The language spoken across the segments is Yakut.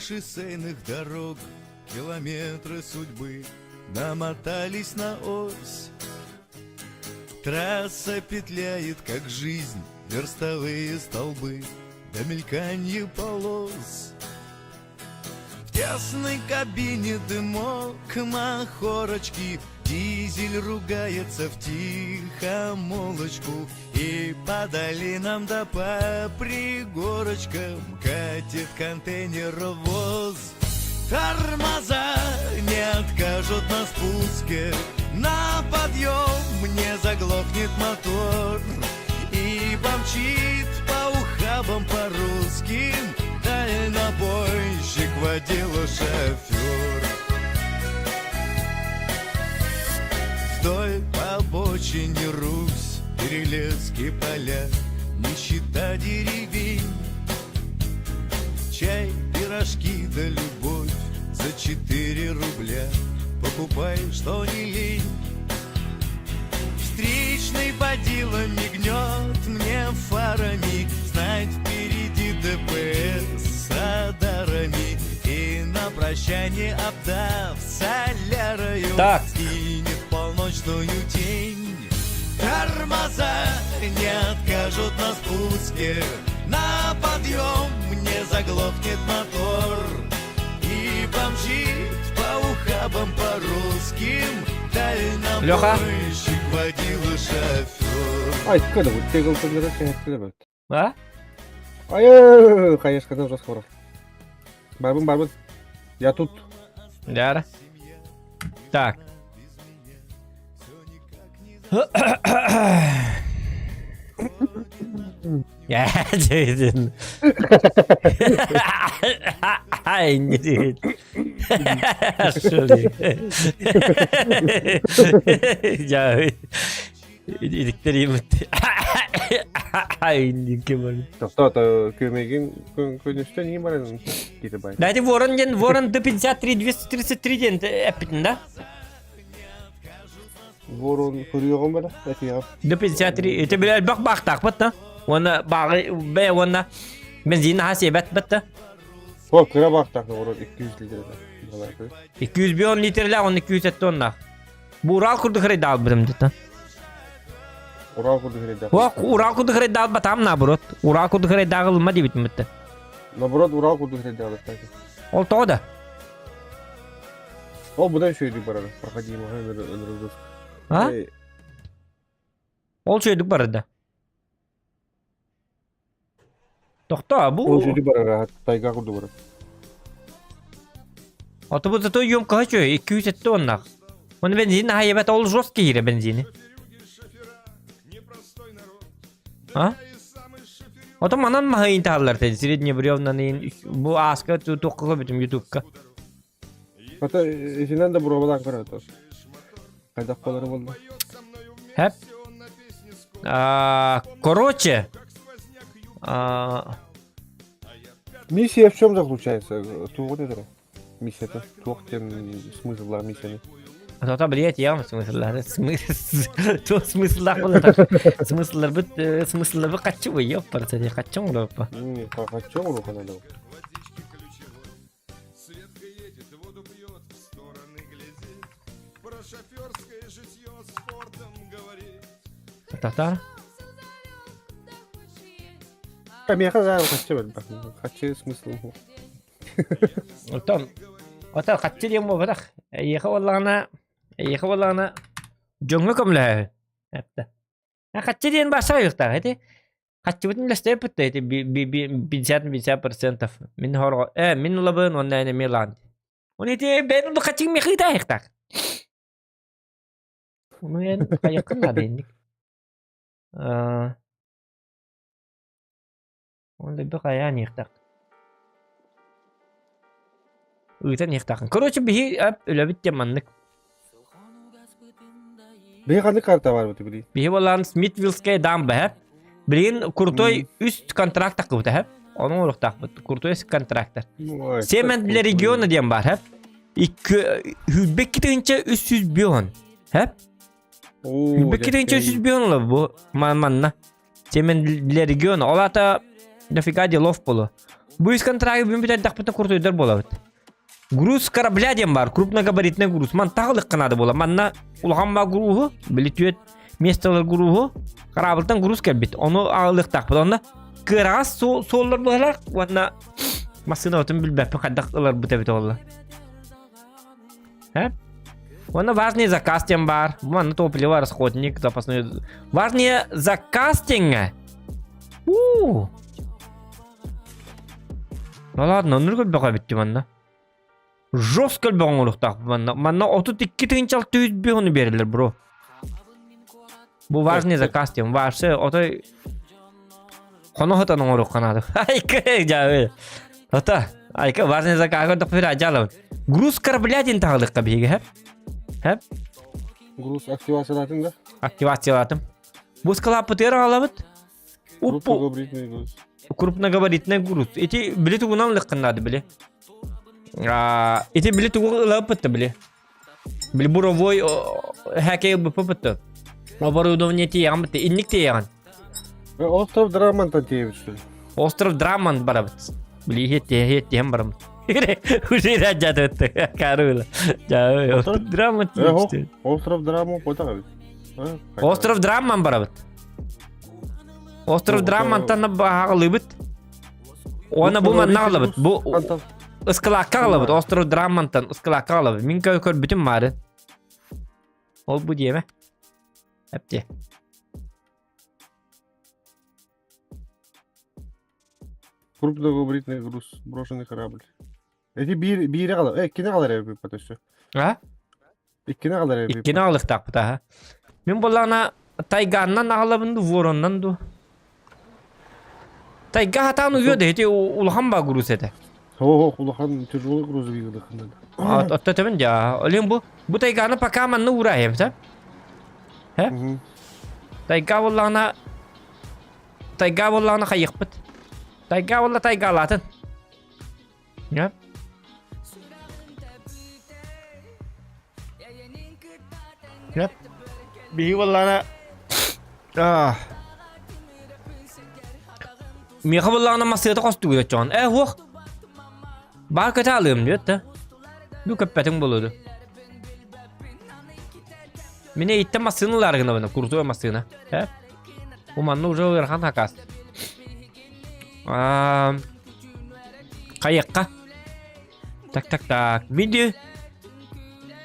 шоссейных дорог Километры судьбы намотались на ось. Трасса петляет, как жизнь, верстовые столбы Да мельканье полос. В тесной кабине дымок махорочки, Дизель ругается в тихомолочку, И по долинам да по пригорочкам Катит контейнеровоз. Тормоза не откажут на спуске, На подъем не заглохнет мотор И помчит по ухабам по русским Дальнобойщик водила шофер. Вдоль по обочине Русь, перелески поля, Нищета деревень. Чай, пирожки да любовь за 4 рубля Покупай, что не лень. Встречный водила мигнет мне фарами, Знать впереди ДПС с радарами И на прощание обдав солярою Так. Скинет полночную тень. Тормоза не откажут на спуске, На подъем не заглохнет мотор И помчит по ухабам по русским Леха? Дальнобойщик водила шофер. Айтка да вот тегыл тыңдыра кәһәттеле бат. А? Ай, конечно, уже скоро. Барбын, барбын. Я тут. Дяра. Так. Дьэ, Ай, не диэт. Дьэ, идиктеримит. Ай, инники бар. Тохтоо, күмэгин күнүстэн иин баран киирэ бай. Да, это Ворон ден, Ворон Д53 233 ден эппитин, да? Ворон көрүөҕүм бара, этиэҕим. Д53, это бile элбэх баахтаахпыт да. Уонна бааҕы бэйэ уонна бензин аһа сиэбэт бат да. О, кыра баахтаах ворон 200 литр. 210 литрлээх, уонна 207 тоннаах. Бу Урал курдук хрейдаалбытым дата. Урал курдук хрейдаал. О, Урал курдук хрейдаалбатам наоборот. Урал курдук хрейдааҕылма диэбитим битте. Наоборот, Урал курдук хрейдаалбатам. Ол тоҕо да? Ол будан үчүгэйдик барар. Проходимоһа ынырыгыс. А? Ол үчүгэйдик барар да. Тохтоо, бу... Ол үчүгэйдик барар, тайга курдук барар. Ото бу зато емкоһа үчүгэй, 207 уоннаах. Оны бензин аһайыбат, ол жесткий киирэ бензини. А? Ото манан маһыйын таһаллар тedi, средний бревнаны бу ааска туохха бүтүм ютубка. Хата итинэн да буруобалаан көрөтөр. Хайдах буолара буолла? Хэп. А, короче, а, Миссия в чем заключается? Туох этэрэ? Миссията туох диэн смысллаах миссияны? Ата блять, я смысллар, смысл, то смысллах буолар. Смысллар бит, смысллар бит каччы бу, ёппар, сени каччы оҥороппа. Каччы оҥоруохха наада. Светка едет, воду пьет, в стороны глядит. Про шоферское житье спортом говорит. Татар? Миэхэ да хаччы бэрбэх. Хаччы смысл. Оттон, оттон хаччы диэн буолбатах. Эйиэхэ буоллаҕына, эйиэхэ буоллаҕына дьоҥҥо көмөлөһөһүн. Эптэ. Хаччы диэн бааса айыахтаах ити. Хаччыбытын үлэстэбиппит да ити 50-50%. Мин хорго э мин ылабын уонна эн эмиэ ылаҕын. Оны ити бэйэн бу хаччыҥ миэхэ ыытаайыахтаах. Ону эн хайыаххын наада инник. Аа Оны бу хайаан иэхтэх. Ыытан иэхтэххин. Короче, биһи үлэбит диэн маннык. Биһи ханнык карта бар бу били? Биһи болан Смитвиллская дамба һэ. Билигин крутой үс контракт такыбыта һэ. Оның оруктаахпыт. Крутой үс контрактар. Семен для региона диэн бар һэ. Икки хүлбекки тыһынча үс жүз Һэ. Хүлбекки тыһынча үс жүз бион бу манна. Семен для региона. Ол ата дофига делов болу. Бу үс контрагы бүгүн бүтэрдэхпитинэ куртуйдар буолабыт. Груз корабля диэн баар, крупногабаритный груз. Ман таҕылыкка наада буола. Манна улахан баа груһу, били түөт местолар груһу, корабльтан груз кэлбит. Ону аҕалыахтаахпыт. Онно кыараҕас суоллар быһалаах уонна массыынабытын билбэппин хайдах ыларбыт эбит олла. Э? Уонна важный заказ диэн баар. Манна топливо, расходник, запасной. Важный заказ диэҥҥэ. У. Ну ладно, оннук элбэх эбит манна. Жестко элбэх оҥоруохтаах манна. Манна 32 605 ону биэрэллэр, бро. Бу важный заказ диэн. Вообще, отой хоно-хотон оҥоруохха наада. Айка, дьаабы. Ото, айка, важный заказ көрдөхпүт ажалабын. Груз корабля диэн таҕылыахха биһиги, хэп? Хэп? Груз активациялаатыҥ да? Активациялаатым. Бу скалаппытыгар аҕалабыт. Уппу Крупногабаритный груз. Крупногабаритный груз. Ити били тугунан ылыаххын наада били. А, ити били тугу ылаппыт били. Били буровой хакей ылбыппыт. Оборудование тиэҕин бит инник тиэҕин. Остров Драмонтан тиэбит что ли? Остров Драмонт барабыт. Били иһиэттиһэн бараммыт. Уже жадыт карыла. Остров Драмонт тиэбит. Остров Драмонт қойдақ Остров Драмман барабыт. Остров Драммантан аҕалыбыт. Уонна бу манна аҕалабыт. Бу ыскылаакка аҕалабыт. Остров Драммантан ыскылаакка аҕалабыт. Мин көрбүтүм маары. Ол бу диэмэ. Эпти. Крупногабаритный груз, брошенный корабль. Эти биир биири аҕалар, иккини аҕалар эбиппит өссө. А? Иккини аҕалар эбиппит. Иккини аҕалыахтаахпыт аха. Мин буоллаҕына тайгааннан аҕалабын ду, вороннан ду. Тайга хатаан уйуо да ити улахан баа груз этэ. О, улахан тяжелый грузовик ылыхыннан. Отто төбүн дьа. Олин бу бу тайгааны пока манна уурайым сэ. Хэ? Тайга буоллаҕына тайга буоллаҕына хайыхпыт. Тайга буолла тайгаалаатын. Yep. Yep. Биһиги буоллаҕына Миэхэ буоллаҕына массыыта хостугута чоҕун. Э, уох. Баар көтө алыам диэт да. Бу көппөтүҥ буолуо. Мине иттен массыына ылаары гынабын, крутой массыына. Э? Бу манна уже ыарахан хакас. Хайыкка. Так, так, так. Види.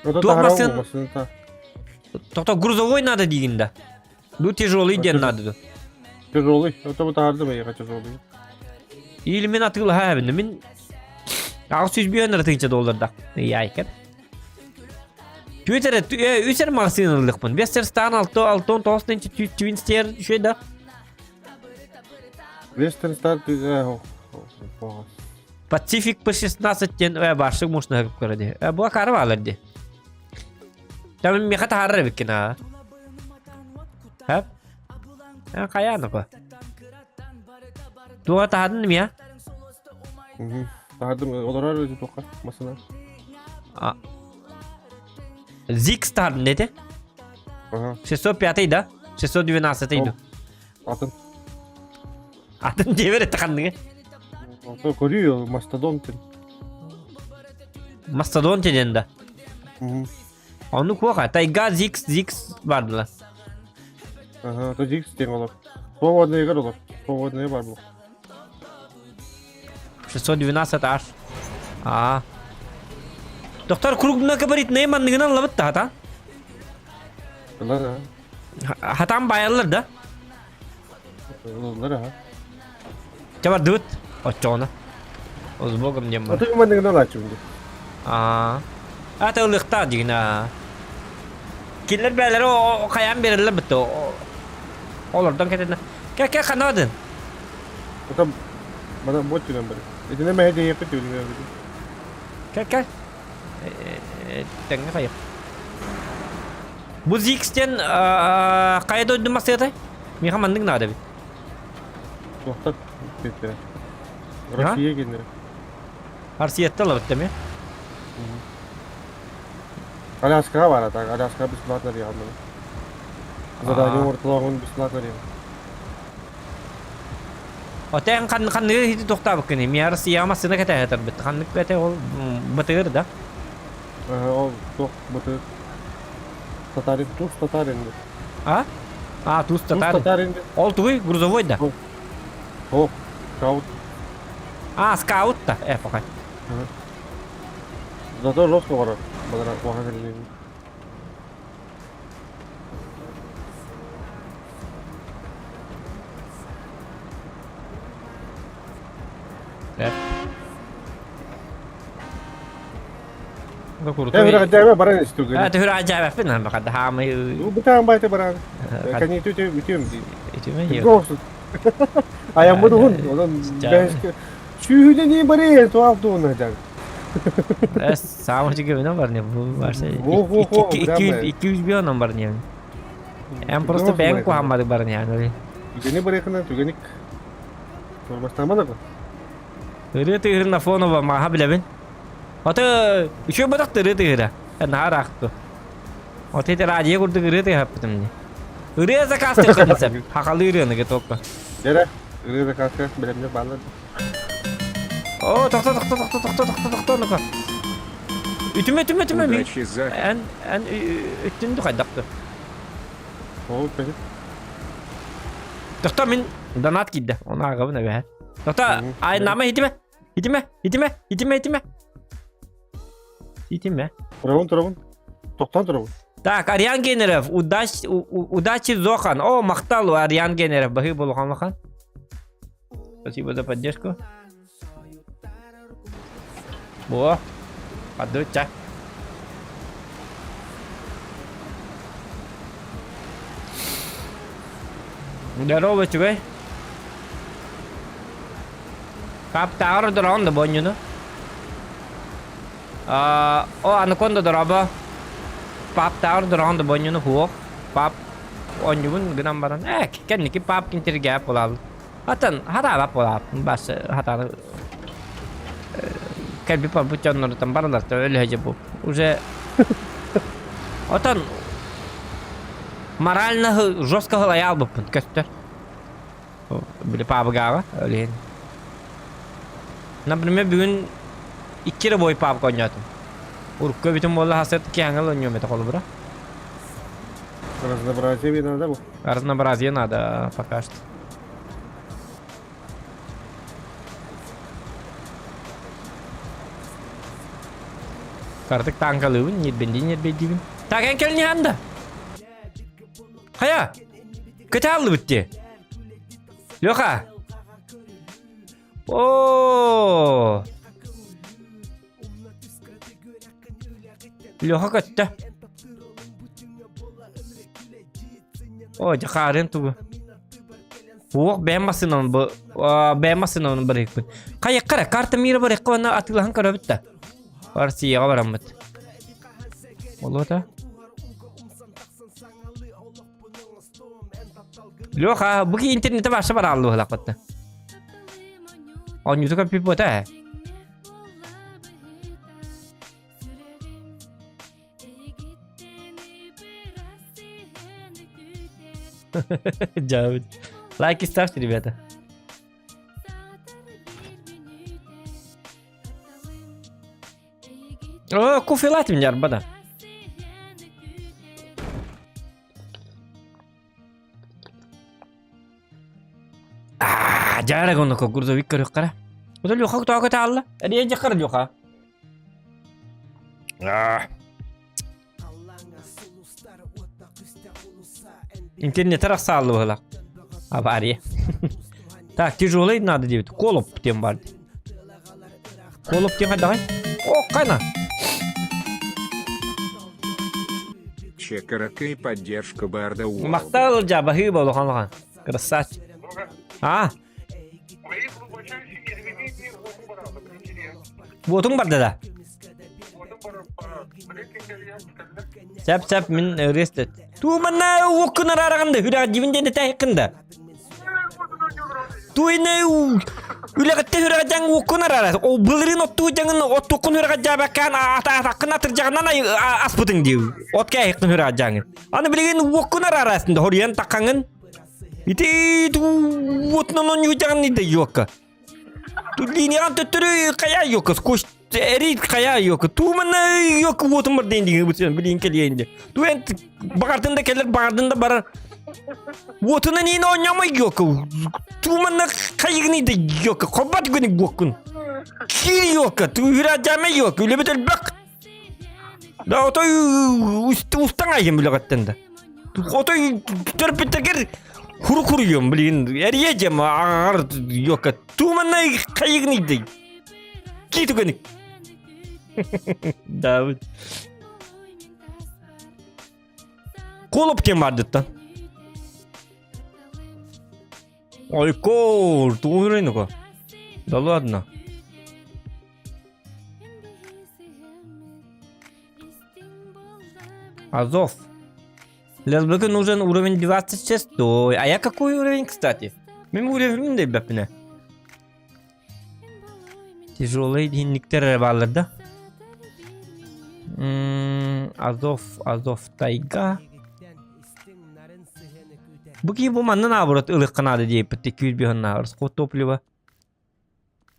Туох массыына? Тоқта грузовой надо дигин да. Ну тяжелый ден надо. Тяжелый. Это вот тахардым я тяжелый. Или мен атыылаһа эбин. Мин 600 тыһыынча долларда. Яйкер. Түөтэрэ үс эр маҕассыын ыллыкпын. Бес стан алты алтон тоҕус тыһыынча твинстер үчүгэй да. Western Star Pacific P16 диэн барсык муусна хагып көрө ди. Бу акары баалар ди. Там меха таһаарар эбиккин аа. Хэп? Хайаан опа. Туга таһаадын мия? Таһаардым олорор туохха масына. Зикс таһаардын дете? 605 да? 612 ду. Атын. Атын диэбэр этте ханныгы? Ото көрүү мастодон тен. Мастодон тенен да. Ону куоха тайга зикс зикс бардыла. Ага, то зикс тен олор. Поводныйгар олор. Поводные бар бу. 612 аш. А. Доктор крупногабаритный манныгынан лабыт та хата. Ылар Хатан байаллар да. Ылаллар аха. Чэ бардыбыт. Оччоҕуна. С Богом диэн бар. Аты манныгынан аччым ди. Аа. Ата ылыахтаах дигин аа. Кинилэр бээлэрэ хайаан биэрэллэр бытты. Олордон кэтэнэ. Кэ кэ ханаадын. Ата мана бот түнэн бары. Итинэ мэһэ диэхпит түлүнэ. Кэ кэ. Тэҥҥэ хайых. Бу Зикс диэн хайа дойду массыата? Миэхэ маннык наада эбит. Туохтан диэттэрэ? Россия геннere. Арсиятта ылабыт да Аляскаҕа баар атак. Аляскаҕа бесплатно риҕаммын. Задание ортолооҕун бесплатно риҕам. Отен хан ханныгы хити тохтаабыккыный? Миа Россияҕа массыына кэтэһэтэрбит. Ханнык бэтэ ол бытыгыр да? Ол туох бытыгыр. Татарин, туус татарин. А? А, туус татарин. татарин. Ол тугуй? Грузовой да? О, скаут. А, скаут да. Э, пока. Зато жестко барар. Бадара, куаха кэллин. Крутой. Э, баран истүгүн. А, түһүр ажаабаппын ан бакада хаамай. Бутаан байты баран. Кани түтү үтүм ди. Үтүмэ. Гоосу. Аяммыт уһун. Онон бэс сүүһүнэн бары туал туунна жан. Саамы чүгөбүнөн бар не бу барса. 200 бионон бар не. Эм просто бэйэҥ куһаммадык баран иһэн. Түгэни барыахына түгэник. Тормостамадык. Ырыа тыһырын Афонова маха билэбин. Аты үчүгэй бадах ырыа тыһыра. Наһаа ыраахту. Аты ити радио курдук ырыа тыһаппытым дии. Ырыа заказтыаххын сөп. Хахалыы ырыаны готовка. Дьэрэ, ырыа заказка бэлэмнэр бааллар. О, тохто, тохто, тохто, тохто, тохто, тохто, ну-ка. Үтүмэ, үтүмэ, үтүмэ. Удачи, Зак. Эн, эн үттүн хайдахты. Ол пэти. Тохто мин донат киирдэ. Оны ааҕабын эбэһэ. Тохто, айнама итимэ. Итимэ, итимэ, итимэ, итимэ. Итимэ. Турабын, турабын. Тохтоон турабын. Так, Ариан Генеров, удачи, удачи Зохан. О, махтал, Ариан Генеров, баһы болухан лахан. Спасибо за поддержку. Во, подуча. Здорово, чугай. Каптаар дрон да боннюну. О, анаконда дороба. Паптаар дрон да боннюну хуох. Пап онньубун гынан баран. Э, кэнники пап кинтиргээп булабын. Атын хатаабап булааппын бас хатааны кэлбит барбыт дьоннорутан баралар өлөһө бу уже отон морально жестко ылайа албыппын көстөр били паабыгааҕа өлүһүн например бүгүн икки эрэ бой паапка оонньоотум урукку эбитим буолла хасыт киһаҥал оонньуом этэ холобура Разнообразие надо бу. Разнообразие надо пока что. Картык танкалыыбын, ньирбинди ньирбэйдиибин. Так, эн кэлин анда. Хайа! Көтө аллыбыт дии. Леха! О! Леха көттө. О, дьэ хаарын тугу. Уох бэйэм массыынабын бу бэйэм массыынабын барыахпын. Хайыкка эрэ карта мира барыахха уонна атыылаһан көрөбүт да. Россияҕа бараммыт. Болуота. Леха, бу ки интернете баша барааллы быһылахпытта. Оонньууту көппүт ээ. Дьаабыт. Лайки ставьте, ребята. О, кофе лат меня, арбада. Дьаараг онно грузовик көрүөххэ Ота Леха тоҕо таалла? Эриэ дьахар Леха. Интернеттер ахсааллы быһылах. Авария. Так, тяжелый надо диэбит. Колоп диэн бар. Колоп диэн хайдаҕай? О, хайна! Чекаракы поддержка Барда Уолда. Махтал жабаһыы болухан лахан. Красавчик. А? Уотуҥ барда да? Сәп сәп мин ырыас Тууманна уоккун араараҕын да хүрэҕэ дьибин диэн этэһиккин да. Туйна үлэҕиттэ хүрэҕэ дьаҥ уоккун араара. Ол былырыын оттуу дьаҥын оттуккун хүрэҕэ дьаабаккаан атаккын атырдьаҕынан аспытыҥ дии. От кээһиккин хүрэҕэ дьаҥын. Аны билигин уоккун араарасын да хоруйан таххаҥын. Ити уотунан оонньуутаҕын да юокка. Линияҕа төттөрү хайа юокка скотч эрий хайа юокка. Туу манна юокка уотун бар диэн диҥи бутун билин кэлиэн де. Туу эн баҕардын да кэлэр баҕардын да барар. Уотунан иин оонньоомой юокка. Туу манна хайыгыный да юокка. Хоббат күнү буоккун. Ки юокка. Туу үрэ юокка. Үлэбит элбэх. Да отой устаҥ айым үлэҕиттэн да. Отой төрөппүттэргэр хуру куруйуом блин эрийэ дьэм аҕаҕар йока тууманна хайыгныйдый ки түгэник да Колоп диэн баардыттан Ойкоор, тугу Да ладно. Азов. Лесбеке нужен уровень 26. А я какой уровень, кстати? Мин уровень да бэппинэ. Тяжелый динниктер эрэ бааллар да? Азов, Азов, тайга. Бу киһи бу манна наоборот ылыахха наада диэппит күүрбүһүн расход топлива.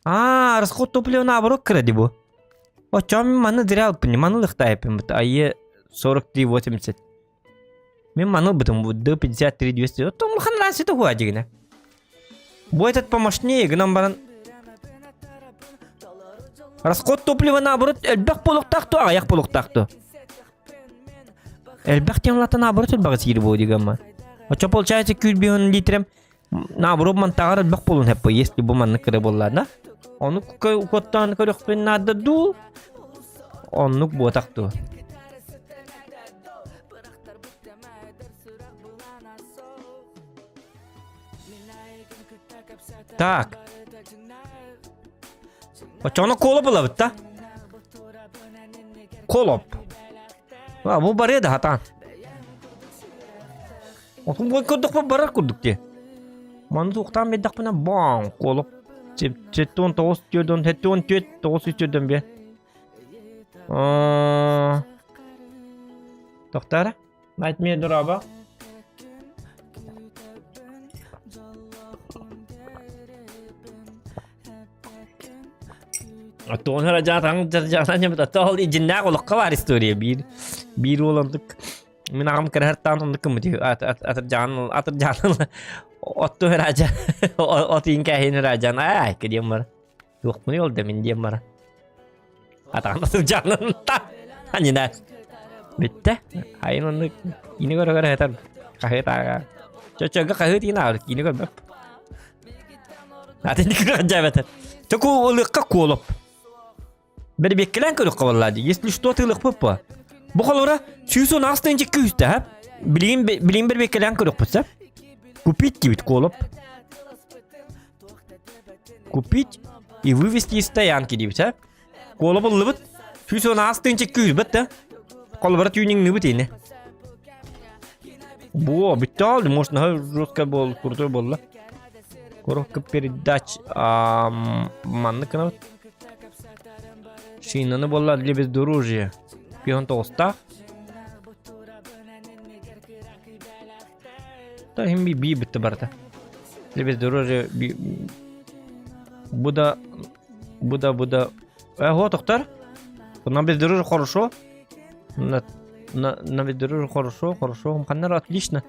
Аа, расход топлива наоборот кыра ди бу. Оччоҕо мин маны зря ылпын, маны ылыахтаайыппын бут. АЕ 43,80. Мин маны ылбытым бу Д53 200. Оттон улахан разница хуа дигинэ. Бу этот помощнее гынан баран Расход топлива наоборот элбэх буолуохтаах дуо, аҕыйах буолуохтаах дуо? Элбэх диэн улаатан наоборот элбэҕи сиир буо дигэммэ. Оччо получается күүрбүһүн литрем наоборот мантаҕар элбэх буолун хэппэ, если бу маннык кыра буоллаана. Ону куоттаан көрөхпүн наада дуу? Оннук буотах дуу? Так. Оччоҕуна колоп ылабыт да? Колоп. А, бу барыа да хатаан. Отун бу көрдөхпө барар курдук дии. Маны туохтаан биэрдэхпинэ баан колоп. 79 4 74 904 бе. Тохтара. Nightmare дорообо. Оттон жаатаң жаатаң ол дьиннээх олоххо баар история биир биир уол оннук мин аҕам кыраһартаан оннук кыммыт атырдьаан атырдьаан отту ыраажа от иин кээһин ыраажан аай диэн бар туохпунуй ол да мин диэн бара Атаҕын сылдьаанын аньына бүттэ. Айын оннук киини көрө-көрө сытар хаһыат ааҕа. Чоччоҥҥо хаһыат иин ааҕар киини көрбөп. Атын дьээбэтэ. Току ылыахха куолоп. Бэрбиэккэлээн көрүөххэ буоллаа дии. Если что тыылыахпыт по. Бу холура 118 тыһыынча күүстэ ха. Билигин билигин бэрбиэккэлээн көрүөхпүт сэ. Купить диэбит куолоп. Купить и вывести из стоянки диэбит а. Куола буллубут. 118 тыһыынча күүрбэт да. Холобура тюнингныбыт ини. Во, бүттэ может, наһаа жестко был, крутой буолла. Коробка передач маннык гынабыт. Шинаны буолла для бездорожья. Пион тоҕустаах. Та хим би би бүтті барыта. Для бездорожья би... Бу да бу да бу да Э, тохтор. На бездорожье хорошо. На на на бездорожье хорошо, хорошо. Ханнар отлично.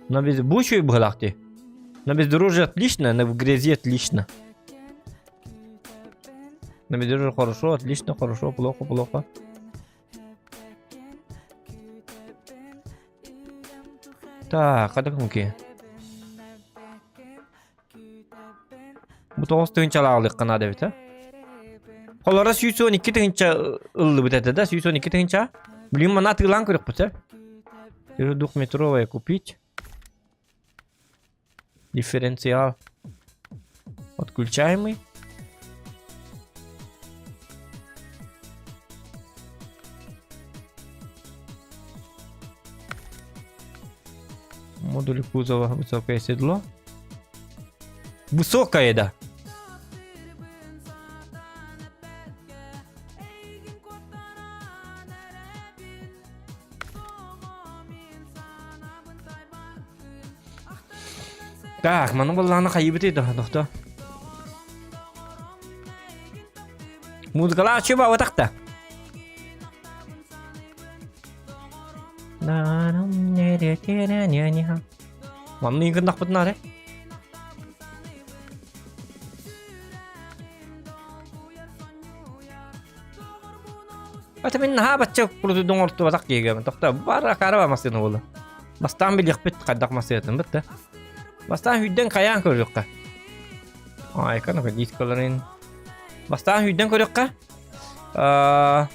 На без бу еще и быһылаах На бездорожье отлично, на в грязи отлично. На бездорожье хорошо, отлично, хорошо, плохо, плохо. Так, хата кумки. Бу 9 тыһыынчалаах наада эбит, а? Холоро 112 тыһыынча ыллыбыт этэ да, 112 тыһыынча. Блин, мана атыылаан көрүөхпүт, э? Двухметровая купить. Дифференциал. Отключаемый. Модуль кузова высокое седло. Высокое, да. Так, маны буоллаҕына хайыыбытый да, тохто. Музыкалаах чуба бабатах да. Манны гыннахпытын аре. Ата мин наһаа бачча курдук оҥортубатах диэгэбин. Тохто бар акаара бар массыына буолла. Бастаан билиэхпит хайдах массыынатын бытта. Бастаан сүүрдэн хайаан көрүөххэ. Айка ну дискаларын. Бастаан сүүрдэн көрүөххэ. Аа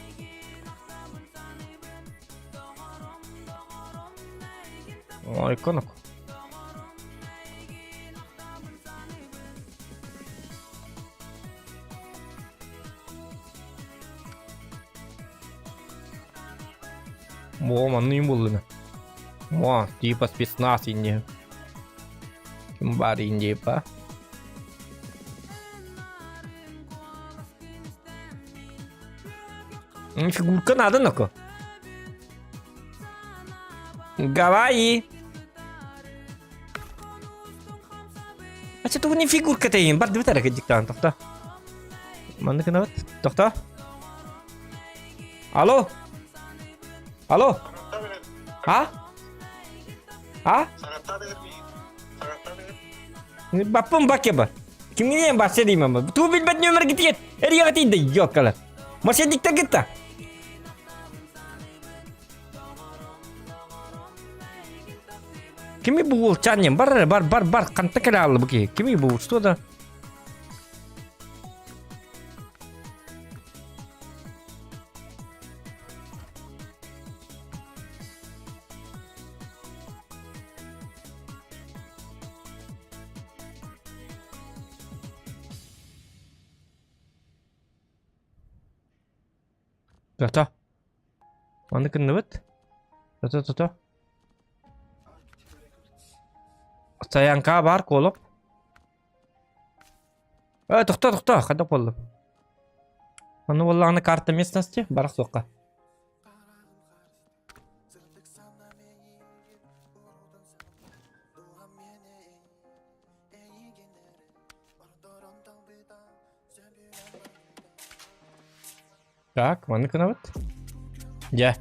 Айка ну. О, манныйым буллуна. О, типа спецназ инде. Ким бар инде па? Фигурка надо ну-ка. Гавайи. А что не фигурка ты им? Бар дыбытара диктант, тохто. Маннык гынабыт. Тохто. Алло. Алло. А? А? Баппын баке бар. Кимге барса деймін ба. Ту билбет нөмір гитет. Эрияға тиді, ёккалар. Мошенниктер гитта. Кими бу уолчаан бар бар бар бар ханта кэлэ хаалла бу киһи кими бу что да Тото. Маны кынныбыт. Тото тото. Стоянка бар колоп. Э, тохто, тохто, хада боллум. Оны боллаҕына карта местности барах суохха. Так, маны гынабыт. Дьэ.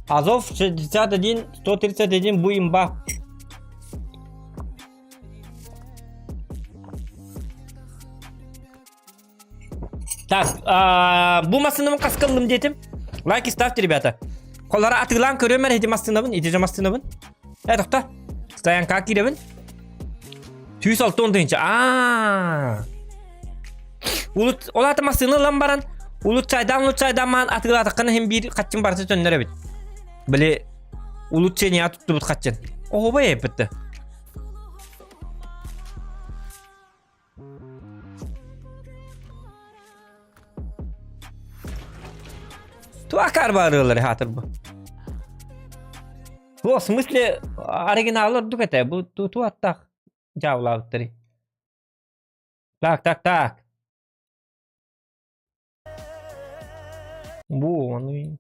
Азов 61 131 бу имба. Так, бу массыынабын хаскаллым диэтим. Лайки ставьте, ребята. Коллара атыылаан көрүөм эрэ ити массыынабын, ити же массыынабын. Э, тохто. Стоянкаға киирэбин. Сүүс алтын тыһыынча. Аа. Улут, ол аата массыына ылан баран, улучшайдаан улучшайдаан маан атыылаатаххына иһин биир хаччын барыта төннөр эбит. Били улучшение туттубут хаччын. Оһуобай эппитте. Туакар баарыалар хаатыр бу. Бу в смысле оригинал ордук этэ. Бу ту аттаах дьаабылаабыттары. Так, так, так. Бу ону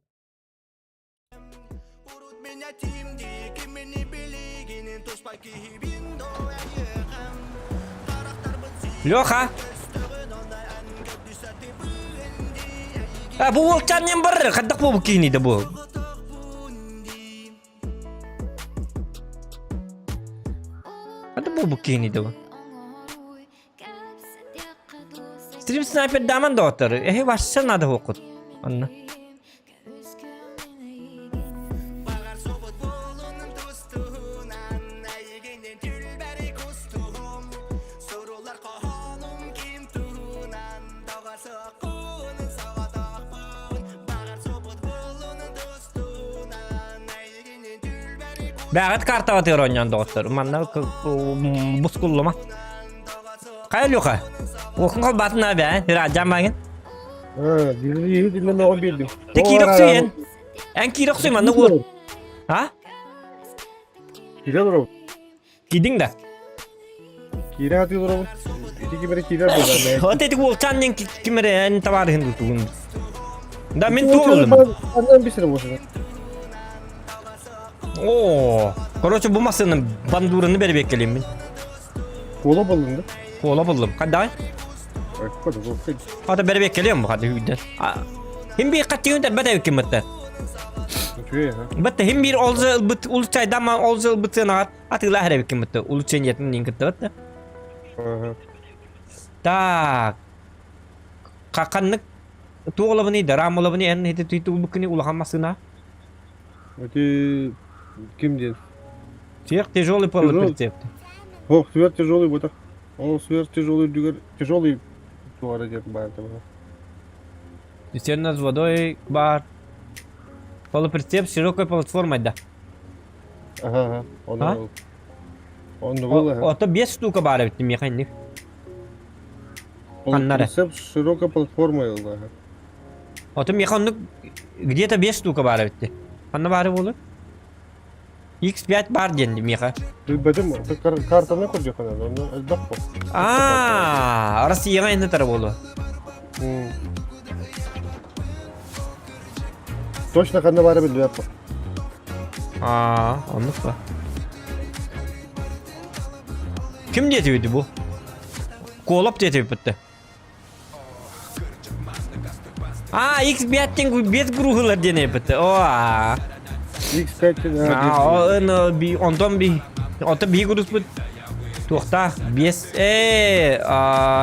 Леха! А, бу уолчаан бар, хайдах буолбут киһиний да бу? Хайдах буолбут киһиний да бу? Стрим снайпер даман доҕоттор, эһи ваще надо хуоккут. Онно. Бэҕэт картаҕытыгар оонньоон доҕоттор, манна бускуллума. Хайа Леха? Уохун холбаатын аа бээ, ыраадьаан бааҥын. Те киирэ охсуйен. Эн киирэ охсуй манна уол. А? Киирэ олоробут. Киидиҥ да? Киирэ атыы олоробут. Ити ким эрэ киирэр буолар. Вот эти уолчаан диэн ким эрэ эн табаарыһын дутугун. Да мин туох ыллым? Аннан бисер болсун. О, короче, бу массыына бандураны бэрбиэккэлииммин. Куола буллун да? Куола буллум. Хаддай? Хата бэрбиэккэлиэм бу хата үүдэн. Хим биир хаттыгын тәрбэт эбиккин бытта. Бытта хим биир ол ылбыт улуччайдан ол ылбыт сыанаҕар атыылаах эбиккин бытта улучшениетын дин кытта бытта. Так. Ханнык туох олабыный дарам олабыный эн ити туйтулбуккуни улахан массыына? Эти ким диэн? Сверх тяжелый полуприцеп. Ох, сверх тяжелый бутах. Ол сверх тяжелый үрдүгэр тяжелый туора диэн баар да Цистерна с водой бар. Полуприцеп с широкой платформой, да. Ага, ага. Он, он был, ага. Ото без штука баар эбит механик. Ханнары. Полуприцеп с широкой платформой, ага. Ото меха оннук где-то без штука баар эбит. Ханна баары буолур? X5 бар диэн миэхэ. Билбэтим, картаны көрдөххүнэ, онно элбэх бу. Аа, Россияҕа иннэ тара буолуо. Точно ханна баара билбэт бу. Аа, оннук ба. Ким диэтибит бу? Куолап диэтибит А, X5-тен без груһулар диэн эппит. О, X5 А, би онтон би ото би грузпут туохтаах без э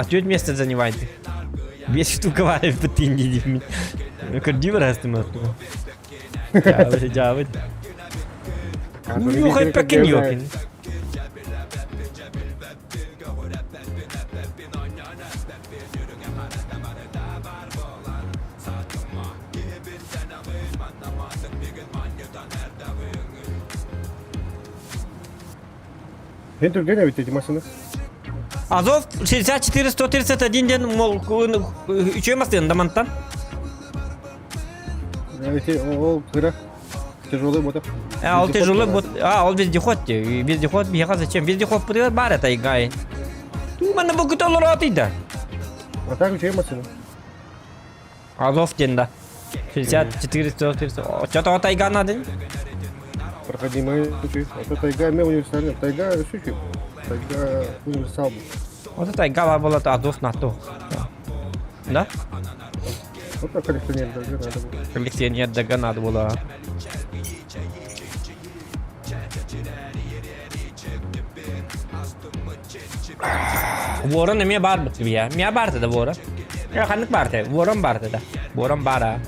түөрт место занимает. Бес штука бар эппит дии Көрдүү барастым Жабыт, жабыт. Нюхай пекин ёкин. Эн түргэн эбит эти машина. Азов 64 131 ден мол үчүгэй массыына да мантан. Эти ол кыра тяжелый мотор. А, ол тяжелый бот. А, ол вездеход. Вездеход биһиэхэ зачем? Вездеход бытыгар баар это игай. Манна бу күтэ олороот да. А так үчүгэй массыына. Азов диэн да. 64 130. Что-то тайга надо. Проходимая үчүгэй. Это тайга эме универсальный. Тайга үчүгэй. Тайга универсал. Вот это тайга бар болот Азов НАТО. Да? Вот так коллекционер дага надо было. Коллекционер дага надо было. Ворон эмиэ баар бит я. Миа баарта да ворон. Я ханнык баарта. Ворон баарта да. Ворон баара.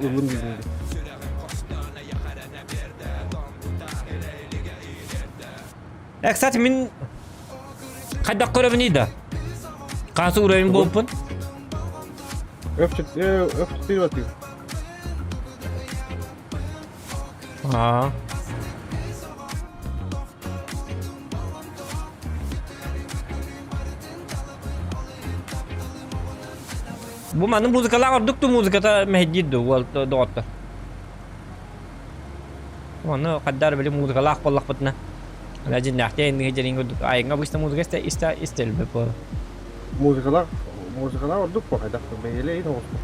Ылым дедим. Э, кстати, мин хайдах көрөбүнүй да? Хасы уровень буолпун? F4 F4 атыы. Аа. Бу манны музыкалаах ордук ту музыката мэһэйдиир дуу уол доҕоттор. Ону хаддар били музыкалаах буоллахпытына дьиннээхтии инниги дьэриҥ курдук айыҥҥа обычно музыка истэ истэ истэлбэт буолар. Музыкалаах музыкалаах ордук бу хайдах бэйэлэ иһин оҕуспут.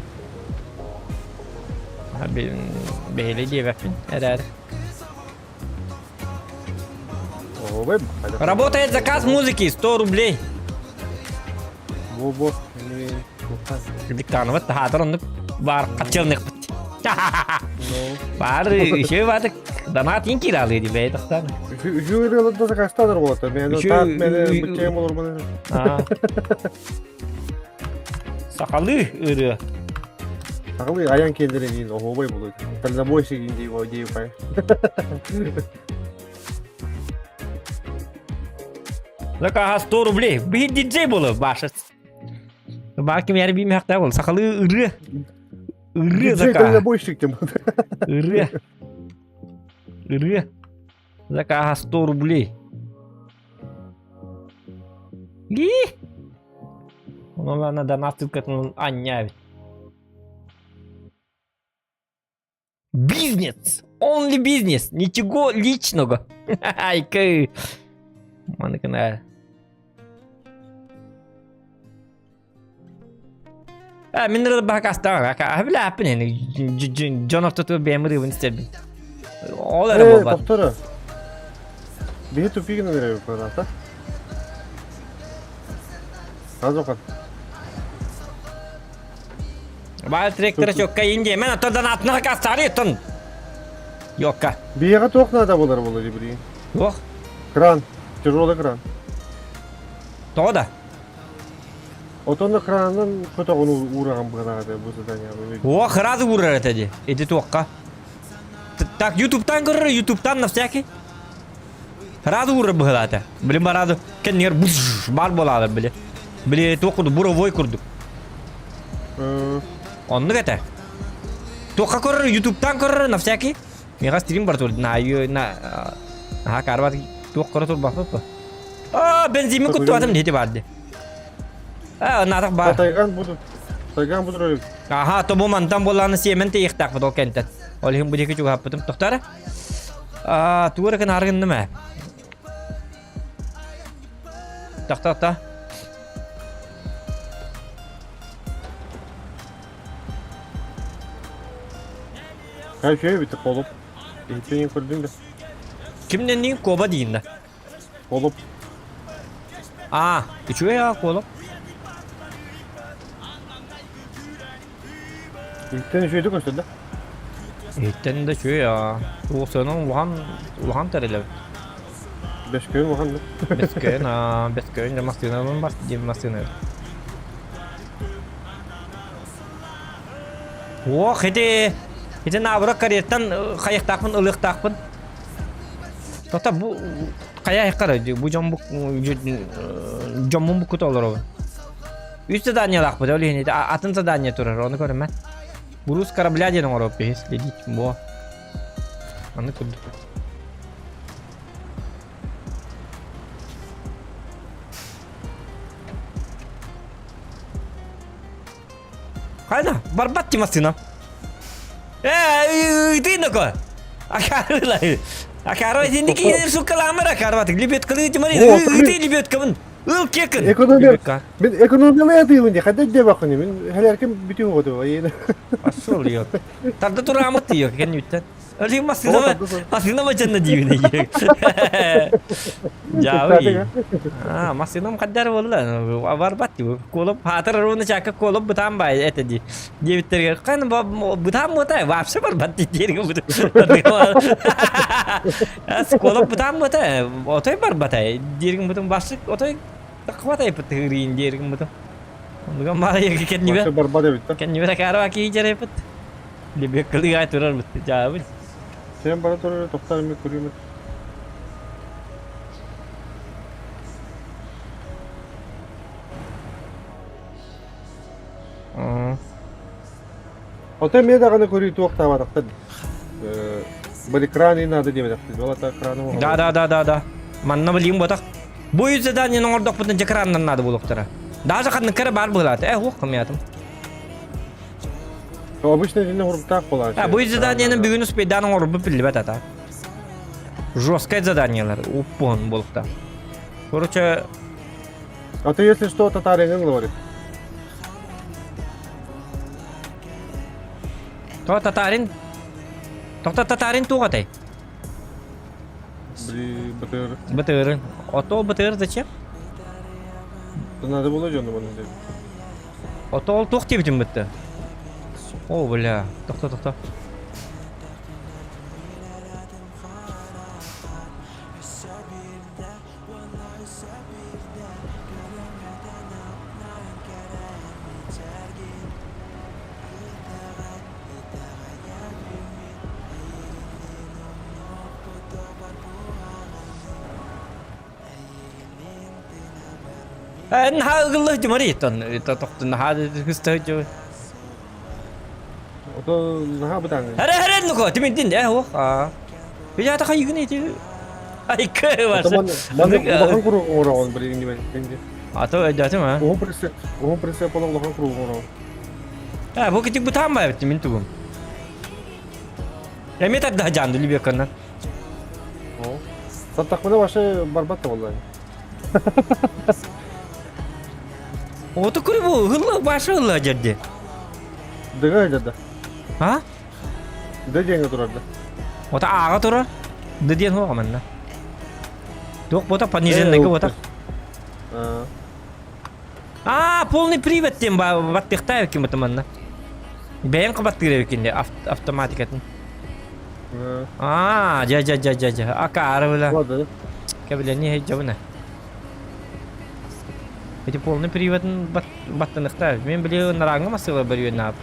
Бэйэлэ диэбэппин эрээр. Работает заказ музыки 100 рублей. Бо-бо. Диктановат таһаатар оннук баар хаччылныхпыт. Баар еще баатык донат ин киралыы ди бэйэ тахтан. Үһү ырыаларда закастадар болот. Мен таат мен быччайым олор маны. Сахалыы ырыа. Сахалыы айан киэллэрин оһуобай булуй. Дальнобойщик дии дии пай. Закаһа 100 рублей. Биһи диджей болу башыт. Баа ким яри биимэхтээ бол. Сахалыы ырыа. Ырыа Диджей закаа. дальнобойщик тем. Ырыа. Ырыа. Закаһа 100 рублей. И? Онон донат ссылкатын анньаабит. Бизнес! Only бизнес! Ничего личного! Айкы! Маныкына. А, мин ыры баһакастаҕа, билээппин ини дьон ортотугар бэйэм ырыыбын истэрбин. Ол эрэ Э, буолбат. тохторо. Биһи тупик гынан эрэбит пожалуйста. Азохан. Баал тректора чокка инде. Мен оттон атына хакастаары оттон. Йокка. Биһиэхэ туох наада буолар буолар билигин? Туох? Кран. Тяжелый кран. Тоҕо да? Отон кранынан көтөҕүн уураҕын быһалаҕа бу задание. О, сразу уурар этэ дии. Ити туохха? Так, ютубтан көрөр, ютубтан на всякий. Сразу уурар быһалаата. Блин, бараду кэннигэр буш бар буолаалар били. Били туох курдук, буровой курдук. Оннук этэ. Туохха көрөр, ютубтан көрөр на всякий. Миэхэ стрим бар тур, на на аха карбат туох көрө турбаппыт. Аа, бензимин куттуатым дии барды. Аа, наатах баар. Тайган буду. Тайган буду. Аха, то бу мантан буоллаҕына сиэмэн тиийиэхтээхпит ол кэнтэн. Ол иһин бу диэки чугаһаппытым. Тохтоо Аа, тугу эрэ гынаары гынным ээ. Тохтоо, тохтоо. Кайфе бит холоп. Иһиттен көрдүң да. Кимнен коба дейін да. Холоп. А, үчүгэй аа куолап. Иһиттен үчүгэйдик көстөр да. Иһиттен да үчүгэй аа. Туохсуонан улахан улахан тэрилэбит. Бэскөйүн улахан да. Бэскөйүн аа бэскөйүн дьэ массыынабын бас диэн массыына. Ох, ити ити наоборот карьертан хайыктаахпын ылыахтаахпын. Тота бу хайа айыккара бу дьон бу дьоммун буккута олоробун. Үс заданиялаахпыт ол иһин атын задание турар ону көрүмэн. Груз корабля диэн оҥоруоп биһи следить бо. Аны курдук. Хайда, барбат ти массыына. Э, ты нако. Акарылай. Акарой сенде киинер суккаламыр акарбатык. Лебедкалыы тимари. Ыты лебедкабын. Ыл кекин. Экономия. Мен экономиялай атыыбын ди. Хадда дебакын. Мен хәләркем бүтүн году. Пошел ее. Тарда турамыт ее, кен үттен. Өлүг массыына массыына мачанна диибин Дьаабый. Аа, массыынам хаддар буолла. Барбат дии. Куолуп хаатар ровно чака куолуп бытаан бай это дии. Диэбиттэригэр кан бытаан буота вообще барбат дии диэргэ бут. Куолуп бытаан буота отой барбата диэргин бутун башык отой тахватай пытыырыын диэргин бутун. Онуга маайа кэннибэ. Барбат эбит да. Кэннибэ такаарва кии жарайпыт. Лебеккалыга турар бут. Дьаабый. Сен бара турар тохтар эми көрүмүт. Отой эмиэ даҕаны көрүү туохтаабатахтар. Били краны надо диэбэтэхтэр. Ол ата краны Да, да, да, да, да. Манна билиим ботах. Бу үс заданиены оҥордохпутуна дьэ краннан наада буолуохтара. Даже ханнык эрэ баар быһыылаата. Э, уох кымыйатым. Обычно итиннэ хуруктаах буолааччы. А, бу заданиены бүгүн успейдаан оҥорбут биллибэт ата. Жесткое заданиелар уппуһун буолуохта. Короче... А ты если что, татарин говорит. То татарин? Тоқта татарин туғатай? Бли, БТР. БТР. Ото БТР зачем? Надо было дьону манна Ото ол туох диэбитим бытты. О, бля. Тохто, тохто. Наһаа ыгыллы дьымарыйтан наһаа кыстыһы Ото наһаа бытаан. Хара хара нуко тиминтин э ох а. Бижата хайыгын ити. Ай кэ Ото ваше. ман улахан куру оҥороҕун билигин дибэ. А то өйдөөтүм а. Уһун прицеп, уһун прицеп olan улахан куру оҥороҕун. А бу китик бытаан баайбыт мин тугум. Эмиэ тарда жаанды Любеканнан. Саттахпына вообще барбат да буолла. Ото көрү бу ылла башы ылла жерде. Дыга да. А? Да диэҥҥэ турар да. Ота ааҕа турар. Да диэн хуоҕа манна. Туох бота пониженныйга бота. А, полный привод диэн баттыахтаах эбиккин бата манна. Бэйэҥ баттыыр эбиккин дии автоматикатын. Аа, дьэ дьэ дьэ дьэ дьэ. Акаары била. Кэбилэни хейдьабына. Эти полный приводын баттыныхтаах. Мен били нарааҥҥа массыыла бөрүөн аап.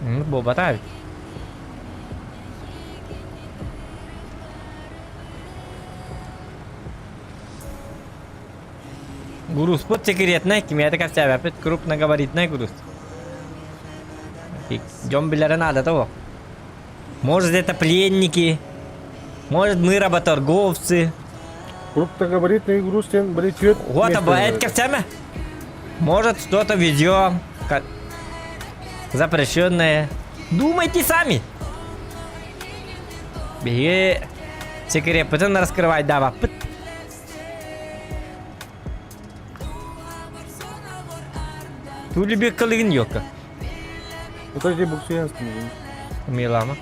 Буолбатаа эбит. Грузпут секретнай, кимиэхэ кэпсээбэппит, крупногабаритнай груз. Дьон билэрэ наадата суох. Может, это пленники, может, мы работорговцы. Крупногабаритный груз диэн били түөрт Вот, это кэпсээмэ. Может, что-то ведем запрещенное. Думайте сами. Биһиги секреппытын раскрывайдаабаппыт. Тулебеккалыгын ёка. Подожди, буксуянский. Милама.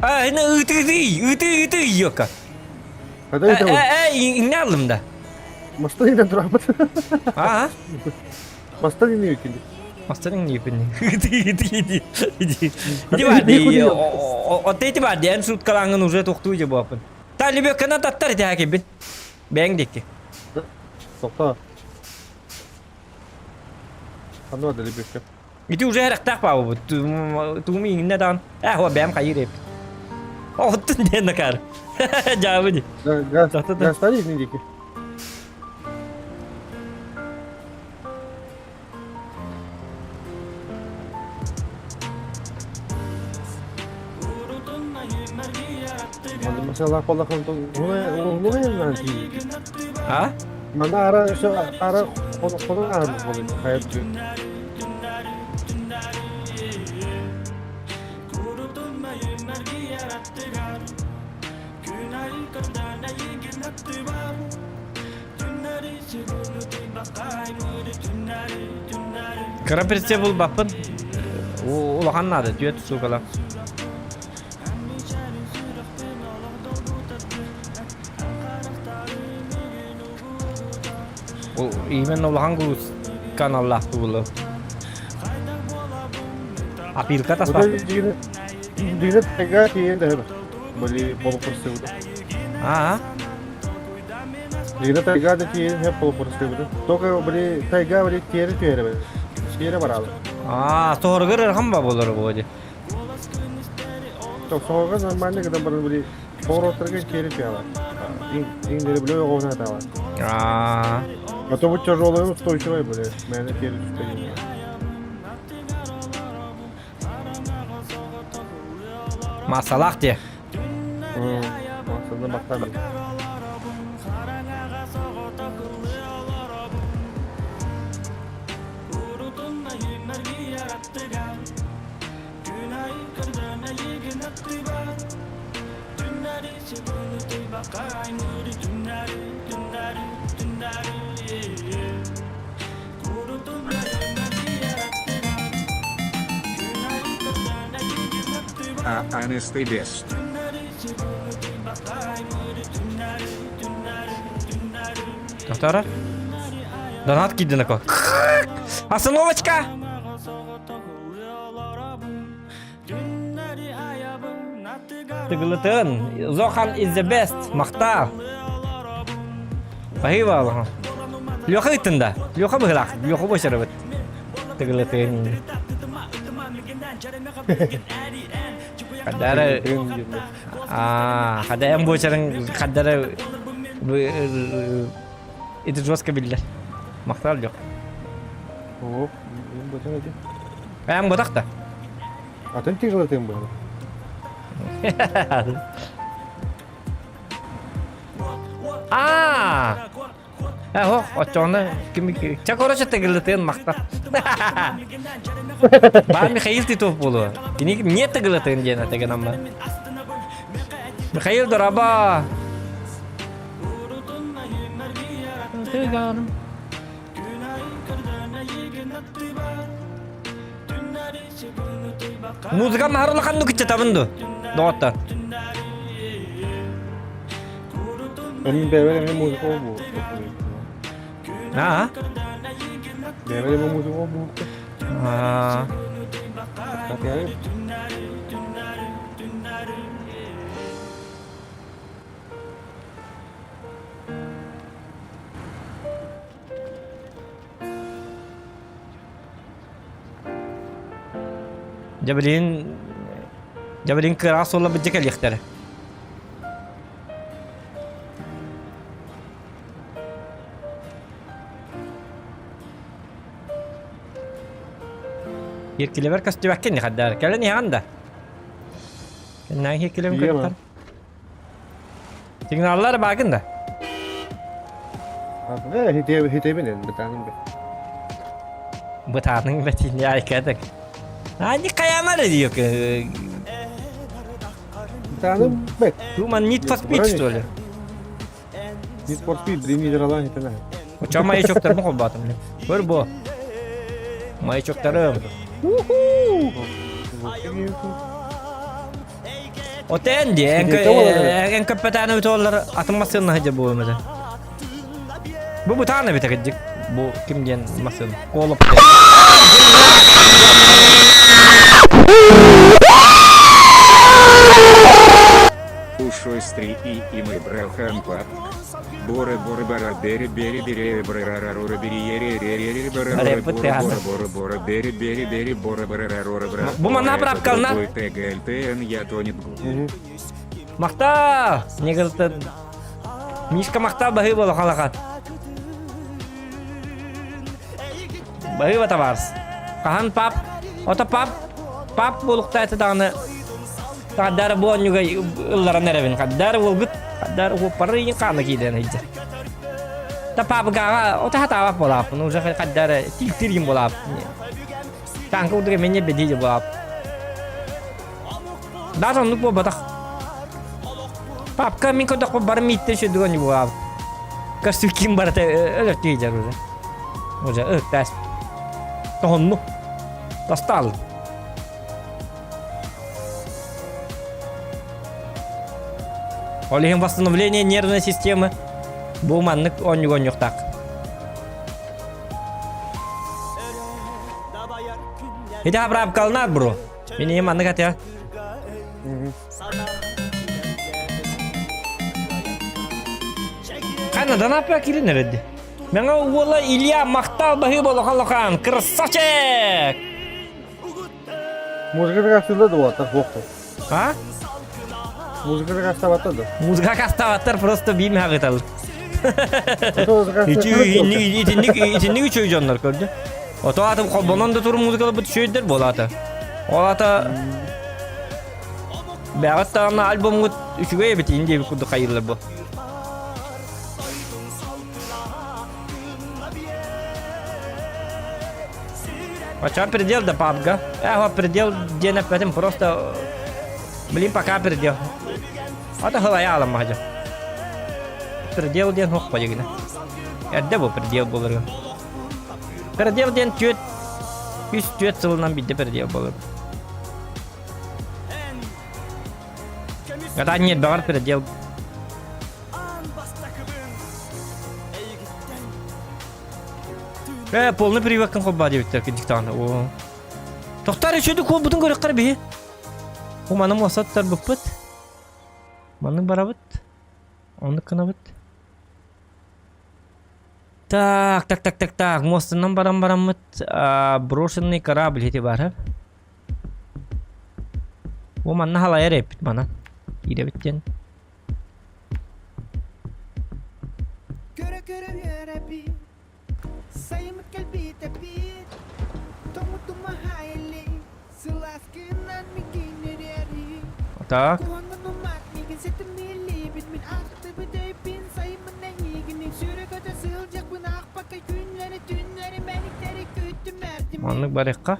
А, энэ ытыы, ытыы, ытыы ёка. Когда это? Э, э, иҥнэ аллым да. Мастан иҥнэн турабыт. Аа? Мастан иҥнэ үкүнди. Мастан иҥнэ үкүнди. Иди, иди, иди. Иди. Иди бар ди. Отто ити бар ди. Эн суткалааңын уже тохтуу же буаппын. Та лебеккана таттар ити хакибин. Бэйэҥ диэки. Тоқта. Ханна да лебекке. Ити уже эрэхтээх баабыбыт. Тугум иҥнэ даҕан. Ээ, хуа бэйэм хайыыр эбит. Оттун диэн накаар. Дьаабы ди. Газ не диэки. А? Мана ара ара хоно Кыра прицеп булбаппын. Улахан наада, түөрт суукалаах. Именно улахан груз каналлаах буолуо. Опилка таспаппын. Дигинэ тайга тиийэн да Были полупорсыбыта. Аа. Дигинэ тайга да тиийэн хеп полупорсыбыта. Только были тайга были тиэрэ түһэрэ Тиэрэ бараалы. Аа, соһоргор ырахан ба болор буо Соһорго нормально гынан баран были поворотторга тиэрэ түһэлэр. Иҥнэри билэ оҕуна атаалар. Аа. А то бу тяжелые устойчивые были. Мээнэ тиэрэ түспэтин. Масалаах дии. Массаны махтан. А honestly best. Тохтора. Донат киирдин ако. Остановочка! Тыгылытын. Зохан is the best. Махтал. Спасибо Аллаха. Леха ыттында. Леха быһылаах. Леха бошарыбыт. Тыгылытын. Хадара Аа, хада эн буочарыҥ хаддара ити жестко биллэр. Махтал жоқ. Оо, эн ботах эти. Эн ботах да. Атын тыгылытын буолар. Аа! Э, ох, оччоҕуна ким чэ короче тыгылытыан махтал. Баар Михаил Титов буолуо. Кини не тыгылытыан диэн этэ гынан. Михаил дорообо! Музыка маһар улаханнык кыччатабын ду, доҕоттор. Эми бэйэбэр эмиэ музыка буолуо. Аа? Бэйэбэр эмиэ музыка буолуо. Аа. Дьэ билигин дьэ билигин кыараҕас суолларбыт дьэ кэлиэхтэрэ. Кииркилэбэр көстүбэккин хаддар. Кэлэн иһэҕин да? Кэннээн кииркилэбин көрүөххэ. Сигналлар баагын да? Хитебин бытааным бе. Бытааның бэтини айкадык. Ани каямар диyor. Бытааным бет. Думан Need for Speed что ли? Need for Speed Dream алан хитена. Оча маячоктарым холбатым. Көр бу. Маячоктарым. Отен ди, эн көппөтәне үтоллар атын массыына хадьа бу өмөтө. Бу бутаана бит кыдьык. Бу ким диэн массыына? Колоп диэн. Ушой и и мы брахан пап. Боры боры бара бери бери бери бары рара рора бери ери ери ери бары рора бора бора бора бора бери бери бери бора бара рора бра. Бу манна бырапкална. ТГЛТН я тонет. Махта! Негізі Мишка махта баһыы буола халахан. Баһыыба табаарыс. Хаһан пап, ото пап, пап буолуктаата даҕаны хаддара бу онньуга ылларан эрэбин. Хаддара уолгут, хаддара уоппары иин хаана киирэн сылдьар. Та папыгаҕа ото хатаабат буолааппын, уже хаддара тиктиргин буолаап. Танка курдук эмиэ бэдии буолаап. Даже оннук буолбатах. Папка мин көрдөхпө бары мииттен сүрдүк онньу буолаабыт. Көстүү ким барыта өлөртүү дьар уже. Уже ыктаас. Тоһонну. Достал. Ол иһин восстановление нервной системы бу маннык онньуга онньуктаах. Ити абраапкалынаар бро. Мин ийэм маннык атыа. Канадан аппа кирин эрэдди. Меңа уола Илья махтал баһыы болохан красавчик! Музыка кастылда да уаттар хуохта. А? Музыка кастабаттар да. Музыка кастабаттар просто биим хагытал. Итинник итинник үчүй дьоннор көрдү. Ото атым холбонон да турун музыкалар бут үчүйдер буолаата. Ол ата бэҕэт даҕаны альбомҥут үчүгэй эбит иин диэбит курдук хайыыллар бу. Оччоҕо предел да пабга. Э, предел диэн эппэтим, просто блин, пока предел. Ата хылайа аламмаһа Предел диэн хуох бадьыгына. Эрдэ бу предел буоларга. Предел диэн түөт үс түөт сылынан биирдэ предел буолар. Ата ньиэрбэҕэр предел Э, полный прививкын холбаа диэбиттэр диктант. О. Тохтар үчүдү куолбутун көрөххөр биһи. Бу маны муосаттар быппыт. Маны барабыт. Оннук гынабыт. Так, так, так, так, так. Мостунан баран бараммыт. Брошенный корабль ити бар. Бу манна халайар эппит манан. Киирэбит диэн. Көрө-көрө үөрэбит, сайыммыт кэлбит эбит, тоҥмутум аһайли, сылааскынан миигин Так. Куһаҥҥын умаат миигин ситимниилиибит, мин ахтыбыт өйбүн сайыммын эйиигин сүрүкөтө сылдьахпын аахпакка күннэри түннэри мэниктэри күттүм эрдим Маннык барыахха.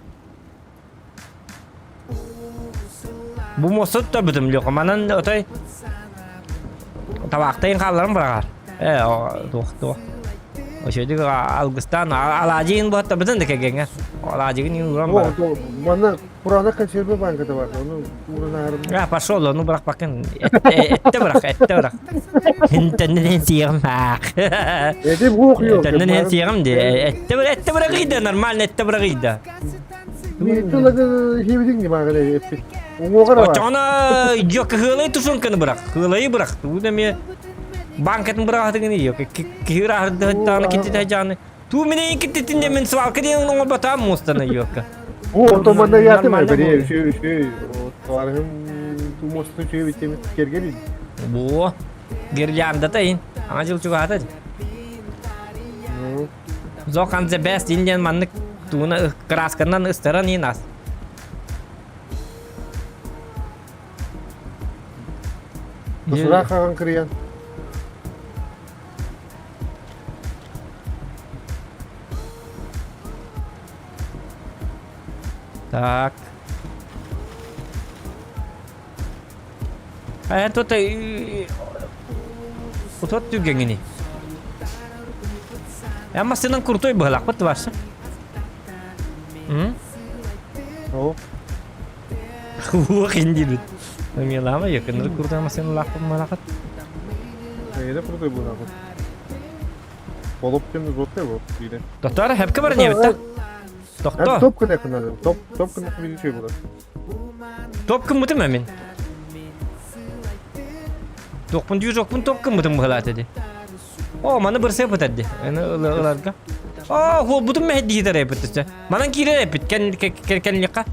Бу муоста туттарбытым Леха. Манан отой Табаахтайын хаалларын быраҕар. Ээ, туох туох. Ошойдук алгыстаан алаадьыгын буһаттарбытын да кэргэҥҥэ. Алаадьыгын иин ууран барар. Манна кураанах консервы банката бар. Ону ууран аарым. А, пошел, ону бырахпаккын. Этте бырах, этте бырах. Төннөн сиэҕим аах. Эти буох yok. Төннөн сиэҕим де. Этте бырах, этте бырах нормально этте бырах ыйда. Тылы хибидиң баар эппит. Уҥуоҕар бар. Оччоҕуна дьокка хыалай тушенканы бырах, хыалайы бырах. Тугу да эмиэ банкатын быраҕатыгын ийэ. Киһи ырааһырдыһыттаҕына киттитэ дьааны. Туу минейин киттитин де мин свалка диэн оҥорботаам муостана йокка. О, ото манна яатым бери үчү үчү. Товарыһым муостаны үчү битти кергелин. Бу гирляндата ин. Аңа жыл чугаата. Зохан the best индиан маннык тууна красканан ыстаран иин ас. Тусура хаҕан кырыйан. Так. А тут Утот түгэҥини. Я массыынан крутой быһалаахпыт барса. М? О. Уох индибит. Милама якыныр крутой массыына лаахпыт малахат. Эйде крутой быһалаахпыт. Болуп кем зоттай бол диде. Доктор, хепке бар не битта? Тохто. Топ кына кына. Топ топ кына видишь было. Топ кыммытым мин. Туохпун дүү жоқпун топ кыммытым быһалаат эди. О, маны бір сеп өтәдди. Аны ыларга. О, хуолбутум мэһэдди хитэр эпит төсө. Манан киирэр эпит кэн кэнлиққа.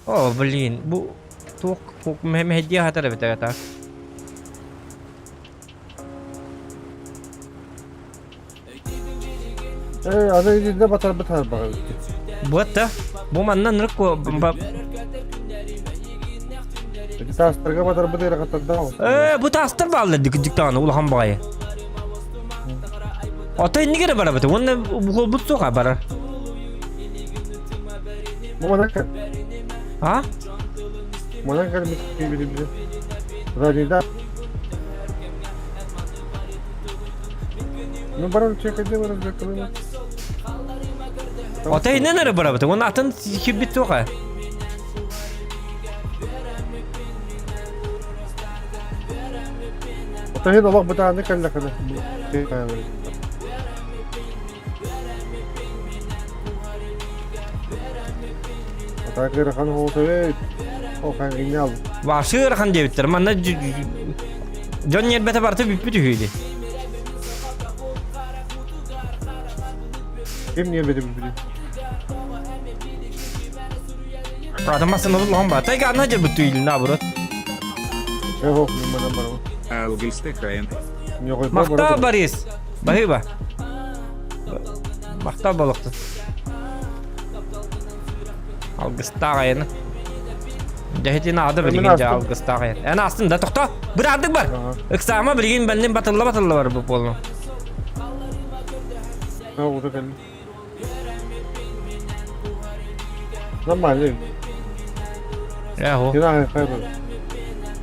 О, блин, бу туох мэһэдди хатар эбит так. Э, аны илинде батарбыт харбаҕа Буотта, бу манна нырык Таастарга батарбыт ыарахаттардаах. Э, бу таастар бааллар дикдик даҕаны улахан баҕайы. Ото иннигere барабыт, уонна буолбут суоҕа барар. Бу манан кэл. А? Манан кэлбит киирбит. Радида Ну баран чекайде баран жакылына. Ата инен эрэ барабыт. Уонна атын кирбит суоха. Ата олох бытааны кэллэхинэ. Ата кырахан хоосовет. Охан иннал. Башы ыарахан диэбиттэр. Манна дьон ньиэрбэтэ барыта бүппүт үһү дии. Ким ньиэрбэтэ бүппүтүй? Атын массыына улахан ба. Тайга ана дьарбыт түйүлүн наоборот. Эх, мен манан барабын. Алгысты хайын. Махтал Борис. Баһыыба. Махтал балыктын. Алгыстаах айаны. Дьэһитин аада билигин дьэ алгыстаах айан. Эн астын да тохто. Быраардык бар. Ыксаама билигин бэлнин батылла батылла бар бу буолну. Нормально. Эхо.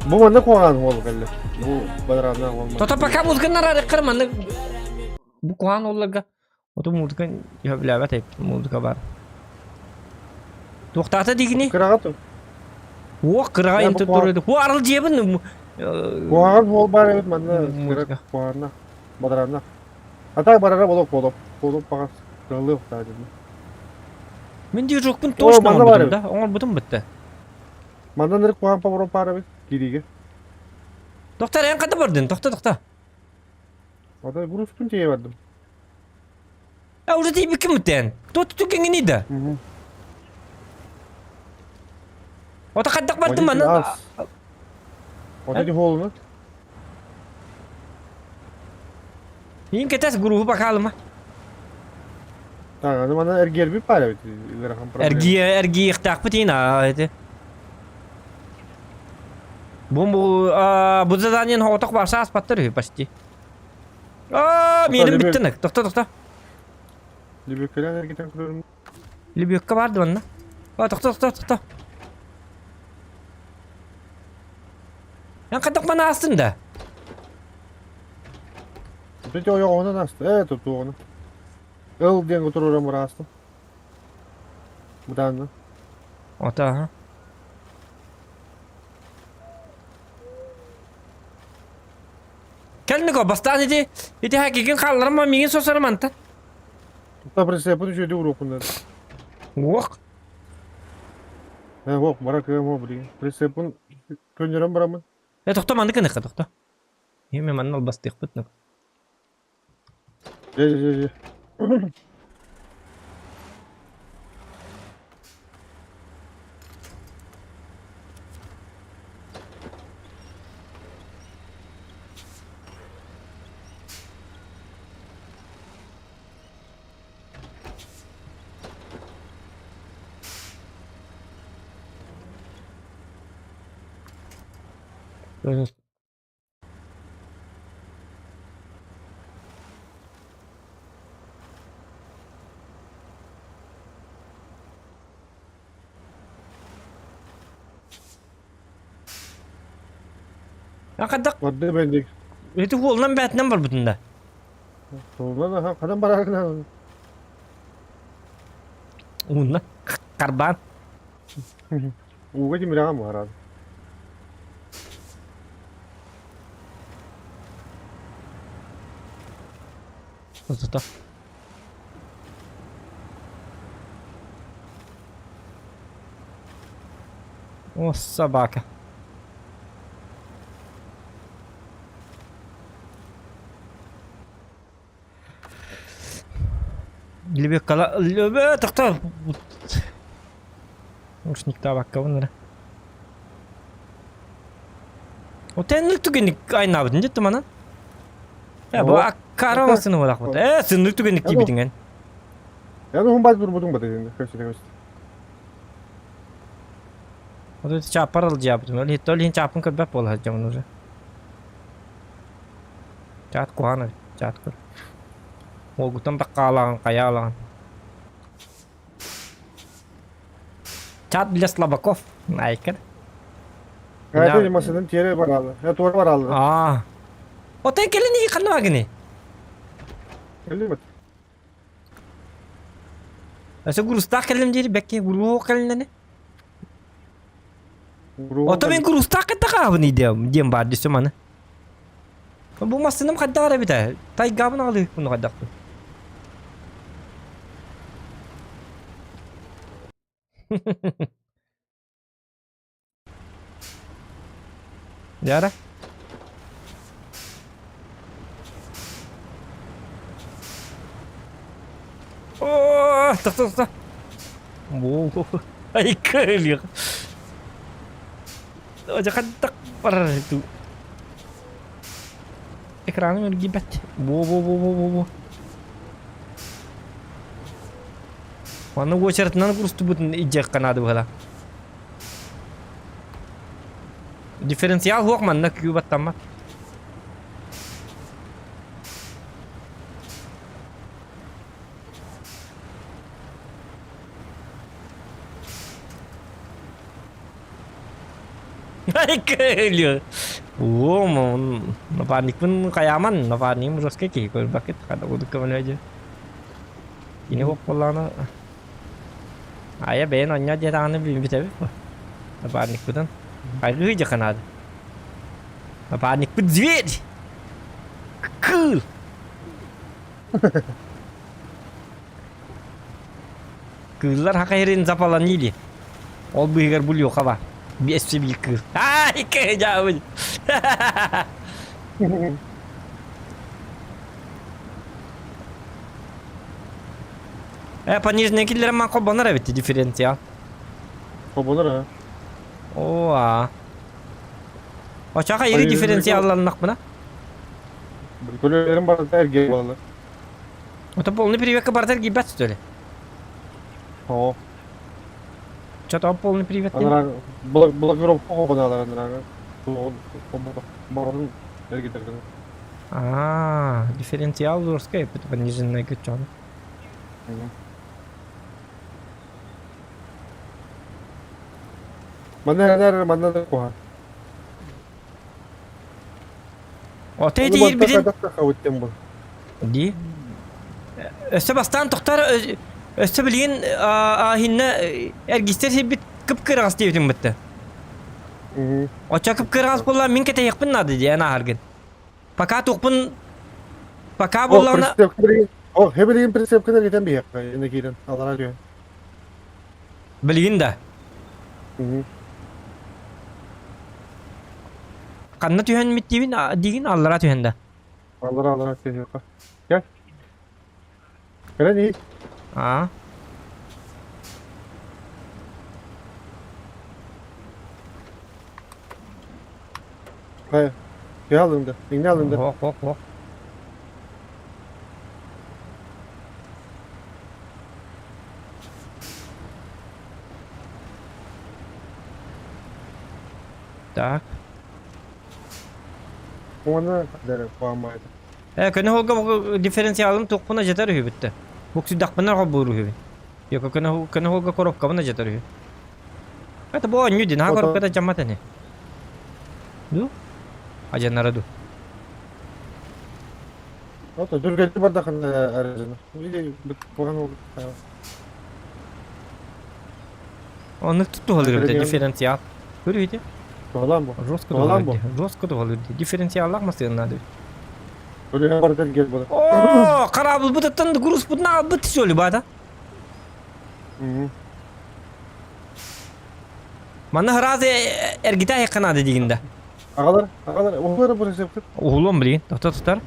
Бу манна куһаҕан уол кэллэ. Бу бадарааннаах уол. Тото пока музыканнар арыккар маннык бу куһаҕан уолларга Ото музыка сөбүлээбэт эбит музыка бар. Туохтаата диигини? Кыраҕа ту. Уох кыраҕа интэ туруйду. Ху арыл дьиэбин Куһаҕан уол баар эбит манна кыра куһаҕанна бадараанна. А так барара болок болоп. Болоп баҕас кыаллыы охтаа дьонно. Мин диир жокпун точно оҥорбутум да? Оҥорбутум бытта. Манна нырык куһаҕан поворот баар эбит киириигэ. Доктор эн хата бардын? Тохто тохто. Ата грузпун тиийэ бардым. А уже тиийбиккин бүтэн. Туот түгэҥҥиний да? Ото хайдах бардым маны? Вот эти холуна. Иин кэтэс груһу бакаалыма. Так, аны мана эргиэрбит баар эбит ыарахан проблема. Эргиэ эргиэхтаахпыт иин аа эти. Бу бу бу заданиен хоҕотох барса аспаттар үһү почти. Аа, миэним бүттүн. Тохто, тохто. Лебеккелен эргитэн көрөрүм. Лебекка барды манна. А, тохто, тохто, тохто. Эн хайдах маны аастын да? Ити ойоҕоһунан ааста. Ээ, тутуоҕуна. Ыл диэн кутурууран быраастым. Бытаанна. Ото аха. Кэл Нико, бастаан ити ити хакигин хаалларма миигин сосорум антан. Та прицепын үчүгэйдик уруокпун Уох. Ээ, уох, бара кыам уох билигин. Прицепын көннөрөн бараммын. Э, тохто маннык гыныхха, тохто. Эми манна албастыахпыт ну. Дьэ, дьэ, дьэ. Хайдах Барды бэлдик. ити уолунан бээтинэн барбытын да. Суолунан аха ханан бараргынан Уунна карбаан. Ууга тимирэҕэ муһаран. Тото. О, собака. Лебеккала... Лебе, тохто! Рушниктаабаккабын эрэ. Отенник түгэнник айнаабытын дьэ манан. Э, бу аккара массыына буолаахпыт. Э, сыннык түгэнник тиийбитиҥ эн. Я ну бать бурбутуҥ бата көстү көстү. Вот чааппар ылдьаабытым. Ол иһин ол иһин чааппын көрбөт буола сылдьабын уже. Чаат куһаҕан эбит, чаат көр. Уолгуттан таккаалаҕын, хайаалаҕын. Чат для слабаков. Айкер. Это машинын тиэрэ бараалы. Я туора бараалы. Аа. Отон кэлин ии ханна багыны? Кэллим. Өсө грустаах кэллим диир бэкки груһуох кэлиннэни. Ото мен грустаах кытта диэм диэм баар дисем маны. Бу массыыным хайдах эрэ эбитэ. Тайгабын аҕалыыппын хайдахпын. Дьара. О, тохто тохто. Бу, ай кэлиэх. Дьэ хайдах барар дуу. Экраным эргийбэт. Во-во-во-во-во-во. Манна уочаратынан курустубутун идиэххэ наада быһыла. Дифференциал суох манна күү баттаммат. Кэлиэ. О, напарникпын хайааман, напарнигым жесткий киһи көрбөккүт, хата кудук көмөлөйдү. Кини буоллаҕына айа бэйэн онньоо диэтэҕинэ бүтэбит бу. Напарникпытын хайгыы дьаханаады. Напарникпыт зверь! Кыыл! Кыыллар хахайрын запаланили. Ол быыһыгар бу Леха ба. Биэс биир кыыл. Ай, кыдьаабын. Э, пониженный киллерин ман холбонор эбит дифференциал. Холбонор а. О, а. Очаха ири дифференциалланнахпына. Көлөлөрүм барыта эргиэ буолаллар. Ото полный прививка барытар киирбэт что ли? Оо. Что-то полный привет. Анараа блокировка холбоналар анараа. Барытын эргитэргин. А, дифференциал дурскай пониженная көчөн. Манна эрэр манна да куһаҕан. Ото Ону ити барыта иирбитин хайдах тахабыт диэн бу. Дии. Өссө бастаан тохтор өссө билигин иһиннэ эргистэр сирбит кып-кыраҕас диэбитим бытта. Оччо кып-кыраҕас буолла мин кэтэһиэхпин наада диэн ааһаргын. Пока туохпун пока буоллаҕына О, билигин прицепканы эргитэн биһиэххэ иннэ киирэн аллараа түһэн. Билигин да. Ханна түһэн диибин диигин аллараа түһэн да. Аллараа аллараа түһүөххэ. Кэл. Кэлэн иһит. Аа. Хайа. Түһэ алын да. Иҥнэ алын да. Ох, ох, ох. Так. Уонна дэрэ паамайда. Э, көнө холга дифференциалым туохпуна жетер үһү бүтте. Буксуйдахпына холбуур үһүбүн. Йоко көнө көнө холга коробкабына жетер үһү. Это бу оонньуу дин, аха коробката жаммат эни. Ду? Ажаннара ду. Ото түргэнник бардахына арыжына. Или буган ол. Оннук туттуһалыр эбит дифференциал. Көрү Туһалаан бу. Жестко Туһалаан бу. Жестко туһалыр. Дифференциаллаах массыына наада. Көрү барытар кел була. О, корабль груз бутна албыт сөйлü бата. Манна хразы эргите айыкканады дигинде. Агалар, агалар, уһулар бу рецепт. Уһулуом билигин. Тохто тутар.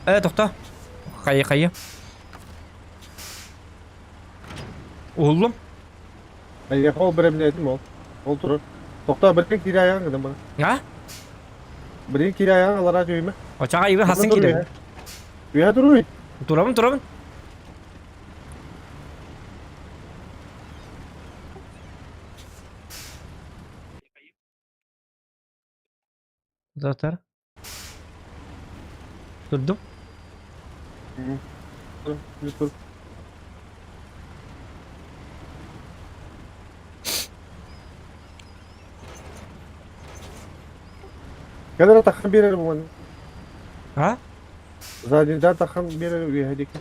Э, тохто. Хайы, хайы. Уһуллум. Айга ол беремнетим ол. Ол турар. Тохто бирин кире аян гыдым бана. А? Бирин кире аян алара түйме. Очаға ибе хасын кире. Үйә туруй. Турабын, турабын. Затар. Турдум. Тур. Кэлэр таххан биэрэр буолан. А? Задница таххан биэрэр үөһэ диэки.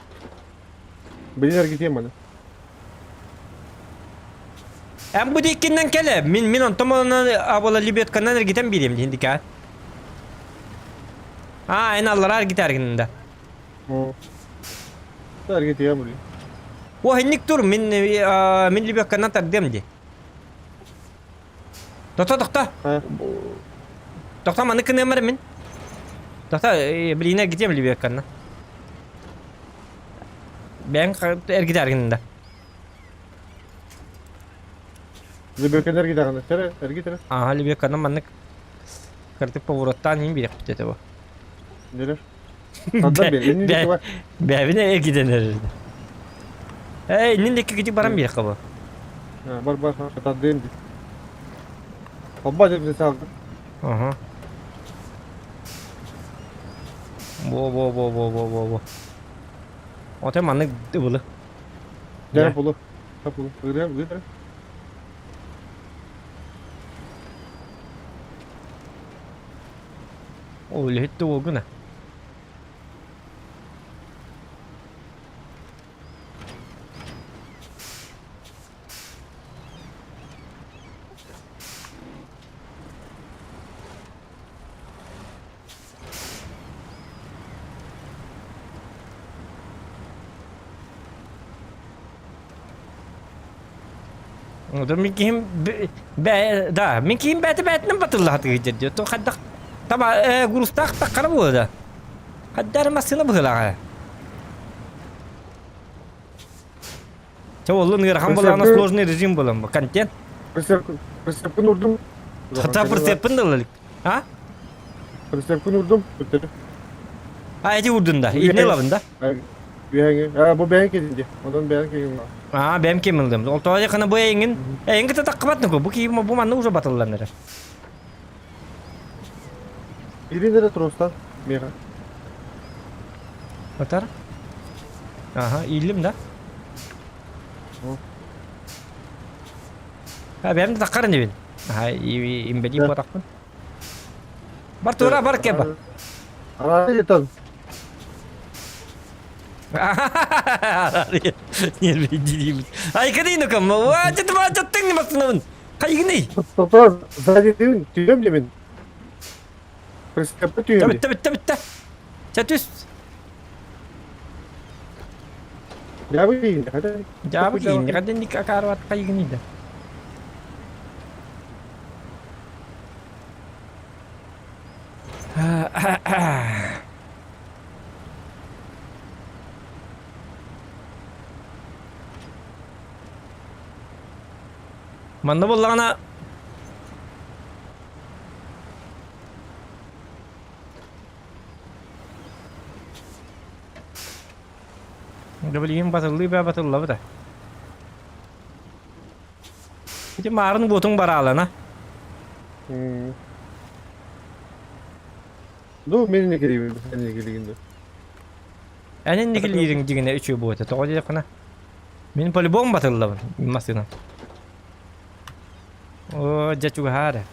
Билин эргитиэм маны. Эн бу диэкиннэн кэлэ. Мин мин онтон онон абала лебедканан эргитэн биэриэм диэн дикаа. А, эн аллараа эргитээргин да. Эргитиэм були. О, инник тур, мин мин лебедканан тардыам ди. Тохто, тохто. Тохто, маны кыныамар мин. Тохто, билиин эргитиэм лебедканна. Бэйэҥ эргитээргин да. Лебекканы эргитэҕин эрэ, эргит эрэ. Ааһа лебекканы маннык кырдык повороттаан иһин биэриэхпит этэ бу. Нерер. Тардан бер, иннин диэки бар. Бэбин эргитэн эрэр. Эй, иннин диэки кити баран биэххэ бу. Бар бар, тардыым дии. Холбоо деп саалды. Ага. Во во во во во во во. Оте маннык ыбылы. Дьэ булу. Булу. Ырыам, ырыам. Ол үлэһит да уолгун а. Мин киһим да, мин киһим бэйэтэ бэйэтинэн батыллаһатыгы дьэ то хайдах таба грустаах таххара буолла да. Хайдары массыына быһыылааҕа. Чэ оллун ыарахан буолаҕына сложный режим буолан бу контент. Прицепкин урдум. Хата прицеппин да ылалык. А? Прицепкин урдум. А эти урдун да. Илне ылабын да. А, бу бэйэн кэлин дии. Онон бэйэн кэлин. А, бэйэм ким ылдым. Ол тоҕо хана бу эйиҥин. Эйиҥ кытта таххыбат нуку. Бу киһи бу манна уже батыллан эрэр. Ирина эрэ тростан миэхэ. Батар. Ага, ииллим да. А, бэйэм да таххар инибин. Аха, имбэдии буотахпын. Бар тура бар кеба. Араарытан. Айкадыйны кам. Вачат вачаттың басынабын. Хайгыный. Тота сзади түйем демен. Прискепті түйем. Бітті бітті бітті. Чатүс. Жабы дейін. Жабы дейін. Қаден ник акарват хайгыный да. Манна буоллаҕына Да билигин батыллыы баа батыллабыта. Ити маарын буотуҥ бараалана. Ду мен не келейин, мен не келейин. Эн инникилиириҥ дьиҥинэ үчүгэй буолуо этэ. Тоҕо диэтэххинэ мин по-любому батыллабын массыына. Оо, дьэ чугаһаа эрэ.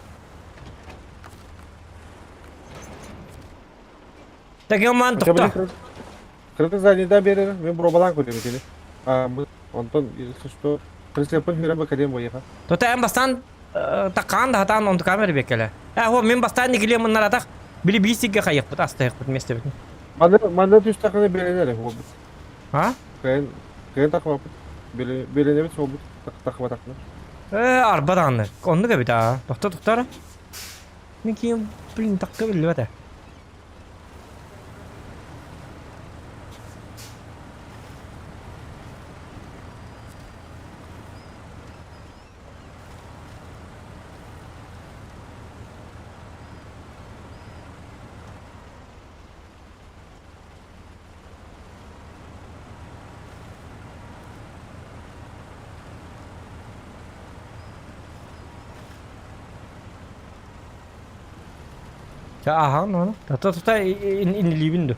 Тагилман тохто. Кыргыз заднийда берер, мен пробалаан көрөм итини. А, онтон что прицепын хүрэн бакадем боеха. Тота эн бастаан таккаан да хатаан онту камера беккеле. Э, хо мен бастаан никиле мыннар атах били биисигге хайыппыт астайыппыт местебитин. Манна манна түстахына беренер болбут. А? Кыйын кыйын тахмапыт. Беленебит солбут тахматахна. Э, арба даҕаны. Оннук эбит аа. Тохто тохтор. Мин киин, блин, такка биллибэт ээ. Чэ ааһаҕын ону. Тута тута иннилиибин дуу.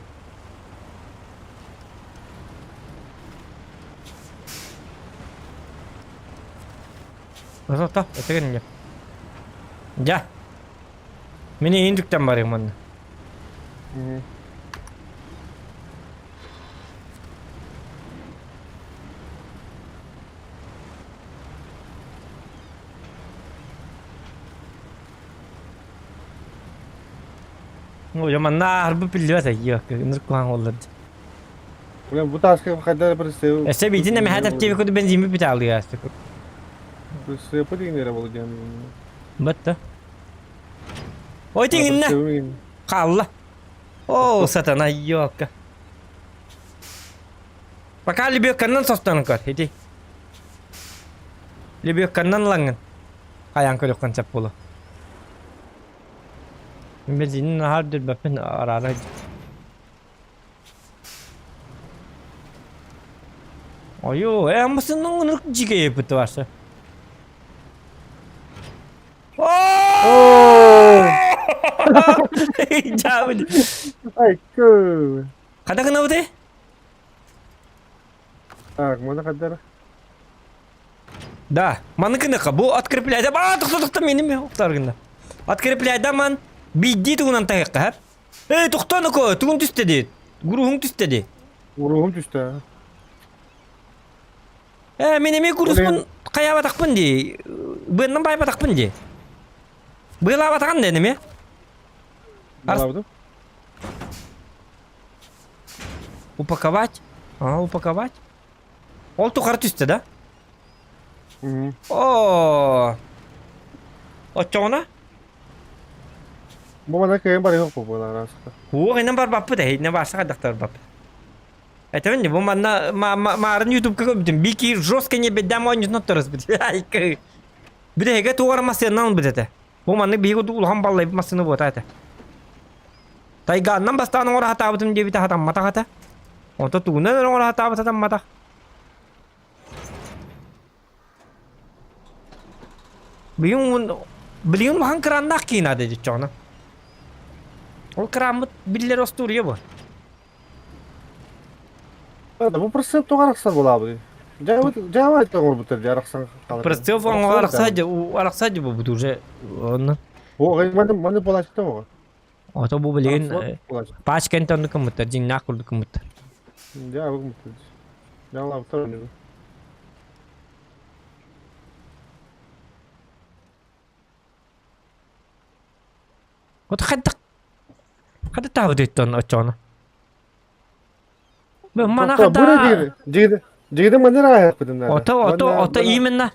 Тута этигин Дьэ. Мин иин түктэн барыам манна. Ой, манна арбы биллибэт айыак, ынырык куһаҕан буоллар. Блин, бу тааска хайда прицеп. Өссө биитин эмэһэ тэптиэби курдук бензиммит бүтэ алыа. Прицепы дигиннэрэ буолу диэн. Бытта. Ой, тиҥиннэ. Хаалла. О, сатана, ёлка. Пока лебедканнан состанан көр, ити. Лебедканнан лаҥын. Хайаан көрүөххүн сөп буолуо. Бензинин наһаа үрдүрбэппин араара Ойоо, э аммасынның ынырык дьиикэй баарса. Дьаабын. Ай, көө. Хата гынабыты? Так, маны хаддара. Да, маныкыныка бу открепляйда. Аа, тохто тохто меним охтар гына. Открепляйда ман бидди тугунан тайыкка хап. Эй, тохтоноко, тугун түстэ ди. Гуруһуҥ түстэ ди. Уруһум түстэ. Э, мин эмиэ куруспун хайаабатахпын дии. Быаннан баайбатахпын дии. Быалаабатаҕын да эмиэ. Балабыдым. Упаковать? А, упаковать? Ол тухары түстэ да? О, оччоҕуна? Бу манна кыайан барыах буолар араста. Уох, инэн барбаппыт, эһинэ барса хайдахтар барбаппыт. Этебин бу манна маарын ютубка көрбүтүм. Бики жестко не беддам оонньутун оттороспут. Бүтэһигэ тугар массыынан ылбыт этэ. Бу маннык биһиги улахан баллайбыт массыына буота этэ. Тайгааннан бастаан оҥоро сатаабытым диэбитэ хатамматах этэ. Онто тугунан эрэ оҥоро сатаабыт хатамматах. Билигин билигин улахан кырааннаах киин аада дьоччоҕуна. Ол кырааммыт биллэр остуоруйа буо. Бу прицеп тоҕо арахсар буолаабыый? Дьаабы айта оҥорбуттар дии арахсан хаалар. Прицеп оҥоро арахса арахса буолбут уже онно. О, маны маны буолааччыта оҕо. Ото бу билигин пачка оннук гыммыттар, дьиҥнээх курдук гыммыттар. Дьэ, гыммыттар. Дьаалаабыттар оннугу. Вот хайдах хайдах таабыт оччоҕуна? Мана хата Дьигиди манна ааһыахпытын наада. Ото ото ото именно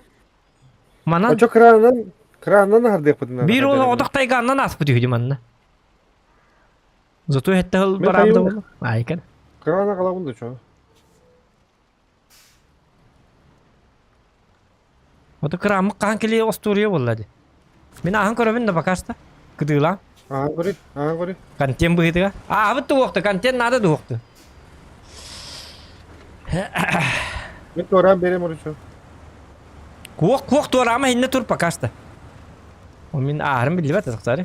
манан Очо кранынан кранынан аһардыахпытын наада. Биир уол оҕотох тайгааннан ааспыт үһү манна. Зато этте хыл бараабыта буолла. Айкан. Крана калабын да чо. Ото кырааммыт хаһан кэлиэ остуоруйа буолла дии. Мин ааһан көрөбүн да пока что. Кытыылаан. Ааһан көрүй, ааһан көрүй. Контент быһыытыгар. Ааһабыт да контент наада дуохту. Мин туораан биэриэм оручу. Куох куох туораама инне тур пока что. О мин ааһарым биллибэт тахсаары.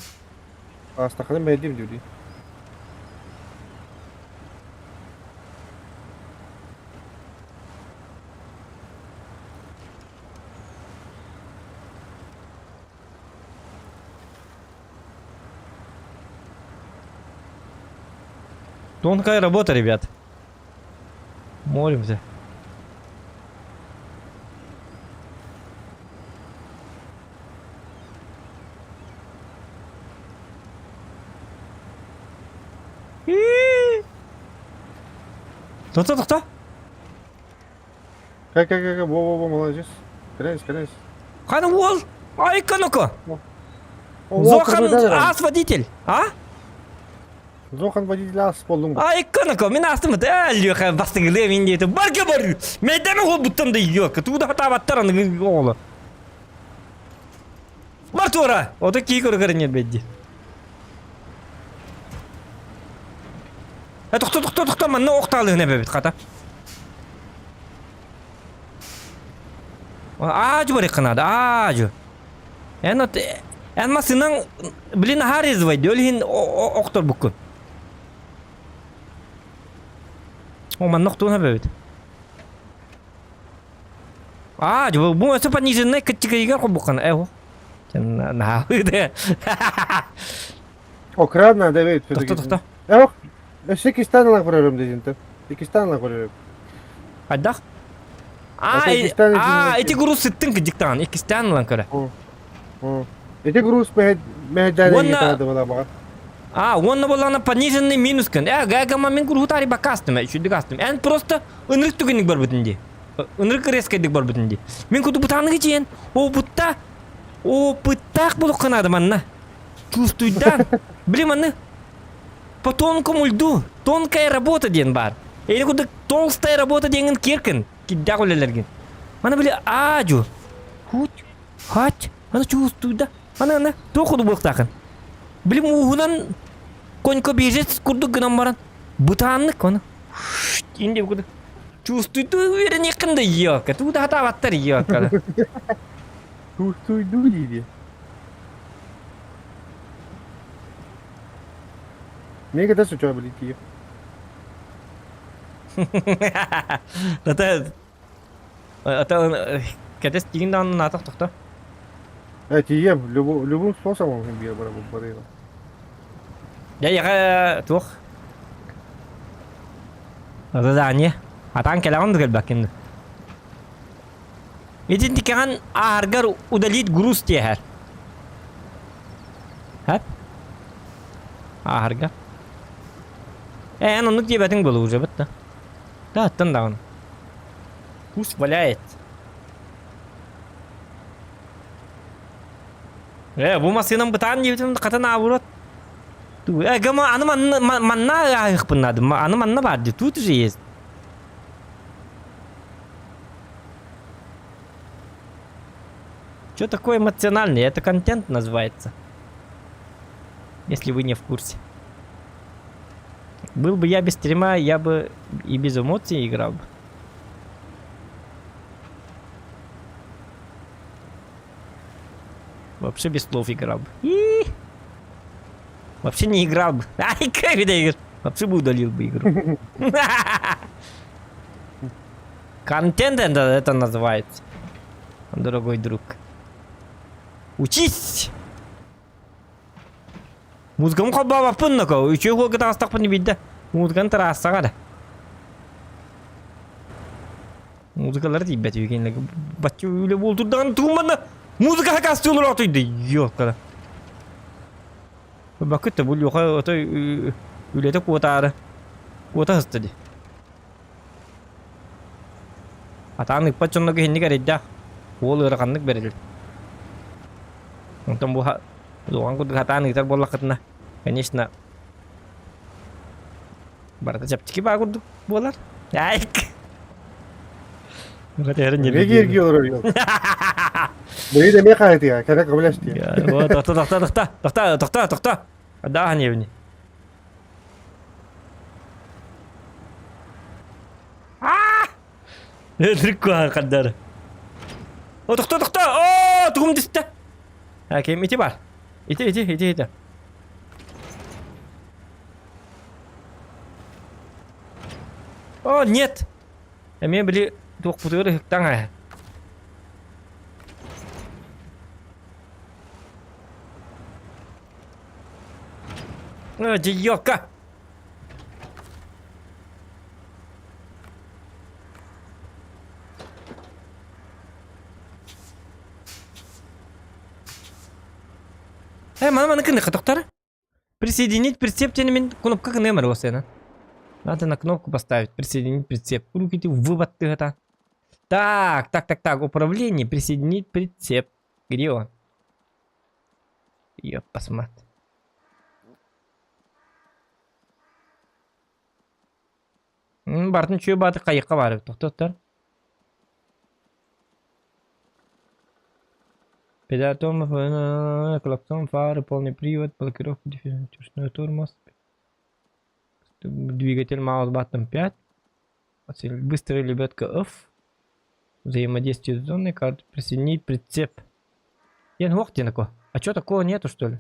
Аастаххына мэйдим дии. Тонкая работа, ребят. Молимся. Тохто, тохто. Кэ кэ кэ кэ во во во молодец. Кэлээс кэлээс. Хана уол! Айка ну-ка! Зохан ас водитель, а? Зохан водитель ас болдуң. Айка ну-ка, мин астым э Леха бастыгылы мин диэти барга бар. Мэйдэме хол буттан да йок. Туда хатаабаттар аны оҕоло. Бар туора. Ото кии көрө бедди. Э тохто тохто тохто манна охтаалыһына эбэбит хата. Аажу барыахха наада, аажу. Эн от эн массыынаҥ блин аһаар резвайды, ол иһин охторбуккун. О, манна охтуон эбэбит. Аа, бу өссө пониженный кыччыгыйыгар холбуккана. Э, наһаалыды. О, кран надо эбит. Тохто, тохто. Эх, өссө иккистээн ылан көрөрүм дединте. Иккистээн ылан көрөрүм. Хайдах? Аа, аа, эти груз сыттын кыдьыктаан, иккистээн ылан көрө. Эти груз мэһэдээни была А, уонна буоллаҕына пониженный минус кын. Э, гагама мин груһу бакастым, үчүдүк астым. Эн просто ынырык түгэнник барбытын ди. Ынырык резкайдык барбытын ди. Мин куду бутааныгы чиен, опытта, опыттаах булукканаады манна. Чувствуйдан. Блин, манны по тонкому льду. Тонкая работа диэн баар. Эйни курдук толстая работа диэҥин киэркин. Кирдээх үлэлэргин. Маны били аадьу. Хуть, хать, аны чувствуйда. Аны аны туох курдук буолуохтаахын. Били мууһунан конькобежец курдук гынан баран бытааннык оны. Инде курдук. Чувствуйду үөрэниэххин да ёка. Тугу да хатаабаттар ёка. Чувствуйду диди. Мега да суча блин Это это кэтес тиин даҕаны наатах тохто. Э, тиийэм, любым способом биир бара барыга. Дьэ, яга туох. Задание. Атаан кэлэҕин да кэлбэккин. Итинтикэҕин ааргар удалить груз тиэһэр. Хэп. Ааһарга. Ээ, эн оннук диэбэтиҥ буолуо уже бытта. Да, аттан даҕаны. Пусть валяет. Э, бу массыынам бытаан диэбитим хатан аабырот. Э, гама аны манна манна ааһыахпын наада. Аны манна баар дии. Тут же есть. Что такое эмоциональный? Это контент называется. Если вы не в курсе. Был бы я без стрима, я бы и без эмоций играл бы. Вообще без слов играл бы. И Вообще не играл бы. Ай, как это Вообще бы удалил бы игру. Контент это, это называется. Дорогой друг. Учись! Музыкам холбообоппун ноко, үчүгэй хуолга таҕыстахпын биирдэ музыканы тыраассаҕа эрэ. Музыкалары тиийбэт үһү бачча үлэ буолтурдаҕын тугун манна музыка хакастыы олороотуйда ёлкала. Бакыт да бу Леха отой үлэтэ куотаары куота сыста дии. Атаан ыппат дьоннорго иһинник эрэйдээх уол ыараханнык бэриллэр. Онтон бу Луган курдук хатаан ыытар буоллаххытына, конечно, барыта чэпчэки баа курдук буолар. Айк! Неге эргий олорор йол? Бэйи эмиэ хаһытыа, кэрэ көмөлөстүө. Вот, тохто, тохто, тохто, тохто, тохто, тохто. Дааһын ебини. Өлүк куһаҕан хардары. О, тохто, тохто! О, тугум түстэ. Ким ити бар. Ити, ити, ити, ити. О, нет! Эмиэ били туохпутугар ыһыктаҥ ээ. О, дьиёка! Э, маны маны кынныха тохтор. Присоединить прицеп диэн мин кнопка кыныам эрэ уосайынан. Надо на кнопку поставить присоединить прицеп. Руки ты вывод ты это. Так, так, так, так, управление, присоединить прицеп. Где он? Ёп, посмотри. Бартын чүө бааты хайыққа барып тоқтоттар. Педатомов, клапсон, фары, полный привод, блокировка, дифференциальный тормоз. Двигатель Маус Button 5. Быстрая лебедка F. Взаимодействие с зоной карты. Присоединить прицеп. Я ну такой. А что такого нету, что ли?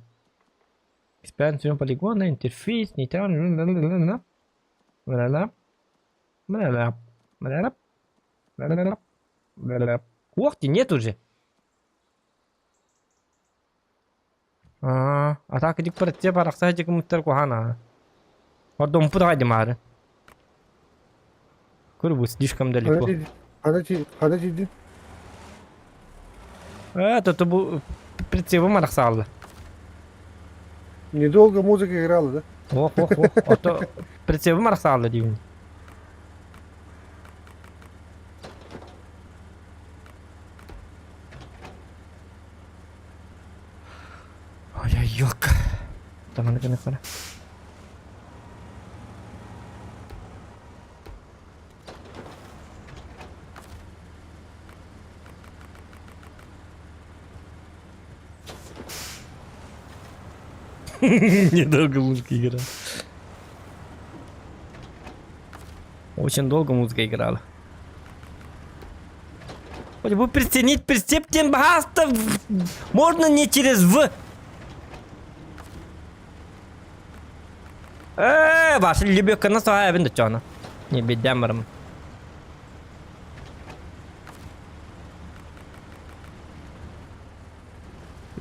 Экспансию полигона, интерфейс, нейтральный. Ух ты, нет уже. А, а так иди прицеп арахса дикмуттар кухана. Ордом пудайдым ары. Курбу слишком далеко. Хана тиийдин? Это бу прицебым арахсаалла. Недолго музыка играла, да? Ох, ох, ох. Ото прицебым арахсаалла диибин. Ой, ёлка. Таманы гына Недолго музыка играла. Очень долго музыка играла. Хоть бы приценить прицеп тем богатство можно не через В. Э, ваша лебедка на саабин да чана. Не бедямарым.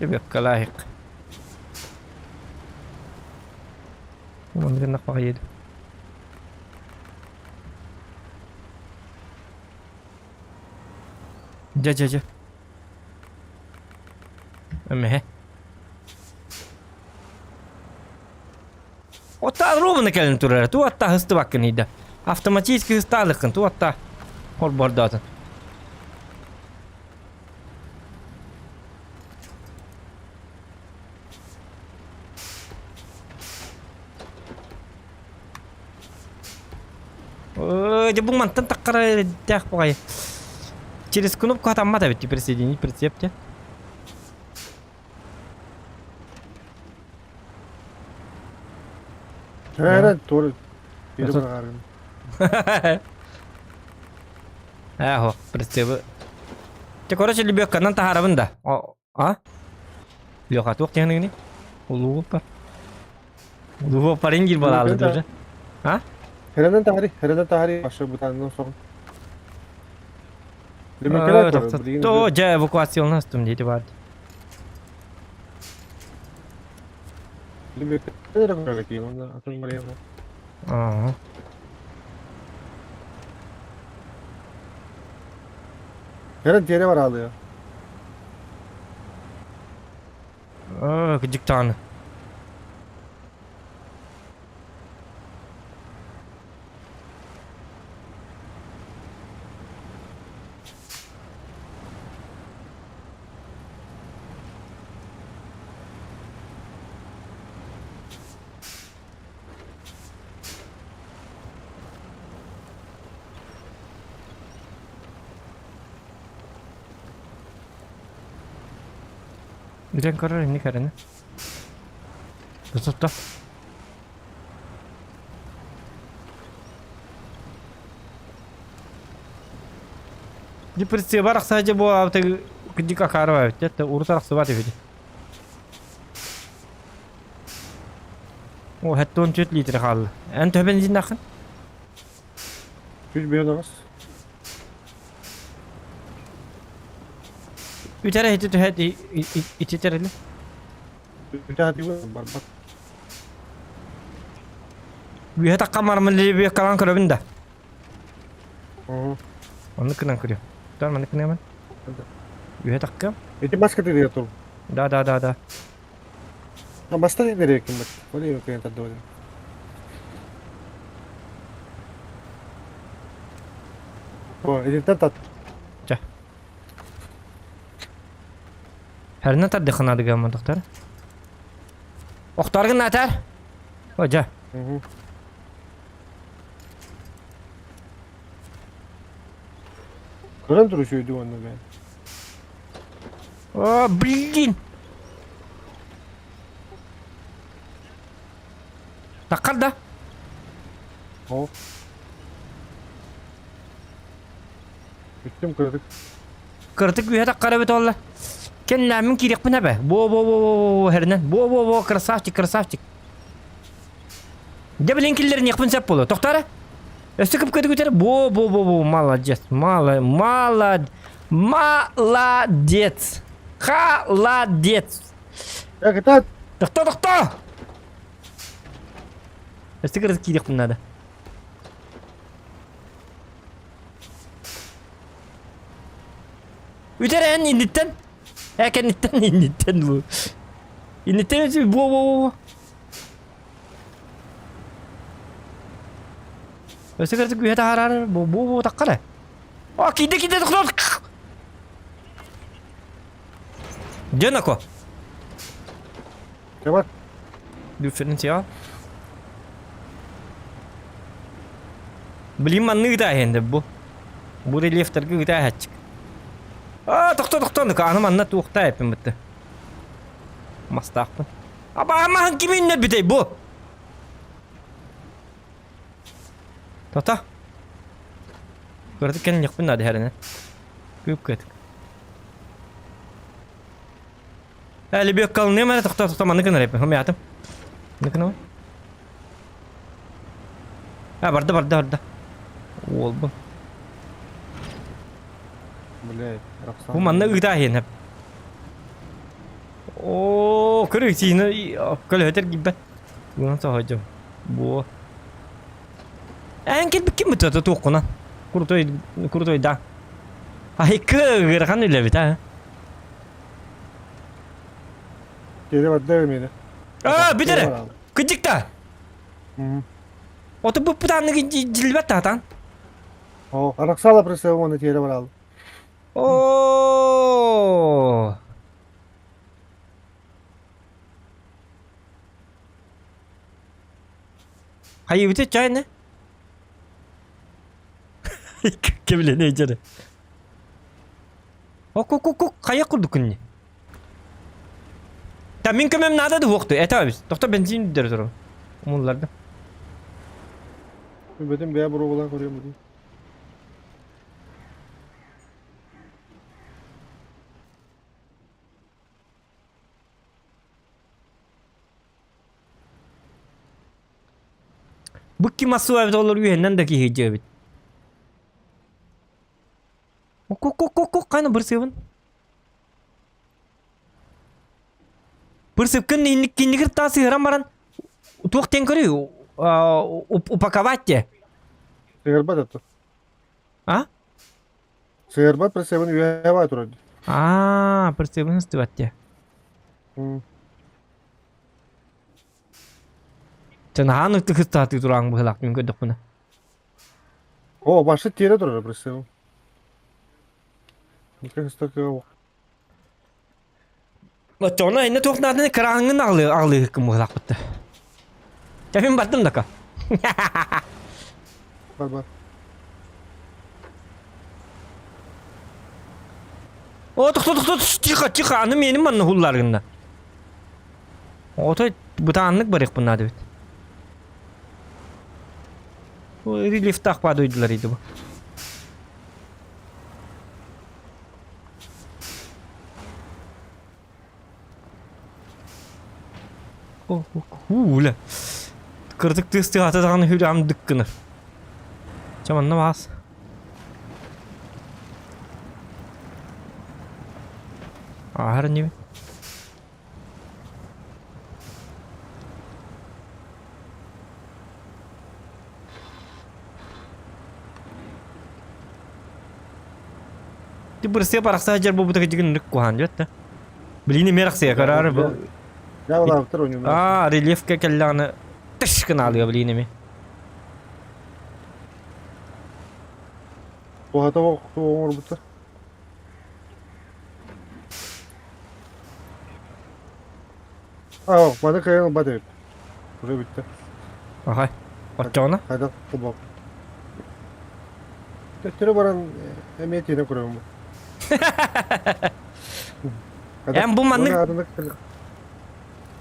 Лебедка лайық. Оны гына еді. Дьэ, дьэ, дьэ. Эмэһэ. Оттаа ровно кэлэн турар. Туатта хыстыбаккын ида. Автоматически хыстаалыккын. Туатта холбордоотун. Дьэ бу мантан таххара эрэйдээх баҕайы. Через кнопку хатаммат эбит присоединить прицеп диэн. Эрэ тур бири быраҕарым. Ээ, прицебы. Те, короче, лебедканан таһаарабын да. А? Леха, туох диэхиҥиний? Улуу бар. Улуу парень диир балаалы даже. А? Херенен тахари, херенен тахари, башы бутанынан соҕун. То, дьэ, эвакуацияланастым диэти баар. Аа. Кэрэн тиэрэ бараалыа. Оо, кыдьык даҕаны. Бүтэн көрөр инник эрэнэ. Тутта. Диприци барахса же бу авто кыдьык акаарва эбит урут арахсыбат эбит. О, 74 литр хаалла. Эн төһө бензиннаххын? 105 Үтэрэ ити түһэ ититэрили. Үтэ барбат. Үөһэ таххан бараммын лебиэ калан көрөбүн да. Оннук гынан көрүө. Тар маннык гынамын. Үөһэ тахкам. Ити маска тириэ тур. Да да да да. А маста тириэ ким бат. Ол кыйан тардыбат. О, итинтэн тат. Чэ. Хәрнә тардыхын адыгамын доктор. Охтаргын атар. О, жа. Көрөн тур үчүгэй уонна бэйэн. О, блин! Таххар да? О. Бүттүм кыратык. Кыратык үөһэ таххар эбит олла. Кэннээммин киириэхпин эбэ. Бо бо бо бо бо хэринэн. Бо бо бо красавчик красавчик. Дьэ билин киллэриниэхпин сөп буолуо. Тохтоо эрэ. Өссө кып-кытык үтэр. Бо бо бо бо молодец. Мало мало молодец. Холодец. Я кытаат. Тохтоо тохтоо. Өссө кырыс киириэхпин наада. Үтэр эн инниттэн. Э кэнниттэн инниттэн бу. Инниттэн бу бу бу. Өссө кырдьык үһэ таһаарар бу бу бу таххара. О, киирдэ киирдэ тохтоо. Дьэ нако. Кебат. Дифференциал. Блин, манны ытаа бу. Бу рельефтерге ытаа хатчык. А, тохто тохто, аны манна туохта эппин бытты. Мастаахпын. Аба маһын ким үннэрбитэй бу? Тота. Көрдүк кэлин наада хэрэнэ. Күп көтүк. Әлі бек калыны мана тоқта тоқта маны кынар эппин. Хом ятым. Маны кынар. А, барда барда барда. Ол бу. Блядь, Бу манна ыта хен. Оо, көрү сине көлөтөр гиббет. Буна соһожум. Бу. Эн кэлбит ким бу туохкуна? Крутой, крутой да. Ай кыырхан үлэбит а. Кире барда мени. А, бүтере. Кыдьыкта. Ото бу путанны дилбет татан. О, араксала прессе оны тире барал. О. Хайыбыты чай не? Кемлене жere. Ок ок ок хайа курдук күнне. Та мин көмөм надо да уокту. Это биз. Тохто бензин дер туру. Умулларды. Бөтен бэйэ буругулан көрүөм бу. Бу ким асуа бит олор үйеннен да киһи жебит. Ок ок ок ок кайна бір сыйбын. Бырсыпкын инниккиннигир таа сыһыран баран туох диэн көрүй упаковать те. Сыһырбат это. А? Сыһырбат прицебин үөһэ баа турар. Аа, прицебин ыстыбат те. Тынаһаан ытык ыстаатыы тураан быһылаах мин көрдөхпүнэ. О, башы тиэрэ турар прицебин. Оччоҕуна иннэ туох нааданы кырааҥҥын аҕалыы аҕалыыһыккын быһылаахпытта. Тэфин бардым дака. Бар бар. О, тохто, тохто, тихо, тихо, аны менин манна хулларгынна. Отой бытааннык барыахпын наада эбит. Рельефтаах падойдулар иди бу. Ууля. Кырдык тыас тыаһата даҕаны хүрэҕим дык гынар. Чэ манна баас. Ааһар инибин. Ти бырсыа барахса сылдьар буолбута кырдьыгын ынырык куһаан диэт да. Билиини эмиэ арахсыйа караары бу. Аа, рельефкэ кэллэҕинэ тыш гынаалыга билиини эмиэ. Туһата оҥорбута. Аа, маны кыайан ылбат эбит. Уже бүттэ. Аха. Оччоҕуна? Хайдах кубок. Төттөрү баран эмиэ тиэнэ көрөбүн. Эн бу маннык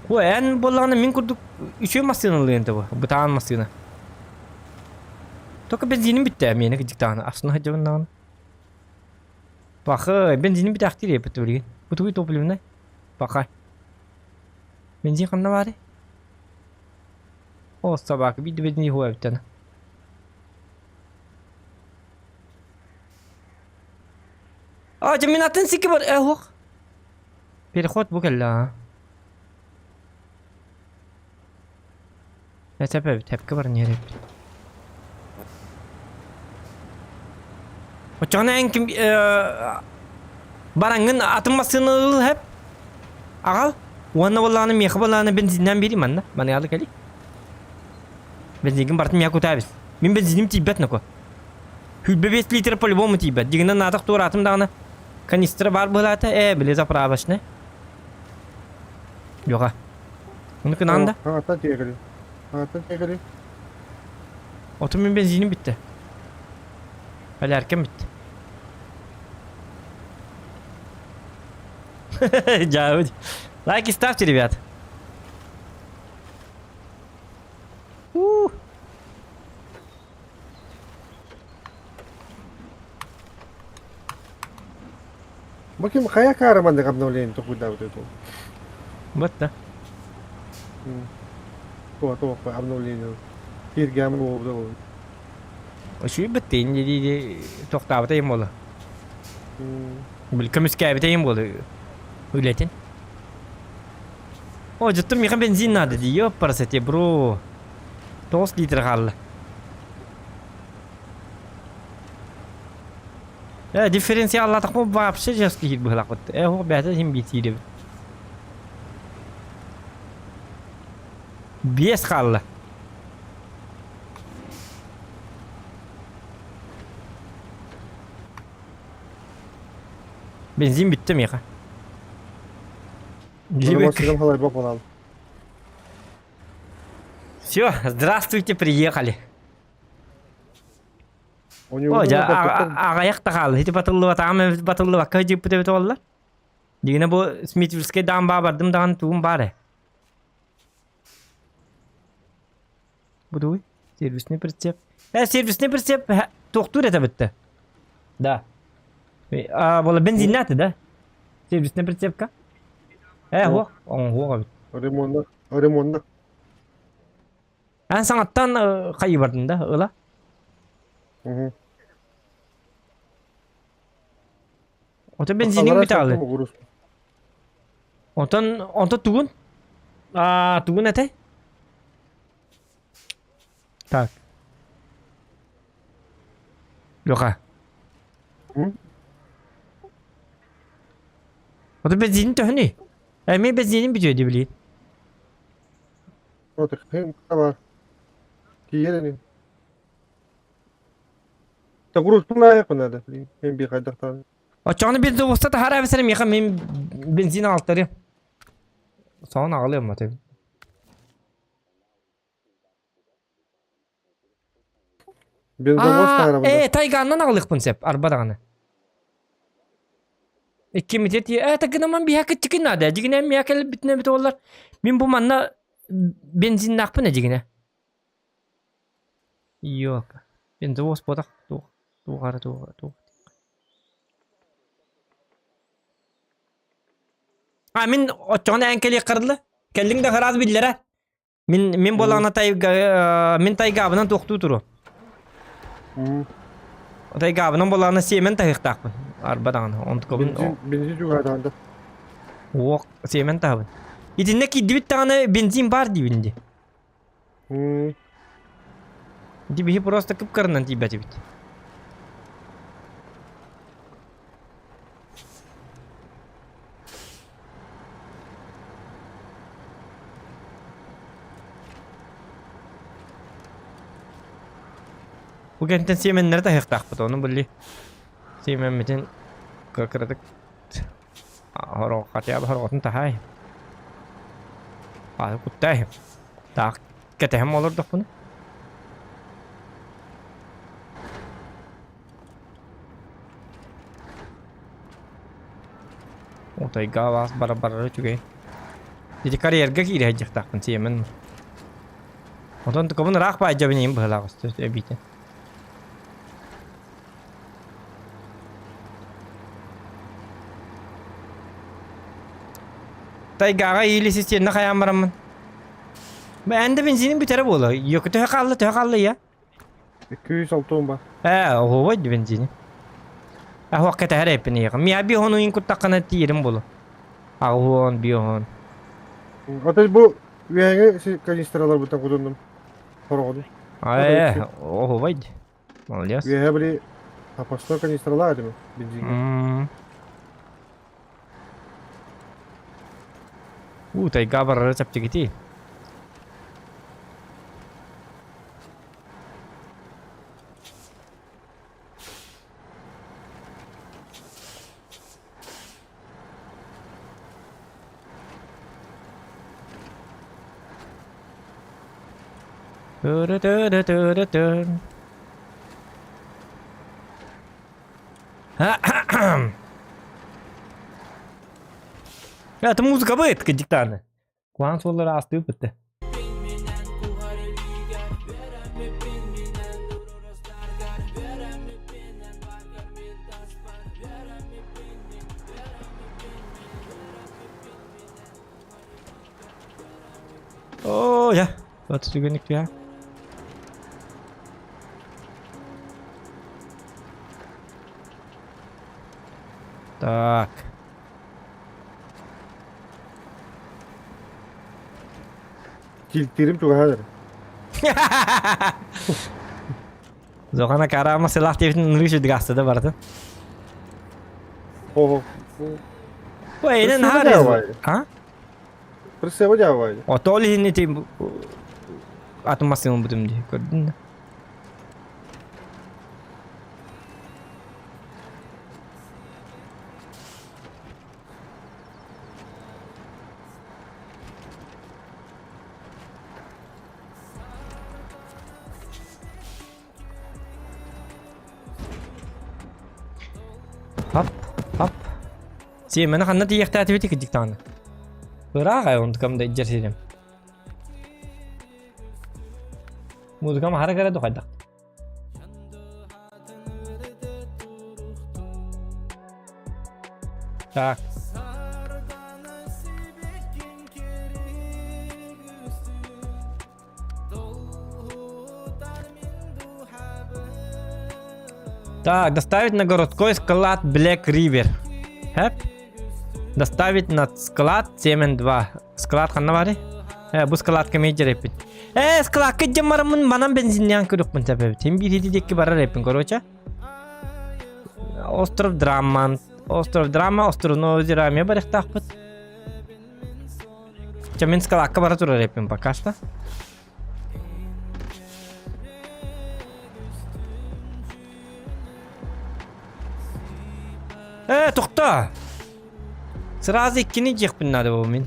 Бу эн буоллаҕына мин курдук үчүгэй массыына ылыан этэ бу. Бытаан массыына. Только бензиним бүттэ миэнэ кырдьык даҕаны. Астына сылдьабын даҕаны. Пахы, бензиним бүтээхтиир эбит билигин. Бу тугуй топливнай? Паха. Бензин ханна баарый? О, собака, биир да бензин хуа эбиттэн. А, дьэ мин атын сикки бар, э, уох. Переход бу кэллэ, а. Тэп эбит, тэпкэ баран иһэр эбит. Оччоҕуна эн ким бараҥҥын атын массыына ыл хэп аҕал уонна буоллаҕына миэхэ буоллаҕына бензиннээн биэрий манна маныаҕа кэлий бензингин барытын миэхэ кутаа эбит мин бензиним тиийбэт ноко 25 литр по-любому тиийбэт дьиҥинэн наадах туораатым даҕаны канистра баар быһылаата ээ били заправочный Йоҕа Ону кынаан да Хаҥаттан тиэкэли. Хаҥаттан тиэкэли. Отун мин бензиним бүттэ. Бэлээркэм бүттэ. Дьаабыт. Лайки ставьте, ребят. У. Бу ким хайа каара маннык обновление токуйдаабыт эту? Вот да. Туох туох обновление. Кииргээмин уолбута буолбут. Үчүгэй быттыын дии тохтаабыта им буола. Бил көмүскээбитэ им буола үлэтин. О, жыттым миха бензин надо дии, ёппарасете, бро. 9 литр хаалла. Э, дифференциаллаатахпын вообще жестко киир быһылаахпыт. Э, оһох бэйэтэ иһин биитиирэбит. Биэс хаалла. Бензин бүттэ миэхэ. Все, здравствуйте, приехали. О, дьэ, аҕыйах да хаалла. Ити батыллыбатаҕым эбит батыллыбакка дьиэппит эбит буолла. Дьиҥинэ бу Смитвильскэй даҕан баа бардым даҕаны тугум баар ээ. Бу тугуй? Сервисный прицеп. Э, сервисный прицеп туохтуур этэ бытта. Да. А, буола бензиннээтэ да? Сервисный прицепка. Э, хуох, оҥоһуох эбит. Ремонна, ремонна. Эн саҥаттан хайыы бардын да ыла? Ото бензиниҥ бүтэ аҕалыы. Онтон онто тугун? Аа, тугун этэй? Так. Леха. М? Вот бензин төһөнүй? Эмиэ бензинин бүтүө дии билигин. Вот хем бар. Тиийэр ини. Загрузку наайыахпын наада. Мен биир хайдахтаан. Оччоҕуна бензовозта таһаараа эбэтэр миэхэ мин бензин аҕалтарыам. Соһон аҕалыам аты. Бензовоз Аа, таһаарабын ээ, тайгааннан аҕалыахпын сөп, арба даҕаны. Иккимитэ тиэ, ээ, тагынаман биһа кыччыкын наада, дьигинэ миэхэ кэлбитинэ эбит буоллар, мин бу манна бензиннаахпын дьигинэ. Йок. Бензовоз буотах, туох, туох ара туох, туох. А мин оччоҕуна эн кэлиэххэр дылы. Кэллиҥ да ыраас биллэрэ. Мин мин буоллаҕына тайга мин тайгаабынан туохтуу туруом. Тайгаабынан буоллаҕына сиэмэн таһыахтаахпын. Арба даҕаны онтукабын Бензин бензин чугаһатаҕын да. Уох сиэмэн таһабын. Итиннэ киирдибит даҕаны бензин баар диибин дии. Ити биһи просто кып-кырынан тиийбэтибит. Бу кэнтэн сиэмэннэри таһыахтаахпыт, ону билли сиэмэммитин кыратык хотя бы хорҕотун таһаай. Аһы куттаай. Таах кэтэһэн олордохпуна. Утайга алаас бара барара үчүгэй. Ити карьерга киирэ сылдьыахтаахпын сиэмэн. Отон тукабын ыраах баайдьабын иһин быһалаах эбиитэ. Тайгаҕа иили систиэннэ хайаан бараммын. Эн да бензинин бүтэрэ буолуо. Йөкү төһө хаалла, төһө хаалла я? 260 бар. Ээ, оһуобай ди бензини. Аһуох кэтэһэр эппин ийэҕэ. Миа биоһон уйун куттаххына тиийэрим буолуо. Аҕыһуон, биоһон. Ата бу үөһэҥи канистраларбыттан кутуннум. Хороҕону. Ээ, оһуобай ди. Молодец. Үөһэ били запасной канистралаах этим бензиҥҥэ. Уу, тайга барара чэпчэкитий. Это музыка быт, диктаны. Куан суоллары астыы бытты. Оо, я. Вот түгенник я. Так. Килтирим чугаһаан эрэ. Зохана карама сылах диэбитин ынырыы сүрдүк аста да барытын. Хо-хо. Ой, Присеба наһаа дьаабай. А? Присеба дьаабай. Ото ол иһин ити атын массыына ылбытым дии көрдүн да. Хоп, хоп. Сиэмэни ханна тиийиэхтээтибит иккидик даҕаны. Ыраах ай онтукам да илдьэр сирим. Музыкам аһара кэрэ духайдах. Так. Так, доставить на городской склад Black River. Хэп. Доставить на склад 7-2. Склад ханна баарый? Э, бу складка мейджер эппит. Э, складка дьэн бараммын манан бензиннээн көрүөхпүн сөп эбит. Син биир ити диэки барар эппин, короче. Остров Драмман, остров Драма, остров Озера эмиэ барыахтаахпыт. Чэ, мин складка бара турар эппин пока что. Э, тохто! Сразу иккини дьиэхпин надо бу мин.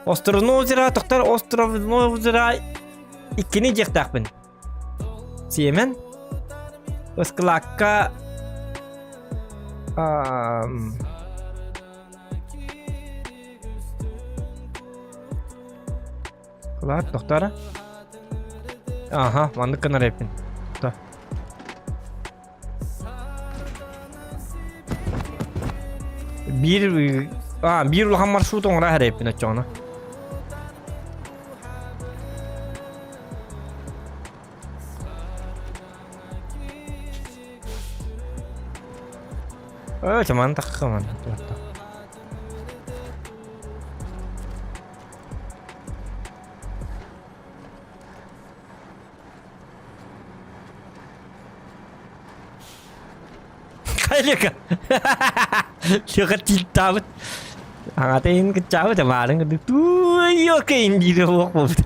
Островное озеро, тохтор Островное озеро иккини дьиэхтээхпин. Сиэмэн. Ыскылаакка Ам... Кылаат тохторо. Аха, маннык гынар эппин. Тохто. Биир а, биир улахан маршрут оҥоро эрэппин оччоҕуна. Э, чаман таххаман. Хайыка. Леха тилтаабыт. Аҥата иһин кыччаабыт, маарын кырдык туйо кэйин диир буох буолбут.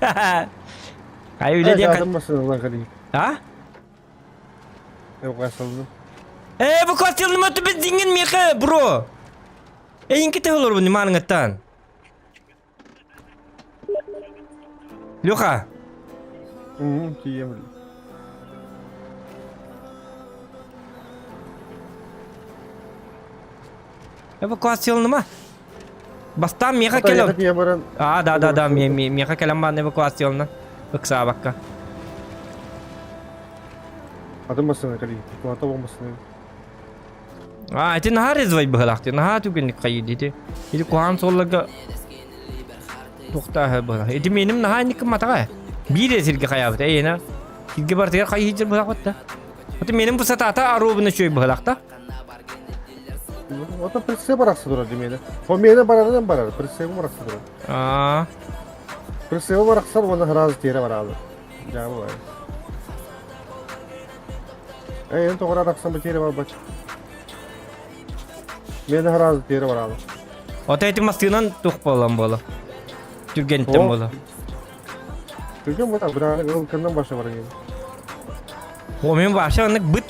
Хай үлэ диэн Адам массыыналан кэлии. А? Эвакуацияланным. Э, эвакуацияланым өтө бензингин миэхэ, бро. Эйинки теһолорбун мааныңыттан. Леха. Тиийэм. Эвакуацияланыма. Бастаан миэхэ кэлэн. А, да, да, да, миэхэ кэлэн баан эвакуациялана. Ыксаабакка. Атын массыына кэлии. Туата массыына. А, ити наһаа резвай быһылаах наһаа түгэнник хайыы ити. Ити куһаҕан суолларга туохтааһы быһылаах. Ити миэним наһаа инник гымматаҕа. Биир эрэ сиргэ хайаабыта эйиэнэ. Сиргэ барытыгар хайыы сылдьар быһылаах батта. Ити миэним бу сатаата аруобуна үчүгэй быһылаах да. Ото прицеп арахса турар димиэнэ. О миэнэ барарынан барар, прицебы барахса турар. Аа. Прицебы барахсар уонна сразу тиэрэ бараалы. Дьаабы бар. Эй, эн тоҕо арахсан бу тиэрэ барбат. Миэнэ сразу тиэрэ бараалы. Ото ити массыынан тух буолан буола. Түргэнтэн буола. Түргэн буола, бырааны ылкыннан баша баран О, мен баша оннук быт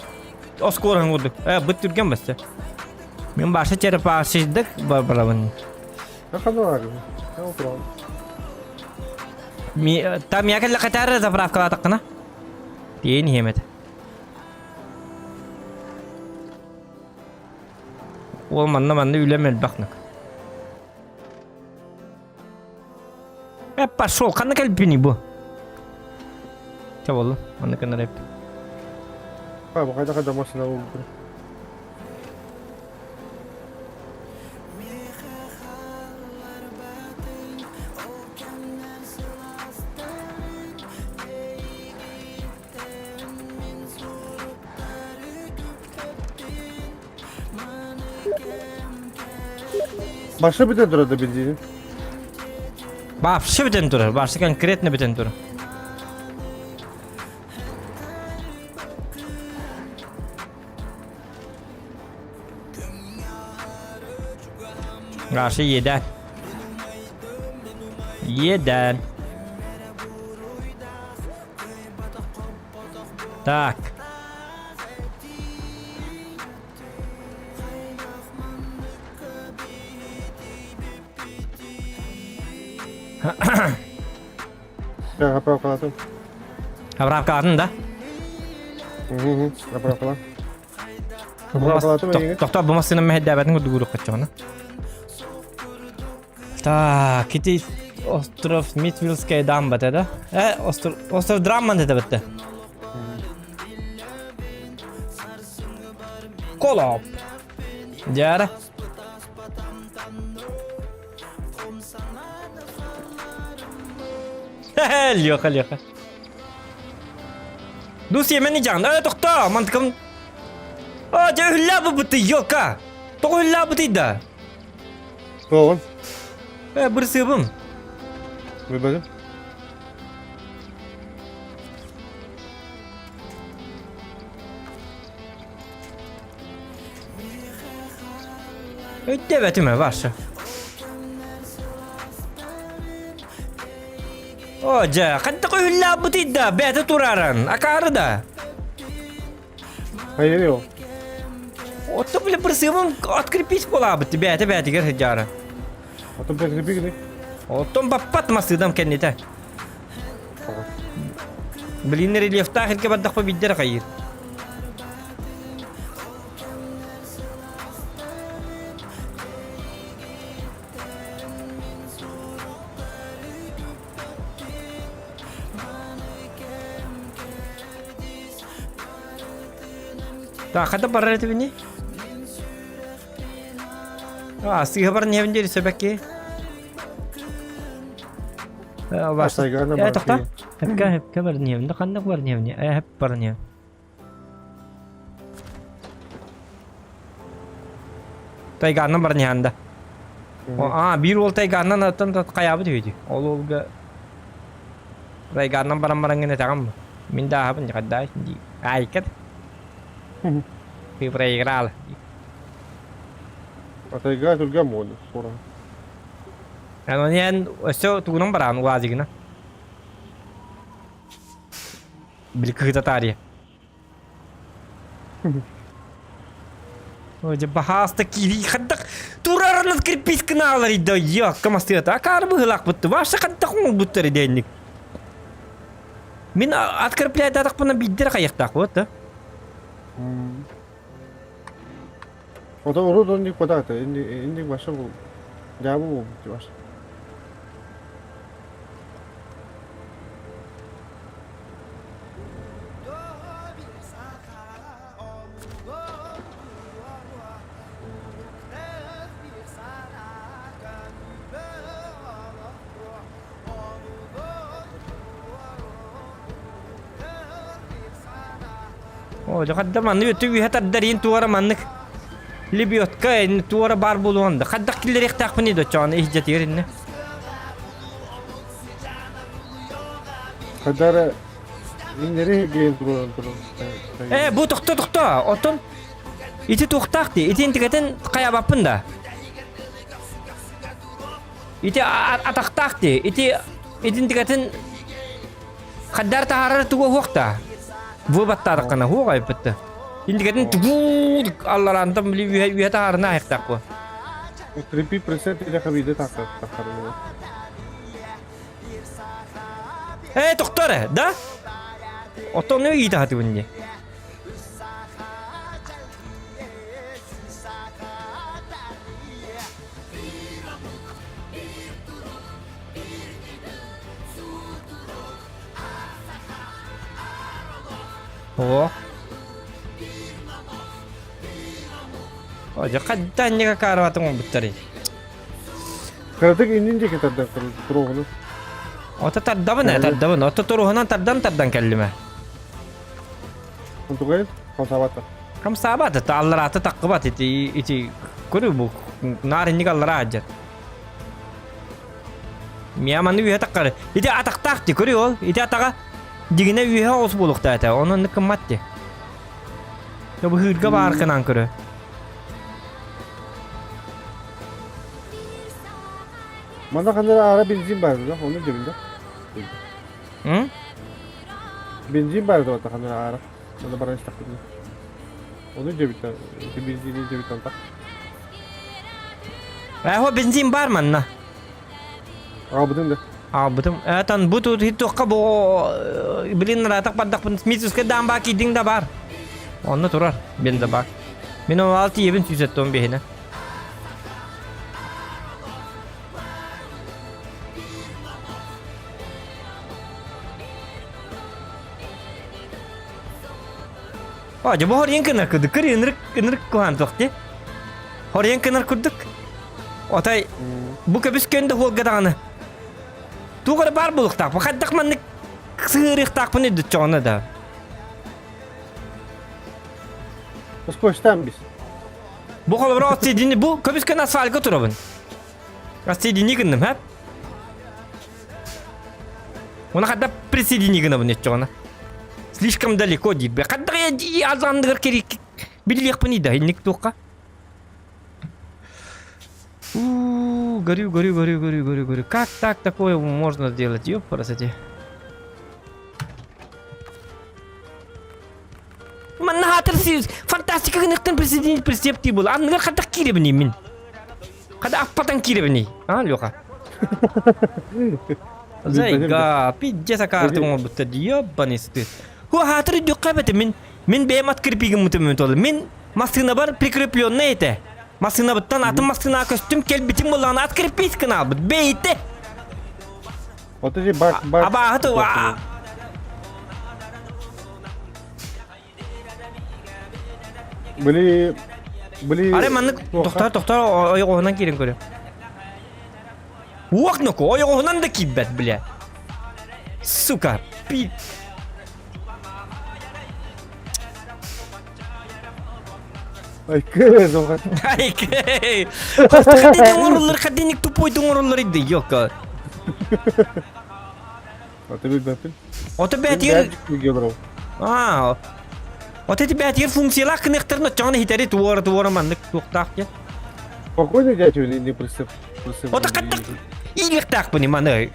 оскуораһын курдук. Э, быт түргэн баста. Мен баша черепашидык барабын. Там я кэллэ катары заправкалаатаххына. Тиэн иһиэмэт. Ол манна манна үлэм элбэх Э, пошел, ханна кэлбини бу? Чэ буолла, манна кынар эп. Бу хайда хайда машина булду. Башы бүтэн турар да бензини. Вообще бүтэн турар, вообще конкретно бүтэн турар. Вообще еда. Еда. Так. Заправкалатын. Заправкалатын да? Угу, заправкалан. Заправкалатын эйиги. Тохтоо бу массыына мэһэйдээбэтин курдук урук каччаҕына. Так, ити остров Митвилская дамба да? Э, остров, остров Драмман это бітті. Колоп. Дьара. Леха, Леха. Дус емені жан. Э, тоқта, мантыкым. А, дьэ үһүллээ бу ёлка. Тоҕо үһүллээ бутый да? Тоҕун. Э, бырсыыбым. Билбэтим. Өйдөөбөтүм ээ, Ваша. О, дьэ, хайдах өһүллээбитий да, бэйэтэ турааран, акаары да. Хайа ол? Оттон бile прысывым открепить буолаабыт бэйэтэ бэйэтигэр сылдьаара. Оттон прикрепи гини. Оттон баппат масыыдам кэннитэ. Блин, рельефтаах илгэ бардахпа биирдэ эрэ хайыыр. Так, хата барар этибини? А, сыыһа баран иһэбин диэри сөбөкки. Э, тохта. Хепке, хепке баран иһэбин. Да ханнык баран иһэбин? Э, хеп баран иһэбин. Тайгааннан баран иһэн да. А, биир уол тайгааннан аттан хайаабыт үһү Ол уолга тайгааннан баран баран гына этэҕим. Мин да аһабын дьахардаай дии. Айкат. Ты проиграл. А тайга түргэн буолду скоро. Аны эн өссө тугунан бараан УАЗигына. Били кыһыта таарыйа. Ой, дьэ баһааста киирии хайдах турарынан кирпискынаалар идэ йокка мастыата акаары быһыылаахпытты вообще хайдах оҥорбуттар идэнник мин открепляйдаатахпына биирдэ эрэ хайыахтаах вот да Ото урут оннук батаата, инник баша бу. Дьаабы буолбут баша. О, хадда маннык өтө үһэ тардарин туора маннык лебедка туора бар буолуон да хайдах киллэриэхтээхпиний да чоҕону иһдьэтигэр иннэ Хадара иннери гейн туран туран. Э, бу тохто тохто. Оттон ити туохтаах дии. Ити интигэтин хайабаппын да. Ити атахтаах дии. Ити итинтигэтин Хаддар таһаарар тугу уһуохта. Бу баттаатаххына уһуох айбытты. Индигэтин тугу аллараантан били үһэ үһэ таһаарына айахтаах бу. Крепи прицеп или хабиды тахар тахар. Э, тохтор, да? Оттон не ыйыта хатыбын дии. О. О, хадда анньыга каарабатын оҥорбуттарый? Кыратык иннин диэки тардан туруоҕуну. Ото тардабын ээ, тардабын. Ото туруһунан тардан тардан кэллим ээ. Онтугай хамсаабата. Хамсаабат, это аллараата таххыбат ити ити көрү бу наар инник аллараа дьэр. Миа маны үөһэ таххары. Ити атахтаах ти көрү ол. Ити атаҕа дигинэ үөһэ оҕус буолуохтаа этэ. Онон оннук кыммат ти. Бу хыырга баар кынан көрө. Манна ханна аара бензин бар да, оны дебин да. М? Бензин бар да ханна аара. Манна баран истахпын. Оны дебит, бензини дебит антах. Ээ, бензин бар манна. Аҕабытын да. Аҕабытым. Этан бу тут туохха бу блин ыраатах бардахпын Смитовскай даамбаа киирдиҥ да бар. Онно турар бензобак. Мин ол алты ебин сүүсэттон биһинэ. А, дьэ бу хорьен кынар курдук. Кыр ынырык ынырык куһаан туох дии. Хорьен кынар курдук. Отай бу көбүс көнде хуолга даҕаны. Туох эрэ баар буолуохтаах. Хайдах маннык сыһыарыахтаахпын өйдөччөҕүнэ да. Скотчтаан бис. Бу холобура отсидини бу көбүс көн асфальтка турабын. Отсидини гынным, һэ? Оны хадда присоедини гынабын өччөҕүнэ. Слишком далеко диир. Хадда азандыгар керик билиэхпин да инник туохха. У, горю, горю, горю, горю, горю, горю. Как так такое можно сделать? Ёпарасоте. Манна хаатыр фантастика гыныктан президент присептии был. Анныгар хадах кииребини мин. Хада аппатан кииребини. А, Леха? Зайга, пиздец акаартым оҥорбуттар дии, ёбаный стыд. Ху хаатыр үрдүккэ эбэтэ мин мин бэйэм открепигим мутум толу. Мин массыынабар прикрепленный этэ. Массыынабыттан атын массыынаҕа көстүм кэлбитим буоллаҕына открепить гынаабыт бэйэтэ. Вот эти бак бак. Абааһы ту Были были. Арай маннык тохтоо тохтоо ойоҕоһунан киирэн көрө. Уох ноку ойоҕоһунан да киирбэт бля. Сука, пи... Айкы, зоға. Айкы. Хадини оҥороллор, хадиник тупой оҥороллор иди, ёка. Аты билбэппин. Ото бээтигэр... Аа. Ото ити бээтигэр функциялаах кыныахтарын оччоҕуна хитэри туора туора маннык туохтаах диэн. Спокойно дядю не присып. Ото хаттах иилиэхтаахпын маны.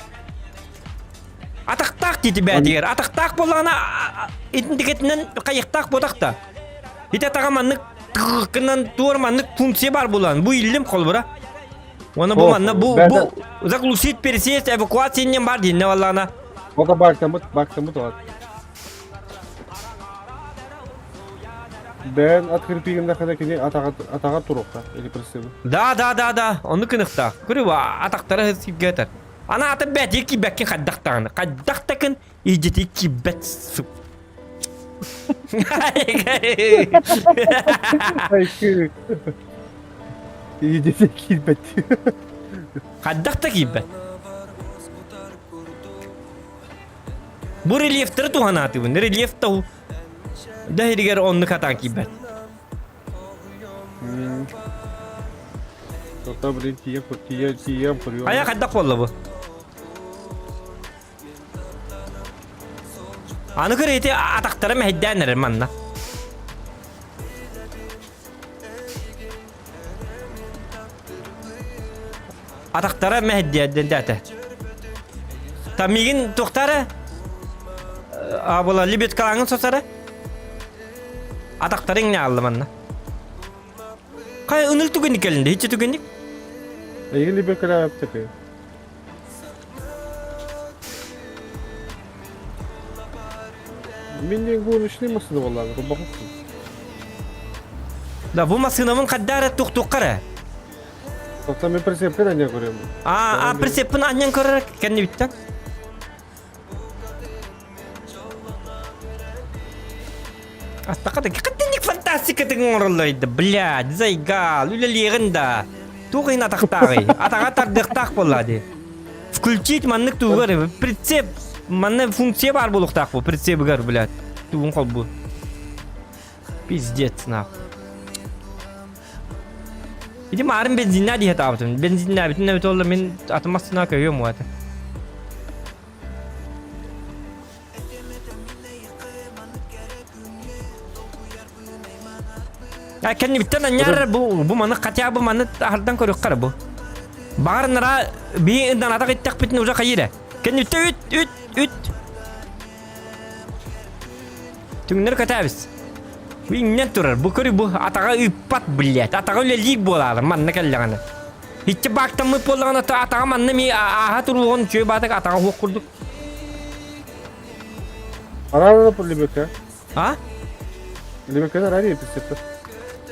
Атахтаах дии бээтигэр. Атахтаах буоллаҕына итинтикэтинэн хайыхтаах буотах да. Ити атаҕа маннык кынан туор маннык функция бар булан. Бу иллим холбура. Уонна бу манна бу бу заглушить пересесть эвакуация иннен бар диинне валлаана. Ота баактаммыт, баактаммыт олар. Бэйэн открепигин хана кини атаҕа атаҕа туруохта или присыбы. Да, да, да, да. Ону кыныхтаах. Көрү атахтара сиргэтэр. Ана аты бэт кибэккин хайдах даҕаны. Хайдах такын Идите кибэт суп. Идите киирбэт. Хайдах да киирбэт. Бу рельефтері туһанаатыбын. Рельеф та да иһигэр оннук атаан киирбэт. Тота блин тиийэн тиийэн тиийэн Хайа хайдах буолла бу? Аны көр ити атахтара мэһэйдээн эрэр манна. Атахтара мэһэйдээн Та мигин туохтара а була лебедкалаҥын сосара. Атахтары иҥнэ аалла манна. Хай ыныр түгэнник кэлинде, иччи түгэнник. Эйигин лебедкалаап тэпэ. Мин диэн гоночный массыына буоллаҕына турбахпын. Да, бу массыынабын хадда эрэ туохтуохха эрэ. Оттон мин прицепкин анньан көрөммүн. А, а прицеппин анньан көрөр кэннибиттэн. Астака да кытынник фантастика тыгын оҥороллор блядь, зайгал, үлэлиэҕин да. Туох иһин атахтааҕый? Атаҕа тардыахтаах буолла дии. Включить маннык тугар прицеп манна функция баар буолуохтаах бу прицебыгар, блядь. Тугун холбу. Пиздец, нахуй. Ити маарым бензиннээ дии сатаабытым. Бензиннээбитин эбит олла мин атын массыына көйүөм уата. А кэннибиттэн анньаар бу бу маны хотя бы маны аһардан көрүөххэ бу. Баҕар нара бии ындан атах иттэхпитин уже хайыра. Кэннибиттэн үт үт үт. Түҥнэр көтөөбүс. Бу иҥнэн турар. Бу көрү бу атаҕа ыыппат блядь. Атаҕа үлэлиир буолаары манна кэллэҕинэ. Иччи баактаммыт буоллаҕына атаҕа манна ми ааһа туруоҕун үчүгэй баатык атаҕа суох курдук. Араарара лебекке. А? Лебекке араарыы прицепте.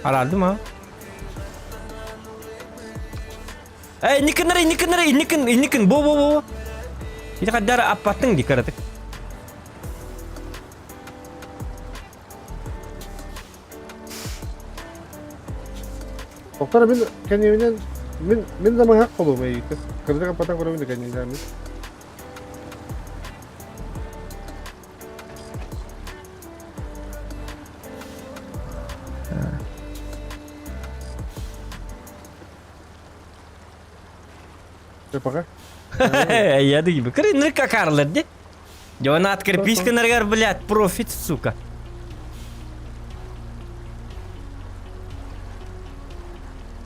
Араардым а? Эй, инникин эрэ, инникин эрэ, инникин, инникин, бу бу бу. Ити хаддар аппаттың ди кыратык. Доктор мин кэннибинэн мин мин да мыһах холуум эйиитэ. Кырдык аппатан көрөбүн да кэннинэн мин. Пока. Я дыйбы. Кыры нырка карлар ди. Дьон открепись гынарыгар, блядь, профит, сука.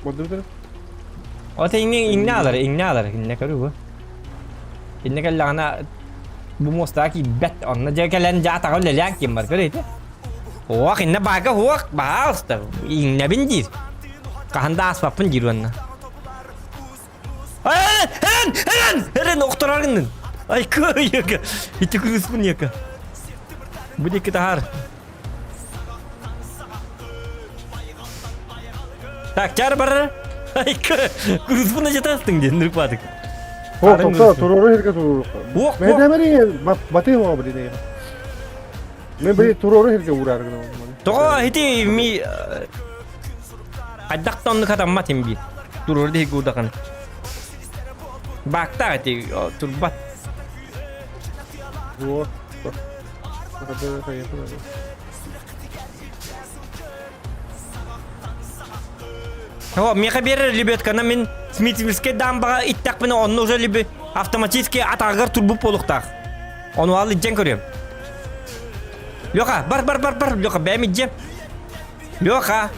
Бодур Ото иҥнэ иҥнэ алар, иҥнэ алар, иҥнэ көрүү. Иннэ кэллэҕинэ бу муостаҕа киирбэт, онно дьэ кэлэн дьэ атаҕа үлэлээн ким бар көрө ити. Уох, иннэ баага уох, баһаалыста, иҥнэбин диир. Хаһан да ааспаппын диир уонна. Эрэн, эрэн, эрэн, эрэн, охторор гыннын. Ай, кыайыга, ити кыыспын яка. Бу диэки таһаар. Так, чар барар. Ай, кыыспын ажатастың диэн нырпатык. О, тохто, турору хэргэ турору. Ох, Мен эмери баты оға билин. Мен били турору хэргэ урар гына. Тоҕо ити ми хайдах да оннук хатаммат им би. Турору дии гурдахан. Баактаах ити турбат. Во. О, миэхэ биэрэр лебедканы мин Смитвильскэй дамбаҕа иттэхпинэ онно уже либи автоматически атаҕыгар турбут буолуохтаах. Ону ал илдьэн көрүөм. Леха, бар бар бар бар, Леха, бэйэм илдьиэм. Леха!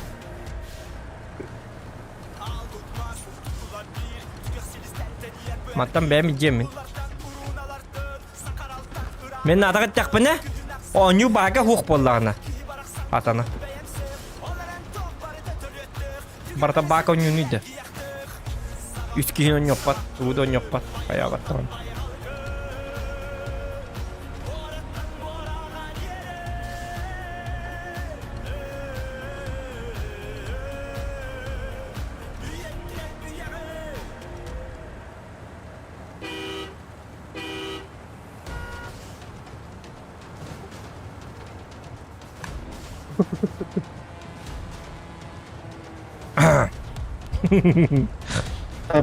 Мантан бэйэм илдьиэм мин. Мин наадах эттэхпинэ, оонньуу баага суох буоллаҕына. Атана. Барыта баак оонньууну да. Үс киһи оонньуохпат, тугу да оонньуохпат, хайаабат даҕаны.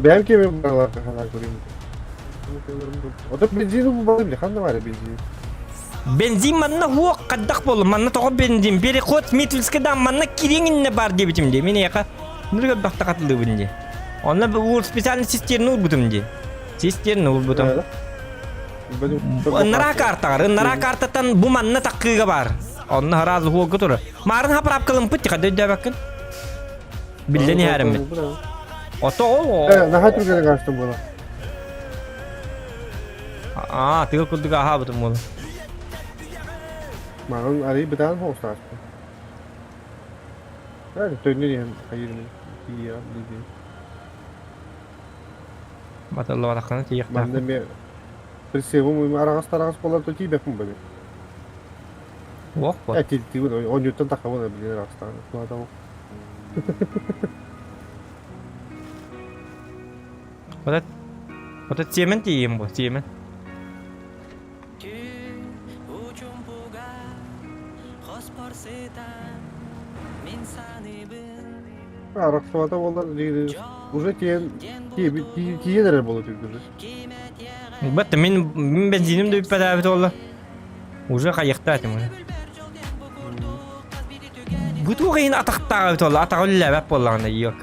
Бэйэм кими бараларга ханаа көрүм. Ото бензин бу били ханна бар бензин. Бензин манна хуох хаддах болу манна тоҕо бензин переход Смитвильскэ да манна кириҥ иннэ бар диэбитим дии мин эйиэхэ нырга бахта хатылыыбын дии онно бу специальный цистерна уурбутум дии цистерна уурбутум Ыннараа картаҕар, ыннараа картаттан бу манна таккыыга баар. Онно хараас уһуолга турар. Маарын хапыраапкалымпыт тиха дөйдөөбөккүн. Биллэн иһээриммит. Ото ол Наһаа түргэнэ каастым буола. Аа, тыал курдук аһаабытым буола. Маған арый бытаан хоҕустааспын. Төннөр иһэн хайырмын тиийэ дии. Батыллыбатаххына тиийиэхтээх. Манна эмиэ прицелым араҕас-тараҕас буолар то тиийбэппин бэби. Уох бо. Э тиийбин оонньууттан тахабын билин араҕастаан. Туһатабын. Вот вот тиэмэн тиийиэм бу, тиэмэн. Арахсыбата буоллар уже тиийэн тиийэн эрэр буола түһдүлэр. Бат мин мин бензиним да бүппэтээбит буолла. Уже хайыхтаа этим уже. Бу туох иһин атахтааҕа эбит буолла, атаҕа үлэлээбэт буоллаҕына йок.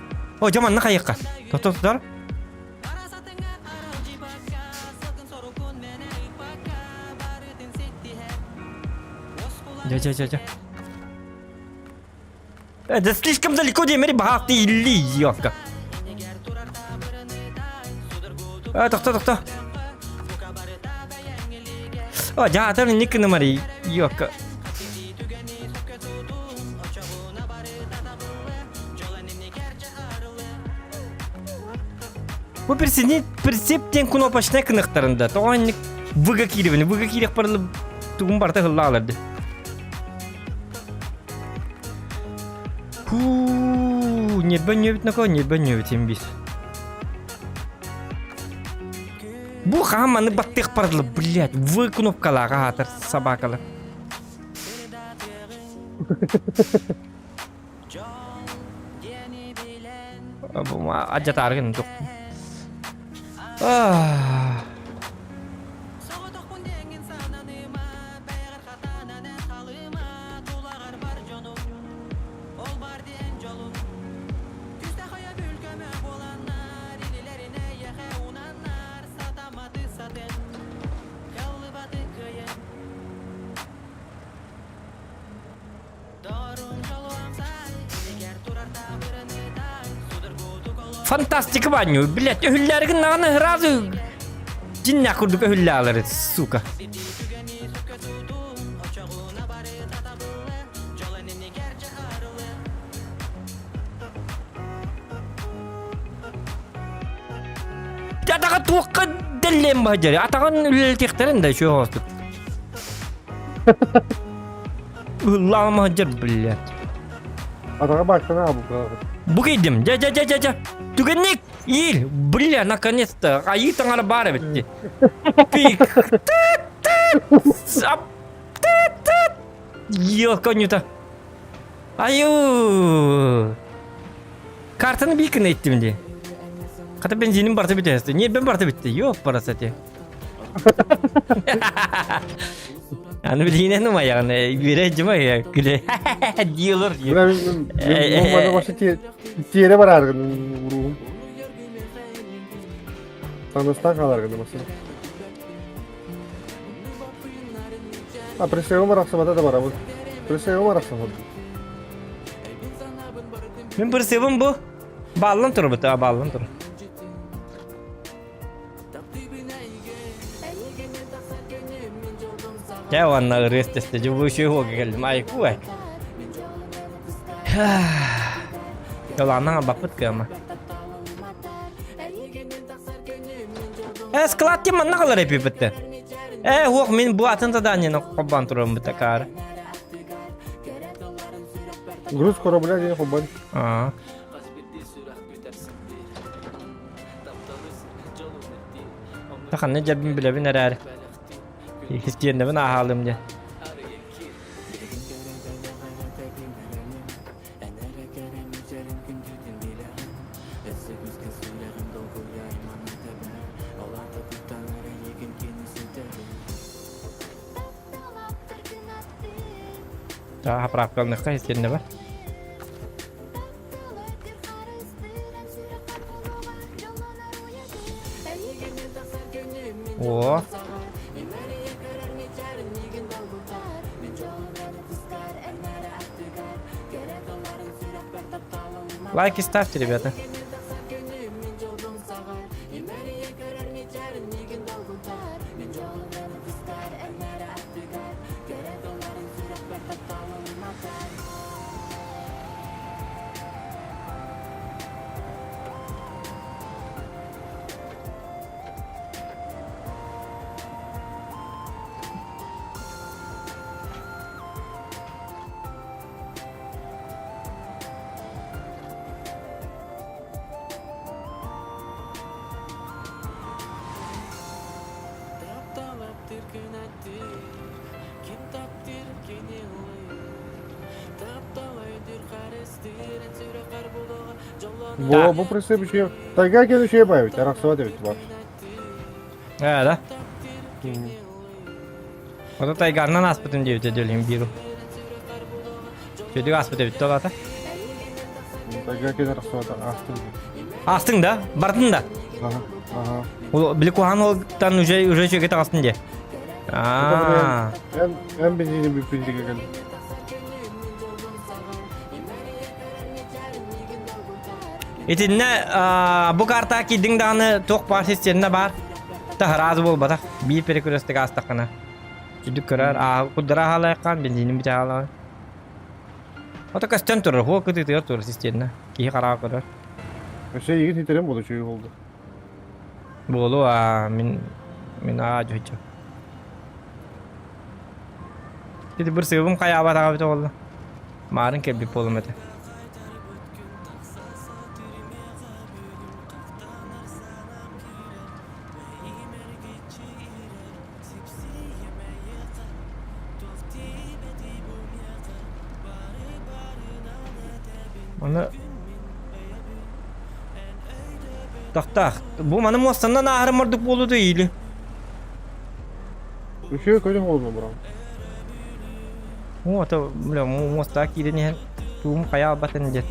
О, дьэ манна хайыхха. Тохтоо тутар. Дьэ, дьэ, дьэ, дьэ. Это слишком далеко диэмэри баһаахты илли ёлка. А, тохто, тохто. О, дьаатар инник гынымари, ёлка. Бу персини прицеп диэн кнопочнай кыныктарында тоҕо инник выга киирибин выга киирэх барылы тугун барыта ыллааларды. Фу, ньирбэ ньүөбүт нако, ньирбэ ньүөбүт имбис. Бу хаһан маны баттыах барылы, блядь, вы кнопкалаах аатар собакалар. Адьатааргын тух. Фантастика баню, блядь, өһүллэргин наҕаны сразу дьиннээх курдук өһүллэалары, сука. Атаҕа туохха дэллиэн баһдьары, атаҕын үлэлэтиэхтэрин да үчүгэй оҕостук. Ыллаама сылдьар, блядь. Атаҕа баактана аабыт. Бу кийдим, дьэ дьэ дьэ дьэ дьэ. Түгэнник иил, бля, наконец-то, айыы таҥара баар эбит дии. Пик, тыт тыт, ап, тыт тыт. Елка нюта. Айуу. Картаны биир гына иттим дии. Хата бензиним барыта бүтэ Ньиэрбэм барыта бүттэ. Ёп парасати. Аны билиинэн умайаҕын үөрэ дьыма күлэ диэлор. Маны тиэрэ барааргын уруум. Таныстан хааларгын масына. А присягым арахсыбата да барабын. Присягым арахсыбат. Мин присягым бу. Бааллан турбут, а бааллан тур. Дьэ уонна ырыас тэстэ дьэ бу үчүгэй уолга кэллим айку ай. Ялааннаҥ албаппыт кыама. Э, склад тем манна қалар эпипетте. Э, уох, мин бу атын заданиені холбаан турарым бу такаары. Груз корабля диэн холбоон. Аа. Ханна дьэбин билэбин эрээри. Истиэннэбин ааһаалым диэн. Заправкалыныахха истиэннэ бар. О. Лайки ставьте, ребята. Бу бу прицеп үчүгэй. Тайга кэлэн үчүгэй баайбыт, арахсыбат эбит бар. Ээ да? Ото тайганнан ааспытым диэбитэ дөлүм бииру. Чөдүк ааспыт эбит толата. Тайга кэлэн арахсыбат аастым. Аастыҥ да? Бардын да? Ага, ага. Ол били куһаҕан уолтан уже уже үчүгэй таҕыстын дии. Аа. Эн эн бензини бүппүн дигэ кэлдим. Итиннэ бу картаҕа киирдиҥ даҕаны туох баар систиэннэ баар. Таһарааз буолбатах. Биир перекресток аастаххына. Үрдүк көрөр, аа курдара аһаалайаххаан, бензинин бүтэ аһаалаҕын. Ото көстөн турар, хуо кытыытыгар турар систиэннэ. Киһи хараҕа көрөр. Өссө игин ситэрин буолу үчүгэй буолду. Буолу аа мин мин аа дьүһүччү. Ити бір сыыбым хайаабатаҕа бүтэ буолла. Маарын кэлбит буолум этэ. Оны Тохтоох. Бу маны муостанан ааһарым ордук буолуо или? Үчүгэй көрүҥ буолла бро. О, это, бля, муостаҕа киирэн иһэн туум хайа албатын диэн.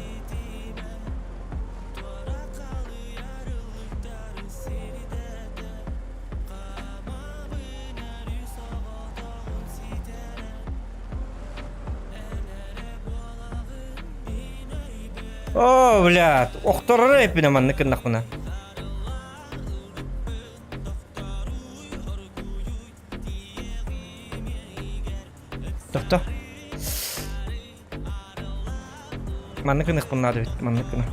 О, блядь, охторор эппинэ маннык гыннахпына. Тохто. Маннык гыныахпын наада эбит, маннык гына.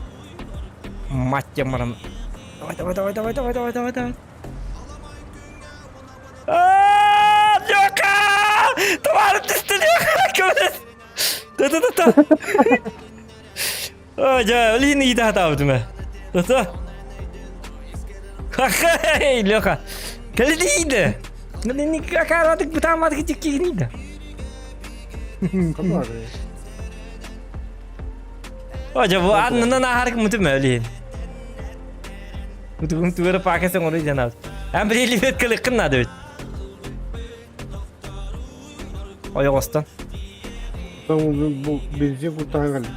Мать диэн баран. Давай, давай, давай, давай, давай, давай, давай, давай. Аа, Лёха! Товарым түстэ, Лёха! Көмөлөс! Та-та-та-та! О, дьэ, ол иһин ыйыта сатаабытым ээ. Та-та! Хахай, Лёха! Кэлитиийдэ! Акааратык бытааматык тиккигиниидэ. О, дьэ, бу аннынан ааһарык мутум ээ, ол иһин. Утугум тугары паакасы оҥоруй диэн Эн билиилибет кылыккын наада эбит. Ойоҕостон. Бу бензин куттаһан кэллим.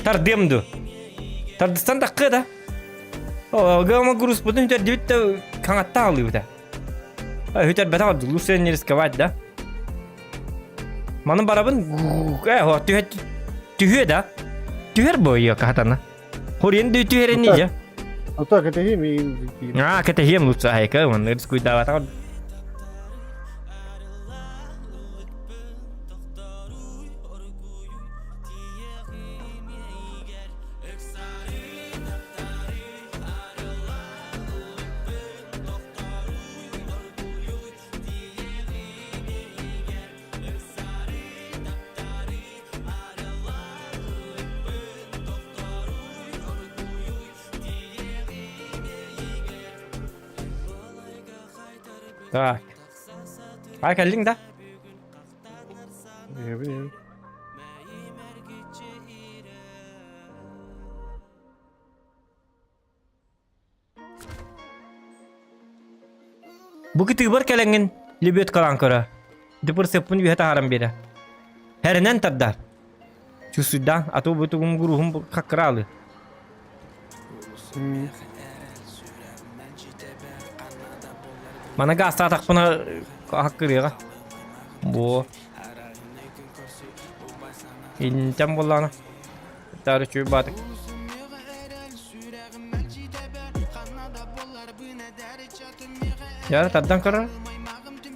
Тардыам ду. Тардыстан таккы да. О, гама груз бутун үтэрдибит да хаҥатта алыыбыта. Үтэрбэтэх лучше не рисковать, да? Маны барабын э, түһэ түһүө да. Түһэр бойо кахатана. Хорен дүй түһэрин ije. Ата кэтэһиэм иин. А, кэтэһиэм лучше айка, манны рискуйдаабатах. Так. А кэллиҥ да? Эбин. Бу кытыыбар кэлэҥҥин лебедкалаан көрө. Дыпыр сыппын үөһэ таһааран биэрэ. Хэринэн тардар. Чувствуйдаан, а то бу тугум гуруһум хаккыраалы. Мана гаастаатахпына хаккырыаҕа. Бу. Интэн буоллаҕына. Тары чүй баатык. Яра тардан көрөр.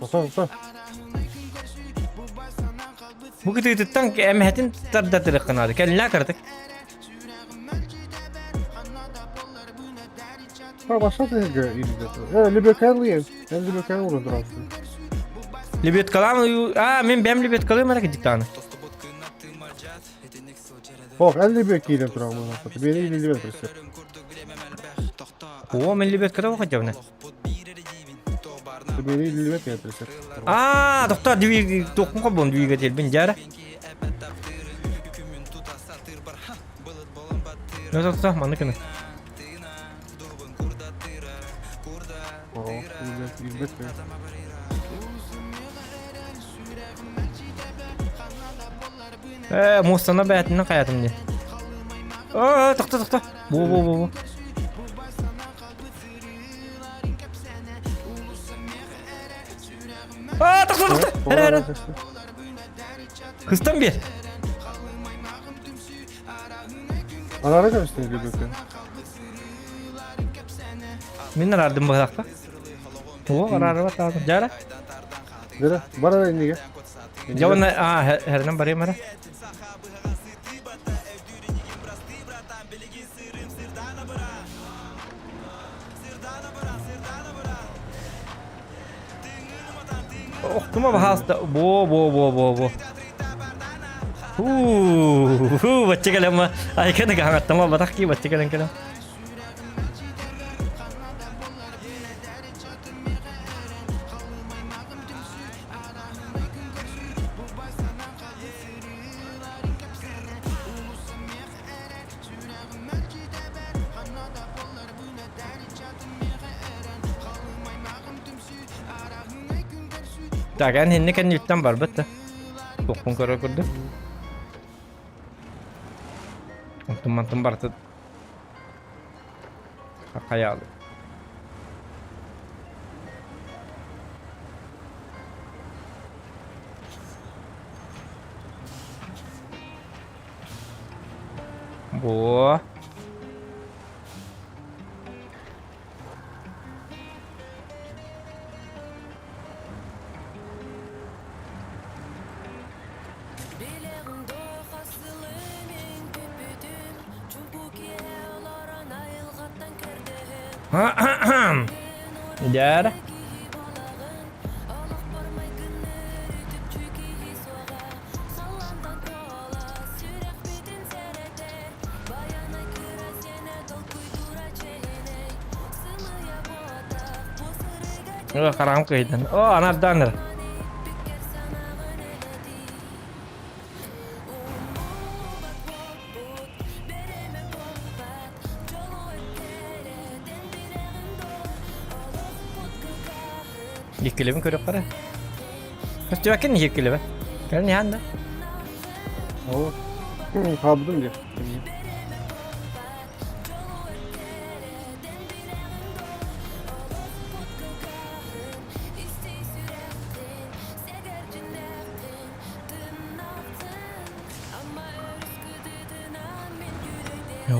Оса, оса. Бу кытыытыттан эмэһэтин тардатырык гынаады. Кэлинэ кыратык. Ha başka da илдет. Лебекан Лебекан урун турасың. Лебедкалаам, а, мен бэм лебедкалыым эрэ кидиктааны. Ох, эн лебек киирэн тураҕын Бери лебек присеп. О, мен лебедкада оқадьабына. Бери лебек киирэн присеп. Аа, тоқтар, тоққун қобон двигатель жара. Ну, тоқта, маны кını. О, лебек. Э, мостана бәтінен қаятым не. О, тоқта, тоқта. Бу, бу, бу, бу. А, тоқта, тоқта. Әрі, әрі. Хыстан бер. Арара кәмістен лебекке. Мен арардым бұлақта. О, арары бар тағы. Жара. Бері, бар ара инеге. Жауына, а, хәрінен барайым ара. Охтума бахаста. Бо, бо, бо, бо, бо. Хуу, бачча кэлэмма. Айканы каҥаттама батах ки бачча кэлэн кэлэм. Так, эн хинни кэнниттэн барбыт да. Туохпун көрө көрдүм. Онтун мантын барыта хайаалы. Во. Дьэр. О, хараҕым кыйдан. О, анардааныр. Иккилэбин көрүөххэ эрэ. Көстүбэккин иккилэбэ. Кэлин иһэн да. О, хаалбытым дии.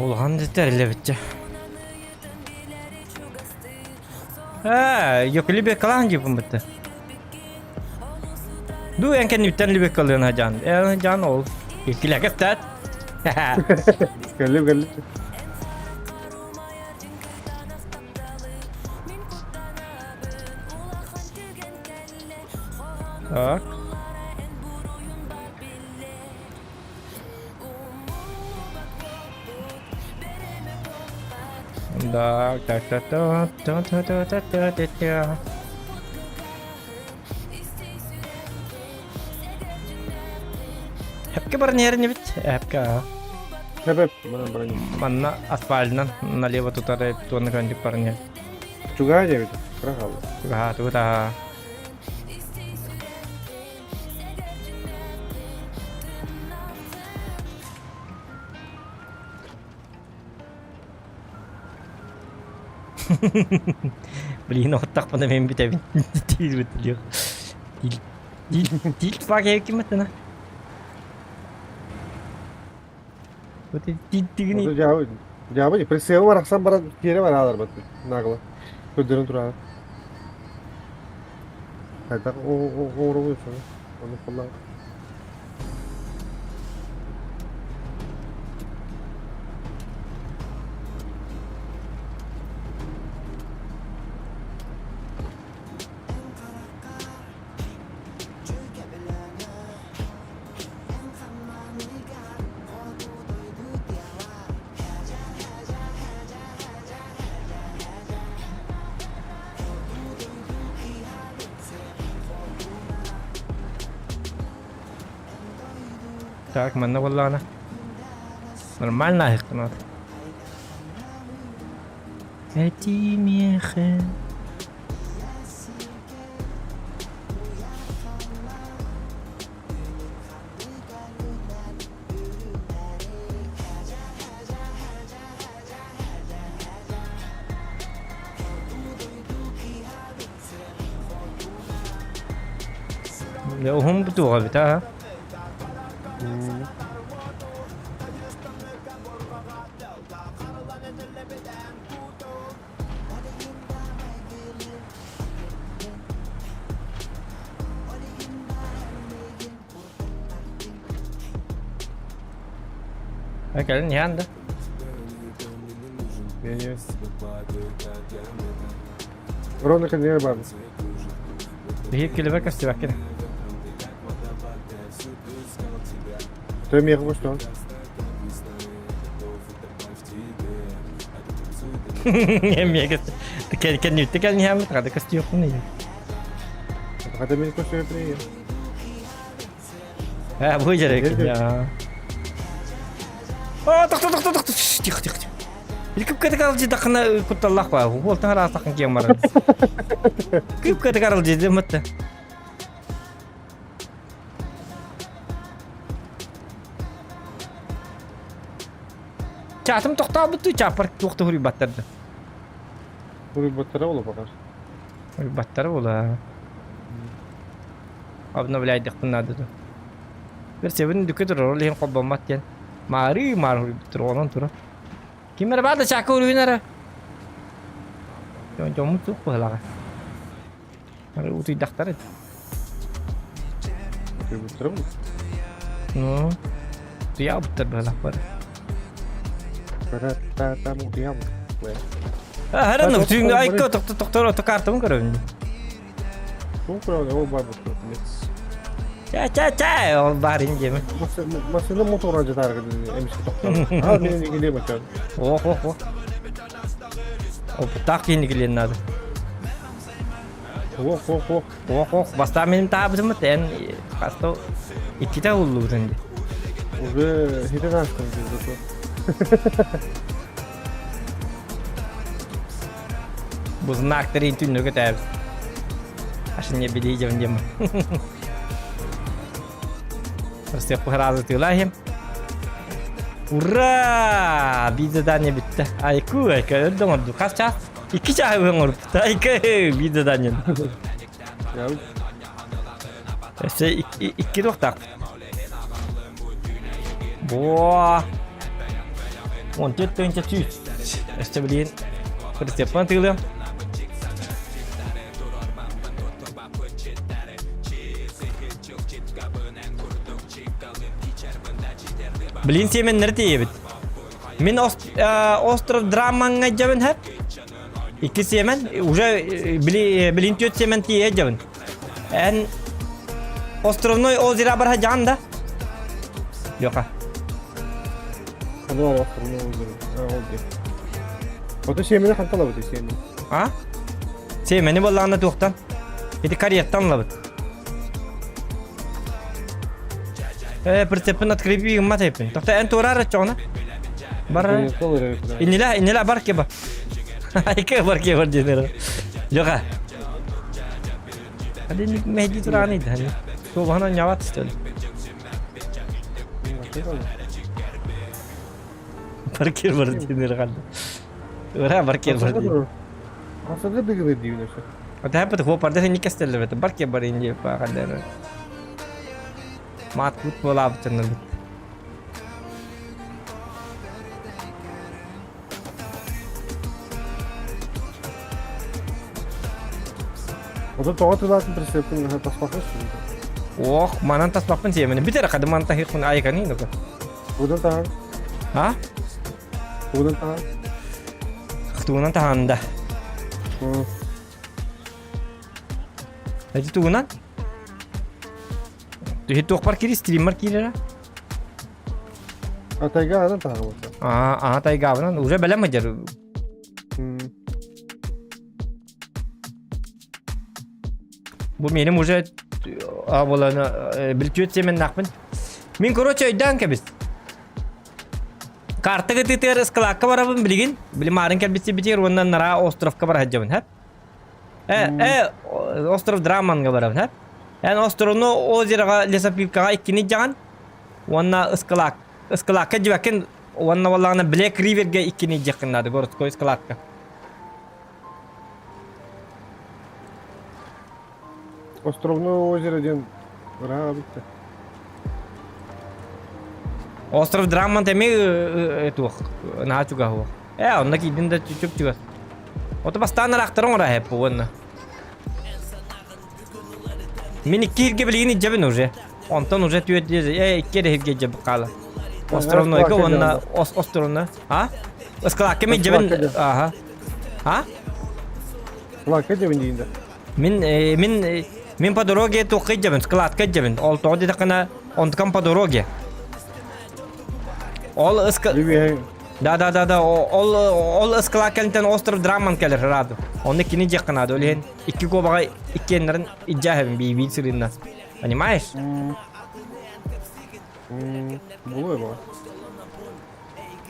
Улахан тэриллэбитчэ. Аа, йокли бекалаан диэппин бытта. Ду эн кэнниттэн либекалыан хадьаан. Эн хадьаан ол. Иккилэгэ стат. Кэллим кэллим. Так. Да, так, так, так, так, так, так, так, так, так, так. Эпке баран иһэрин эбит. Эпке. Хэп манан баран Манна асфальтынан налево тутар туонна көндүк баран иһэр. Чугаа диэбит. Кыра хаалла. Чугаһаа, тугутаа. Блин, оттахпына мен бүтэбин. Тиил битилиэх. Тиил тиил тиил фак кимэтена. Вот тигини. Жабы, жабы, прицелы барахсан баран тиэрэ бараалар бат нагло. Көдөрөн турар. Хайдах оҕуругу Ону холлаа. Так, манна буоллаҕына нормально аһыктанат. Эти миэхэ Уһун бутуоҕа эбит аа. Кэлин иһэн да. Ровно конвейер бар. Биһиги килибэ көстүбэккин. Той миэхэ көстөҕүн. Эмиэ кэнниттэ кэлниһээммит хата көстүөхпүн ийэ. Хата мин көстүөхпүн ийэ. Э, бу жере А, тохто, тохто, тохто. Тихо, тихо, тихо. Күпкә карал дакына кутталлах ба. Уолтан араасакын киэн барар. Күпкә карал жиде мытты. Чатым тохтаабыт чапар туохта хуруйбаттарды. Хуруйбаттара була бакар. Хуруйбаттара була. Обновляйдыхпын наада ду. Версиябын дүкө турар, ол иһин холбоммат диэн. Маарыы маар уруйбуттар онон турар. Ким эрэ баар да чака уруйун эрэ. Дьон дьоммут суох быһылаҕа. Ары утуйдахтар эт. Утуйбуттара бу. Ну, утуйаабыттар быһылаах бары. Та-та-там утуйаабыт. Хара ну түҥ айка тохто тохтор ото картабын көрөбүн. Бу көрөбүн ол бар бу. Ча ча ча ол бар индеме. Машина мотора жатар эмиске тоқтор. А мен игиле бачан. Ох ох ох. Опытаах киһини килиэн надо. Ох ох ох. Ох ох бастаан меним таабытымыт эн хаста иккитэ уллубутун ди. Уже хитен астым зато. Бу знактарын түннүгө тээбит. Ашын не билии дьэбин диэм. Просто сразу тыылаахим. Ура! Биир задание бүттэ. Айку, айка, өрдө оҥорду. Хас чаас? Икки чааһы оҥорбут. Айка, биир задание. Өссө икки туохтаахпыт. Буо! 14 тыһыынча сүүс. Өссө билигин прицеппын тыылыам. Блин сиэмэннэри тиийэбит. Мин остров Драмаҥҥа дьэбин хэп. Икки сиэмэн, уже билин түөрт сиэмэн тиийэ дьэбин. Эн островной озеро барха дьаҕан да? Леха. Ханна островной озеро? А, ол дии. Ото сиэмэни хантан ылабыт сиэмэни? А? Сиэмэни буоллаҕына туохтан? Ити карьертан ылабыт. Э, прицепин открепи гыммат эппин. Тохто эн туораар оччоҕуна. Бар. Иннилэ, иннилэ бар кеба. Айка бар кеба диэнэр. Леха. Hadi Mehdi Turan'ıydı hani. Tuğba'nın yavat istiyordu. Паркер бар диэнэр қалды. Ура, паркер бар диэн. Асырга дыгылыр диибин өссө. Ота хаппыт хуопарда сен иккестеллебет. Барке бар инди паахаллар. Маат кут буолаабытыннар бит. Ото тоҕо тылаатын прицепкин таспакка Ох, манан таспаппын сиэмэни. Бүтэр хады ман таһыхпын айканы нука. Тугунан таһан? А? Тугунан таһан? Тугунан таһаанда. Эти тугунан? Түһи туохпар кири стриммар киирэрэ? А тайга анан таһаҕа Аа, аа тайгабынан уже бэлэм ыдьар. Бу меним уже а боланы билтүөт семеннахпын. Мин короче өйдөөн кэбис. Карта кытыытыгар ыскалаакка барабын билигин. Били маарын кэлбитсибитигэр уонна нара островка бара сылдьабын, хэп? Э, э, остров Драманга барабын, хэп? Эн островну озероҕа лесопилкаҕа иккини дьаҕан уонна ыскалаак ыскалаакка дьибэккин уонна буоллаҕына Блэк Ривергэ иккини дьиэххин наада городской ыскалаакка. Островное озеро диэн ыраах эбит да. Остров Драммонд эмиэ туох наһаа чугаһ Ээ, онно киирдин да чуп-чугас. Ото бастаан ыраахтарын оҥоро эһэппи уонна. Мин икки иһиргэ билигин илдьэбин уже. Онтон уже түөрт э икки эрэ иһиргэ илдьэбит хаала. Островнойга уонна островно. А? Ыскалаакка мен илдьэбин. Аха. А? Складка дьэбин диин да. Мин мин мин по дороге туохха илдьэбин, складка илдьэбин. Ол тоҕо диэтэххинэ, онтукам по дороге. Ол ыска Да да да да ол ол ыскалаак кэлинтэн остров Драман кэлэр раду. Онно кини диэххэ наада. Ол иһин икки куобаҕа иккиэннэрин илдьээһэбин бии-бии сырыынна. Понимаешь? Буолуо баҕа.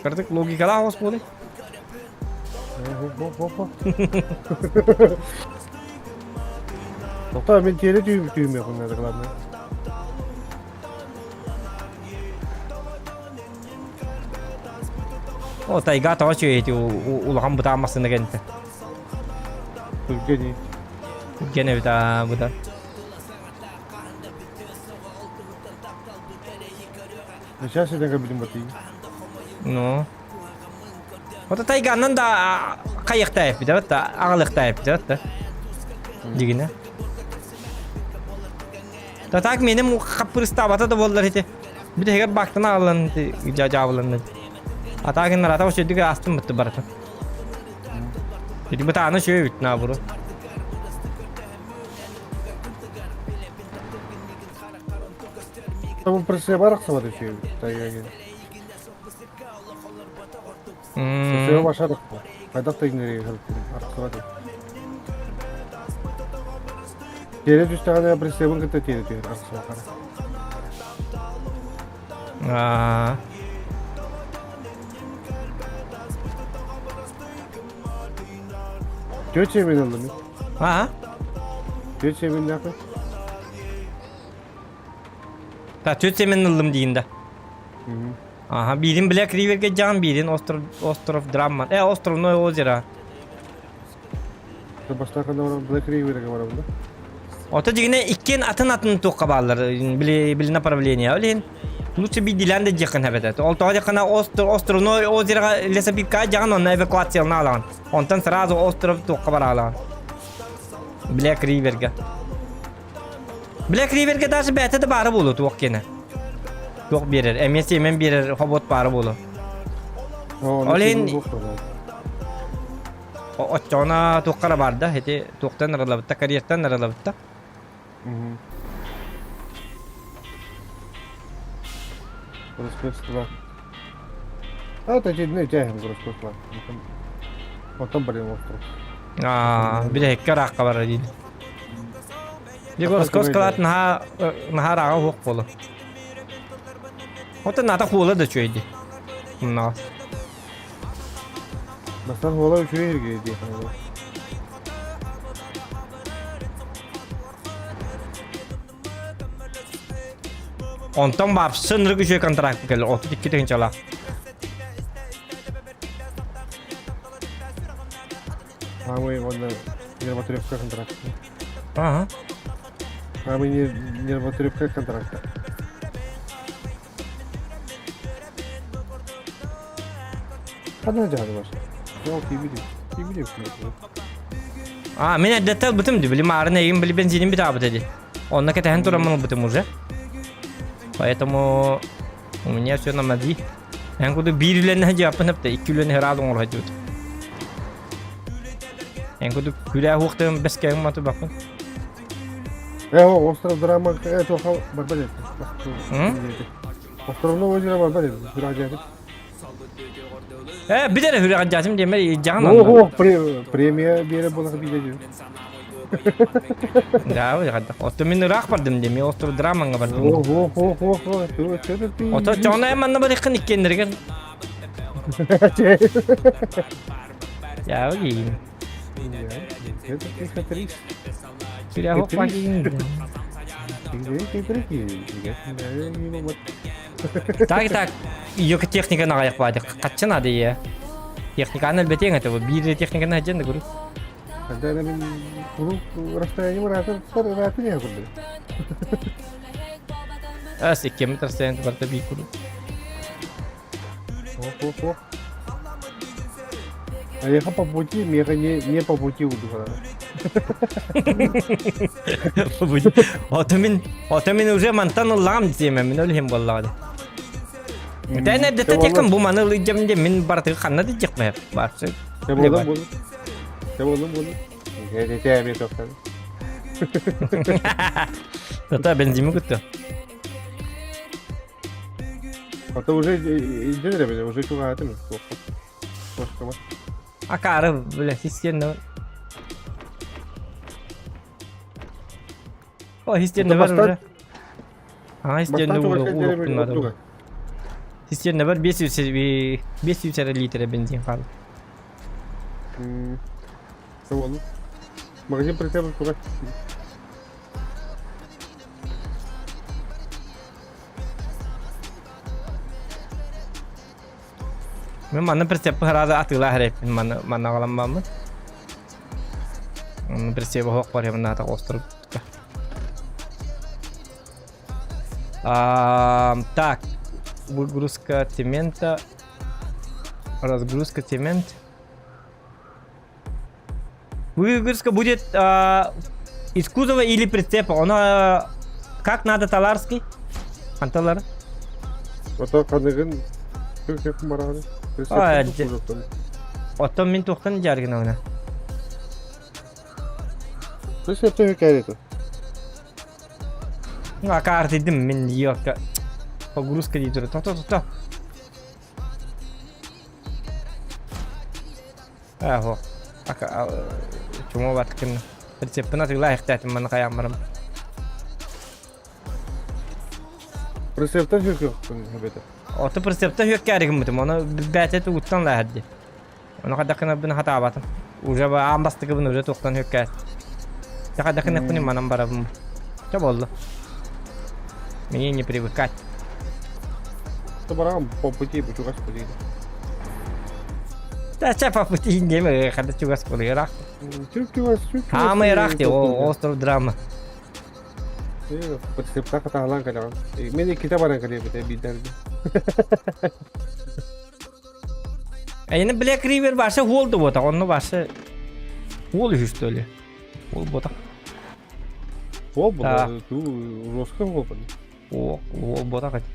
Кырдык логикалаах оҕус буолуй. Тоқтоо мен тиэрэ түүмүөхүн надо главное. О, тайга тоҕо үчүгэй улахан бытаан массыына кэнтэ. Түргэн ии. Түргэн эбит аа быта. Сейчас я так будем бати. Ну. Ото тайганнан да хайыктаайып бит, да, агалыктаайып бит, да. Дигине. Та так меним хаппырыстаабата да буоллар ити. Бүтэһигэр баактан аҕаллан дьаабыланна. Атаагын арата өсөйдүк астым бытты барыта. Ити бытааны үчүгэй үт наабуру. Там прессе барахсабат үчүгэй тайга. Прессе башарык. Хайдах да иҥнэри арахсыбат. Тиэрэ түстэҕинэ пресебын кытта тиэрэ түһэр арахсыбаккара. Аа. Тетя мен ыллым. Аа? Тетя мен нахуй. Та тетя мен ыллым дейін да. Ага, биирин Black Riverгэ дьаҕан, биирин остров, остров Драмман. Э, островное озеро. Бастакы Black Riverгэ барабын да? Ото дьигинэ иккиэн атын-атын туохха бааллар, били, били направление. Ол иһин лучше биирдиилээн да дьиэххин эбэтэ. Ол тоҕо диэххинэ остров, островное озероҕа лесопилкаҕа дьаҕан онно эвакуациялана алаҕын. Онтон сразу остров туохха бараалаҕын. Black Riverгэ. Black Riverгэ даже бэйэтэ да баара буолуо туох киэнэ. Туох биэрэр, эмиэ сиэмэн биэрэр хобот баара буолуо. Ол иһин оччоҕуна туохха баар да, ити туохтан арылабытта, карьертан арылабытта. Городской А, это очередной тягин городской склад. Потом блин остров. Аа, билэһиккэ ыраахха барар диир. Егорского склад наһаа наһаа ырааҕа уһук буолу. Оттон ната хуола да үчүгэй дии. Мыннаҕа. Бастан хуола үчүгэй дии. Онтон бапсын ырык үчүгэй контракт кэлэр 32 тыһыынчалаах. Самый онно нервотрепка контракт. Ага. Самый нервотрепка контракта. Ханна дьаһаны баш. Ол тиибит. Тиибит. А, мен эрдэттэн ылбытым дии, били маарын эйигин били бензинин битаабыт эди. Онно кэтэһэн тураммын ылбытым уже. Поэтому у меня все на мази. Эн курдук биир үлэни дьааппын эпте, икки үлэни ыраат оҥоро сылдьыбыт. Эн курдук күлээ уохтарын бэскэҥ матыбаппын. Э, остров драма тоха барбат этэ. Островное озеро барбат этэ. Сүрэх Э, билэр хүрэҕин дьаатым диэмэр дьаҕан онно. Ого, премия биэрэ буолар биирэ Да, Отто мин ыраах бардым диэми, остров драмаҥа бардым. Ого, ого, ого, Ото чоҕунай манна барыххын иккиэннэригэр. Я гейм. Так, так, ее техника наҕайах баады. Хаччы надо е. Техниканы элбэтиэҥ этэ бу. Биир техниканы хадьан да көрү. Когда мен расстояние ыраатын не курдук. Ас иккиэммит расстояние барыта биир курдук. Ох, ох, ох. А ехал по пути, меха не, не по пути удуха. По пути. Ото мин, ото мин уже мантан ыллаҕым диэмэ, мин өлүһүм буоллаҕа дии. Тэн эрдэтэ тиэккин бу маны ылыйдьам диэн мин барытыгы ханна да диэхпэ барсы. Болдум болдум. Болдум болдум. Эти тоқтады. Тата бензими күттү. А то уже иди уже чугаатым. Акары, бля, системно. О, системно бар уже. А, системно уруктун Системно бар 500 500 литра бензин қалды. Магазин прицепов куда? Мин манна прицеппи сразу атыылаах эрэппин манна манна аҕаламмаммын. Онно прицеби оһох бар наата Так. Выгрузка цемента. Разгрузка цемент. Выгрузка будет а, из кузова или прицепа. Оно а, как надо таларский? Анталар. Ото ханыгын күк бараҕын. А, Оттон мин туохтан дьааргынабына? Прицептен хикаята. Акаартыйдым мин ёлка. Погрузка дии турар. Тохто тохто. Аһо. Ака чума баткын. Прицеппин атыылаа ихтээтим маны хайаан барам. Прицептен хикаятын хэбэтэ. Ото прицептен хүөккээри гыммытым. Ону бээтэ тугуттан лааһырди. Ону хайдах гынарбын хатаабатым. Уже аан бастакыбын уже туохтан хүөккээт. Хайдах гыныахпын манан барабын. Чэ буолла. Мне не привыкать. Барам по пути чугас пути. Да чэ по пути не хада чугас буолуйраах. Чугас чугас. Хаамай ыраах дии, остров драма. Прицепта хатаалаан кэлэҕин. Мин иккитэ баран кэлиэбит биирдэргэ. Эйини Black River барса уол да буотах, онно барса уол үһүс что ли? Уол буотах. Уол буотах, туу жестко уол Уол буотах эти.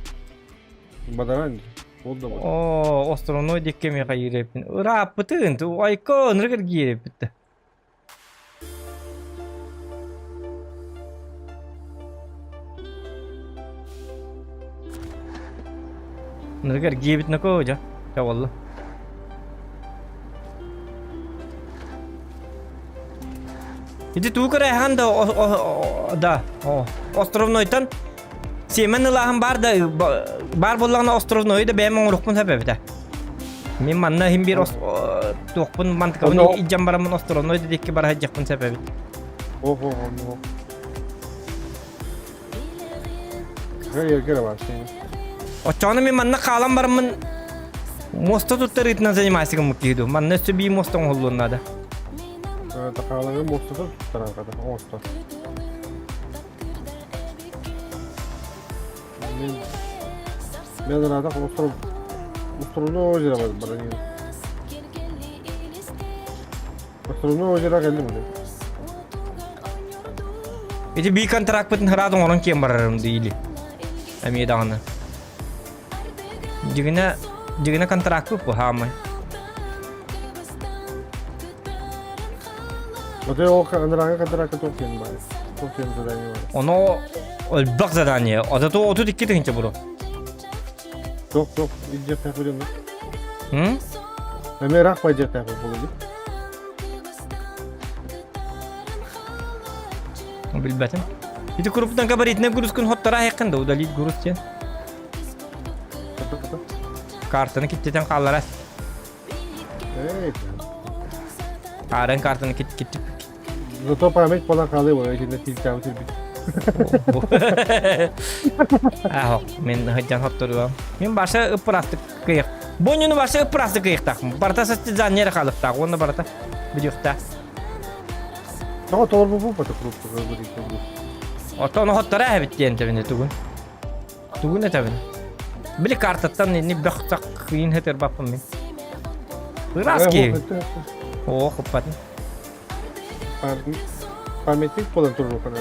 Бадаран уол да буотах. О, островной дикке меха ииреппин. Ырааппытын, туу айко ынырыгар кииреппит. Ныргар гиэбит нако дьэ, чэ буолла. Ити туу көрөөһөн да да островнойтан Сиэмэн ылааһын баар да баар буоллаҕына островнойу да бэйэм оҥоруохпун сөп эбитэ. Мин манна иһин биир туохпун мантыкабын илдьэн бараммын островной да диэки бара сылдьыахпын сөп эбит. Ого, ого. Оччоҕуна мин манна хаалан бараммын муоста туттарыытынан занимайся гыммыт киһи дуу. Манна өссө биир муоста оҥоһуллуон наада. Тахаалаҥы муостата туттаран хата оҥосто. Мен мен ыраатах остров Островное озеро баран Островное озеро кэллим уже. Ити бии контракпытын хараат оҥорон киэн барарым диили. Эмиэ даҕаны. Дьигинэ дьигинэ контракпыт бу хаамай. Вот ол анарааҥы контракка туох диэн баар? Туох диэн задание бар? Оно элбэх задание. Ото 32 тыһыынча бро. Туох туох илдьиэхтээх билэн М? Эмиэ ыраах байдьиэхтээх буолуо дии. Билбэтим. Ити курупутан габаритный грузкун хоттора айыккын да удалить груз диэн. Картаны киттетен хаалларас. Ааран картаны кит киттип. Зато память буолан хаалыы буолар итиннэ тиилтээбит ирбит. Ахо, мен хыджан хотторуам. Мен баша ыппырастык кыйык. Бу баша ыппырастык кыйыктаахпын. Барыта состязание эрэ хаалыктаах. Уонна барыта бүдүөхтээх. Тоҕо толорбуппун бата куруппу Оттон оһоттора эбит диэн тэбини тугун. Тугун этэбин? Били картаттан инни бөх-сах кыйын хытырбаппын мин. Ыраас киһи. Оо, хыппатын. Памятник буолан турурухан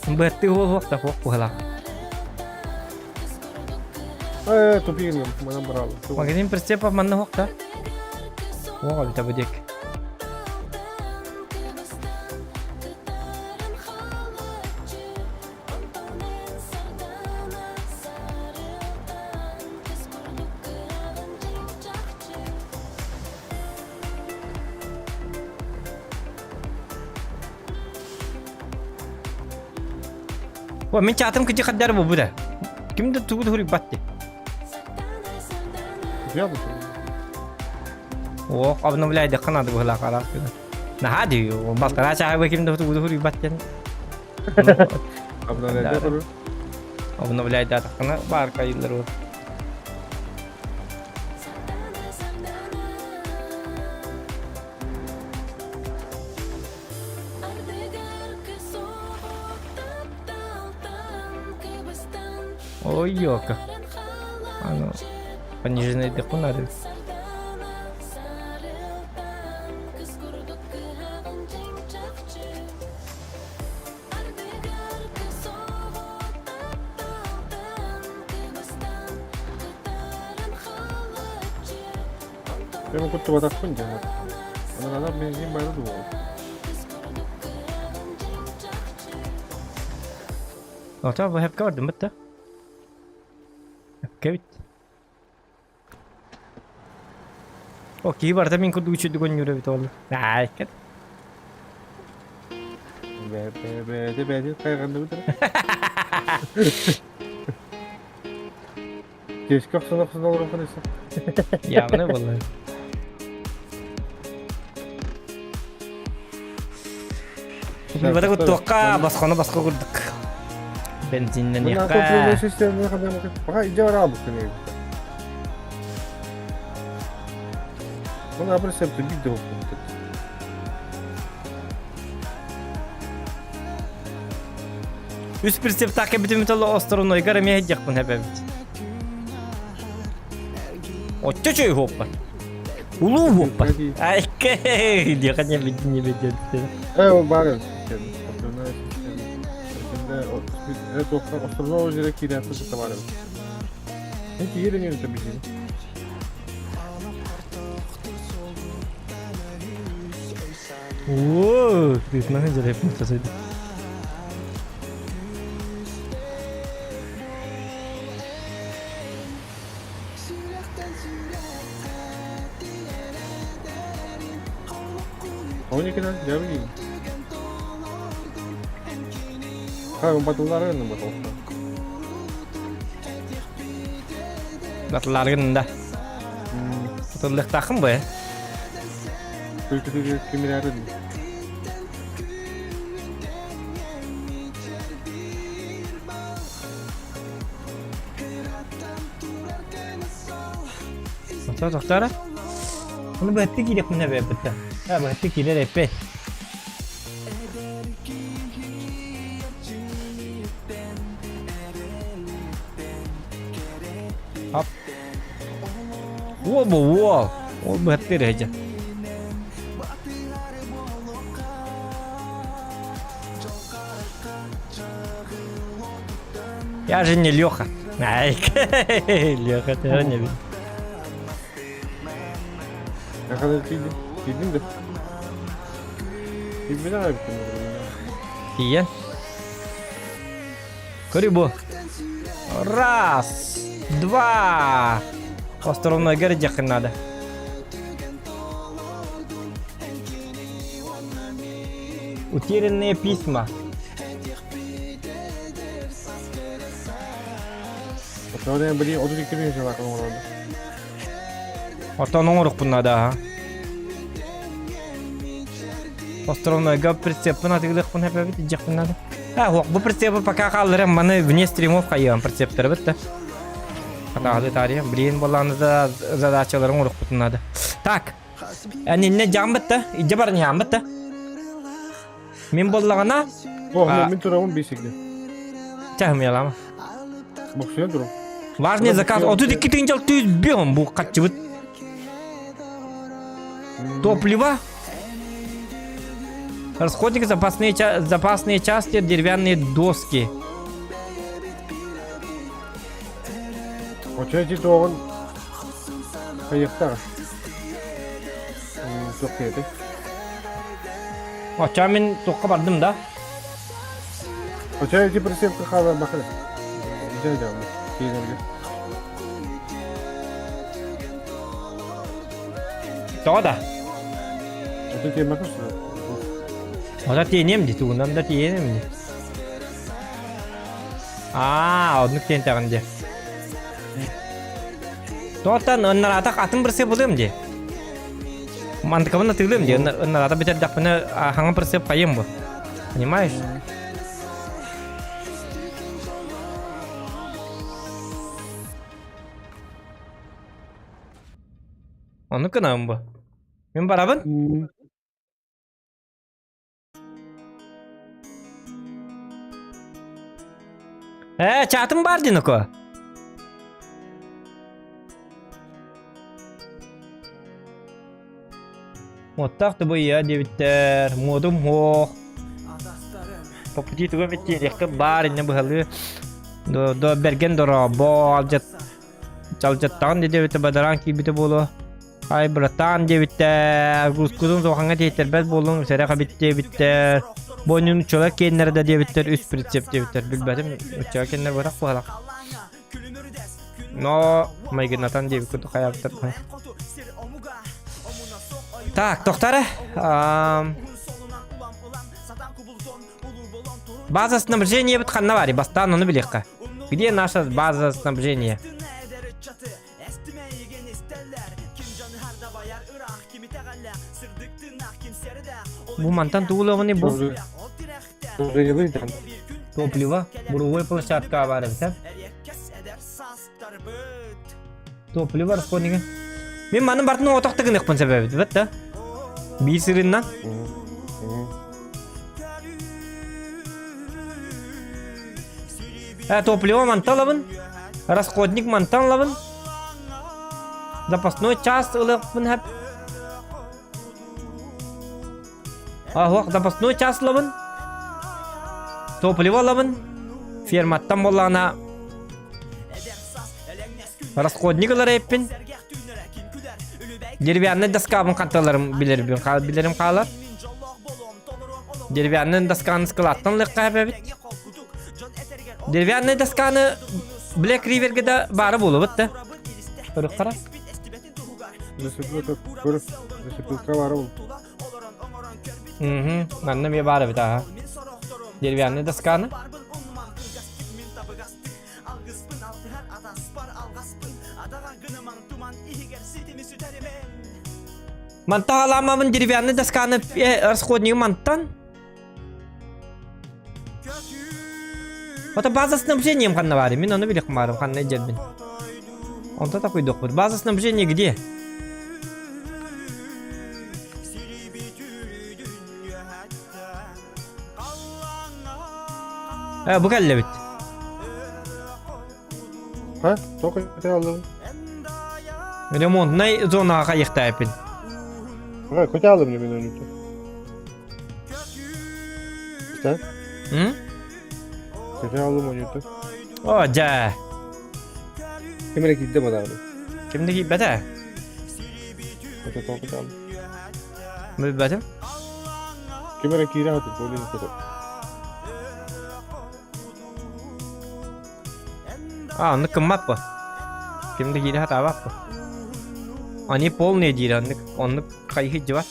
Быаттыы хуох да хуох куһалаах. Э, тупигин манан барабын. Магазин прицепов манна хуох да. Хуох эбитэ бу диэк. О, мин чаатым кыдьы хаддар бу да. Ким да тугу туруйбат ди. О, обновляйдахха надо было араас гына. Наһаа дии, балтараа чааһы ким да тугу туруйбат диэн. Обновляйда Обновляйдаатаххына баар кайыллар ол. Ой, ёлка. Аны пониженный надо. Мен куттубатахпын дьэ. Анаралар бензин бары дуо? Ата бу хепке бардым битте. Хепке бит. О, киһи барыта мин курдук үчүдүк онньуур эбит ол. Аа, кет. Бэ бэ бэ хайҕанныбыт эрэ. Кешке охсон охсон олоруоххун өссө. Явно было. Бары куттуохха, басхону басқа курдук. Бензиннэниэххэ. Пока иде барабыт Мына прицепті бит де Үс прицептаах кэбитим толо остороной эмиэ диэхпин эбэбит. Оччо чөй хуоппар. Улуу хуоппар. Айкэ диэхэ не бит не бит Э, ол баар Островного озера киирээхпит табаар эбит. Мен тиийэр эҥин билигин. Оо, тыытынан дьэрэппин сасайды. Оникина, я билигин. Ха, батыллары гынным батыллар. Батылларгын да. Батыллыктаахын бу. Күлкүтүгү кимирээрин. Тоқтар, тоқтар. Оны бәтті кирек міне бәбітті. Ә, бәтті кирер әппе. Ап. О, бу, о. Ол бәтті рәжі. Я же не Леха. Ай, Леха, ты же не видишь. Ne kadar тиийдим? Тиийдим да. Тиийбин аҕай эбиппин. Тиийэн. Көрүй бу. Раз, два. Островной диэххин надо. Утерянные письма. Оччоҕо били 32 тыһыынчалаах оҥороллор. Оттон оҥорукпун надо, аха. Островнойга прицеппин атыылыахпын эбэбит илдьиэхпин надо. А, ох, бу прицепы пока хаалларым, маны вне стримов хайыам прицептері бітті. Атаҕалы таарыйа, блин, буоллаҕына да задачаларын оҥорукпутун надо. Так, иннэ дьаам бытта, илдьэ баран иһаам бытта. Мин буоллаҕына, О, мин турабын бисикли. чаһымыйалаама. Боксуйан турам. Важный заказ 32 тыһыынча 605 бу хаччыбыт. Топливо. Расходники, запасные, запасные части, деревянные доски. Очо эти туоҕун хайыахтаах. Туох киһи Очо мин туохха бардым да? Очо эти прицепка хаалар бахыр. Дьэ дьэ киинэргэ. Тоҕо да? Ото тиэмэкэ Ото тиэниэм дии, тугунан да тиэниэм дии. Аа, оннук тиэнтэҕин дии. Тоттан ыннараатах атын прицеп булыам дии. Мантыкабын атыылыам дии. Ыннараата бүтэрдэхпинэ хаҥа прицеп хайыам бу. Понимаешь? Оннук гынабын бу. Мин барабын. Ээ, чаатым баар дин око. Муоттаах тыбыйа диэбиттэр, муодум һуох. По пути тугу эмит тиэриэххэ баар иннэ быһалыы. До, до бэргэн дорообо, алдьат чалдьаттаҕын диэбитэ бадараан киирбитэ буолуо. Ай, братан диэбиттэр, грузкутун суохаҥҥа тиэйтэрбэт буоллуҥ, сэрэх эбит диэбиттэр. Бу онньун учуола киэннэрэ да диэбиттэр, үс прицеп диэбиттэр. Билбэтим, учуола киэннэр буотах буолах. Но майгынатан диэбит курдук хайаабыттар. Так, тохтара. База снабжения бит ханна бари, бастаан ону билиэххэ. Где наша база снабжения? Бу мантан тугулуоҕуный бу? Топливо, буровой площадка баар эбит, а? Топливо расходнига. Мин маны бартын оҕотох тыгыныахпын сөбөбүт, бит да? Биир сырыннан. Топливо мантан ылабын. Расходник мантан ылабын. Запасной час ылыахпын хэп. Аһуох запасной час ылабын. Топливо ылабын. Ферматтан буоллаҕына расходник ылар эппин. Деревянный доскабын ханталарым билербин билерим хаалар. Деревянный досканы складтан ылыахха эбэбит. Деревянный досканы Black Riverгэ да баара буолубут да. Көрүк Лесопилка баара буолу. Угу, манна эмиэ баар эбит аха. Деревянный досканы. Манта аламамын деревянный досканы расходник мантан. Ото база снабжением ханна баар? Мин ону билих баарым ханна дьэрбин. Онто такуйдохпут. База снабжения где? Бу кэллэбит. Ха? Тоқ ете алдым. Ремонтнай зонаға қайықтайпын. Ха, көте алдым мен оны. Да? М? Көте алдым оны. О, жа. Ким эрэ киирдэ бадаҕына. Кимде киирбэтэ? Көтө тоқ ете алдым. Билбэтим. Ким эрэ киирэ хатыр, более көтө. А, оннук кыммат бу. Ким да киирэ сатаабат бу. Они полные диир, оннук, оннук хайыһы дьыбат.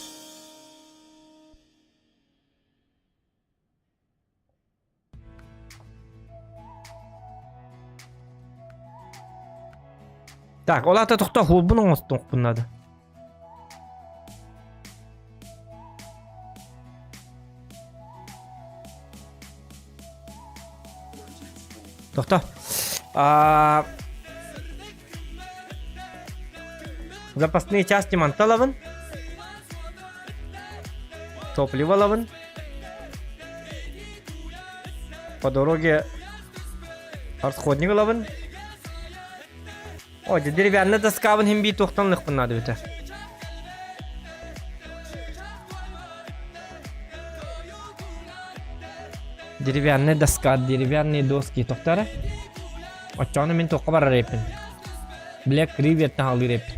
Так, ол ата тохто хуурбун оҥостуохпун надо. Тохто. А, запасные части манталабын. Топливо лабын. По дороге расходник ылабын. О, деревянная доскабын хим бии туохтан лыхпын надо бите. Деревянная доска, деревянные доски тохтара. Оччону мин туохха барар эппин. Black River хаалыыр эппин.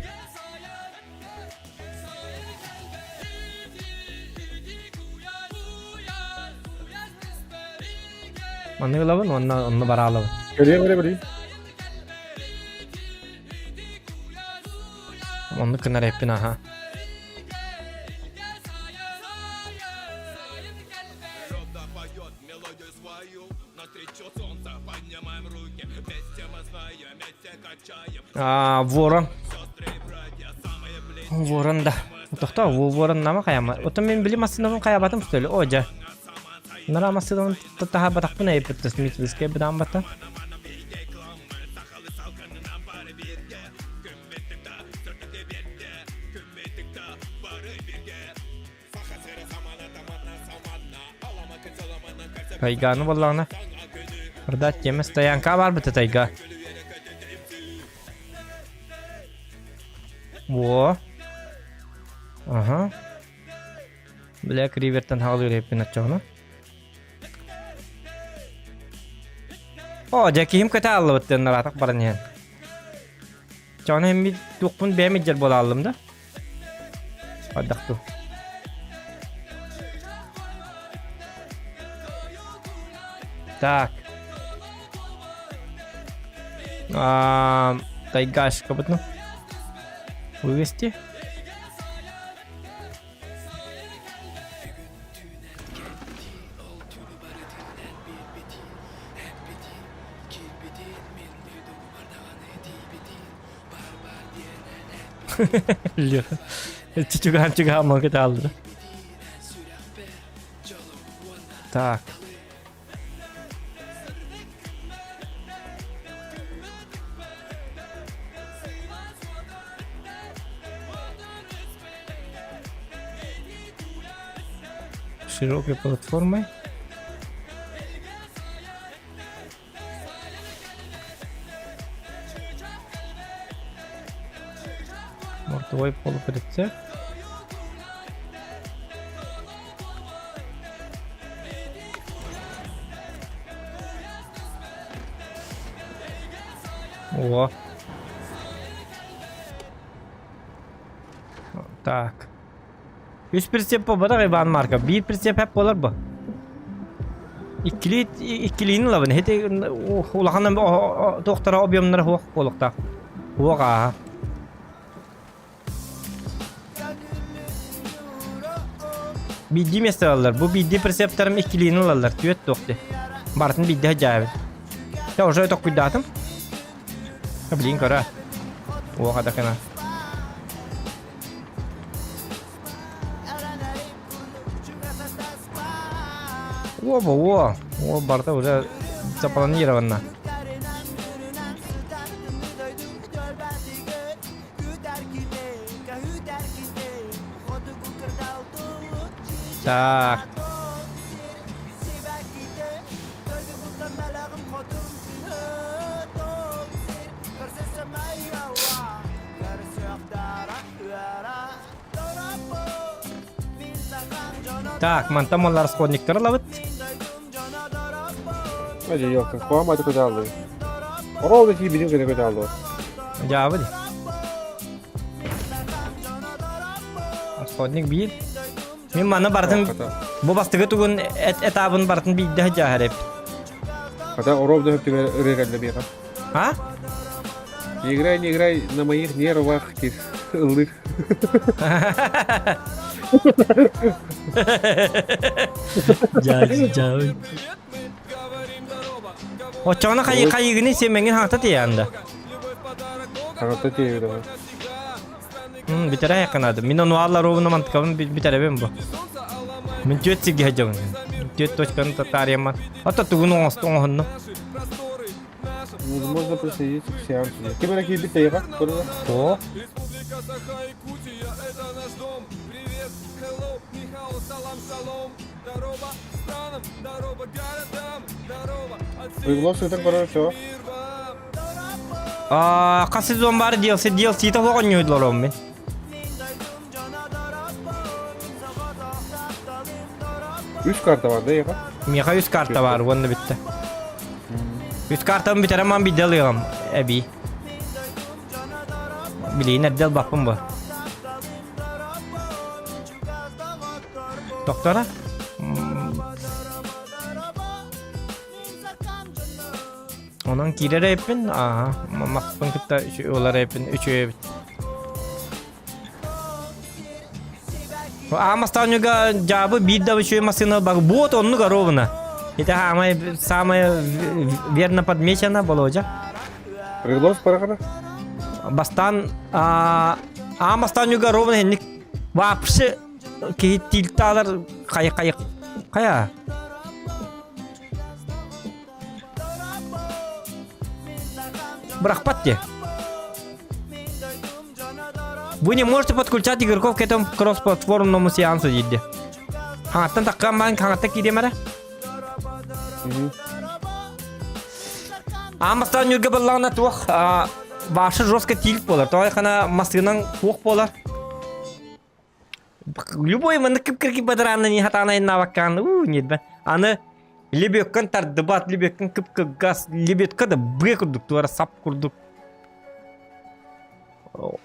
Маннык ылабын, онно, онно бараалабын. Көрүө бere бери. Оннук гынар эппин аха. А, ворон. Ворон да. Тохто, ворон нама хайама. Отон мен били массыынабын хайабатым что ли? О, дьэ. Нара массыынабын таһаабатахпын эйпит Смитвискэ быдаан бата. Тайганы буоллаҕына. Продать тема стоянка бар быта тайга. Во. Ага. Black River'тан хаалыыр эппин оччоҕуна. О, дьэ киһим көтө аллыбыт тыыннараатах баран иһэн. Чоҕуна эмми туохпун бэйэм илдьэр буола аллым да. Ардахту. Так. А, тайгашка ну. Вывести. Леха. Чугаан чугаан мага алды. Так. Широкой платформой. Мортовой полуприцеп. О. Так. Үс прицеп буолбатах Иван Марков. Биир прицеп хэп буолар бу. Иккили иккилиини ылабын. Хити улахан туохтара объемнара хуох буолуохтаах. Хуох ааһа. Биирдии миэстэ ылаллар. Бу биирдии прицептарым иккилиини ылаллар. Түөт туох дии. Барытын биирдэ сылдьаабыт. Чэ, уже токкуйдаатым. Блин, көрө. Уоха да кына. Оба, о, о, барыта уже запланировано. Так. Так, мантан маллар расходниктары ылабыт. Hadi yok. Koyamadı kötü aldı. Orada ki bizim kötü kötü aldı. Дьаабы дии. Расходник биир. Мин маны барытын бу бастыгы тугун эт этабын барытын биирдэ сылдьаһар эбит. Хата оров да höptüme ырыа кэллэ биэхэ. А? Не играй, не играй на моих нервах, диир ыллыыр. Дьаабы. Оччоҕуна хайы хайыгыны сиэмэҥин хаҥата тиийэҕин да? Хаҥата тиийэбит аҕай. Бүтэрэ айакканаады. Мин ону алларуубуна мантыкабын бүтэрэбин бу. Мин түөт сиргэ сылдьабын. Түөт точканы таарыйамман. Ото тугун оҥосту оҥоһунну. Можно присоединиться к сеансу. Ким эрэ киирбит тэйэҕэ? Көрө. О, Уйгулов сытан көрөр все. А, хас сезон баар DLC DLC-та суох оонньуйдулар мин. Үс карта бар да эйиэхэ? Миэхэ үс карта баар уонна бүттэ. Үс картабын бүтэрэн ман биирдэ ылыаҕым эбии. Билигин эрдэ ылбаппын бу. Доктора? Онон киирэр эбиппин, ааһа, маспын кытта ылар эбиппин, үчүгэй эбит. Аамастаанньыга дьаабы биир да үчүгэй массыына баг вот оннук ровно. Это самое, самое верно подмечено, Володя. Рыглов парахана? Бастан аамастаанньыга ровно хенник вообще киһи тилтаалар хайа хайа хайа Бырахпат дии. Вы не можете подключать игроков к этому кроссплатформному сеансу диирди. Хаҥаттан таккан баан хаҥатта киириэм эрэ. Аан бастаан ньүргэ баллаҕына туох башы жестко тилт буолар. Тоҕо хана массыынан туох буолар. Любой маннык кып-кыргы бадараанна не хатаан айаннаабаккаан уу ньирбэ. Аны лебедкан тардыбат, лебедкан кып-кыргас, лебедка да быа курдук туора сап курдук.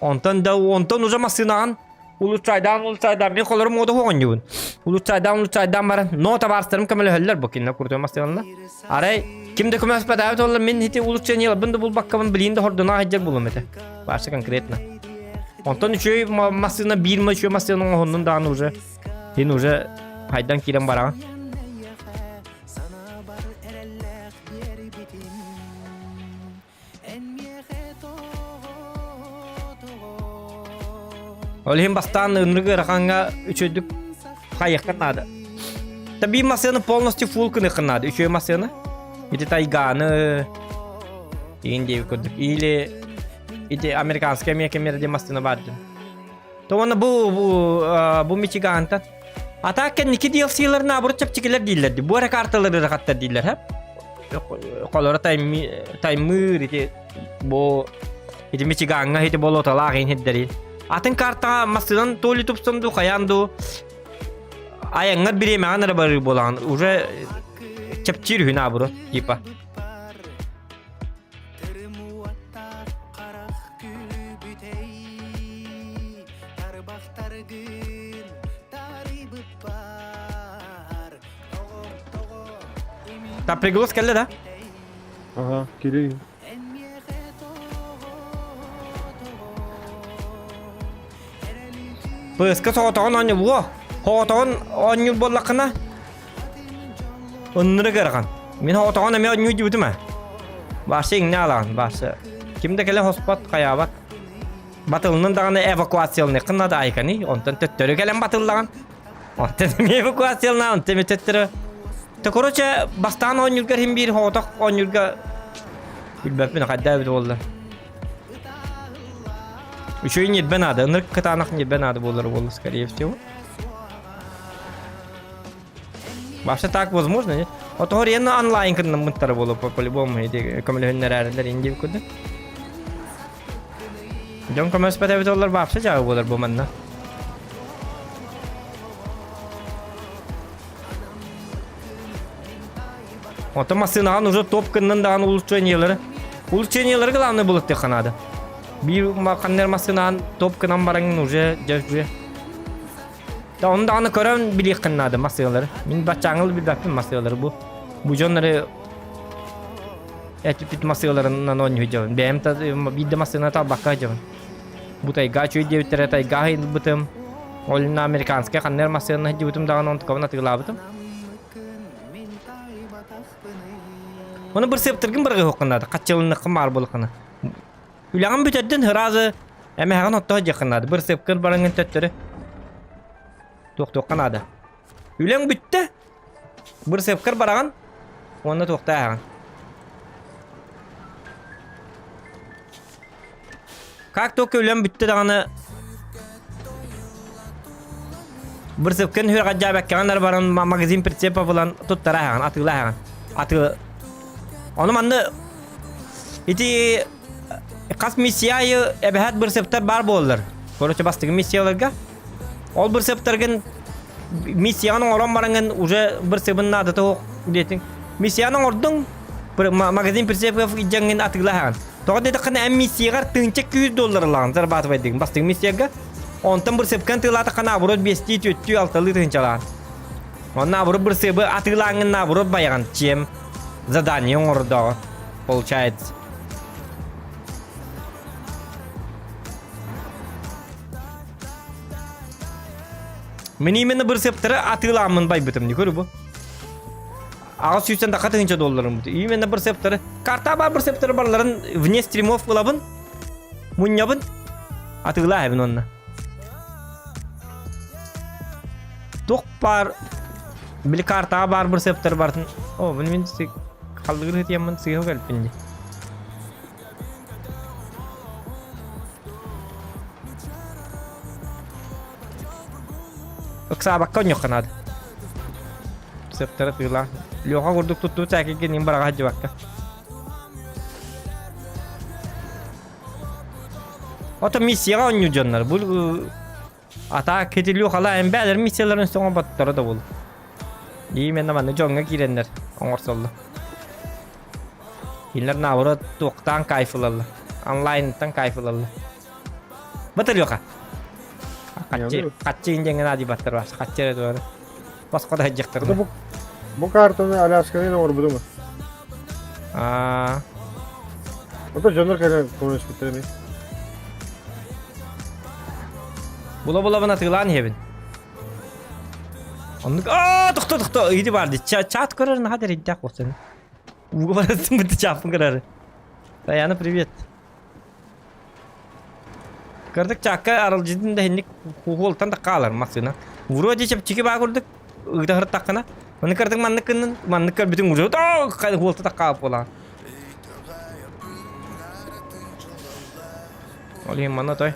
Онтон да онтон уже массыынаҕын улучшайдаан улучшайдаан мин холорум мода оонньуубун. Улучшайдаан улучшайдаан баран но табаарыстарым көмөлөһөллөр бу кинилэр курдук массыыналар. Арай ким да көмөлөспөтөөбүт оллар мин ити улучшенияларбын да булбаккабын билиин да хордунаах иһдьэр булум этэ. Вообще конкретно. Онтон үчүгэй массыына биир ма үчүгэй массыына оҥоһуннун даҕаны уже син уже хайдан киирэн бараҕын. Ол иһин бастаан ынырык ыарахаҥҥа үчүгэйдик хайыахха наада. Та биир массыына полностью фулл гыныахха наада. Үчүгэй массыына. Ити тайганы игин диэбит курдук. Или ити американская мекемер диэн массыына баар дии. То уонна бу бу бу Мичигантан А так кэнники DLC-лэр наоборот чэпчэкилэр дииллэр дии. Бу эрэ карталар ыарахаттар дииллэр, һэ? Холоро таймыыр ити бу ити Мичигаҥҥа ити болоталаах иһин хирдэрин. Атын картаҕа массыынан то ли тупсан дуу, хайаан дуу айаҥҥар бириэмэҕин эрэ барыы буолаҕын. Уже чэпчиир үһү наоборот, типа. Та приглас кэллэ да? Ага, кири. ПСК соҕотоҕун оонньуу буо. Соҕотоҕун оонньуур буоллаххына Оннура кыарахан. Мин соҕотоҕун эмиэ оонньуу дьибитим ээ. Баарса иҥнэ алаҕын, баарса. Ким да кэлэ хоспот, хайаабат. Батылынан даҕаны эвакуацияланыаххын наада айканы, онтон төттөрү кэлэн батыллаҕын. Онтон эмиэ эвакуациялана, онтон эмиэ төттөрү. То короче, бастаан оонньуургар иһин биир соҕотох оонньуурга билбэппин хайда эбит буолла. Үчүгэй ньирбэ наада, ынырык кытаанах ньирбэ наада буолар буолла, скорее всего. Вообще так возможно, нет? Отоһор иэнэ онлайн кыннаммыттара буолуо по-любому ити көмөлөһүннэрээрилэр индив курдук. Дьон көмөспөт эбит олар вообще дьаҕы буолар бу манна. Ото массыынаҕын уже топ кыннан даҕаны улучшениелары. Улучшениелары главное булаттыахха наада. Биир ханнар массыынаҕын топ кынан бараҥын уже дьэ Да onu даҕаны көрөн билиэххин наада массыыналары. Мин баччааҥҥы билбэппин массыыналары бу. Бу дьоннору этиппит массыыналарынан оонньуу сылдьабын. Бэйэм та биир да массыына талбакка сылдьабын. Бу тайга үчүгэй диэбиттэрэ тайга ылбытым. Ол инна американскай ханна эрэ массыынаны сылдьыбытым даҕаны онтукабын атыылаабытым. Оны бырсыаптаргын бырҕыһыаххын наада. Хаччылынныххын баар буоллаххына. Үлэҕин бүтэрдин сразу эмэһэҕин оттоһо дьиэххин наада. Бырсыапкын бараҥҥын төттөрү. Туохтуохха наада. Үлэҥ бүттэ. Бырсыапкар бараҕын уонна туохтааһаҕын. Как только үлэм бүттэ даҕаны бырсыапкын сүрэҕэлдьээбэккэҕин эрэ баран магазин прицепа булан туттара аһаҕын, атыылаа аһаҕын. Атыы Ону манна ити хас миссия айы эбэһээт бырсыаптар баар буолаллар. Короче, бастыгы миссияларга. Ол бырсыаптаргын миссияҕын оҥорон бараҥын уже бырсыабын наадата суох диэтиҥ. Миссияны оҥордуҥ, магазин прицепов дьаҥҥын атыылаһаҕын. Тоҕо диэтэххинэ эн миссияҕар тыынча күүс доллар ылаҕын зарабатывайдыгын бастыҥ миссияга. Онтон бырсыапкан тыылаатаххына наоборот биэстии, түөртүү, алталыы тыһыынчалаҕын. Онно наоборот бырсыабы атыылааҥҥын наоборот байаҕын, чем задание оҥордоҕо получается. Мин именно бырсыаптары атыылааммын байбытым, не көрү бу. Аҕыс сүүстэн таха тыһыынча долларым бут. Именно бырсыаптары. Карта бар бырсыаптары барларын вне стримов ылабын. Мунньабын. Атыылаабын онно. Туох баар били картаҕа баар бырсыаптар бартын. О, мин мин халлыгыр хытыйаммын сыыһа кэлпин дии. Ыксаабакка онньуохха наада. Сыаптара тыылаах. Леха курдук туттуу сээкэйгэ ним бараҕа сылдьыбакка. Ото миссияҕа оонньуур дьоннор. Бу атаак кетилүү хала эмбээлэр миссияларын соҥо боттара да буолу. Именно манна дьоҥҥо киирэннэр оҥорсоллор. Кинилэр наоборот туохтаан кайф ылаллар. Онлайнтан кайф ылаллар. Батальоха. Хаччы, хаччы индиэҥҥэ наадыйбаттар бар. Хаччы эрэ туора. Босхо да сылдьыахтар. Бу, бу картаны Алясканы оҥорбутум. Аа. Ото дьоннор кэлэн көмөлөспүттэр эми. Була-булабын атыылаан иһэбин. Оннук аа тохто тохто ыйды барды. Чат көрөр наһаа дэрийдээх буолсан. Ууга барытын бытты чааппын көрөр. Таяна привет. Кырдык чаакка аралдьытын да иһинник хуолтан да хаалар массыына. Вроде чэпчэки баа курдук ыыта сырыттаххына. Маны кырдык маннык гыннын, маннык көрбүтүҥ уже хуолта да хаалып буолаҕын. Ол иһин манна той.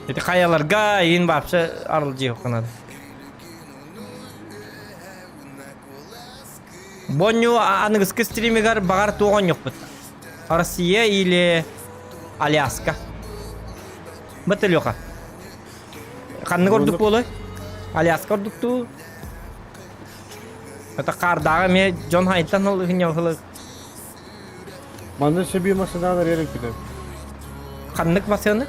Ити хайаларга иин вообще аралдьыйыаххына. Бонню аныгыскы стримигар баҕар туох оонньуохпут? Россия или Аляска? Бытылёха. Ханнык ордук буолуой? Аляска ордук дуу? Это хаардааҕы эмиэ дьон хайтан ол ыһынньалһылы. Манна сөбүү массынаан арыйар эппитэ. Ханнык массыына?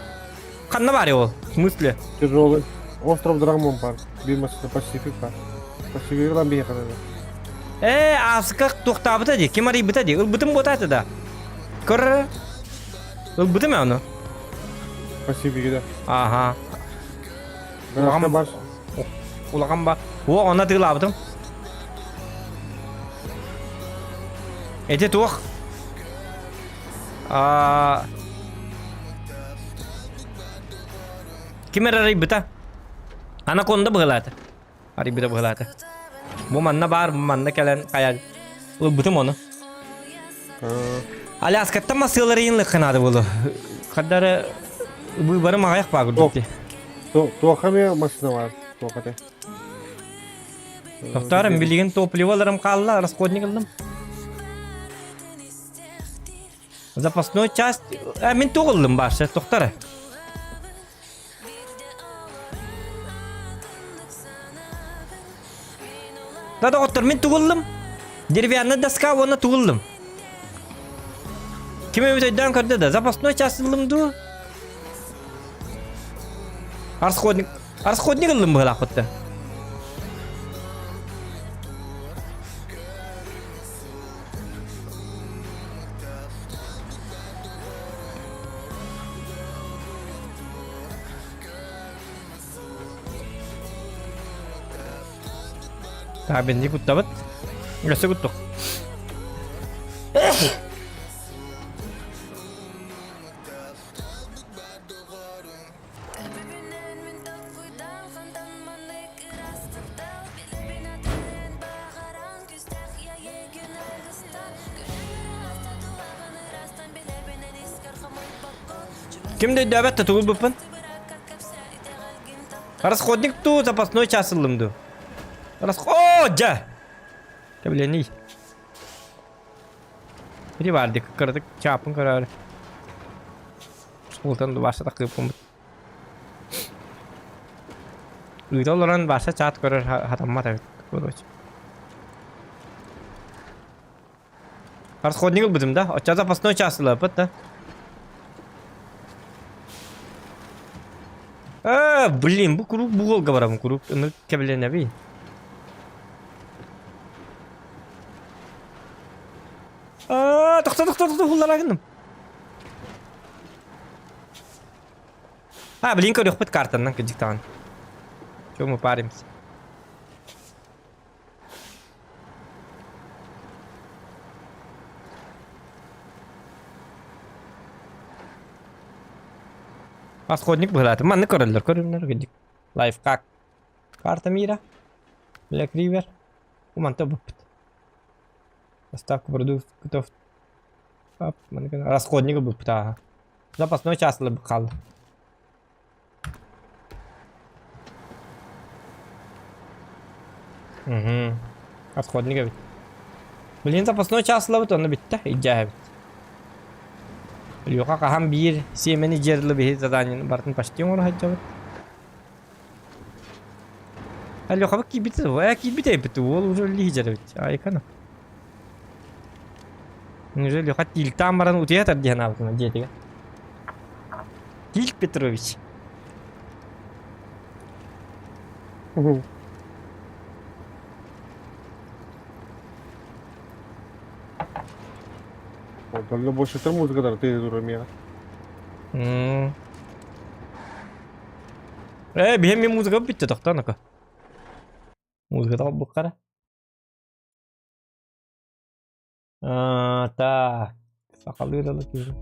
Ханна баар ол? В смысле? Тяжелый. Остров Драгмон бар. Биир массыына Пасифик бар. Пасифик ылан биһиэхэ Ээ, ааска туохтаабыта дии, ким арыйбыта дии, ылбытым буотаата да. Көр, ылбытым ээ ону. Пасифиги да. Ага. Улахан бар. Улахан ба. О, онно тыылаабытым. Эти туох? А Ким эрэ арыйбыта? Анаконда быһылаата. Арыйбыта быһылаата. Бу манна баар, бу манна кэлэн хайа ылбытым ону. Аляскаттан массыалары иин лыкханаады болу. Хардары выборы маҕайах баа курдук дии. Туохха эмиэ массыына баар, туохха те. Тохтоорум билигин топливоларым хаалла, расходник ыллым. Запасной часть... А, мин туох ыллым башы, тохтор. Да доҕоттор, мин тугу ыллым? Деревянная доска уонна тугу ыллым? Ким эбит өйдөөн көрдө да, запасной часть ыллым дуу? Расходник, расходник ыллым быһылаахпытта. Табенни куттабыт. Өссө куттук. Ким да өйдөөбөт да тугу ылбыппын? Расходник туу запасной час ыллым дуу. Расход дьэ! Кэбилэний. Бiri барды кырдык чаапын көрөөрү. Султан Вася такыыппыммыт. Ыыта олорон Вася чаат көрөр хатаммат эбит. Короче. Расходник ылбытым да? Оччо запасной час ылаппыт да? Э, блин, бу куруук буолга барабын куруук ынырык кэбилэнэбин. Аа, тохто тохто тохто хуллара гынным. А, блин, көрүөхпүт картаннан кырдьык даҕаны. Чё мы паримся? Расходник быһылаатым. Маннык көрөллөр, көрүмнэр кырдьык. Лайфхак. Карта мира. Black River. Уманта буппут. Доставка продуктов. Расходник буппут ааха. Запасной час хаалла. Угу. Расходник эбит. Билигин запасной чаас ылабыт онно бүттэ, илдьээһэбит. Леха хаһан биир сиэмэни дьиэрли биһи заданиены барытын почти оҥоро сылдьабыт. Лехабыт киирбит киирбит эбит уол уже үллиһи эбит айкана. Уже Леха тилтаан баран утуйа сытар дии санаабытым дьиэтигэр. Тиль Петрович. Онтон больше музыкалар тыаһы турар миэхэ. Ээ, биһи эмиэ музыка бүттэ тохтоон око. Музыка тоҕо Так, сахалыы да киһи.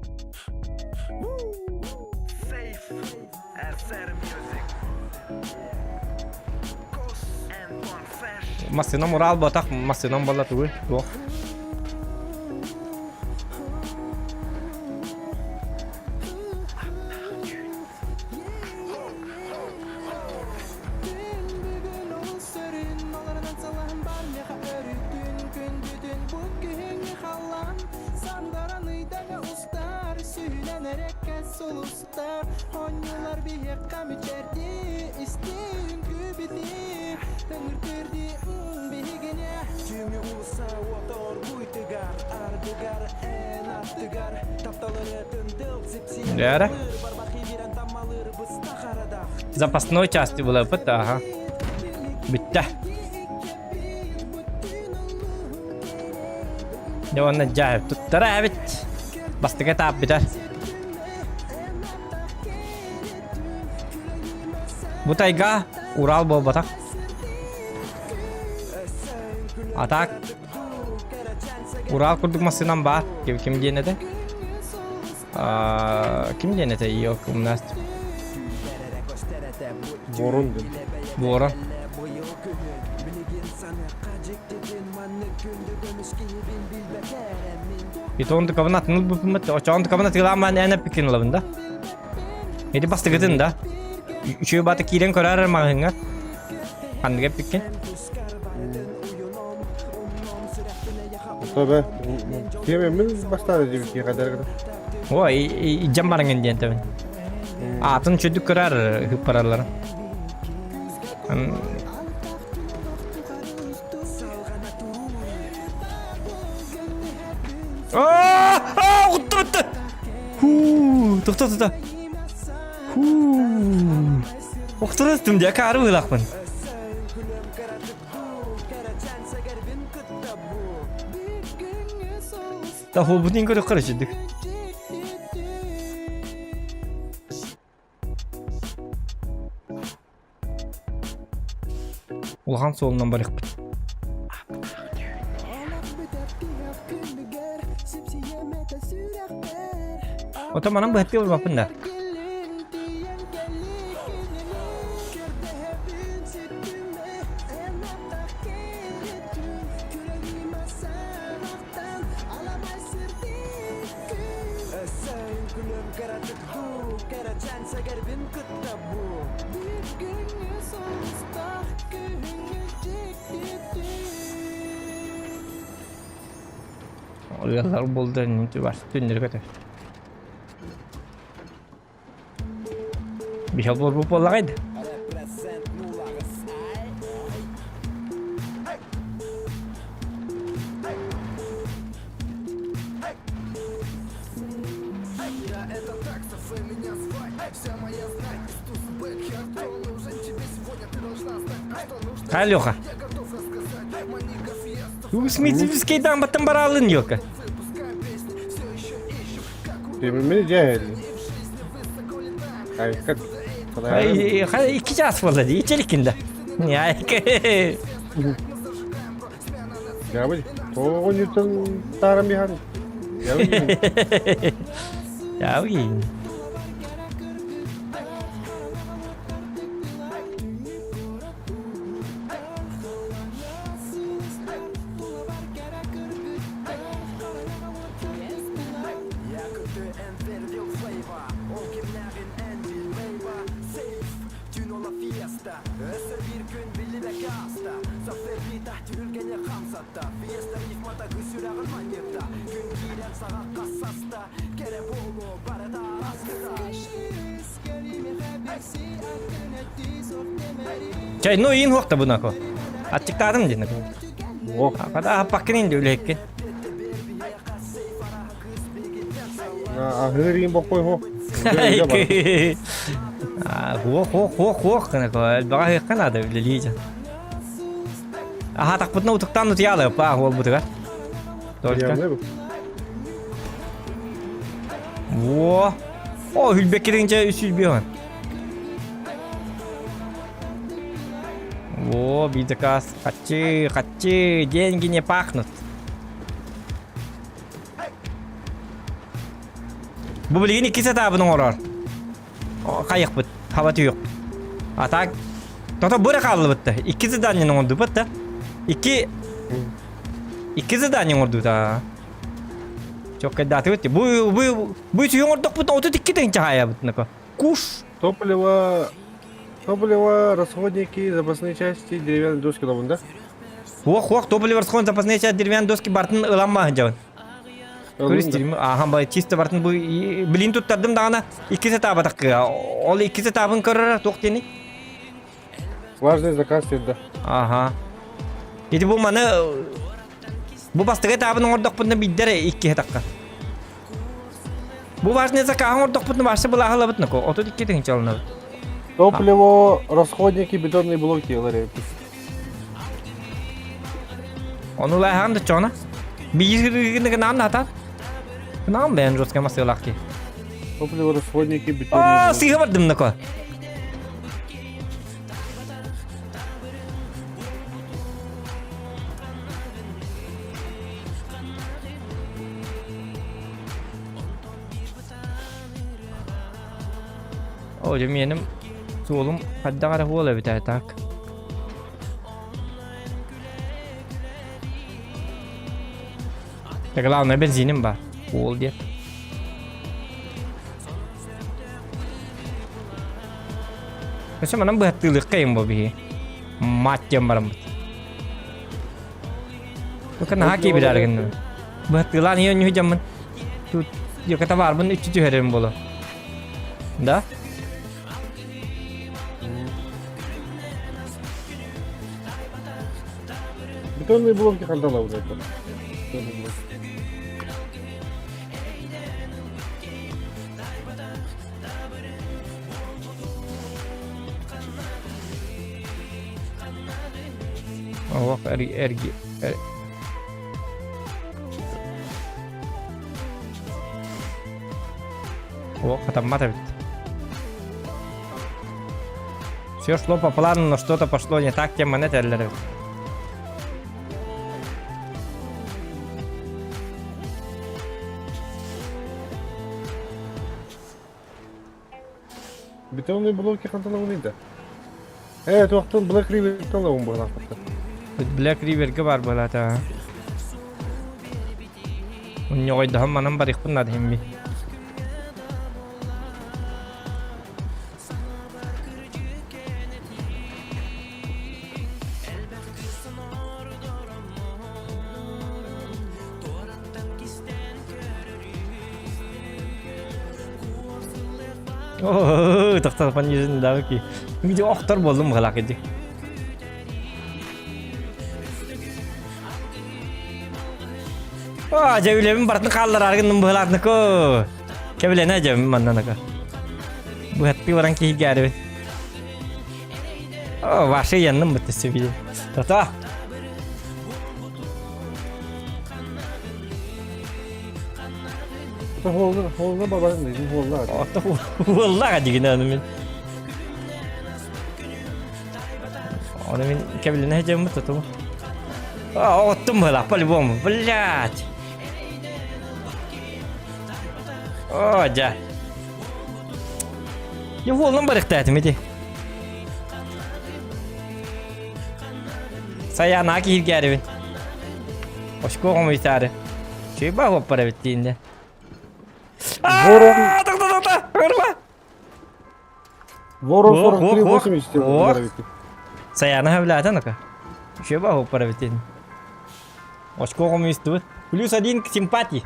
Массыынам Урал буотах, массыынам буолла тугуй? Туох? Дээрэ. Запасной части булаппыт, аха. Бүттэ. Дьэ уонна дьэ туттара эбит. Бастакы этап бүтэр. Бу тайга Урал буолбатах. А так Урал курдук массыынам баар. Ким, ким диэн этэ? Ким диэн этэ? Йок, умнаас. Ворон диэн. Ворон. Итон тукабын атын ылбыппын очоон тукабын атыылаан баан эн эппиккин ылабын да. Ити бастыгытын да. Үчүгэй баата киирэн көрөр маҕаһыыҥҥа. Ханнык эппиккин? Тобе, кем мин бастаары диэбит киһи хайдар Ой, идьам бараҥын диэн тэбин. Аатын чөдүк көрөр ыппараллар. Аа! Аа, утту Хуу, тохто тохто. Хуу. Охторостум дьэ, акаары быылаахпын. Таһуобутун көрөххө эрэ Улахан суолунан барыахпыт. Ото манан быһаттыы барбаппын да. Ыаллар булда бар түннэри көтөр. Бихал буолбут буоллаҕай да. Ха, Леха. Смитивский баттан баралын елка. Мин дьэ Айка. Ай, 2 час буолла дии, ичэликкин да. Айка. Ябы, тоҕо ньутан таарам биһан. Ябы. Ябы. Чай, ну иин хуохта бунако. Аччыктаатым дин. Ох. Хата ахаппаккын инди үлэһиккин. Аһыыр иин боккой хуох. Хуох, хуох, хуох, хуох гына элбэҕэ аһыахха наада үлэлии дьон. Аһаатахпытына утуктаан утуйаалы паа буолбутугар. Только. Во. О, хүлбэккиринчэ үс хүлбүөн. Во, бир заказ. Хаччы, хаччы, деньги не пахнут. Бу билигин иккис этабын оҥорор. Хайыхпыт, хаба түйүөхпүт. А так, тото быра хааллыбыт да. Икки задание оҥордубут да. Икки Икки задание оҥордубут Чоккайдаатыбыт. Бу бу бу үчүгэй оҥордохпут 32 тыһыынча хаайабыт нако. Куш. Топливо, топливо, расходники, запасные части, деревянные доски лабын да? Хуох хуох топливо расходники запасные части деревянные доски бартын ыламма дьабын. Көрүстүрүм ахан бай чисто бартын бу блин туттардым даҕаны иккис этабатакка ол иккис этабын көрөр туох диэни Важный заказ да. Аха. Ити бу маны бу бастакы этабын оҥордохпутуна биирдэр иккиһэ тахха. Бу важный заказ оҥордохпутуна вообще былааһылабыт нако. 32 тыһыынча алынабыт. Топливо, расходники, бетонные блоки ылар Ону лааһаан да чоона. Биир гынаан да Гынаан бэйэн жесткая масыалаах ки. Топливо, расходники, бетонные Аа, сыыһа бардым нако. О, дьэ миэним суолум хайдах эрэ хуол эбит ээ так. Так главное бензиним бар. Хуол диэт. Өссө манан быһаттыылыахха бу биһи. Мать диэн бараммыт. Только наһаа киэбирээр гынным. Быһаттыылаан ийэ өнньүһү дьаммын. Тут яката баарбын үччү түһэрим боло. Да? Бетонные блоки хантала вот это. Олох эрги О, хатаммат эбит. Все шло по плану, но что-то пошло не так, тем монет этэллэр эбит. Бетонные блоки ханталауын да. Э, туохтан Black River лауын буолаахпыт. Black Riverгэ бар буолаата. Унньоҕойдоһон манан барыахпын наада иһимми. Тохтолпан жүзүн ки. Охтор болдум быһалаах иди. Аа, дьэ үлэбин барытын хааллараары гынным быһалаатныко. Кэбилэнэ дьэ маннанака. Быһаттыы баран киһиргээрибин. О, ваши янным бытты сөбүлү. Тата. Холла, холла бабарын дедим, холла. Ото холла дигин аны мин. Оны мин кэбилэнэ сылдьаммыт тоту. А, оттум была, по-любому, блядь. О, дьэ. Я волнам барыхтаатым ити. Саяна кииргээрибин. Очко хомуйтаары. Чуйба хоппар эбит диинде. Ворон. Тоқта, тоқта, ырма. Ворон Ох, ох, 43,80 ох. Саяна хавлята ну-ка. Чуйба хоппар эбит диин. Очко хомуйстубут. Плюс один к симпатии.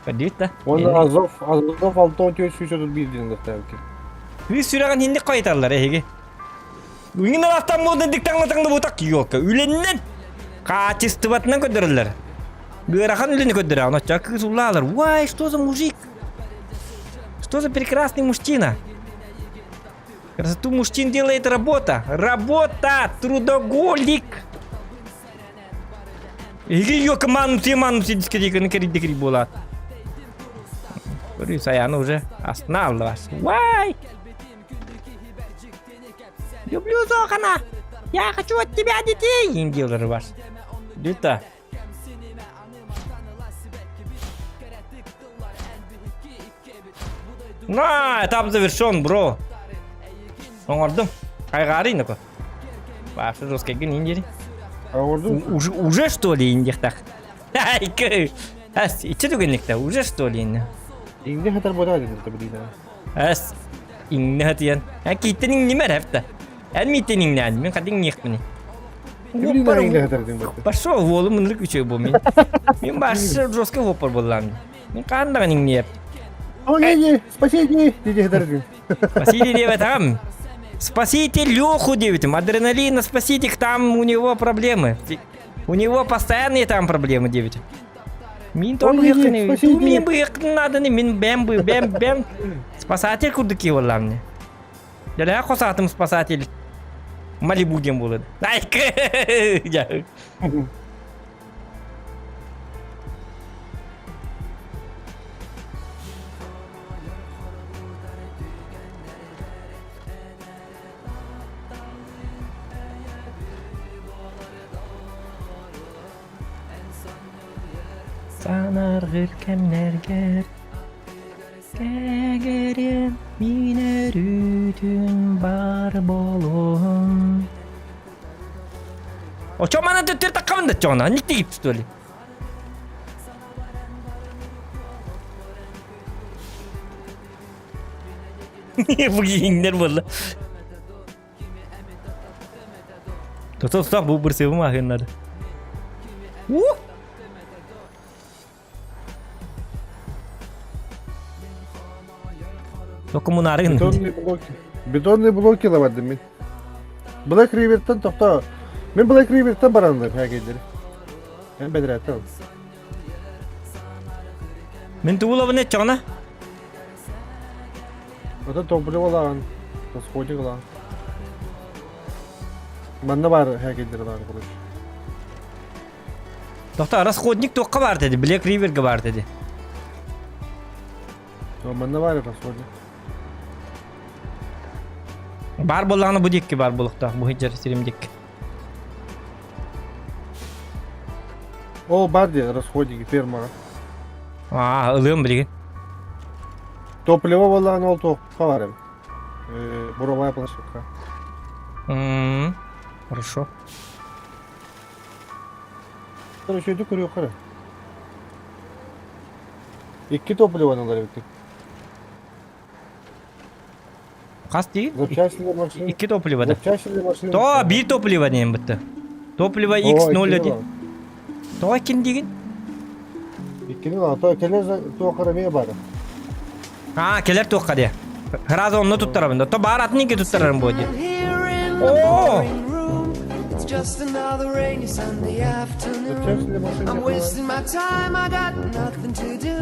Көрдүүт да. Уонна Азов, Азов 6431 диэн ылыахтаабыккын. Кыыс сүрэҕин инник хайыталлар эһиги. Үҥүн аластан буолдун диктаҥна бутак ёлка. Үлэннэн хаачыстыбатынан көрдөрөллөр. Ыарахан үлэни көрдөрөҕүн оччо кыыс улаалар. Вай, что за мужик? Что за прекрасный мужчина? Красоту мужчин делает работа. Работа! Трудоголик! Эһиги ёка маннутия маннутия дискотеканы кэрийдэ буолаат. Көрүү Саяны уже астына аллыбас. Вай! Люблю Зохана! Я хочу от тебя детей! Индиялары бар. Люта. На, этап завершен, бро. Оҥордум. Хайҕаарый нөкө. Башы жесткайгын индири. Оҥордум. Уже, уже что ли индихтах? Ай, Ас, ичи түгенникте, уже что ли инне? Иҥни хатар бода дедим табылина. Ас, иҥнэ хатыян. Эн кииттен иҥнимэр хәпта. Эн мииттен иҥнээн, мин хадин иҥниэхпини. Пошел, уолум ынырык үчүгэй бу мин. Мин башы жесткий хоппор буоллаам. Мин хаан даҕаны иҥниэп. Помогите, спасите, диди хатар Спасите диэбэтэҕим. Спасите Леху диэбитим. Адреналина спасите, там у него проблемы. У него постоянные там проблемы диэбитим. Мин то быһыаххын, мин быһыаххын нааданы, мин бэм бы бэм бэм спасатель курдук киһи буоллаам мне. Дэлэҕэ хосаатым спасатель Малибу диэн буолуо. Айка! Санаргыр кэмнэргэр кэгэрим мин өрүүтүн бар болуом. Очо мана төттөр таккабын да чоҕуна, никтигип что ли? Бу киһиҥнэр буолла. Тототтах бу бырсыбым аһыыннады. Уу! Коммунары Бетонные блоки. Бетонные блоки лабардым мин. Black River'тан тохто. Мен Black River'тан баранлар хәгәйдер. Мен бәдрәтел. Мин тугулабын этчоҕуна. Ото топливо расходик ылаан. Манна баар хәгәйдер ылаан короче. Тохто расходник туохха баар dedi, Black River'га баар dedi. Манна баар расходник. Бар буоллаҕына бу диэкки баар буолуохтаах, бу сылдьар сирим диэкки. Ол бар дии, расходники фермаҕа. Аа, ылыам билигин. Топливо буоллаҕына ол туохха бар эбит. Буровая площадка. М, Хорошо. Үчүгэйдик көрүөххэ эрэ. Икки топливоны ылар эбиккин. Хас дии? Запчасти для машины. Икки топливо да. Запчасти для машины. То биир топливо диэн бытты. Топливо X01. Тоҕо ким диигин? Иккини ылан, то кэлэр туохха эмиэ баар. Аа, кэлэр туохха диэ. Сразу онно туттарабын да. То баар атын икки туттарарым буо диэ. Оо! It's just another rainy Sunday afternoon. I'm wasting my time, I got nothing to do.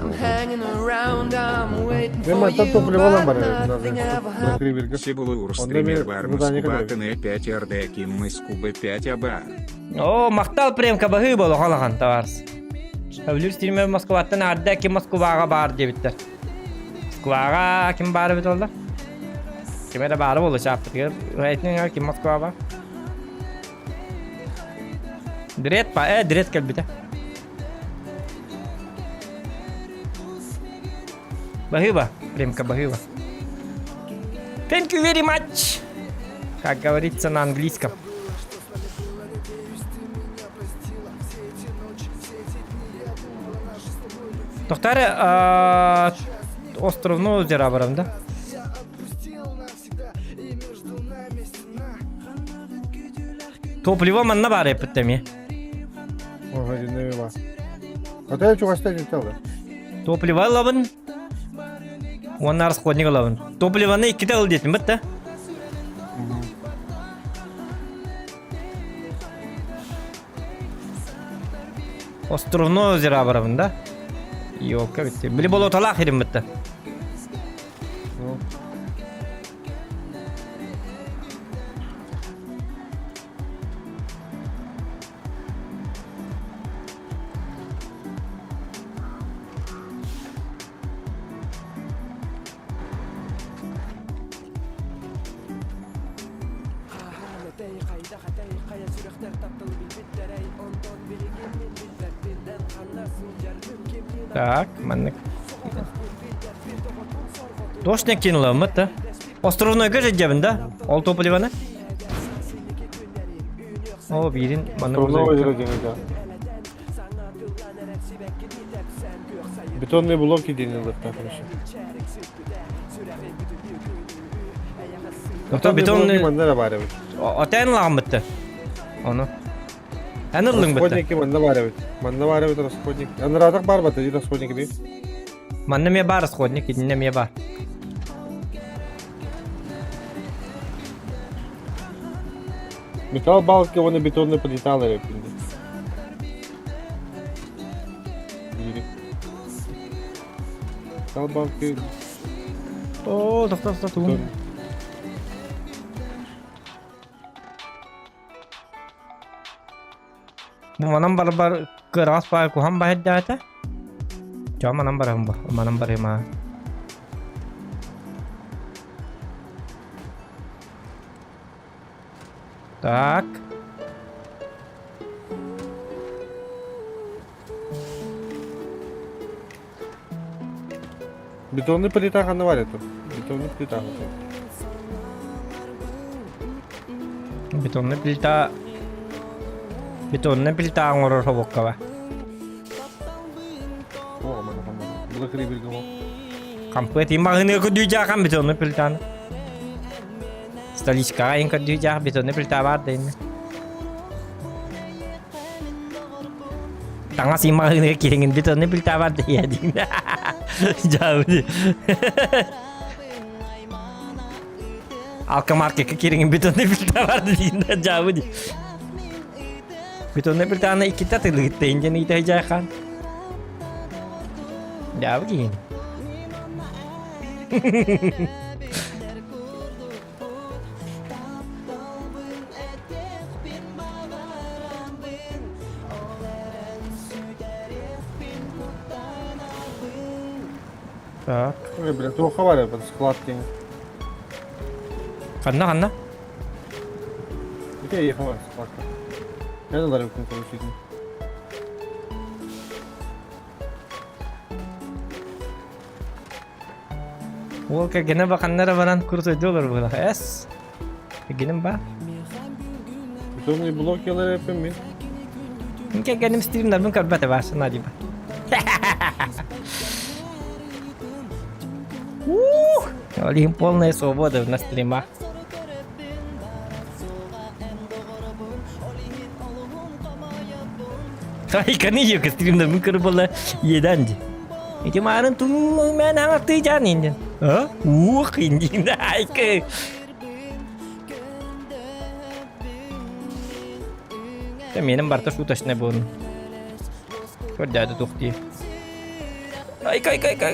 I'm hanging around, I'm waiting Мен for мантан you, топливо ылан but барар nothing ever happens. Кривирге. Сибулур Онно стример эмиэ бар задание Москва кэлэр. ТН5 РД Ким Москва 5 АБА. Оо, махтал прем кабаһыы буолу халахан товарс. Өвлүр стример Москваттан арда ким Москваҕа баар диэбиттэр. Москваҕа ким баар эбит олла? Ким эрэ баара буолла чааппытыгар. Этин ким Москва бар? Дрет па, дрет кэлбитэ. Баһыыба, Ремка, баһыыба. Thank you very much! Как говорится на английском. Тохтары островну озера барам, да? Топливо манна баар эппиттэ эмиэ. Ага, динневи бар. Хотя чугастай жетелді. Топливо ылабын. Уонна расходник ылабын. Топливоны иккитэ ыл диэтим бытта. Островное озеро барабын да? Ёлка битти. Били болоталаах ирим бытта. Так, маннык. Точно кинула да? Островнойга жадябын да? Ол топливаны? О, биирин маннык Островное грузовикка. озеро диэн да. Бетонные блоки диэн ылыахтаах короче. Ото Бетонные блоки бетонный манна эрэ баар эбит. Отен ылаҕыммытты. Ону. Эн ыллыҥ бытты. Расходники манна баар эбит. Манна баар эбит расходник. Анараатах баар бата дии расходник дии. Манна эмиэ баар расходник, итиннэ эмиэ баар. Металл балки уонна бетонный плиталар эбит Биири. Металл балки О, тохто тохто тугун. Бу манан барбар кыараҕас баай куһан баһырдаата. Чоо манан барыһым бу. Манан барыһым аа. Так. Бетонный плита ханна бар это? Бетонный плита. Бетонный плита... Бетонный плита оҥорор хобоккаба. О, манна ханна. Былыкыры бирге Хампыат имаҕыны көрдүү бетонный плитаны. Столичкаҕа ин көрдүү бетонный плита баар да инне. Таҥас имаҕыны кириҥин бетонный плита баар да диин. Дьаабы. Алкомаркетка кириҥин бетонный плита баар да диин. Дьаабы. Бетонный плитаны иккитэ тылыгытта индиан ыйта жайхан. Дьаабы киһин. Так. Ой, бля, туохха бар эбит склад диэн. Ханна ханна? Ити эйиэхэ бар складка. Я да ларым короче. Уол кэргэнэ баканнара баран куртуйду олор була. Эс. Кэргэним ба. Бетонные блоки ылар мин. Мин кэргэним стримнарбын көрбөтө баасына диба. Ух! Олим полная свобода на стримах. Хайканы yok стримнарбын көрүп була иэдэн ди. Ити маарын туу мен аңартыы жан индин. А? Ух индин айкы. Менин барта шуточный буолун. Көрдөөдө тух дии. Айка айка айка.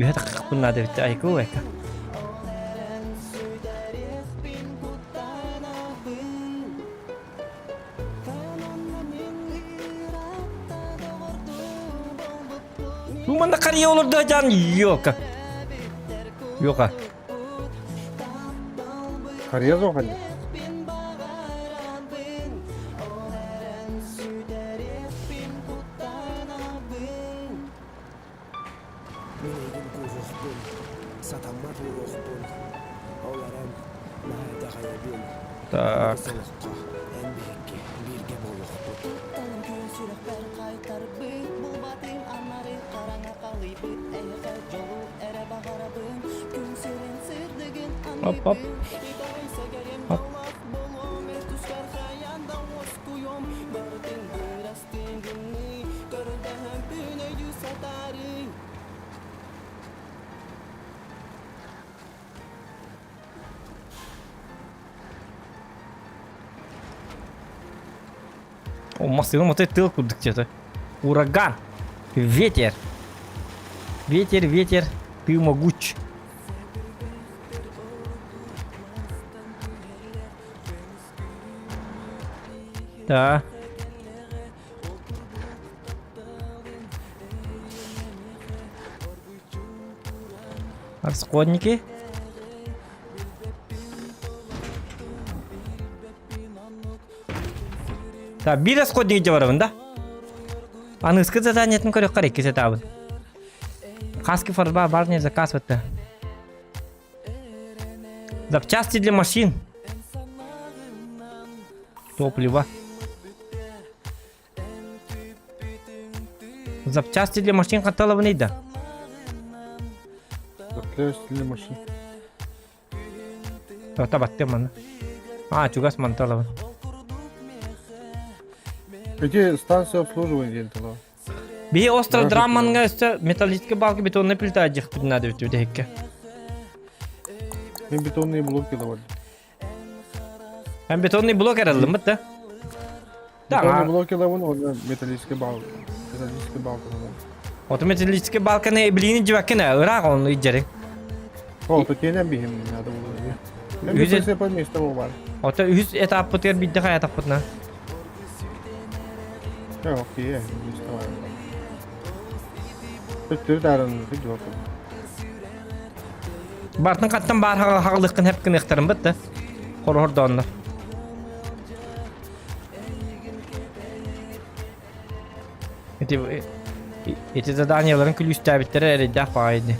Үһэ таххаппын наада эбит айку айка. Бу манна харыйа олордо дьан ёлка. Ёка. Харыйа суох ини. Мин эйигин кууһуохпун, сатаммат уоруохпун, ол эрэн наһаа итэҕэйэбин, Так. Үгүс олоххо эн биһикки бииргэ буолуохпут. Талым күн сүрэхпэр хайтарбыт, булбатым аннары хараҥа халыйбыт, эйиэхэ дьолу эрэ баҕарабын, күн сирин. Оп, оп. Оп. О, массыына мотой тыал курдук что-то. Ураган. Ветер. Ветер, ветер, ты могуч. Да. Расходники. Так, биир расходник дьэ барабын да? Аныгыскы заданиетын көрүөххэ иккис этабын. Хаски фарба бар не заказ бытты. Запчасти для машин. Топливо. Запчасти для машин ханталабын да? Запчасти для машин. Тота баттым манна. А, чугас манталабын. Эти станция обслуживания диэн тылы. Биһи остров Драмманга өссө металлический балка бетонная плита дьихпит надо ведь үтэһиккэ. Мен бетонные блоки давали. Эн бетонный блок эрэллиммит да? Бетонные блоки давын, онно металлический балка. Металлический балка. Ото металлический балканы эбилиини дьибэккин ыраах онну иддьэриҥ. О, то тиэнэн биһим надо было. Үһүс по месту бар. Ото үһүс этаппытыгар биирдэ хайатахпытына. Окей, место бар. Төттөрү таарын видео. Бартын хаттан баар хаҕалыаххын хэп гыныахтарын быт да. Хорохордооннор. Ити, ити заданиеларын күлүүстээбиттэрэ эрэйдээх баҕайы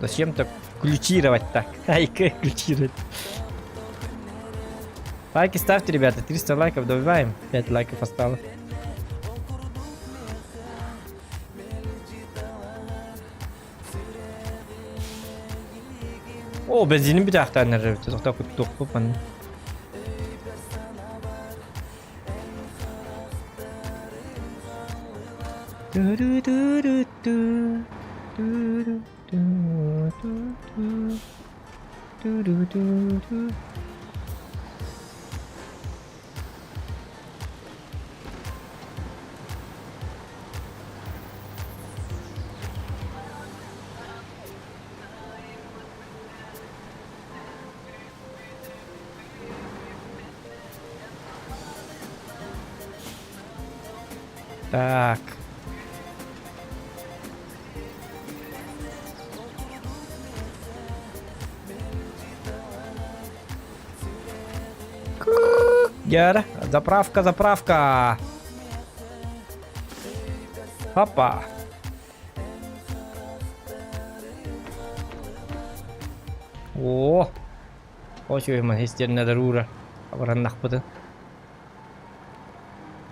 Зачем так ключировать так? Айка ключировать. Лайки ставьте, ребята. 300 лайков добиваем. 5 лайков осталось. О, бензинин бүтээхтээн эрэбит. Тохтоо куттуохпут манна. Так. Гера, заправка, заправка. Опа. О, Очуй истерне дарура. Абараннахпытын.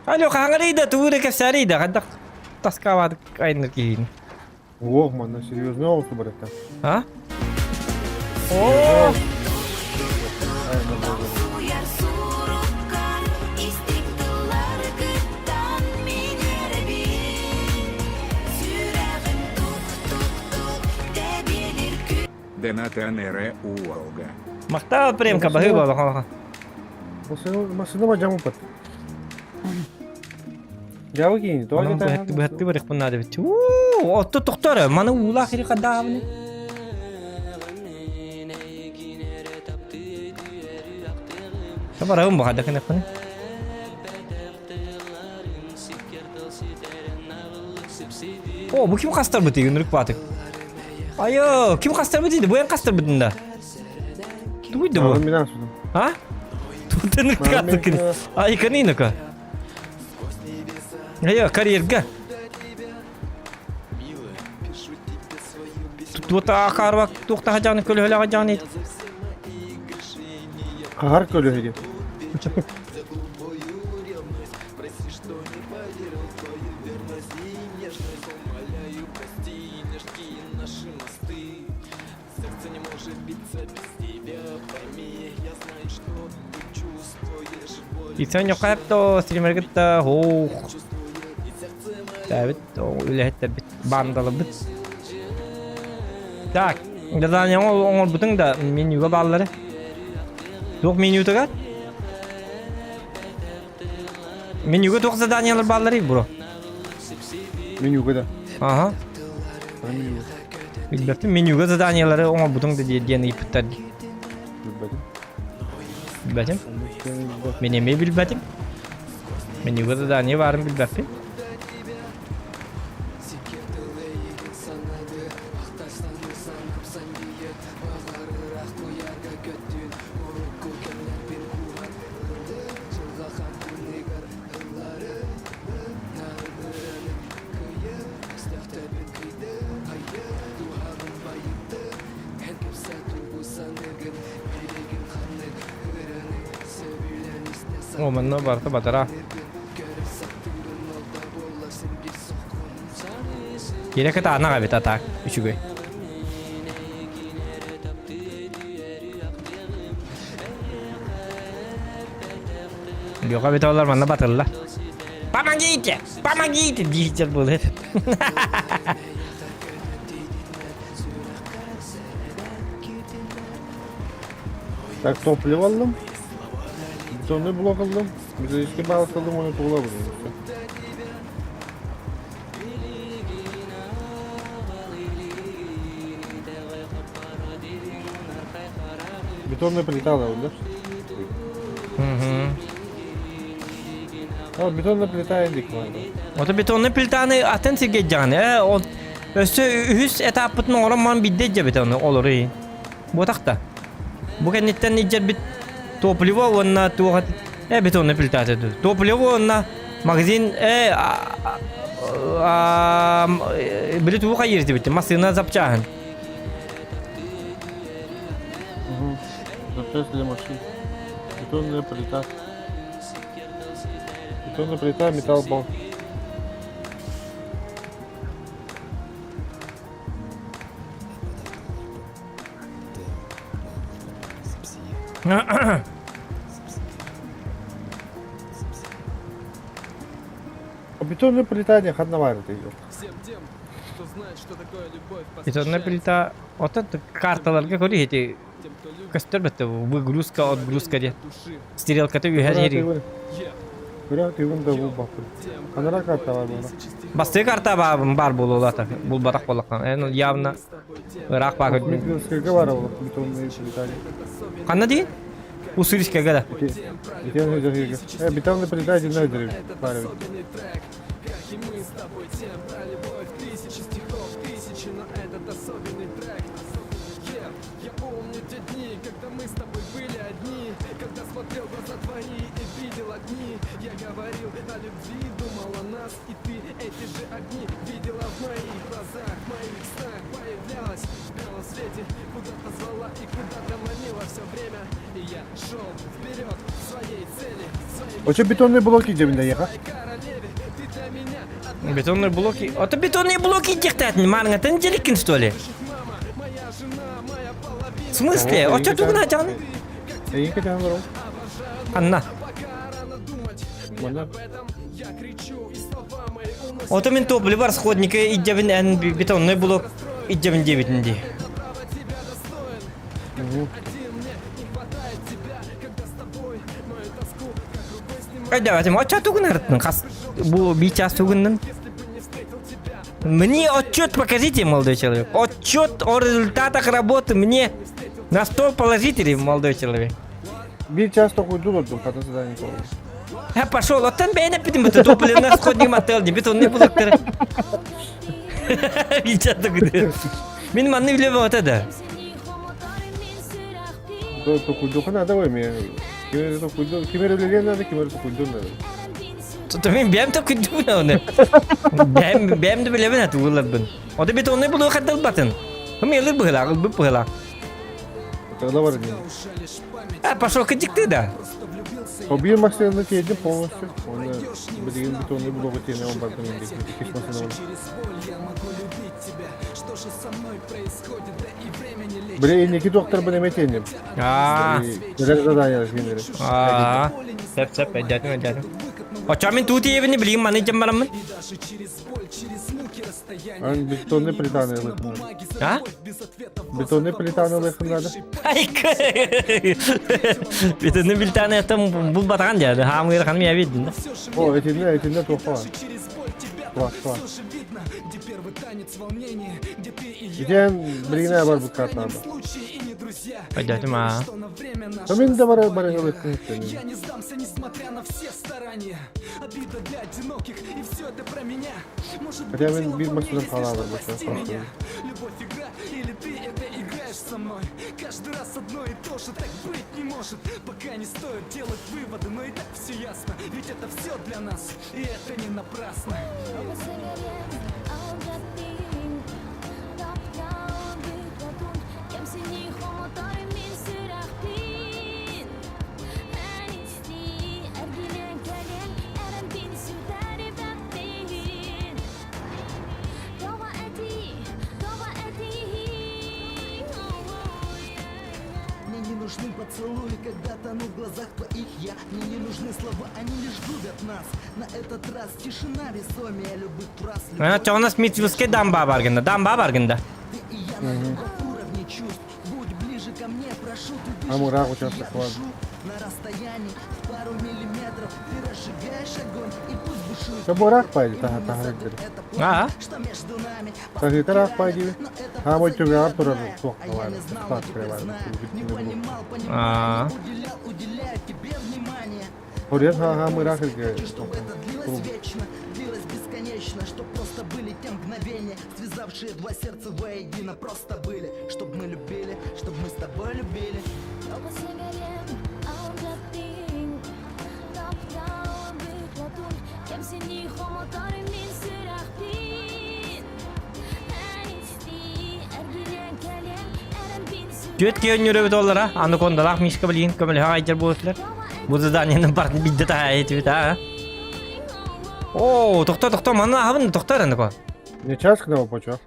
Алло, хаҥарыйда, тугу кэпсээрийда, хайдах таскаабаатык айныр киһини. Ох, манна серьезно оҕус барыта. А? О! Донатан РУ Олга. Махтал премка баһыыба Машина жамупат. Жабы кийин, тоҕо Быһатты барыхпын наада бит. Уу, отто тохтор, маны уулаах ири хадаабыны. Барабын бу хада кынаппын. О, бу ким хастарбыт үнүрүк баатык. Айо, ким хастарбыт дейді? Бу эн хастарбытын да. Тугуйда бу? Мен асудum. А? Тутаныр катыкын. Ай, канинака. Айо, карьерга. Тута харва тухта хажаны көлөһөлө хажаны. Хахар көлөһө. Итэн йокаепто стримергытта хоох. Тәбит үлэһиттэрбит баандалабыт. Так, задание оҥорбутуҥ да менюга бааллары. Туох менютугар? Менюга туох заданиялар баалларый бро? Менюга да. Ага. Билбэппин менюга заданиялары оҥорбутуҥ да диэн ыйыппыттар дии. Билбэтим. Билбэтим. Мин эмиэ билбэтим. Менюга задание баарын билбэппин. О, манна барыта батара. Кире кытаанах эбит атаак үчүгэй. Леха эбит олар манна батылла. Помогите! Помогите! Диир буолуо. Так топливо аллым. Бетонный блок аллым. Металлический балласт аллым, оны тугула буду. Бетонная плита, да? Угу. А, бетонная плита эндик Ото бетонный плитаны атын сиргэ дьаҕан э ол өссө үһүс этаппытын оҥорон ман бидде дьэбит ону олору Буотах да. Бу кэнниттэн илдьэрбит топливо уонна туох э бетонный плита Топливо уонна магазин э били тугу хайыыр дибит массыына запчааһын. Запчасть для машин. Бетонная плита. Бетонная плита, металл балк. Бетонная плита не ханна баар идет. Бетонная плита оттон карталарга көрүй эти көстөр бетте выгрузка отгрузка диye. Стрелката үһэ диэри. Бирок тыгын да булбаппын. Анара карта бар була. Бастыы карта баар буолуолата. Булбатах буоллахха. Эн явно ыраах баа көрдүм. Миклинскайга бар ол бетонные плитали. Ханна дии? Уссурийскайга да. Бетонные дороги. Э, бетонные плита один бар. Очо бетонные блоки дебин ехать. Бетонные блоки. А то бетонные блоки диэхтээтин маарыҥатын дьэриккин что ли? В смысле? Очо тугуна дьаҕын? Эйин кэтээн олорон. Анна. Манна. Ото мин топливо расходника иддебин эн бетонный блок иддебин диэбитин дии. Өйдөөтүм, оччо тугун ырыттын? Хас бу бии час тугуннун? Мне отчет покажите, молодой человек. Отчет о результатах работы мне на стол положите, молодой человек. Биир час токуйдуу олордум хата задание толору. Я пошел, оттон бэйэн эппитим буту топливный расходник маттал дии, бетонный блоктары. Биир час токуйдуу. Мин манны биле бөҕөтө да. Токуйдуха надо ой мен. Ким эрэ токуйду, ким эрэ үлэлиэн надо, ким эрэ токуйдуон надо. Мин бэйэм токуйдубун оны. Бэйэм бэйэм да билэбин аты уолларбын. Ото бетонный блок хатталбатын. Кым ылыр быһылаах, ылбыт быһылаах. Тогда бар дии. А, пошел кадик ты да. Биир массыынаны тиэйдим полностью. Уонна билигин бетонный блогу тиэнэ бардым иккис массыынабын. Били инники туохтарбын эмэ тиэнним. Аа. Кэлэр задание кинилэри. Аа. Сөп сөп өйдөөтүм өйдөөтүм. Оччо мин туу тиэбини билигин маны дьэн бараммын. Ан бетонный плитаны ылыхын. А? Бетонный плитаны ылыхын надо. Айка. Бетонный плитаны это булбатаган деді. Хаамыыр ханым я видим да. О, этинне, этинне туохха. Класс, класс. Иден билигин бар бу картада. Пойдем, а. Мин да бар бар ылыхын. Хотя мин биир массыынам хаалаабар бу Мне не нужны поцелуи, когда тону в глазах твоих я Мне не нужны слова, они лишь губят нас На этот раз тишина весомее любых фраз Чоҕунас Митвилскэй дамба баргында, дамба баргында. Ты и я на другом уровне чувств Будь ближе ко мне, прошу, ты дышишь Амурах я участок ладно. дышу На расстоянии в пару миллиметров Ты разжигаешь огонь и пусть бушует Соборах пайди таха таха это Аа. что между нами Сахитар пайди. Хаамай түгэҕэр турар суох А я не знал, но теперь знаю Не понимал, Аа. понимаю, уделял, уделяю тебе внимание Хорьян хаамыраах иргэ. Хочу, чтобы это длилось вечно, длилось бесконечно, чтоб просто были те мгновения, связавшие два сердца воедино, просто были, чтоб мы любили, чтоб мы с тобой любили. Түөт киһи оллара, анакондалаах Мишка билигин көмөлөһө айдьар буолтулар. Бу заданиены барын бидде таһаа этибит аа. Оо, тохто, тохто, манна аһабын, тохто эрэ Нико. Не час кына почо.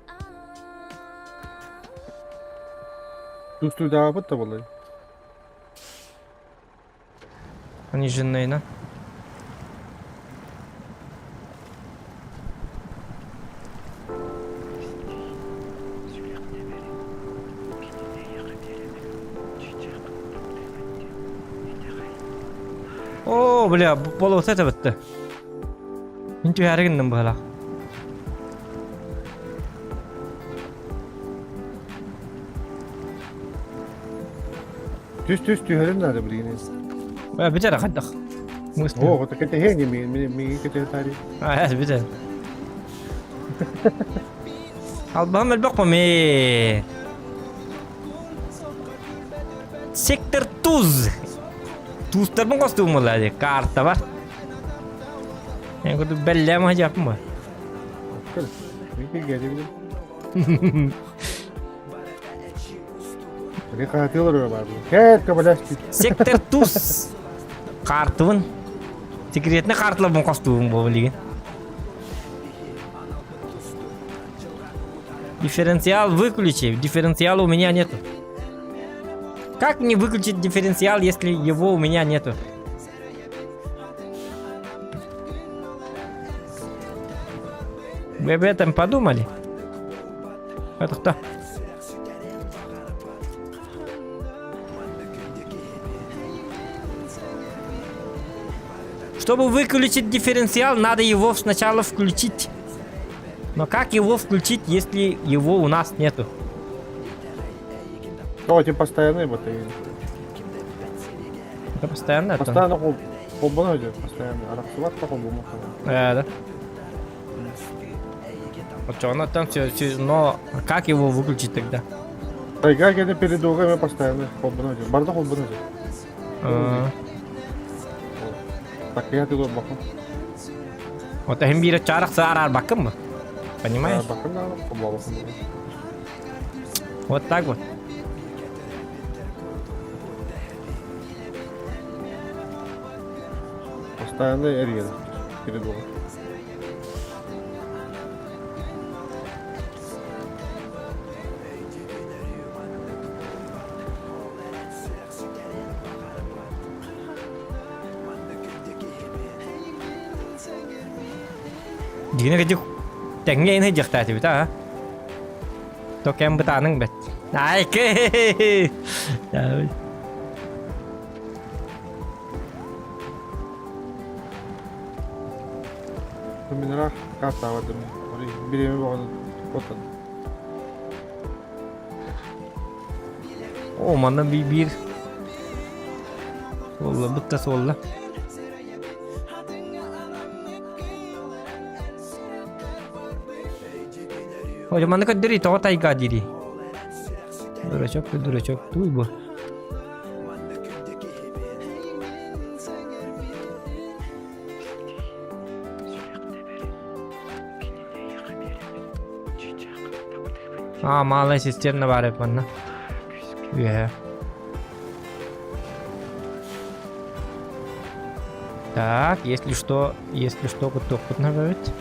Тустуйдаабыт да буолай. Пониженная, О, бля, болуот это бітті. Мин түһәрі гынным быһалаах. Түс түс түһэрин наада билигин. Бүтэр хайдах. Оо, вот кэтэһиэҥ мин миигин кэтэһэ Аа, бүтэр. Албаһым элбэх ми. Сектор туз. Туустарбын костуум буолла карта бар. Мен курдук бэллэм хадьаппын ба. Мин кэлбитим. Сектор туз. Картыбын. Секретный карталарбын костуум бу билигин. Дифференциал выключи. Дифференциала у меня нету. Как мне выключить дифференциал, если его у меня нету? Вы об этом подумали? Это кто? Чтобы выключить дифференциал, надо его сначала включить. Но как его включить, если его у нас нету? Давайте постоянно батарея. Это постоянно? это? Постоянно холбоно идет, постоянно. Арахсыбат по холбону. Да. Вот что, оно там все, все, но как его выключить тогда? Тайга кene передуга постоянно холбоно идет. Барда холбоно идет. Так я ты бакым. Вот ахим бире чарах саарар бакым Понимаешь? Бакым да, бакым. Вот так вот. Тааны эрийэр передула. Дьиҥэ кырдьык тэҥҥэ иһин сылдьыахтаатыбыт аа. То кэм бытааныҥ бэт. Айкы! Мин ыраах картаабатым. Бириэмэ боҕону оттон. О, манна биир суолла бытта суолла. Ой, манна көрдөрүй, тоҕо тайга диирий? Дурачок ты, дурачок, туй бу. А, малая цистерна баар эбит манна. Үөһэ. Так, если что, если что, куттуохпут эбит.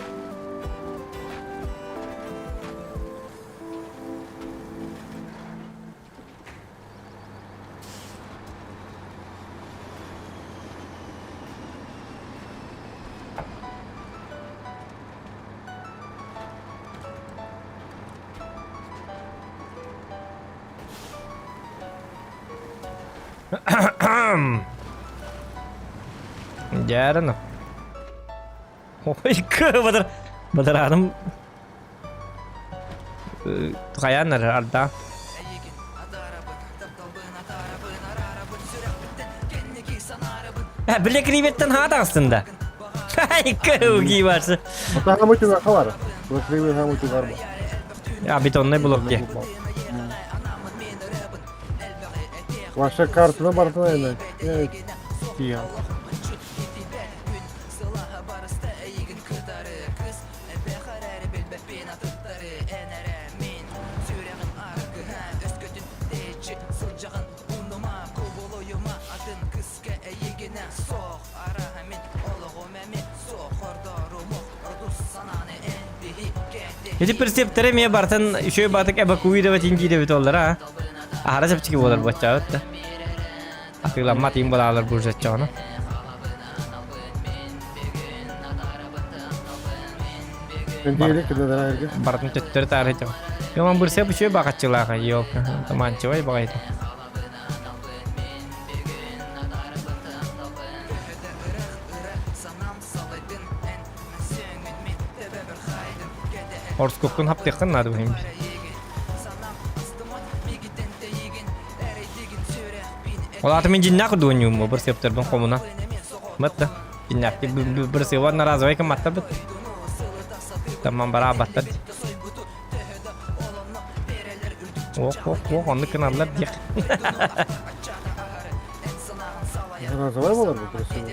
Дьээрэн. Ой, бадар бадарааным хайаан эрэ арда. Бile криветтен хаат астында. Кыуги барсы. Хамы чугар бар. Кривет хамы чугар бар. Я бетонный блок де. Ваша картына бартына енді. Тия. Ити прицептері ме бартын үшөө батык эвакуировать индиде бит олар а. Ахара чапчики болар баччаабыт да. Атыыламмат иин балаалар буржаччаҕына. Барытын төттөрү таары Йоман бырсыа үчүгэй баҕаччылааха, елка. Таманчевай баҕайыта. Орскуккун хаптыаххын наада бу Ол аты мин дьиннээх курдук бу бырсыаптарбын хомуна. Мат да. Дьиннээхти бырсыабар наразовай кыматтарбыт. Таман бараабаттар. Ох, ох, ох, оннук гыналлар диэх. Разовай болар бу красиво.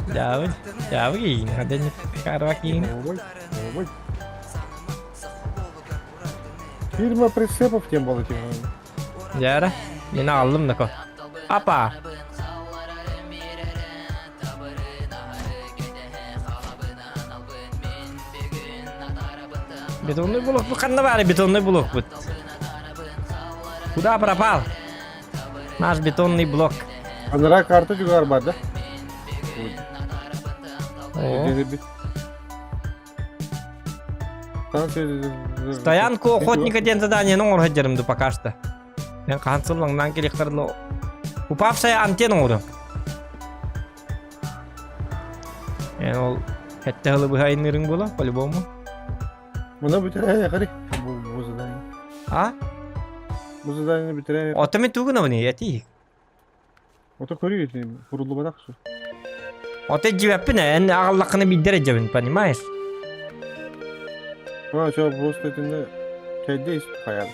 Дьаабы, дьаабы киин, хаден карва киин. Фирма прицепов тем был этим. Дьара, мен аҕаллым да Апа! Бетонный блок бу ханна баары бетонный блок бут. Куда пропал? Наш бетонный блок. Анара карта жүгөр бар да? О. Стоянку охотника диэн задание оҥоро сылдьарым ду пока что. Мен хаһан сыллаҥнаан кэлиэхтэрин упавшая антенна оҥору. Эн ол хэтте хылы быһа айнырың була по-любому. Мына бүтэрэ хари бу бу задание. А? Бу задание бүтэрэ. Ото мен тугуна мани эти. Ото көрүү куруллубатах су. Ото дьибэппин эн аҕаллаххына биирдэр эдьэбин, понимаешь? А, что, просто итиннэ кэйдэ ис хайан.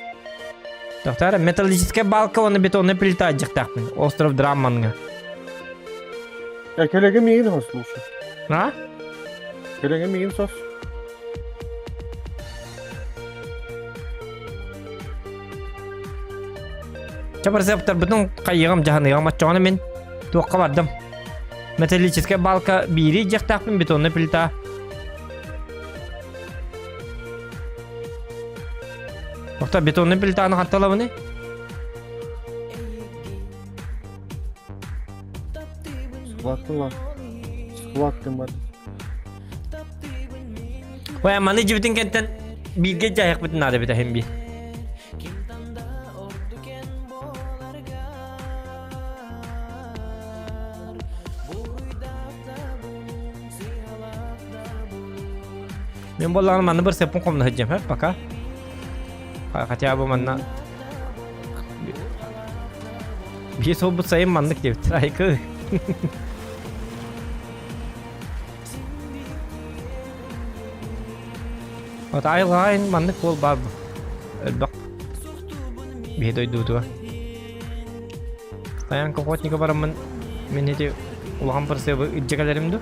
Тохтар, металлическая балка уонна бетонная плита дьахтаахпын. Остров Драмманга. Э, кэлэгэ миигин хос, слушай. А? Кэлэгэ миигин сос. Чэ, барсыаптарбытын хайыгам дьаһаныгам оччоҕуна мин. Туохха бардым. Металлическая балка биири дьиэхтээхпин бетонная плита. Охта бетонная плитаны ханталабыны? Склад бар. Склад ким бар. Ой, маны дьибитин кэнтэн бииргэ дьайахпытын наада бит аһын би. Мен боллаҕына манна бір сеппин хомно сылдьам, пока. Хотя бы манна Биир суолбут сайын маннык диэбит. Айкы. Вот айылҕаайын маннык буол баар бу. Элбэх. Биһи дойдубутугар. Стоянка охотника бараммын мин ити улахан прицебы илдьэ кэлэрим ду.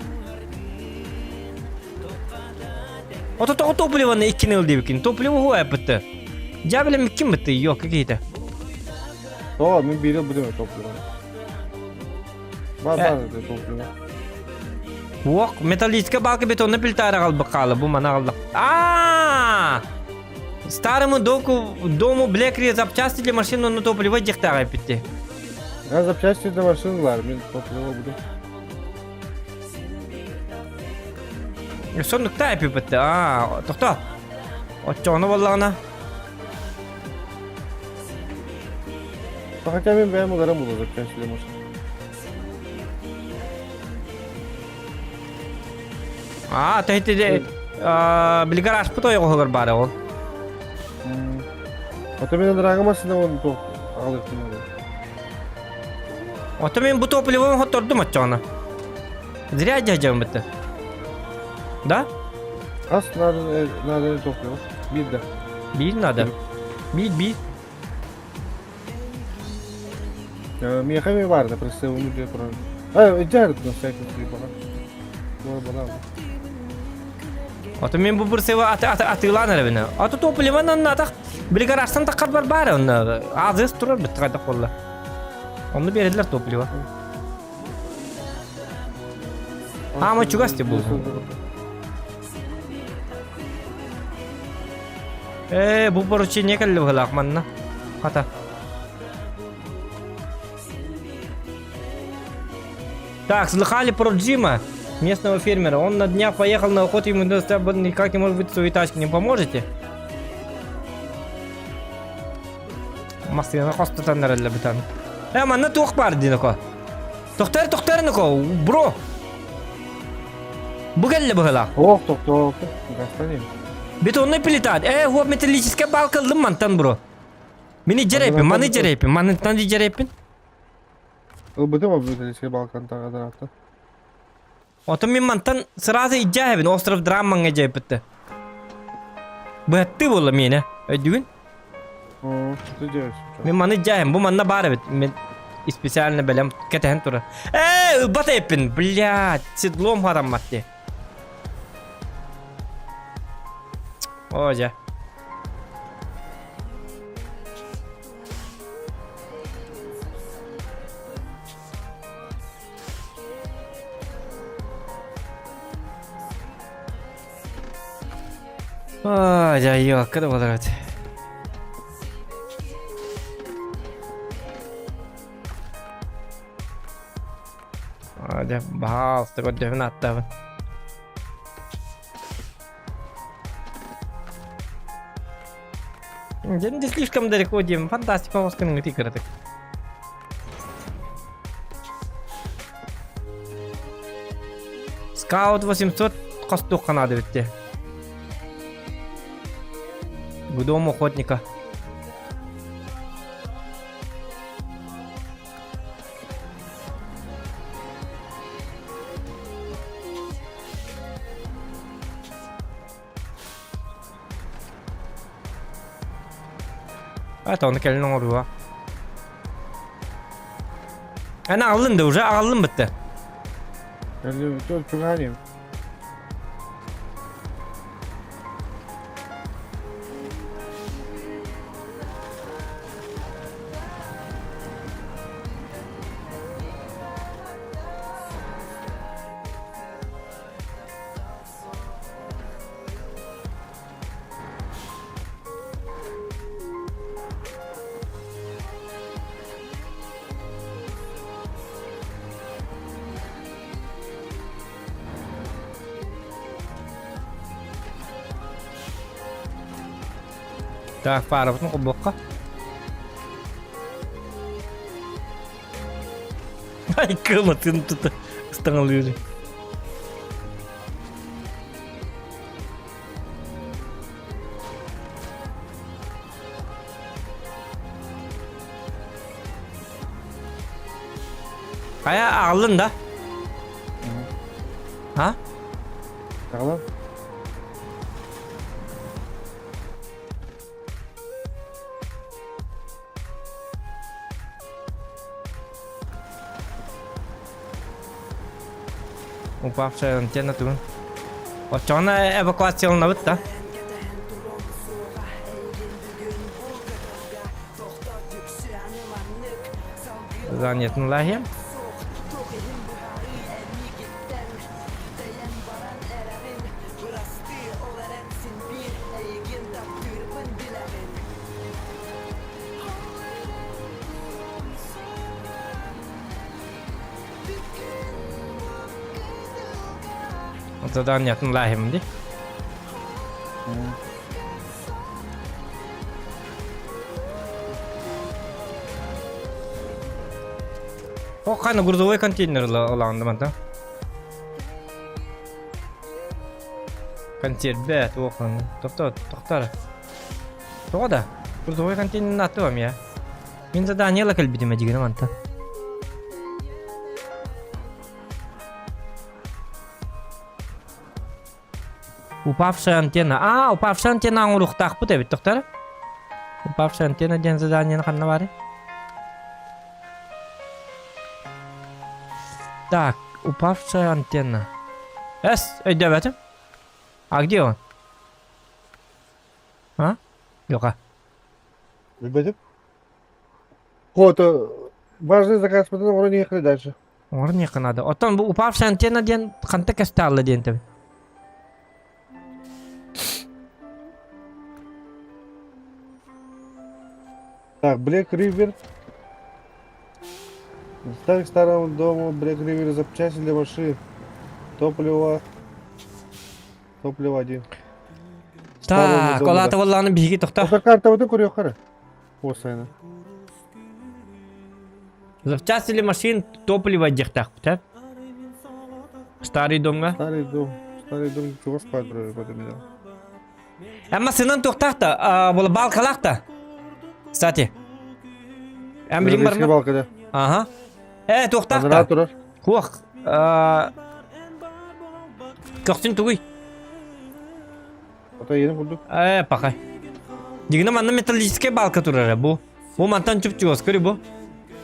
Ото тоҕо топливоны иккини ыл диэбиккин. Топливо уһуа эппитте. Дьаа билем иккин бытты, ёка киһитэ. Тоҕо мин биири ылбытым топливо. Бар бар топливо. Уох, металлическая балка бетонна плитара қалбы қалы, бу мана қалды. А! Старому доку, дому Блекри запчасти для машины на топливо дихтаға эппитте. Я запчасти для машин бар, мин топливо буду. Соннукта эпиппитте. Аа, тохто. Оччоҕуна буоллаҕына. Хотя мин бэйэм уларым буолуо запчасти для машин. Аа, тэһитиде били гаражпыт ойоҕоһугар баара ол. Ото мин дорога машина он туох аҕалыахпын наада. Ото мин бу топливом хоттордум оччоҕуна. Зря дьадьам бытты. Да? Хас надо надо топливо. Биир да. Биир надо. Биир биир. Миэхэ эмиэ баар да прицелым үрдүгэр турар. Э, дьэ, на всякий случай баҕар. Буолар балаҕан. Ото мен бу бырсыва атыылаан эрэбинэ. Ото топливан анна атах били гаражтан таххар бар баар онно азыс турар бит хайдах буолла. Онну береллер топливо. Аама чугас ти бул. Э, бу поручение кэллэ быһылаах манна. Хата. Так, слыхали про Джима, местного фермера? Он на днях поехал на охоту, ему никак не может выйти своей тачки. Не поможете? Массыына хостотан эрэллэ бытан. Э, манна туох баар диноко? Тохтор, тохтор, ноко, бро! Бу кэллэ быһылаах. Ох, тохтоо, гастан Бетонный плита. Э, вот металлическая балка ыллым мантан, бро. Мини дьэрэпин, маны дьэрэпин, манытан дьэрэпин. Ылбытым металлическая балкан таҕадараата. Отон мин мантан сразу иддьээһэбин, остров Драммаҥҥа дьэйпитте. Быһаттыы буолла миэнэ, өйдүгүн? Мин маны дьээһим, бу манна баар эбит. Мен специально бэлэм кэтэһэн турар. Ээ, ылбат эппин, блядь, седлом хараммат дии. О, дьэ. Ай, дьайыакка да буолар эбит. Дьэ, баһаалыста көрдөһүн ааттаабын. Дьэ, не слишком далеко дием. Фантастика оскының ити кыратык. Скаут 800 хостуохха наада эбит К дому охотника. Это оны кэлин оҥоруо. Эн аҕаллын да уже аҕаллын бытты. Чугаһаан Так, паарабытын холбуохха. Ай, кылатын тута ыстаҥалыыр. Хайа аҕаллын да? А? Аҕалан. Упавшая антенна тугун. Оччоҕуна эвакуацияланабыт да? Занятын лахи. Заданиятын лахим ди. О, қаны грузовой контейнер ылаанды манта. Консерве, туох Тохто, тохтар. Тоҕо да? Грузовой контейнерин аттыбам я. Мин задание ла кэлбитим эдигинэ манта. Упавшая антенна. А, упавшая антенна оҥоруохтаахпыт эбит, тохтор. Упавшая антенна диэн заданиены ханна баарый? Так, упавшая антенна. Эс, өйдөөбөтүм. А где он? А? Лёха. Билбэтим. Кото важный заказ потом оҥорон иһиэххэ дальше. Оҥорон иһиэххэ наада. Оттон бу упавшая антенна диэн ханта кэстэалла диэн тэбин. Так, Black River. Доставь к старому дому Black River запчасти для машин. Топливо. Топливо один. Так, ол аата буоллаҕына биһиги тохто. Оса картабытын көрүөххэ эрэ. Уопсайынан. Запчасть или машин топливо диэхтээхпит, э? Старый домҥа. Старый дом. Старый дом чугас баар бары Эмма сынан туохтаах да, була балкалаах да. Кстати. Эн билин барма? балка да. Ага. Э, туохтаах да. турар. Хуох. Көхсүн тугуй? Ата иэнин курдук. Э, пахай. Дигинэ манна металлическая балка турара бу. Бу мантан чуп-чугас көрү бу.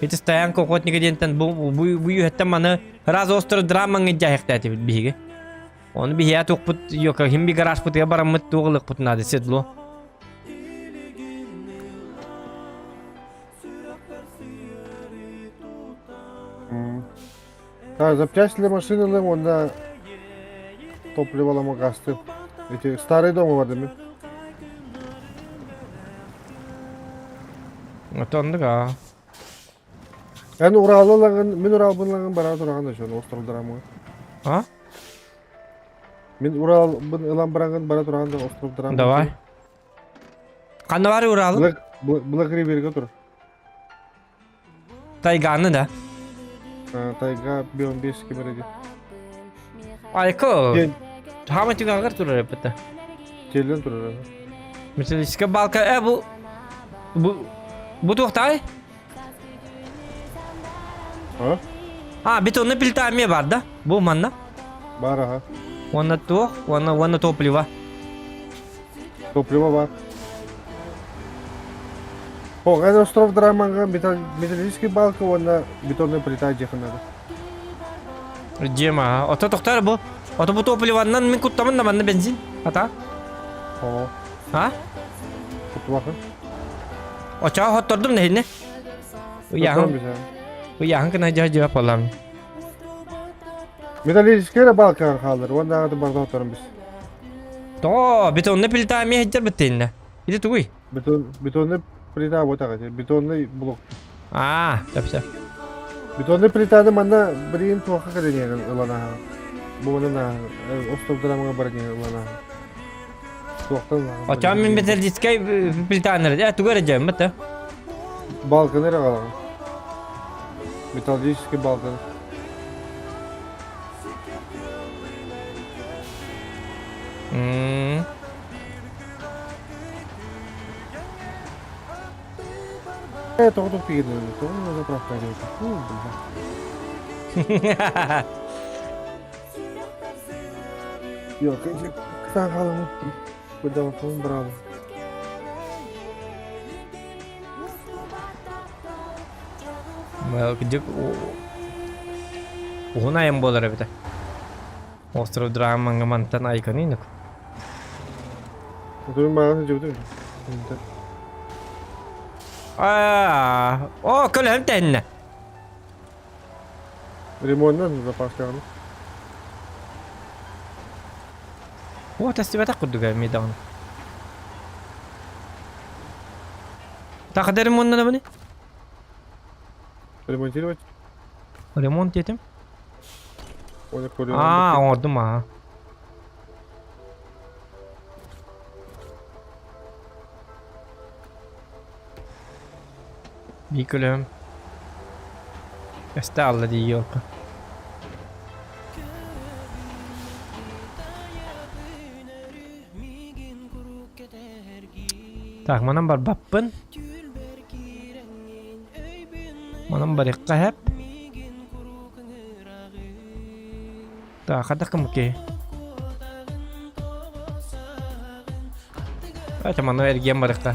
Ити стоянка охотника диэнтэн бу бу бу үһэттэн маны раз остров драмаҥҥа дьаһахтаатыбыт биһиги. Ону биһиэ туохпут йока хим би гаражпытыгар бараммыт туох ылыахпыт наада седло. Так, запчасть для машины ылым уонна топливо гасты. Эти старый дом бар дemi. Отоннук аа. Эн Уралы ылаҕын, мин Уралбын ылаҕын бара тураҕын да шону островдарамы. А? Мин Уралбын ылан бараҕын бара тураҕын да островдарамы. Давай. Ханна баар Уралы? Black, Black River'га тур. Тайганы да. Тайга бион 5 кемереди. Айко. Хама түгәгәр турар эппетте. Телен турар. Металлическая балка. Э, бу бу бу туохтай? А? А, бетонный плита эмиэ бар да? Бу манна. Бар аха. Уонна туох, уонна уонна топливо. Топливо бар. О, эн остров Драманга металлический балка уонна бетонная плита дьиэхэ надо. Дема, ото тохтар бу. Ото бу топливаннан мин куттамын да манна бензин. Ата? О. А? Куттубакын. Очаа хоттордум нэһинне. Ыйааһын ыйааһын гына дьа дьа палам. Металлическая рыбалка хаалар, уонна аҕата барда оторон бис. Тоо, бетонный плита эмиэ сылдьар быттыынна. Ити тугуй? Бетон, бетонный плита вот так, бетонный блок. Аа, сөп Бетонный плитаны манна билигин туохха кэлэн ылан аһа. Бу манна остров драмаҕа баран ылан аһа. Туохтан Оччоҕо мин металлическай плитаннар э тугу эрэ дьэммит да? Балканы эрэ аҕалаҕын. Металлический балканы. М. Э, тоҕо туох тиийэн тоҕо на заправка диэбитэ. Фу, бля. Yok, kısa kalın. Burada bakalım, bravo. Кырдьык уһун айан буолар эбитэ. Остров Драмаҥа мантан айканыйнык. Отурун баҕа сылдьыбытым. Аа, о, көлөһүм тэһиннэ. Ремонтнан запаскаҕын. О, тэстибэтэх курдук эмиэ даҕаны. Тахада ремоннанабыный? Ремонтировать? Ремонт диэтим. Оны көрүө. Аа, оҥордум аа. Биир көлөһүм өстө алла дии елка. Так, манан барбаппын. Манан барыахха сөп. Так, хадах кымыкки. Давайте манна эргиэн барыахха.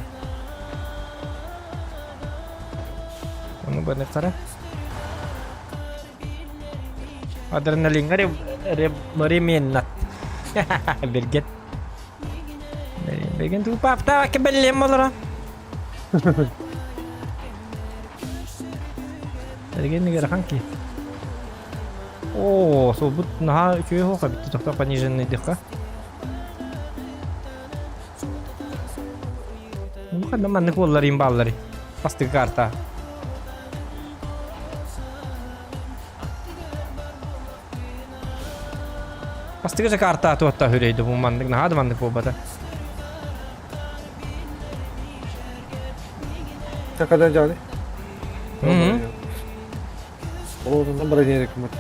Ону барыахтара. Адреналиҥҥа ременнат. Биргет. Бирген тупаптаах кэбэллиэм олоро. Эрген ыарахан киһи. Оо, суолбут наһаа үчүгэй суох эбит тохтоо пониженныйдыхха. Ну, ханна маннык буоллар бааллары. Бастыгы карта. Бастыгы же карта туотта хүрейді бу маннык наһаа да маннык буолбата. Сакадан жаны. Мгм. Ол отунан бронерик мут.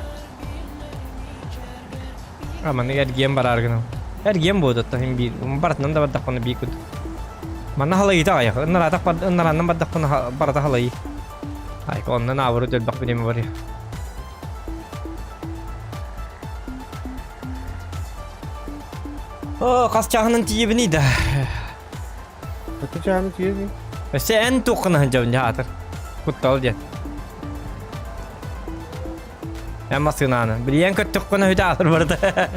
А маннык эргиэн бараар гынам. Эргиэн буолуоттан син биир. Барытынан да бардахпына биир курдук. Манна халайыта аҕыйах. Ынараатах ынарааннан бардахпына барыта халайыы. Айка оннун аабыры өлбөх бириэмэ барыа. О, хас чааһынан тиийэбиний да. Хатты чааһынан тиийэбин. Өссө эн туоххун сылдьабын дьэ аатыр. Куттал диэн. Эн массыынааны. Билиэн көттөххүнэ үтэ аатыр барыта.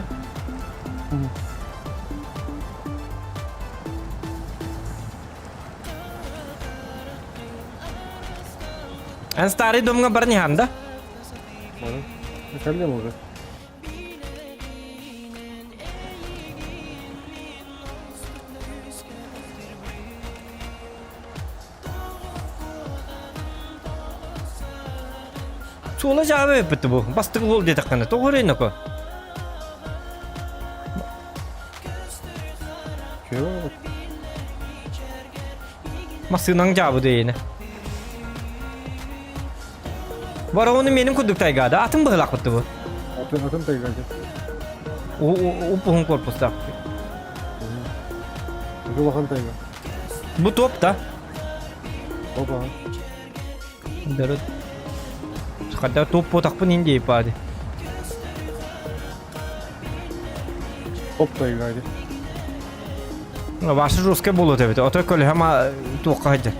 Эн старый домҥа баран иһэн да? Баран. Кэллим уже. Суола дьаабы эппит бу. Бастык уол диэтэххинэ, тоҕо эрэ ноко? Чего? Массыынаҥ дьаабы диэйинэ. Ворону менин курдук тайгада. Атын быһылаах бу. Атын атын тайгада. Уп-уһун корпустаах. Улахан тайга. Бу топ да. Опа. Дөрөт. Хадда топ потахпын инди пади. Топ тайга ди. Башы жесткий болот эбит. Ото көлөһөм туохха сылдьар.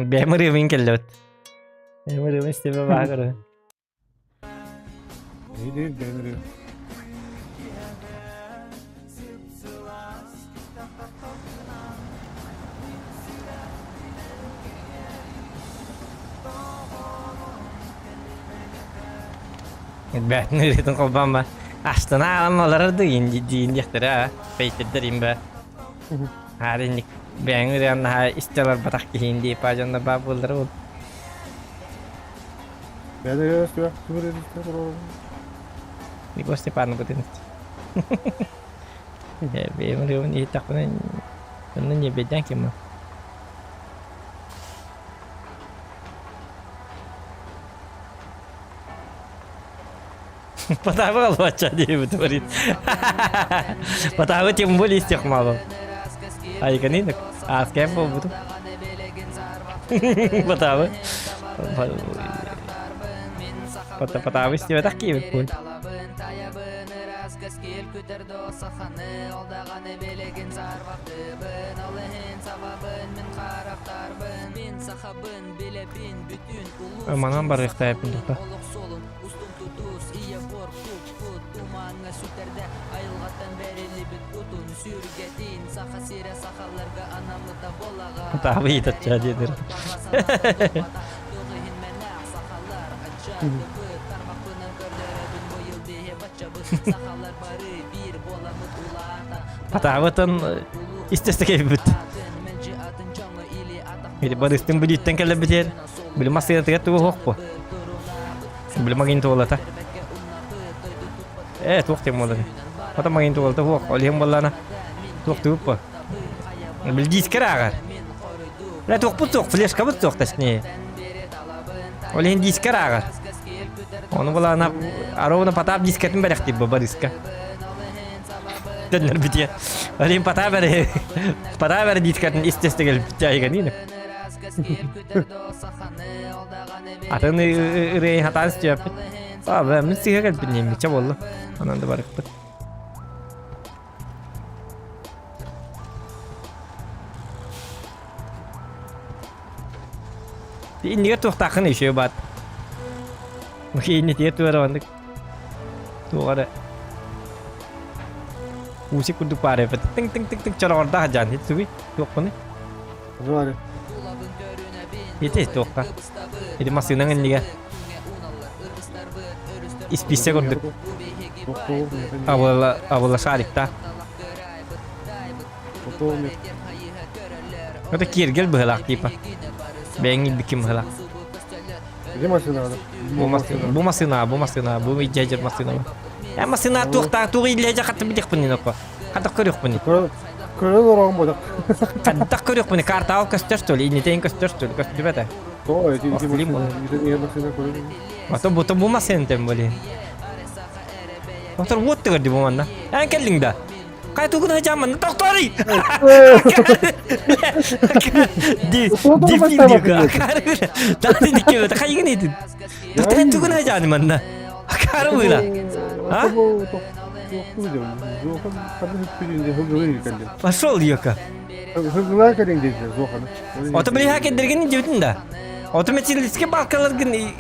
Бэйэм ырыабын кэллэбит. Бэйэм ырыабын истибэ баҕа İyi değil beğenirim. Бээтин ырыатын холбоон ба. Астына аҕам олорор да диин диэхтэрэ аа. Пейтердер им ба. Аар инник бэйэҥ ырыан наһаа истэ олорботох киһиин дии па дьоннор баа буоллара ол. Бэйэни ырыа сүөх түмүр истэ олорор. Егор Степановытын. Бэйэм ырыабын иһиттэхпинэ онно не бэйдээн ким Потапы албачча диэбит говорит. Потапы тем более из тех мало. Айканинок. А с кем был буду? Потапы. Потапы с тебя так киевит пуль. Манан барыахтаайпын тута. Таабы иитаччаа диэтэр. Потаабытын истэстэ кэлбит. Или барыстын бүдүттэн кэлэрбитигэр били массыынатыгар тугу суох Били магнитолата. Э, туох тем буолар. Ото магнитолата суох. Ол иһин буоллаана. Туох тугуппа. Били дискер ааҕар. Бля, туохпут суох, флешкабыт суох точнее. Ол иһин дискер ааҕар. Ону буолаана ровно Потап дискетин бэлэхтиир бу Бориска. Төннөрбүтүө. Ол иһин Потап эрэ Потап эрэ дискетин истэстэ кэлбит айганина. Атын ырыай хатаан истиэппит. Аа, мин сыһа кэлбит немече буолла. Онон да барыкпыт. Иннигэр туохтааххын еще баат. Иннитигэр туора оннук. Туох эрэ. Усик курдук баар эбит. Тыҥ-тыҥ-тыҥ-тыҥ чороҕордоох дьаан. Ити тугуй? Туохпуный? Звали. Ити туохха? Ити массыынаҥ иннигэр. Испииссэ курдук. Абыла абыла шарикта. Это киэргэл быһылаах типа. Бэйэҥ илбиккин быһылаах. Где машина? Бу массыына, бу массыына, бу массыына, бу илдьэ массыына. Э массыына туохтаах туох илдьэ хатты билиэхпин нокко. Хатах көрүөхпүн. Көрөн ороон бодох. Хатах көрүөхпүн картаал көстөр что ли, иннитен көстөр что ли, көстүбэт. То, эти эти машина, машина көрөн. Ото бу бу массыына тем более. Отор вот тыгыр ди бу манна. Эн келлиң да. Кай тугун хачамын тохторий. Ди ди ди Тати дикке хайгын этин. Тохтон тугун хачаны манна. Акары була. А? Пошел, Йока. Ото били хакендерген дебитин да. Ото металлический балкаларгын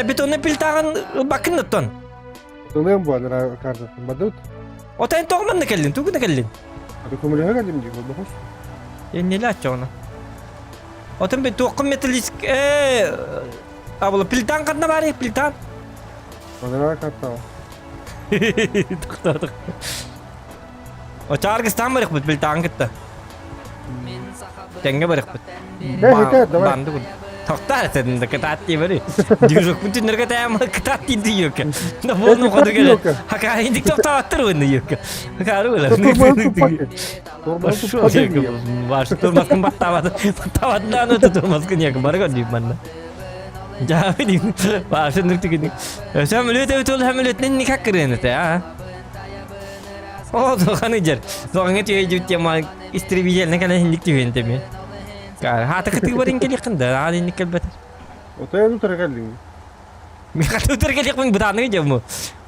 бетонный пилтагын бакын оттон. Тылыам буолар картатын бадут. Отон тоҕо манна кэллин? Тугу да кэллин? Аты көмөлөһө кэллим дии болбохус. Эннеле аччоҕуна. Отон бен туоххун металлическ э абыла плитан ханна баарый плитан? Манара карта. Тохтоотох. Очааргыстаан барыхпыт плитан кытта. Тэҥҥэ барыахпыт. Давай. Банды Тоқтар этин да кытаат дии бары. Движокпун түннэргэ тайам кытаат дии дүйөккө. Да буону ходу келе. Хакаайдик тоқтааттыр уонна юкка. Хакаары була. Баш турмаскын баттабады. Баттабадынан өтө турмаскын як бары көрдүк манна. Жаабы дим. Башын нүктүгүн. Самолет өтөл самолетнен никак кырын это, а? О, тоқаны жер. Соғыңа түйе жүт тема истребительный кана хиндик түйен теме. Хаата кытыы барин келихин да, аан инник келбетер. Отойну төрөкөллүң. Мен хата өтөр келихпин бытааны жему.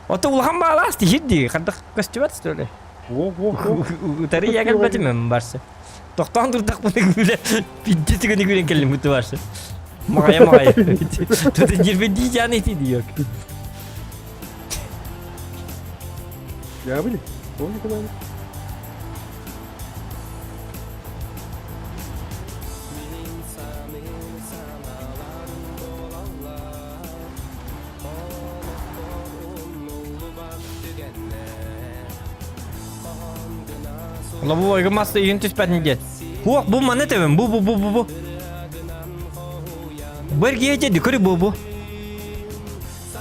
Ото улахан баалаас тихидди, хандах көстүбэт что ли? О, о, о. Утары я келбетим мен барсы. Тоқтоон турдах буны күле, пидди түгүнү күлен келлим буту барсы. Мағая мағая. Туты жербе дии жаны ити диок. Я были? Помню, когда Лобовойга мас иһин түспэтин диэн. Хуох, бу маны тэбин, бу бу бу бу бу. Бу эргийэ дьэ көрү бу бу.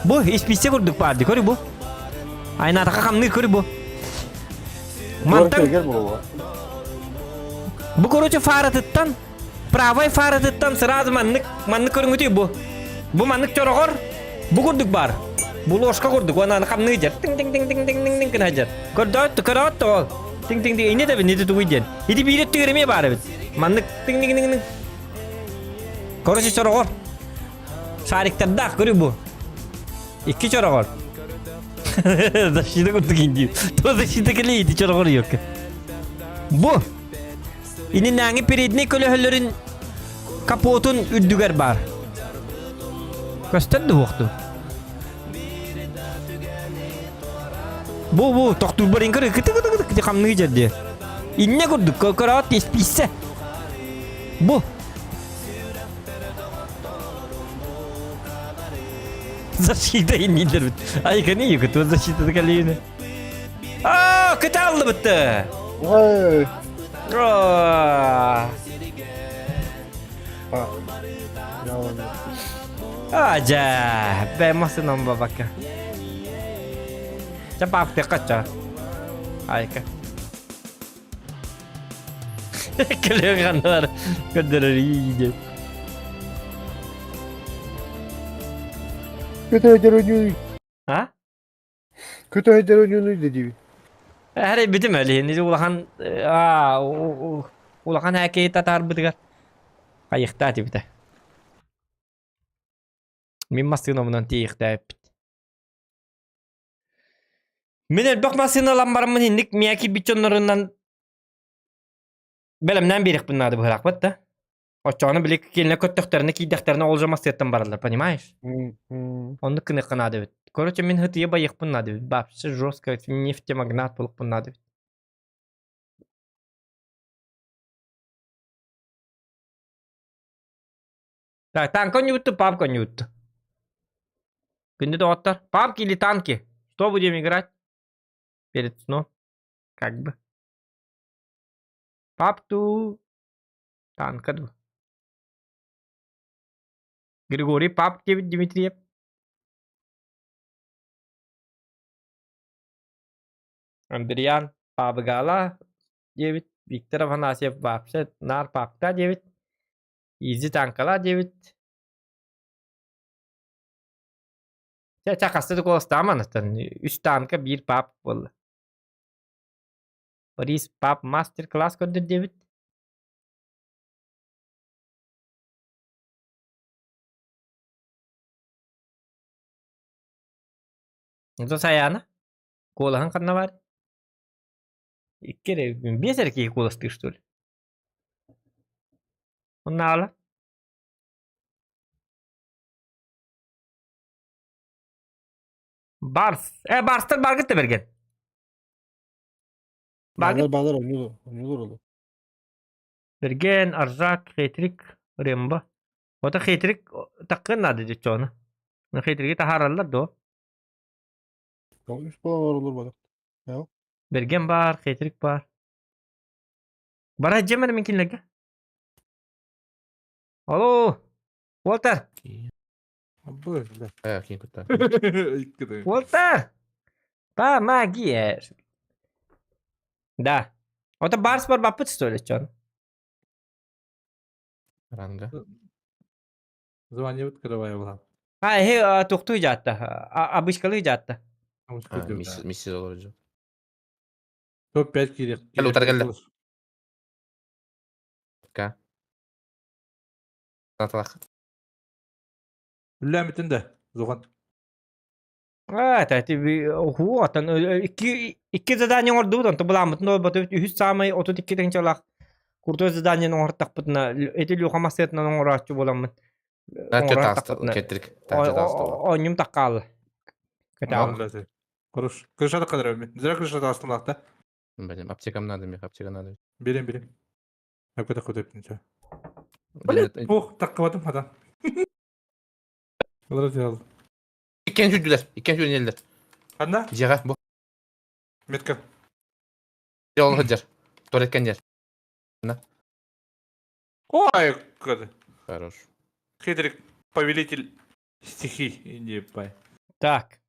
Бу исписсэ курдук баар ди көрү бу. Айнаатаха хамныы көрү бу. Мантан Бу короче фаратыттан правай фаратыттан сразу маннык маннык көрүҥүтүй бу. Бу маннык чороҕор бу курдук баар. Бу ложка курдук уонна хамныы дьэр. Тиҥ тиҥ тиҥ тиҥ тиҥ тиҥ тиҥ гына дьэр. Көрдөт көрөөт ол. Тиҥ тиҥ тиҥ инне да бин тугуй диэн. Ити биир өттүгэр эмиэ баар эбит. Маннык тиҥ тиҥ тиҥ тиҥ. Короче чороҕор. Шариктардаах көрү бу. Икки чороҕор. Защита курдук индии. То защита кэлии ити чороҕор йокка. Бу ининээҥи передний көлөһөлөрүн капотун үрдүгэр баар. Көстөр дуһуохту. Бу бу тохтуурбар иҥкыр кыты кыты кыты кыты хамныы дьэрдиэ. Инне курдук көрөөт исписсэ. Бу Защита иннилербит. Айканы юкуту защита калины. Аа, кыта аллыбытты. Ой. Аа. Ажа, бэ масынан бабака. Ча папты кача. Айка. Кэлиэҕаннар көрдөрөр ииди. Көтөйдөр ойнууй. А? Көтөйдөр ойнууй дедиби. Әрэ битим әле не улахан а улахан хакей татарбытыгар хайыхтаа тибитэ. Мин массыынабынан тиийихтээппит. Мин элбэх массыыналан бараммын инник миэ киирбит дьоннорунан бэлэмнээн биэриэхпин наада быһыраахпыт да. Оччоҕуна били кинилэр көттөхтөрүнэ киирдэхтэринэ ол же массыыттан бараллар, понимаешь? Оннук гыныахха наада эбит. Короче, мин хытыйа байыахпын наада эбит. Вообще жестко нефтемагнат буолуохпун наада эбит. Так, танк конютту, пап конютту. Күндү доҕоттор, папки или танки? Что будем играть? Перед сном. Как бы. Папту. Танка ду. Григорий Пап диэбит Дмитриев. Андриан Пабыгала диэбит. Виктор Афанасьев вообще нар папка диэбит. Изи танкала диэбит. Чэ, чэ, хаста да куоластааман оттон үс танка биир пап буолла. Борис пап мастер-класс көрдөр диэбит. Онтон Сайаана куолаһын ханна баар? Икки эрэ, биэс эрэ киһи куоластыыр что ли? Оннааҕыла? Барс. Э, барстар баргыт да берген. Баалар баалар ойнуулар ойнуулар олу. Берген, Аржак, Хетрик, Рембо. Ота Хетрик таккын надо дечону. Хетриги тахараллар до. Үс балар олор балар. Берген бар, Хетрик бар. Бара жемер мен кинилерге. Алло, Уолтер. Уолтер! Помоги! Да. Ото барс бар баппыт что ли, чон? Ранга. Звание открываю была. А, э, тухтуй жатта. Обычкалыы жатта. Миссис олоржу. Топ-5 кирек. Кэл утар кэллэ. Ка. Наталах. Үлләмитин да, Зуган. А, это хуотан икки икки задание оҥордубут, онто былааммытын олорботубут үһүс саамай 32 тыһыынчалаах крутой заданиены оҥортахпытына эти Люха массыатынан оҥорооччу буоламмын оонньум таккаалла. Хорош. Крыша кадыр Зря крыша тастылаах Блин, аптекам надо, мех, аптека надо. Берем, берем. Өкөтө көтөп ничего. Блин, ох, таккабатым хата. Олар делал. Иккен сүрдүлэр, иккен сүрүнэллэр. Ханна? Дьиэҕэ, бу. Метка. Ол сылдьар. Туалет кэннигэр. На. Ой, кады. Хорош. Хитрик повелитель стихий, иди пай. Так.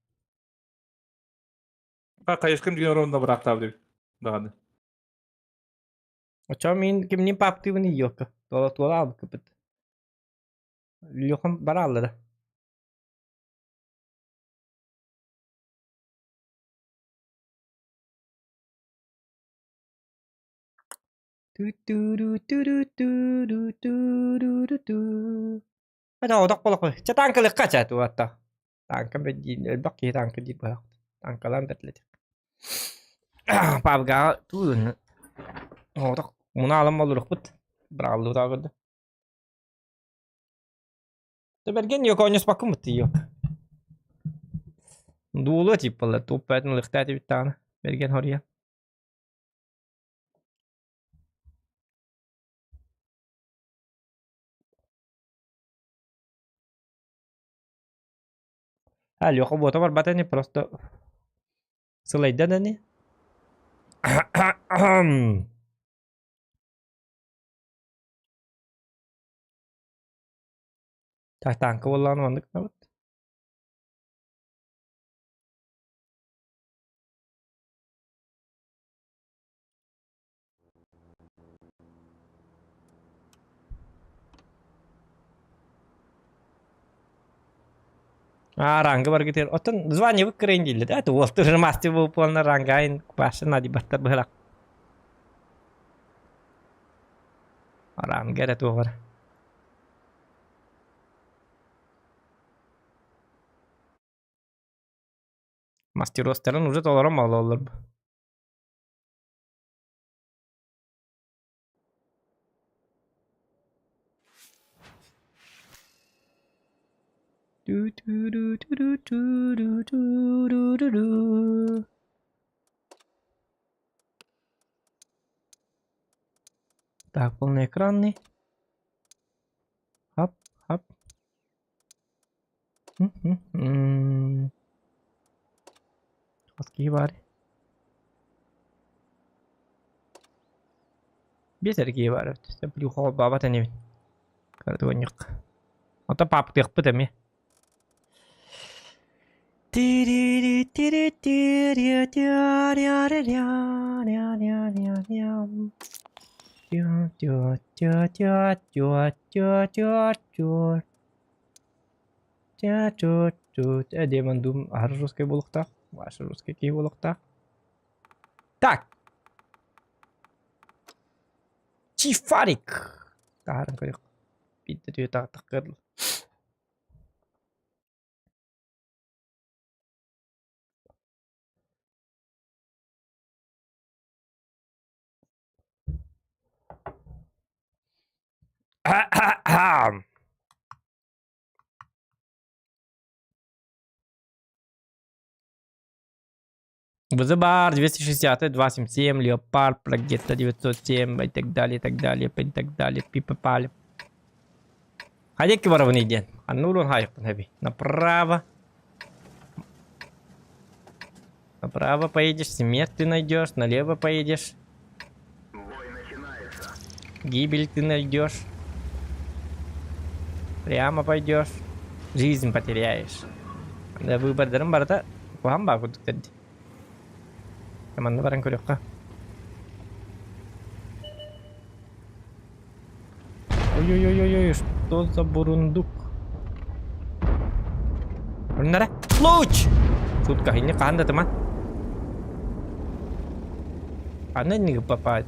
Хайыскын деген ровно быраактаабыт эбит. Даҕаны. Оччоҕо мин кимниин пааптыыбын ийиэххэ. Туола туола аалбыккыппыт. Лехам барааллара. Ата одох болохой. Чэ таанкалыахха чэ туата. Таанка бэрдиин элбэх киһи таанка диир быһах. Таанкалаан бэртлэтик. Павгаҕа туун одох мунаалан болурукпут. Быраҕыллыбыта көрдө. Бэргэн yok оонньоспоккун бытты yok. Дуулуа тип буолла. Туп бээтин ылыахтаат эбит даҕаны. Бэргэн хоруйа. А, Леха буота барбата ини просто сылайдан ини. Так тааҥка буоллаҕына маннык гынабыт. Аа, ранга баргытыгар. Оттон звание кырайын дииллэр ээ, уолтур мастер буолуонна рангайын башы надибаттар быһылах. Ранга эрэ туоҕар. Мастеростарын уже толорон буолаллар. Так, полноэкранный. Хап, хап. Хас киһи баар? Биэс эрэ киһи баар эбит. Плюха холбообот инибин. Кырдуонньук. Ото паптыахпыт эмиэ. Демон Дум аһары русский буолуохтаах. Ваше русский киһи буолуохтаах. Так. Чифарик. Таһааран көрүөх. Биирдэ түһэ таҕыстахха Вызыбар 260, 277, Леопард, Прогетта 907 и так далее, и так далее, и так далее, пипа-пали. Хайдекки барабын диэн. Анны урун хайыппын хэби. Направо. Направо поедешь, смерть ты найдешь, налево поедешь. Гибель ты найдешь. Прямо пойдешь. Жизнь потеряешь. Да выбордарым барыта куһаҕан баа курдук дии. Манна баран көрүөххэ. Ой-ой-ой-ой, что за бурундук? Оннара луч! Шутка, инне хаһан да тыма. Аны инниги попает.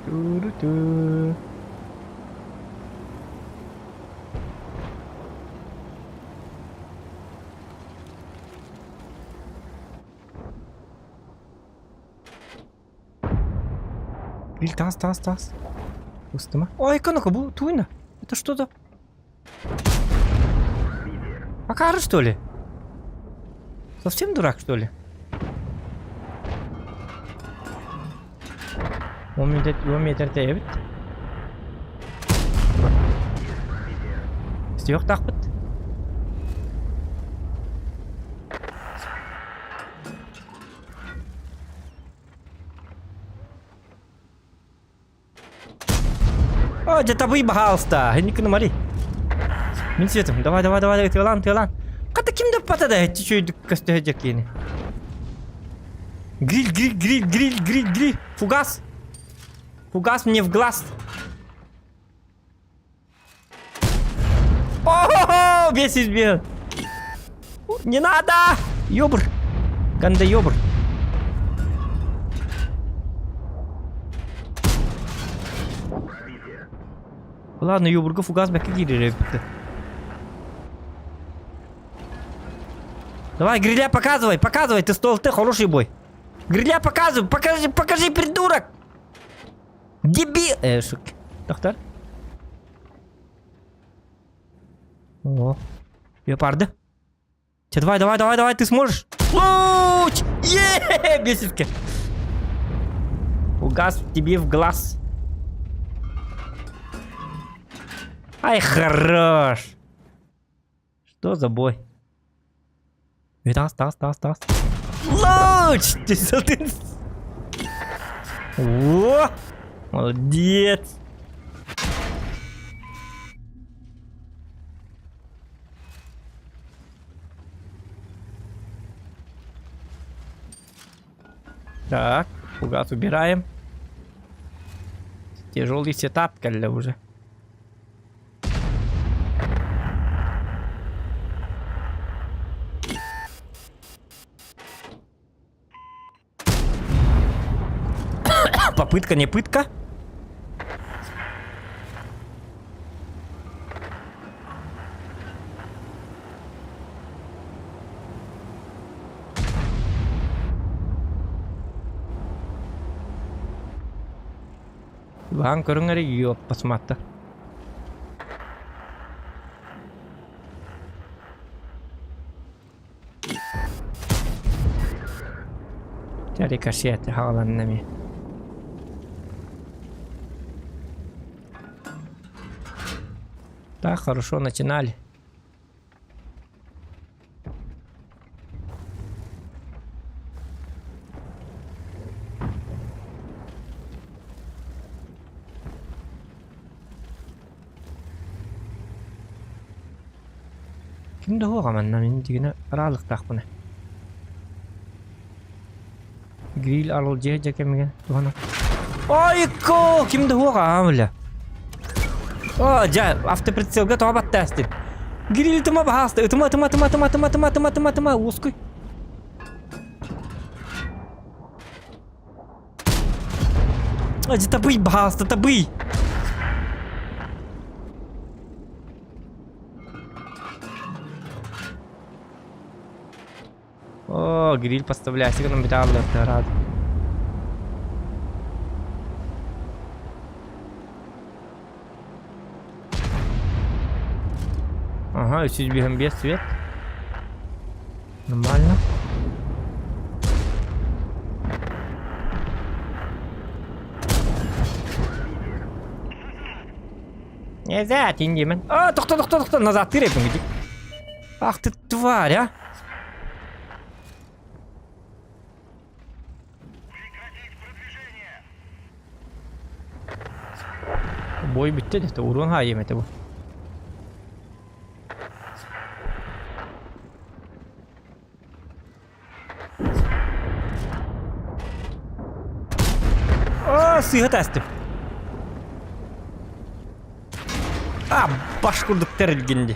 Ту-ру-ту. Бил таас, таас, таас. Устума. Ой, ну-ка, бу туйна. Это что за... Акары, что ли? Совсем дурак, что ли? 10 метр, 10 метр тэйэбит. Истиэхтаахпыт. О, дьэ табый, баһаалыста. Инникини мари. Мин светом. Давай, давай, давай, тыалаан, тыалаан. Хата ким да пата да, чуть-чуть көстө дьэкиини. Гриль, гриль, гриль, гриль, гриль, гриль. Фугас. Фугас мне в глаз. О, весь избил. Не надо! Ёбр. Ганда ёбр. Ладно, ёбрга фугас бэккэ киирэр эбит. Давай, гриля, показывай, показывай, ты стол, ты хороший бой. Гриля, показывай, покажи, покажи, придурок! Дебил! Э, шук. Доктор? О, леопарды. Че, давай, давай, давай, давай, ты сможешь. Луч! Е, беситке. Угас тебе в глаз. Ай, хорош. Что за бой? Тас, тас, тас, тас. Луч! О! Молодец! Так, фугас убираем. Тяжелый сетап, кэллэ уже. Попытка не пытка. Баһан көрүҥ эрэ йоппасматта. Дьэ рикошет хааланна эмиэ. Так, хорошо начинали. Ким да суоҕа манна мин дьигинэ араалыктаахпына. Гриль арылдьыйа дьэ кэмигэр туһана. Ойко! Ким да суоҕа аа бля. О, дьэ, автоприцелга тоҕо баттаастын. Гриль тыма баһааста, ытыма, тыма, тыма, тыма, тыма, тыма, тыма, тыма, тыма, уоскуй. Дьэ, табый, баһааста, табый. О, гриль поставляйся, гынан бүтэ рад. Ага, 305 цвет. Нормально. Нельзя, тиндимен. А, тохто, тохто, тохто, назад ты репин, Ах ты тварь, а! Бой бүттэ дэтэ, урон хаайым этэ бу. Аа, сыыһа таастым. А, баш курдук тэрилгин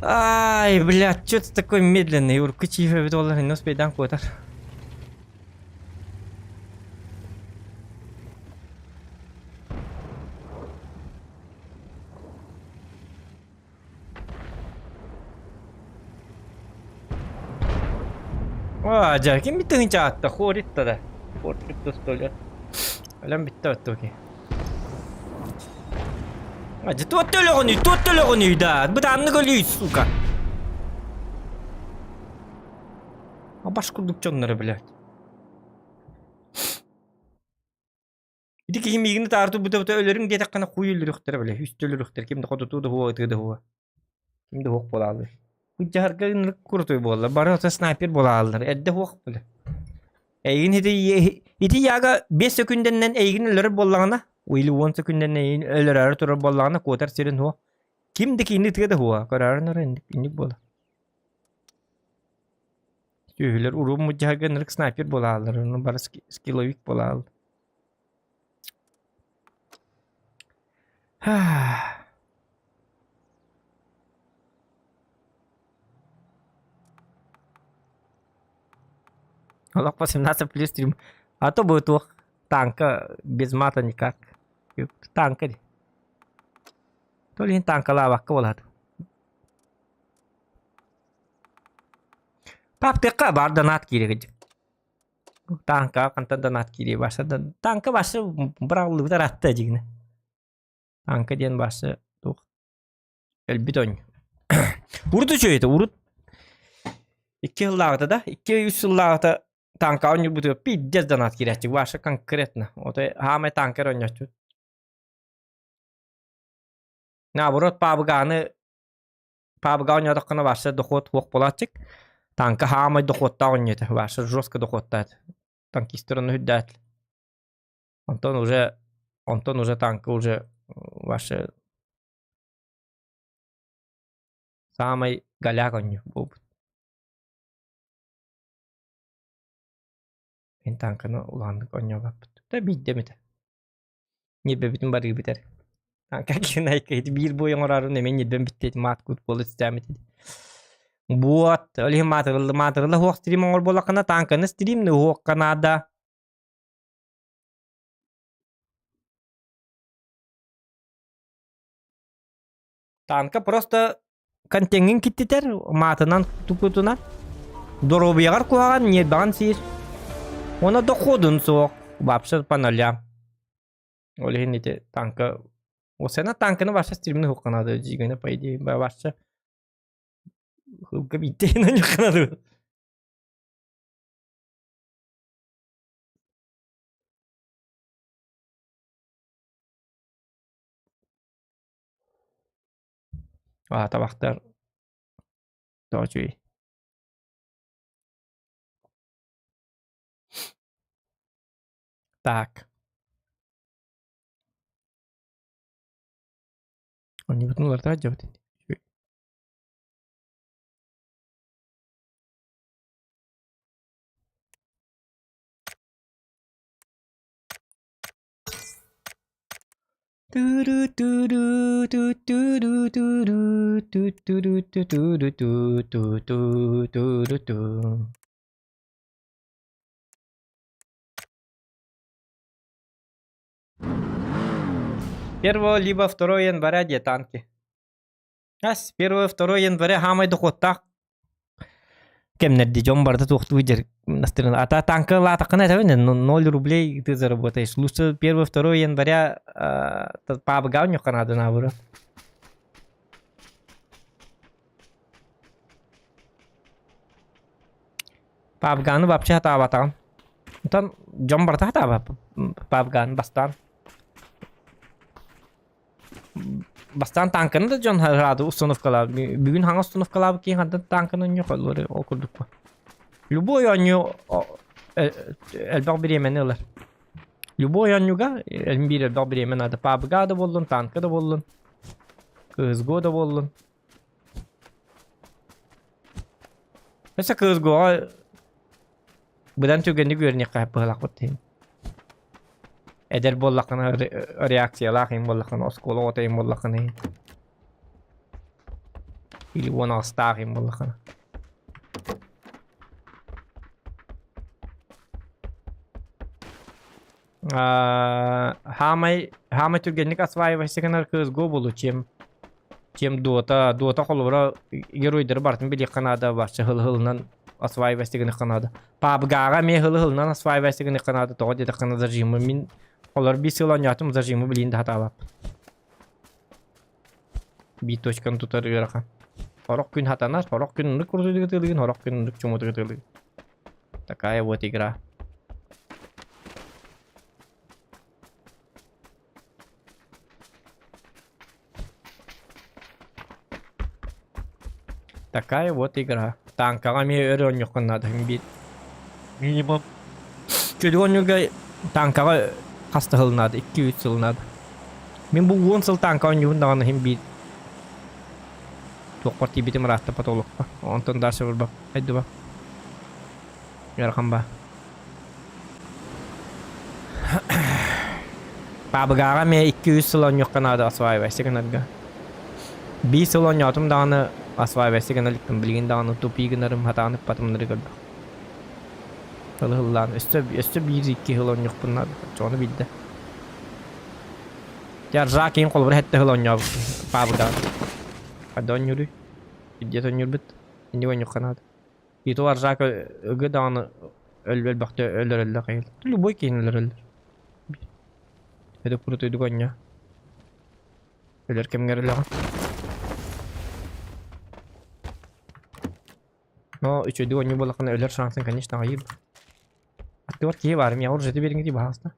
Ай, блядь, чё ты такой медленный? Урукку чиифэ эбит буоллар иннос бэйдээн куотар. Аа, дьэ, ким бүттүн аатта? Хоритта да. Хоритта столе. Өлөн бүттэ оттоки. А, дьэ, туот төлөҕүнүй, туот төлөҕүнүй да. Бытааннык өлүй, сука. А баш курдук дьоннору, блядь. Ити киһи миигин ытаары турбута өлөрүҥ диэтэххинэ хуй өлөрүөхтэрэ бile. Үстэ өлөрүөхтэрэ. Ким да хотутуу да хуа ытыы да хуа. Ким да хуох буолааллар. Кыдьаһарга ынырык крутой буолла. Бары ото снайпер буолааллар. Эрдэ хуох биле. Эйигин ити ити яга 5 секундэннэн эйигин өлөрөр буоллаҕына, или 10 секундэннэн эйигин өлөрөөрү турар буоллаҕына куотар сирин хуо. Ким да киини ытыа да хуа. Көрөөрүн өр инник буола. Сүөһүлэр уруум муддьаһарга ынырык снайпер буолааллар. Ону бары скилловик буолааллар. Олох 18 плюс стрим. А то будет туох танка без мата никак. Танка дии. То ли танкалаабакка буолаат. Паптыкка бар донат киирэгит. Танка хантан донат киирии барса да танка басы быраҕыллыбыта ыраатта дьигинэ. Танка диэн басы туох өлбүт оонньуу. Урут үчүгэй этэ, урут икки сыллааҕыта да, икки үс сыллааҕыта танка оонньуурбутугар пиздец донат киирээччи, Ваша конкретно. Ото хаамай танка эрэ оонньооччу. Наоборот, пабыгааны Пабга оонньоотоххуна Вася дохуот суох буолааччык. Танка хаамай дохуоттаах оонньуу этэ. Вася жестко дохуоттаат. Танкистар ону үрдээт. Онтон уже онтон уже танка уже Вася саамай голяк оонньуу буолбут. Мин танканы улааннык оонньообоппут. Да биирдэ эмитэ. Ньирбэбитин барыы бүтэр. Как биир бой оҥорорун эмиэ ньирбэм бүттэ маат кут буола түстээмит. Буот, ол иһин маатырылла маатырылла хуох стрим оҥор буоллаххына танканы стримни уһуохха наада. Танка просто контеҥҥин киттитэр, маатынан туппутунан. Доруобуйаҕар куһаҕан, ньиэрбэҕин сиир. Уонна доходун суох. Вообще по нулям. Ол иһин ити танка... Осена танканы вообще стримни хуққанады дьигэнэ по идее вообще хылга биттейин ньухханады. Аа табахтар тоҕо үчүгэй. Так. Оонньуубутун уларыта сылдьабыт ини. Первого либо второго января где танки. Ас, первого, второго января хаамай дохуоттаах кэмнэрди дьон барыта туохтуу дьэр настырын ата танка лаатаххына этэбин 0 рублей ты заработаешь лучше первого второго января пабыга онньохха наадынаабыра пабганы вообще хатаабатаҕым Онтон дьон барыта хатаабат пабганы бастаан Бастаан танканы да дьон хараады установкалаабыт. Бүгүн хаҥас установкалаабыт киһи хантан танканы оонньуох ол курдук бу. Любой оонньуу элбэх бириэмэни ылар. Любой оонньууга биир элбэх бириэмэ наада. PUBG да буоллун, танка да буоллун, CSGO да буоллун. Өссө CSGO-ҕа быдан түргэнник үөрэниэххэ быһалаахпыт дии. Эдэр буоллаххына реакциялаах иһин буоллаххына, оскуола оҕото иһин буоллаххына иһин. Или уон аҕыстаах иһин буоллаххына. Хаамай хаамай түргэнник осваивайся гынар CSGO буолуо чем чем Dota Dota холобура геройдары барытын билиэххэ наада вообще хылы-хылынан осваивайся гыныахха наада. PUBG-га эмиэ хылы-хылынан осваивайся гыныахха наада тоҕо диэтэххинэ зажимы мин олор биир сыл оонньоотум зажимы билигин да сатаабаппын. Биир точканы тутар ыарахан. Сорох күн сатанар, сорох күн ынырык курдук ытыылыгын, сорох күн ынырык чумотук ытыылыгын. Такая вот игра. Такая вот игра. Танкаҕа эмиэ өр оонньуоххун наада биир. Минимум. Чөлү оонньуурга танкаҕа хас да сыл наада, 2-3 сыл наада. Мин бу 10 сыл танка оонньуубун даҕаны иһин биир туохпар тиийбитим ыраатта потолокка. Онтон дальше барбап. Хайдыба. Ыарахан баа. Пабыгааҕа эмиэ 2-3 сыл оонньуохха наада осваивайся гынарга. Биир сыл оонньоотум даҕаны осваивайся гына иликпин. Билигин даҕаны тупи гынарым, хатаан ыппатым ынырык элбэх. Ылыһыллаан өссө өссө биир-икки сыл оонньуохпун наада. Оччоҕуна билдэ. Дьэ ржа киин холобура сэттэ сыл оонньообуппун Пабыгаҕа. Хайда оонньууруй? Где оонньуурбут? Инник оонньуохха наада. И то Аржак ыгы даҕаны өлбөхтө өлөрөллөр хайыл. Любой киһини өлөрөллөр. Это крутойдук онньо. Өлөр кэмҥэр өлөҕүн. Но үчүгэйдик оонньуу буоллаххына өлөр шансын, конечно, аҕыйыыр. Аттыбар киһи баар, миэхэ уже биэриҥ дии баһаалыста.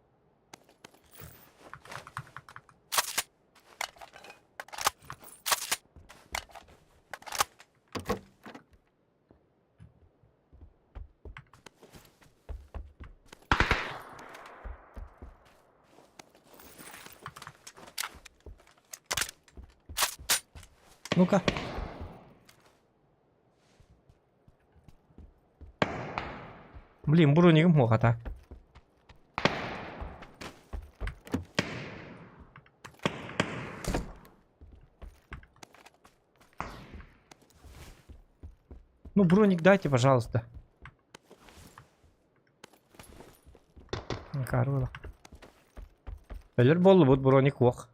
Ну-ка. Блин, бронигым суох а так. Ну, броник дайте, пожалуйста. Карвала. Өлөр буоллубут броник уох.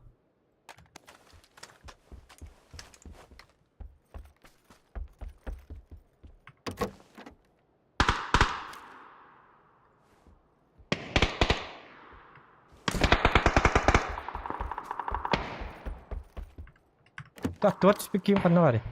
Так, 25 киим ханна баарый?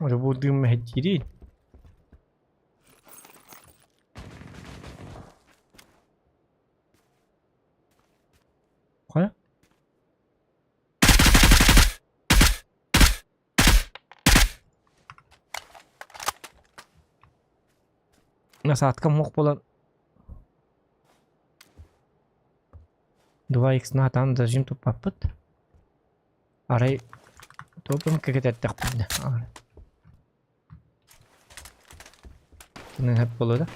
Уже бу дым мэһэйдиирий. Хайа? Насадка муох буолан 2x натан зажим туппаппыт. Арай топом кэкэтэттэхпинэ. Кинин хэп буолуо да?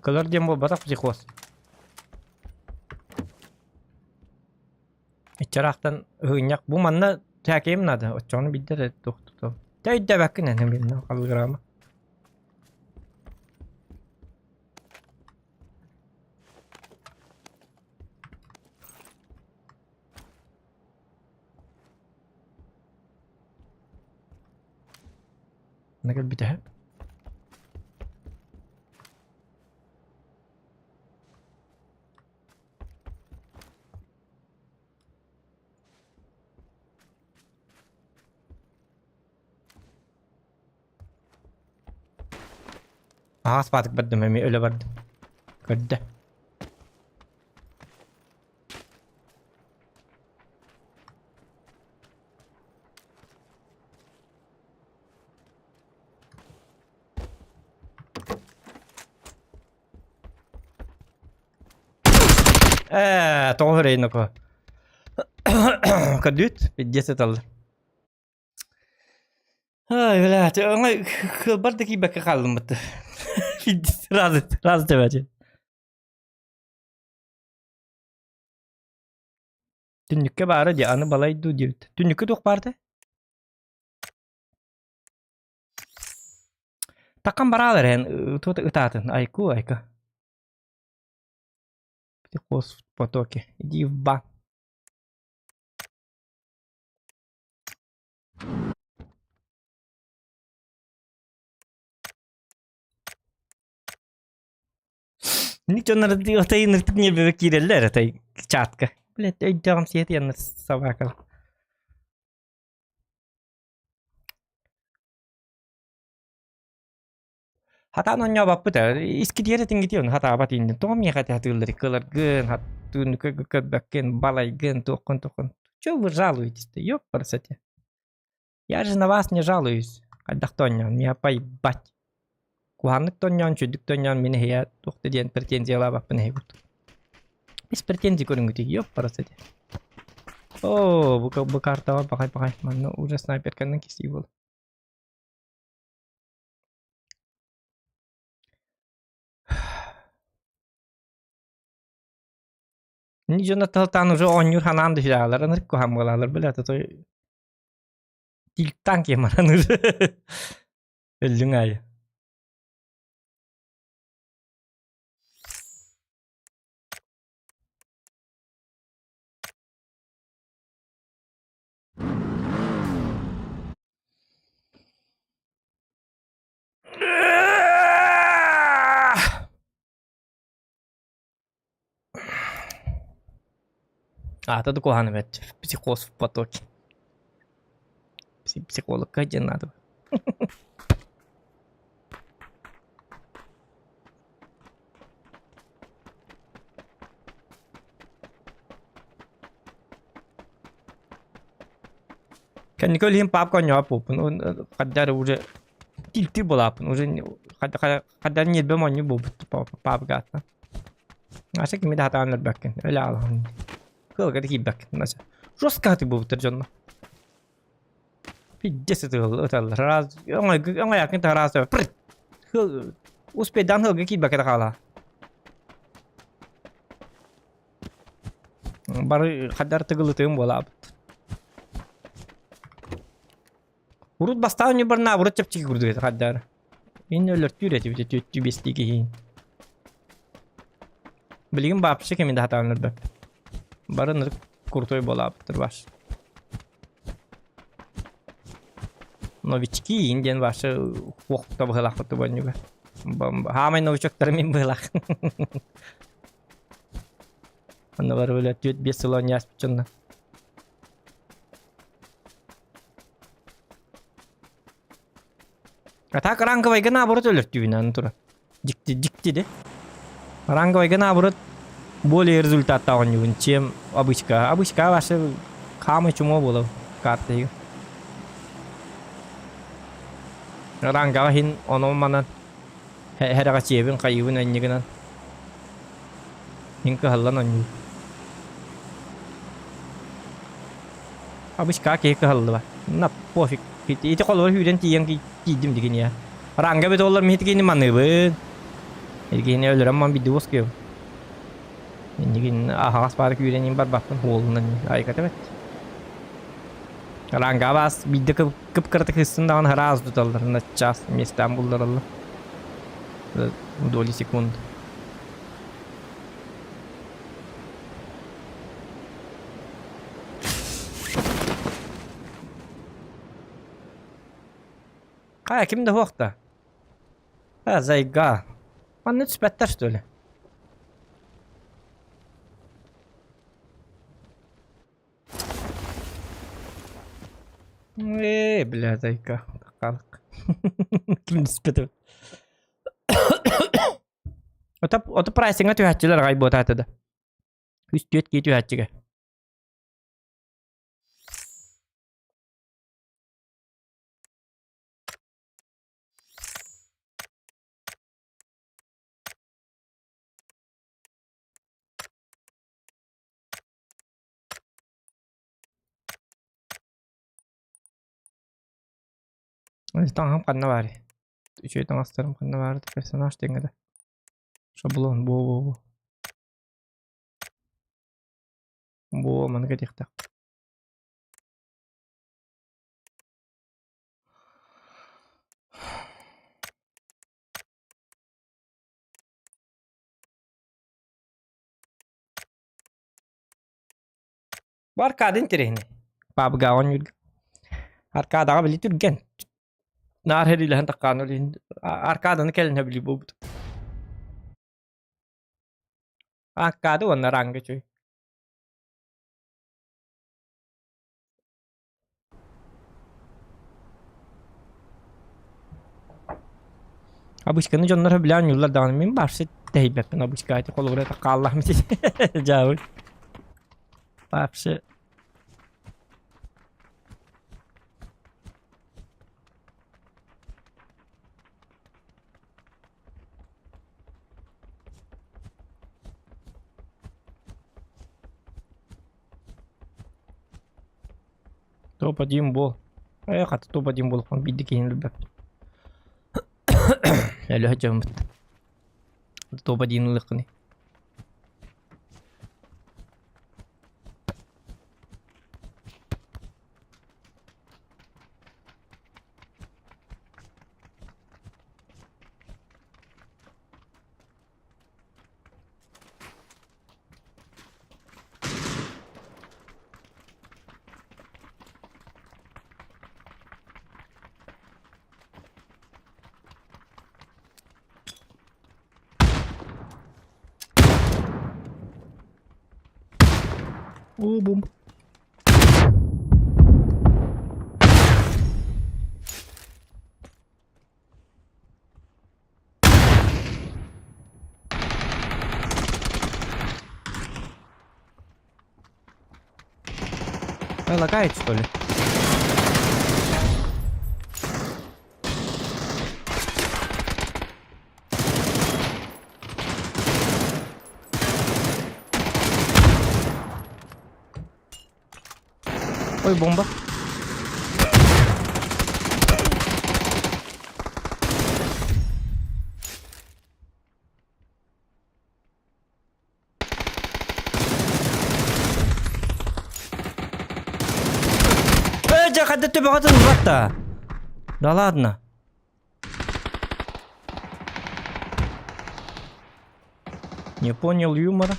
Кылар диэн буолбатах психоз. Иччараахтан ыһыынньах бу манна тээкэйим наада оччоҕуна биирдэ эрэ туох тутуом. Дьэ өйдөөбөккүн эн билинэ халыгыраама. Манна кэлбитэ Аһаас баатык бардым эмиэ өлө бардым. Көрдө. Ээ, тоҕо үрэйин око. Көрдүүт, пиздец эталлар. Ай, блядь, оҥой кылбар да киирбэккэ хааллым бытты. Пиздец, сразу, сразу тэбээчи. Түннүккэ баара дии, аны балай дуу диэбит. Түннүккэ туох баарда? Таккан бараалар эн туот ытаатын айку айка. Психоз в потоке. Иди в бан. Ник дьоннор отой ыныртык ньиэрбэбэ киирэллэр отой чатка. Блядь, өйдөөҕүм сиэти янна собака. Хатаан оонньообоппут ээ, искитигэр этиҥҥитий ону хатаабат иннин. Тоҕо миэхэ этэ сатыыллар кыларгын, хаттыын көрбөккүн, балайгын, туоххун-туоххун. Чё вы жалуетесь-то, ёпарасоте. Я же на вас не жалуюсь. Хайдах да оонньоон, миэхэ поебать. Куһаҕаннык да оонньоон, үчүгдүк да оонньоон мин эһиэхэ туох да диэн претензиялаабаппын эһиги курдук. Без претензий көрүҥҥүтүй, ёпарасоте. Оо, бу, бу картаҕа пахай-пахай, манна уже снайперканан кистии буолла. Ини дьон атталтаан уже оонньуур ханаан да сүрэҕэлэр ынырык куһаҕан буолаллар бля то тилтаан киһи мараныр өллүҥ аайы Аата да куһаҕан эбээт психоз в потоке. Психологка диэн наада. Кэнники ол иһин папка оонньообоппун хаддар уже тилтир буолааппын уже хаддар ньиэрбэм оонньуу буолбут папка аата. Аса кими да сатаан өлбөккүн өлө аалаһын. Кыалга да киирбэккин Ася. Жестко сатыы буолбуттар дьонно. Пиздец ыталлар. Раз оҥойаккын тараас Успейдаан ыалга киирбэккэ да хаалаа. Бары хадар тыгылытыым буолаабыт. Урут бастаан ньыбарна урут чэпчэки курдук этэ хаддар. Ин өлөртүүр этибит түөттүү биэстии киһиин. Билигин вообще кими да хатаан өлөрбөп. Бары ынырык крутой буолаабыттар баш. Новички иин диэн вообще хуохта быһылаахпыт бонньуга. Хаамай новичоктары мин быһылаах. Онно бары бile 4-5 сыл оонньооспут дьонно. А так ранговайга наоборот өлөртүүбүн аны туран. Дьикти, дьикти де. Ранговайга наоборот более результаттаах оонньуубун, чем обычка. Обычка вообще хаамай чумо буолар карта Рангаҕа иһин онон манан Эрэҕэ чиэбин хайыыбын анньыгынан Мин кыһаллан оонньуур. Абыскаа киһи кыһаллыба. На пофиг. Ити холобур сүүрэн тиийэн тиийдим дигин я. Ранга бит олар мин кини маныыбын. Ити өлөрөн ман бидди уоскуйабын. Иннигин аһаҕас баары күүрэн барбаппын хуолунан айката бет. Ранга бас бидде кып-кыратык хыссын даҕаны араас туталлар, на час местам буллараллар. Доли секунд. Хайа, ким да суох да? А, зайга. Манна түспэттэр что ли? Ээ, бля, зайка, халык. Ким түспэтэ. Ото, ото прайсиҥҥа түһээччилэр аҕай буотаата да. Үс түөрт киһи түһээччигэ. Таҥаһым ханна баарый? Үчүгэй таҥастарым ханна баар персонаж диэҥҥэ да. Шаблон бу бу бу. Бу маны кэтиэхтээх. Бу аркада интэриэһинэй. Пабга оонньуурга. Аркадаҕа били түргэн. Наар хэриилэһэн таккаан илин аркаданы кэлин сөбүлүү буолбут. Аркада уонна ранга үчүгэй. Обычканы дьоннор сөбүлээн оонньууллар даҕаны мин вообще тэһийбэппин обычка ити холобура хааллаҕым дьаабы. Вообще Топ-1 буол. Ээ, хата топ-1 буолуохпун биирдэ киһини өлбөппүн. Өлө дьоммут. Топ-1 ылыаххыный. О, бомба. Ой, лагает, что ли? Ой, бомба. Э, дьэ, хадда төбөҕө ылбат Да ладно. Не понял юмора.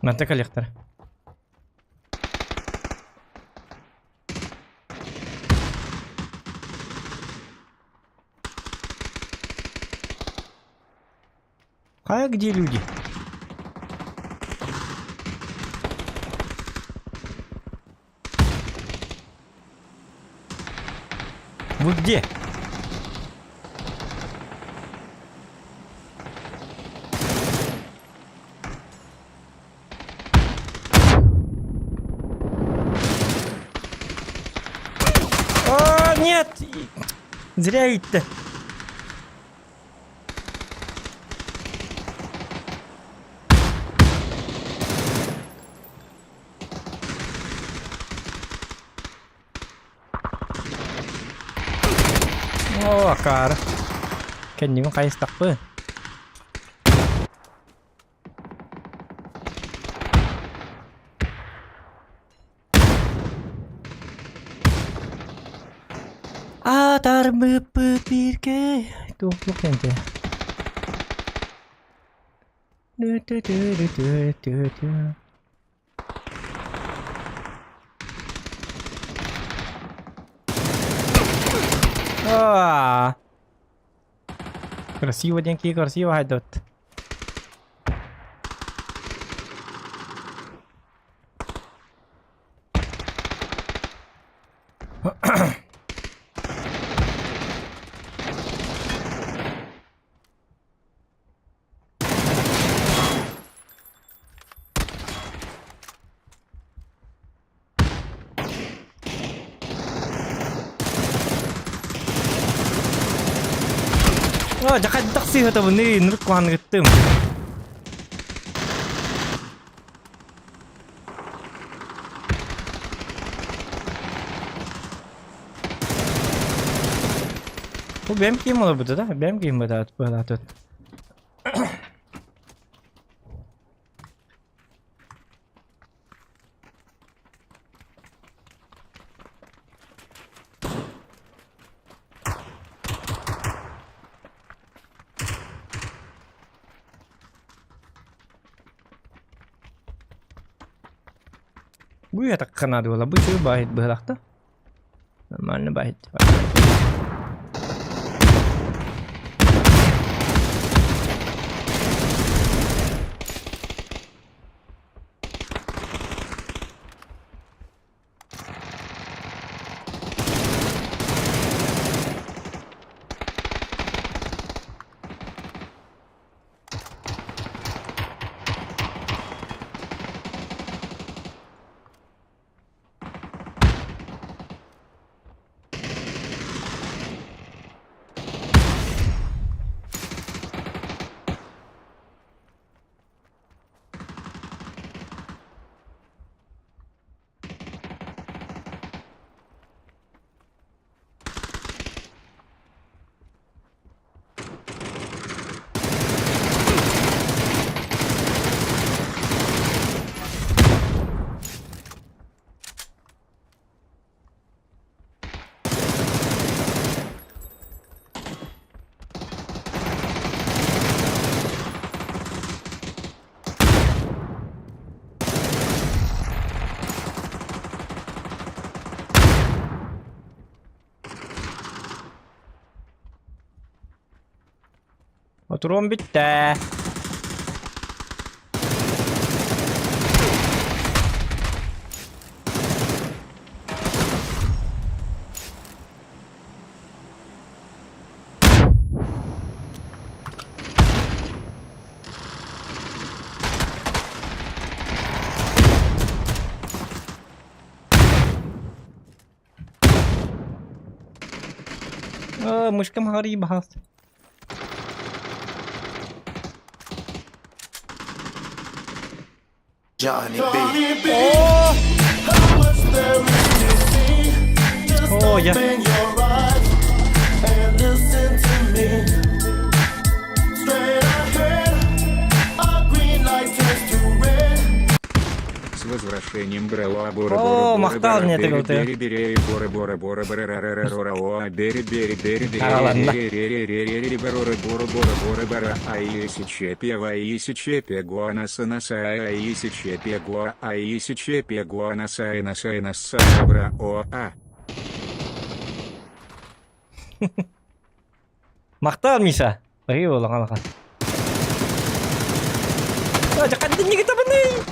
Манта коллектор. А где люди? Вы где? О, нет! Зря идти. О, акаары. Кэннибин хайыстахпын. Атарбыппыт бииргэ туох диэн Аа. Красиво диэн киһи красиво хайдат. Оо, дьэ хайдах сыыһатабыный, нырык куһаныгыттым. Бу бэм киим олорбута да? Бэм киим бытаат быһалаатыт. Бу ятакка наада буолла. Бу үчүгэй баайыт быһалаахта. Нормально баайыт. Oturuom бүттэ. Э, мышкам хари баһаас. Johnny B. О! О, я. С возвращением брала бора О, бора бора махтал бора мне бери ты, бери бери бора бора бора бора ра ра ра ра о бери бери бери бери А, ладно. ре ре ре ре ре ре бора бора бора бора бора а иси чепе ва иси чепе гуанаса наса а иси чепе гуа а иси чепе гуанаса и наса и наса бра о а. Махтал, Миша. Баһыы улахан ахан. Хаддинники табыный!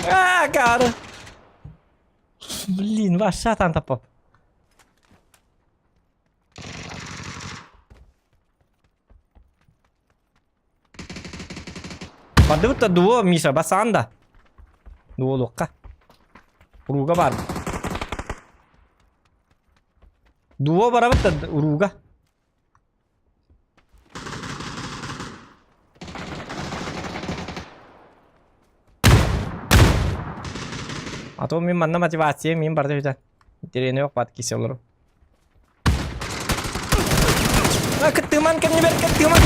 А, кары. Блин, ваш шатан тапап. Бардыбыт да дуо, Миша, басаан да. Дуолуохха. Урууга бар. Дуо барабыт да урууга. А то мин манна мотивация мин барда бүтэн. Интэриэһинэй yok бат кисе олору. А, кыттыыман кэннибэр, кыттыыман.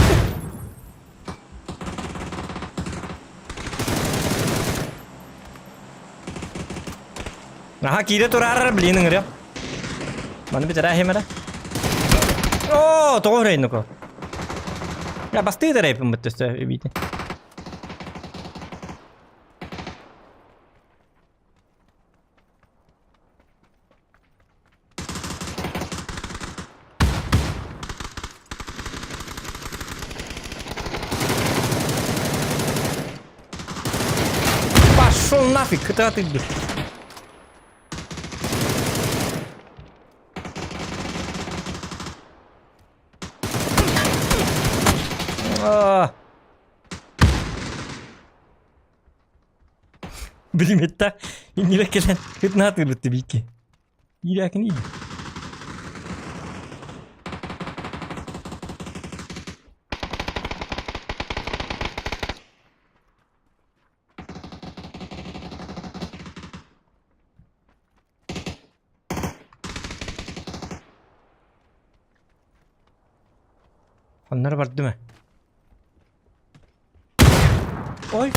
Аха, киирэ тураар, блин, ыҥырыам. Маны бүтэрэ химэрэ. Оо, тоҕо үрейнуко. Я бастыы да рэпим бүттөстө эбиитин. Пошел нафиг, куда ты? А. Билиметта иннилэ кэлэн ытнаатыырбыт бикки. Иирээкини Оннор бардым ээ. Ой!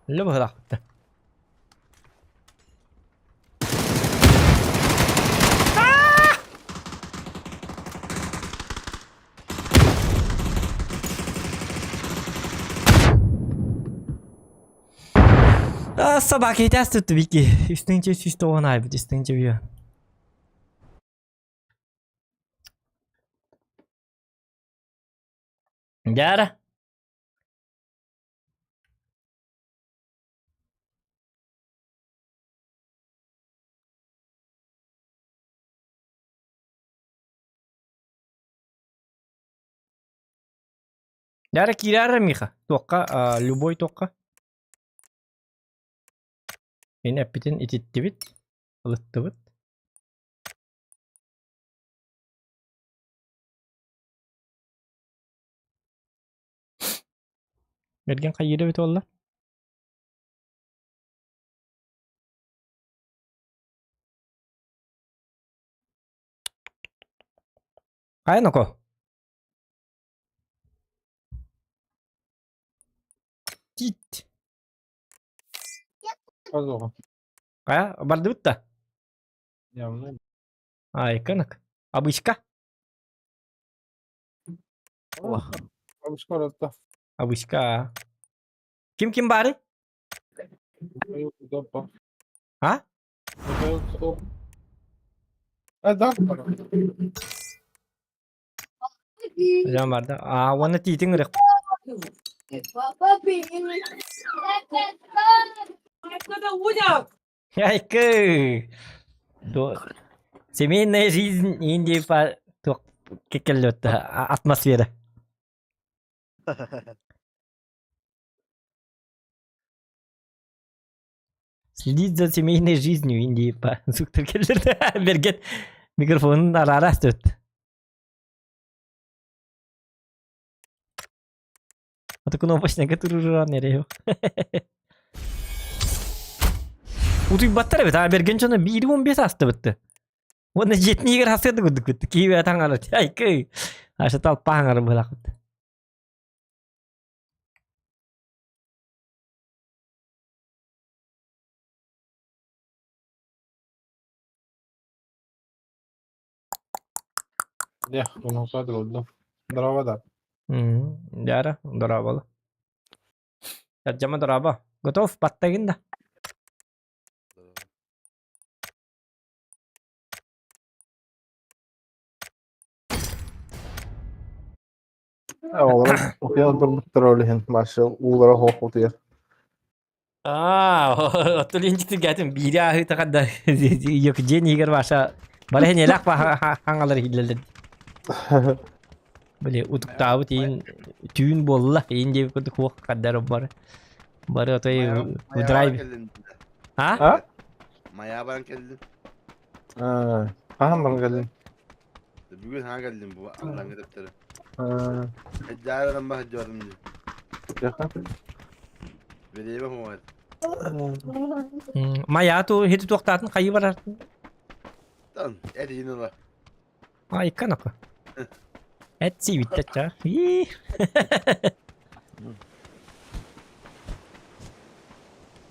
Үлэ быһылаахпыт. Собака итээс tuttu Вики. Үстүнче сүүс тоҕон айбыт, үстүнче бүйө. Дяра. Дяра киирээр Миха. Туохха, любой туохха. Мин эппитин ититтибит, ылыттыбыт. Мерген хайыыра эбит буолла? Хайа ноко? Тиит. Пожалуйста. Хайа, бардыбыт да? Явно. Айканак. Обычка. Обычка оротто. Обычка. Ким ким бары? Михаил Удобо. А? Михаил Удобо. А, да? Жан бар да. А, уонна тиитиҥ ырык. Айкы! Семейная жизнь Индии по атмосфера. Следить за семейной жизнью Индии по Берген микрофонун араара астыбыт. Аты кнопочнага туруран эрэ Утуйбаттар эбит, а Берген дьоно биир уон биэс астыбытты. Уонна дьиэтин иһигэр хасыа курдук бытты. Киһи таҥара айкы. Аша талпаһаҥары быһалаахпыт. Дьэ, онуоха дылдым. Здорово да. Дьара, дорооболо. Тардьама дорообо. Готов, баттагын да. Оҕолорум утуйан турбуттар ол иһин Маша уулара суох утуйар. Аа, оттон инчитин биири ааһыыта да дьиэн иһигэр Маша бары хэнэлээх хаҥалар иһиллэллэр. Били утуктаабыт иин түүн буолла иин диэбит курдук хуох хаддар бары бары отой драйв а А? Майа баран кэллим. Аа, хаһан баран кэллиҥ? Бүгүн хаҥа кэллим бу аллаҥҥа төптөрү. Аа, Эдьаарынан баһыдьуотум дии. яха. Бириэмэ хуҥар. Майа ту хити туохтаатын хайы барар. Тан этиин ыла. Айка нака. Эт сиибиттэ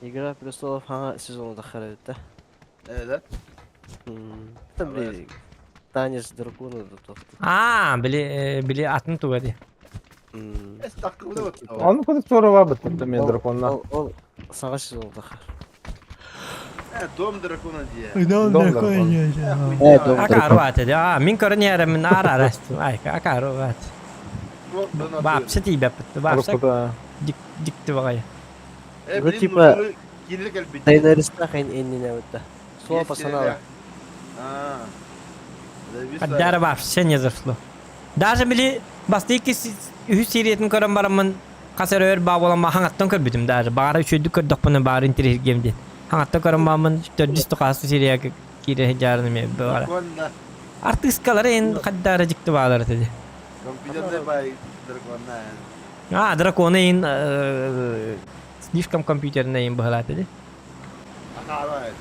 Игра престолов хаҥа сезона таххар эбит да. Ээ Там били танец дракона да тохту. Аа, били били атын туга ди. Эс таккыбыта баттаба. Ону кытта туора бабыт мен драконна. Ол ол саҥа сезон таххар. Дом дракона дии. Дом дракона. Э, дом дракона. Акаару ате. А, мин көрөн иһэрэммин аар арастым. Ай, акаару ат. Баапса тиийбэппит. Баапса Уруккута дикти баҕайы. Э, Ну, блин, типа, киирэ кэлбит. Дайнаристах иннинэ бутта. Слово пацана. А. Хаддара вообще не зашло. Даже били бастыйки үһүс сериятын көрөн бараммын хас эрэ өр баа буолан хаҥаттан көрбүтүм даже. Баара үчүгэйдик көрдөхпүнэ баары интэриэһиргиэм диэн. Хаҥаттан көрөн бааммын төрдүс тукаас серияга киирэ сылдьарын эмиэ баара. Драконна. Артыыскалары эн хаддара дьикти баалар этэ. Компьютерный бай драконна. А, драконы ин слишком компьютерный им быһалаата дии. Ахаабай.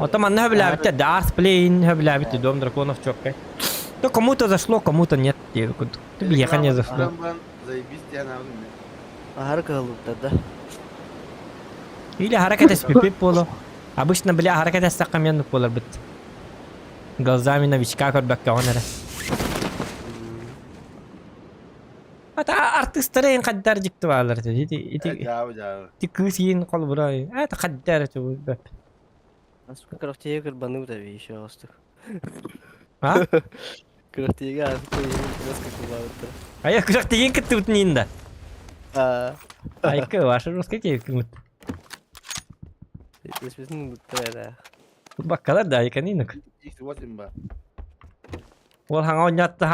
Оттон манна хөбүлээбиттэр Darth Plane хөбүлээбит Дом драконов чоккай. То кому-то зашло, кому-то нет диэби курдук. Биһиэхэ не зашло. Заебись диэн аҕын Аһары кыһаллыбыттар да. Или аһара кэтэспиппит буолуо. Обычно, бля, аһара кэтэстэххэ эмиэ оннук буоларбыт. Глазами новичка көрбөккөҕүн эрэ. Ата артыыстары эн хайдар дьикти баалар ити ити ити Дьаабы дьаабы. ити кыыс иин холобура это хайдар это бөп. Сука, крафтиге кырбаныбыт эби еще астык. А? Крафтиге астык резко кылбабыттар. А я күрэхтигин кыттыбытын иин да. А, Айка ваша русский кимит. Эспесин буттар эрэ. Баккалар да айканы инук. X8 ба. Ол хаҥа онньатта